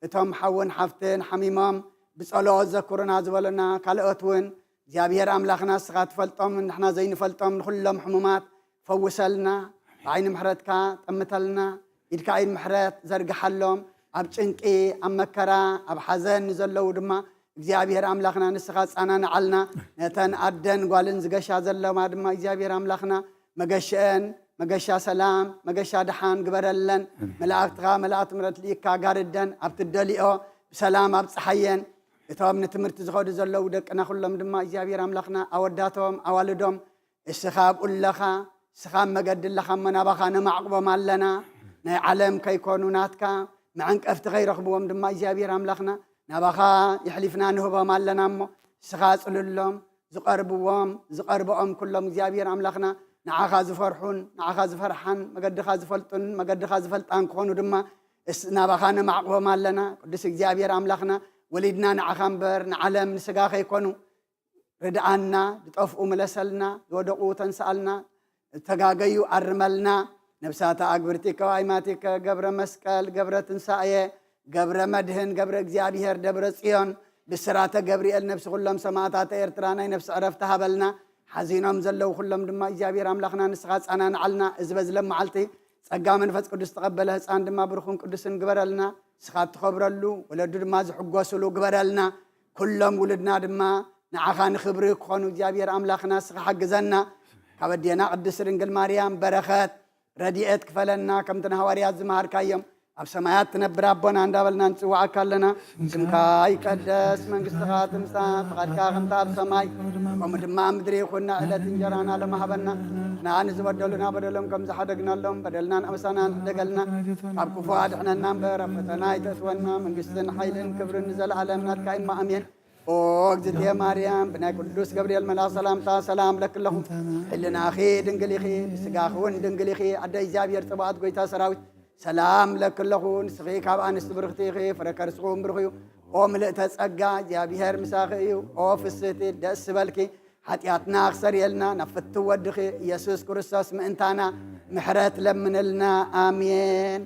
እቶም ሓውን ሓፍትን ሓሚሞም ብጸሎት ዘክሩና ዝበሉና ካልኦት እውን እግዚኣብሔር ኣምላኽና፣ እስኻ ትፈልጦም ንሕና ዘይንፈልጦም ንኹሎም ሕሙማት ፈውሰልና። ብዓይኒ ምሕረትካ ጠምተልና። ኢድካ ኢድ ምሕረት ዘርግሓሎም። ኣብ ጭንቂ፣ ኣብ መከራ፣ ኣብ ሓዘን ንዘለዉ ድማ እግዚኣብሔር ኣምላኽና ንስኻ ጻናንዓልና። ነተን ኣደን ጓልን ዝገሻ ዘለዋ ድማ እግዚኣብሔር ኣምላኽና መገሽአን መገሻ ሰላም፣ መገሻ ደሓን ግበረለን። ኣሜን። መላእክትኻ መላእክት ምሕረት ልኢካ ጋርደን፣ ኣብ ትደልኦ ብሰላም ኣብጽሓየን። እቶም ንትምህርቲ ዝኸዱ ዘለዉ ደቅና ኩሎም ድማ እግዚኣብሔር ኣምላኽና ኣወዳቶም ኣዋልዶም እስኻ ኣብኡ ኣለኻ፣ እስኻ ኣብ መገዲ ኣለኻ እሞ ናባኻ ነማዕቁቦም ኣለና። ናይ ዓለም ከይኮኑ ናትካ መዐንቀፍቲ ከይረኽብዎም ድማ እግዚኣብሔር ኣምላኽና ናባኻ የሕሊፍና ንህቦም ኣለና እሞ፣ ንስኻ ጽልሎም፣ ዝቐርብዎም፣ ዝቐርብኦም ኩሎም እግዚኣብሔር ኣምላኽና ንዓኻ ዝፈርሑን፣ ንዓኻ ዝፈርሓን፣ መገድኻ ዝፈልጡን፣ መገድኻ ዝፈልጣን ክኾኑ ድማ እስ-፣ ናባኻ ነማዕቕቦም ኣለና። ቅዱስ እግዚኣብሔር ኣምላኽና፣ ወሊድና ንዓኻ እምበር ንዓለም ንስጋ ከይኮኑ፣ ርድኣና፣ ዝጠፍኡ ምለሰልና፣ ዝወደቑ ተንስኣልና፣ ዝተጋገዩ ኣርመልና። ነብሳታ ኣግብርቲከ ወኣይማቲከ ገብረ መስቀል፣ ገብረ ትንሳኤ፣ ገብረ መድህን፣ ገብረ እግዚኣብሔር፣ ደብረ ጽዮን፣ ብስራተ ገብርኤል ነብሲ ኩሎም ሰማእታተ ኤርትራ ናይ ነብሲ ዕረፍቲ ሃበልና። ሓዚኖም ዘለዉ ኩሎም ድማ እግዚኣብሔር ኣምላኽና ንስኻ ጻናንዓልና። እዚ በዝለም መዓልቲ ጸጋ መንፈስ ቅዱስ ተቐበለ ህፃን ድማ ብሩኽን ቅዱስን ግበረልና። ንስኻ እትኸብረሉ፣ ወለዱ ድማ ዝሕጎስሉ ግበረልና። ኩሎም ውሉድና ድማ ንዓኻ ንኽብሪ ክኾኑ እግዚኣብሔር ኣምላኽና ንስኻ ሓግዘና። ካብ ኣዴና ቅድስት ድንግል ማርያም በረኸት ረድኤት ክፈለና፣ ከምቲ ንሃዋርያት ዝመሃርካዮም ኣብ ሰማያት ትነብር ኣቦና እንዳበልና ንጽውዓካ ኣለና። ስምካ ይቀደስ፣ መንግስትኻ ትምጻእ፣ ፍቓድካ ከምቲ ኣብ ሰማይ ከምኡ ድማ ኣብ ምድሪ ይኹን። ዕለት እንጀራና ለማህበና ንሕና ንዝበደሉና በደሎም ከም ዝሓደግናሎም በደልናን ኣበሳናን ሕደገልና፣ ካብ ክፉ ኣድሕነና እምበር ኣብ ፈተና ኣይተእትወና። መንግስትን ሓይልን ክብርን ንዘለኣለም ናትካ እማ ኣሜን። ኦ እግዝእትየ ማርያም፣ ብናይ ቅዱስ ገብርኤል መልኣኽ ሰላምታ ሰላም ለኪ ኣለኹ። ሕልናኺ ድንግል ኢኺ፣ ብስጋኺ እውን ድንግል ኢኺ። ኣደ እግዚኣብሔር ጽባኦት፣ ጎይታ ሰራዊት፣ ሰላም ለኪ ኣለኹ። ንስኺ ካብ ኣንስቲ ብርኽቲ ኢኺ፣ ፍረ ከርስኺ እውን ብሩኽ እዩ። ኦ ምልእተ ጸጋ፣ እግዚኣብሔር ምሳኺ እዩ። ኦ ፍስህቲ፣ ደስ ይበልኪ። ሓጢኣትና ክሰርየልና ናብ ፍትው ወድኺ ኢየሱስ ክርስቶስ ምእንታና ምሕረት ለምንልና። ኣሜን።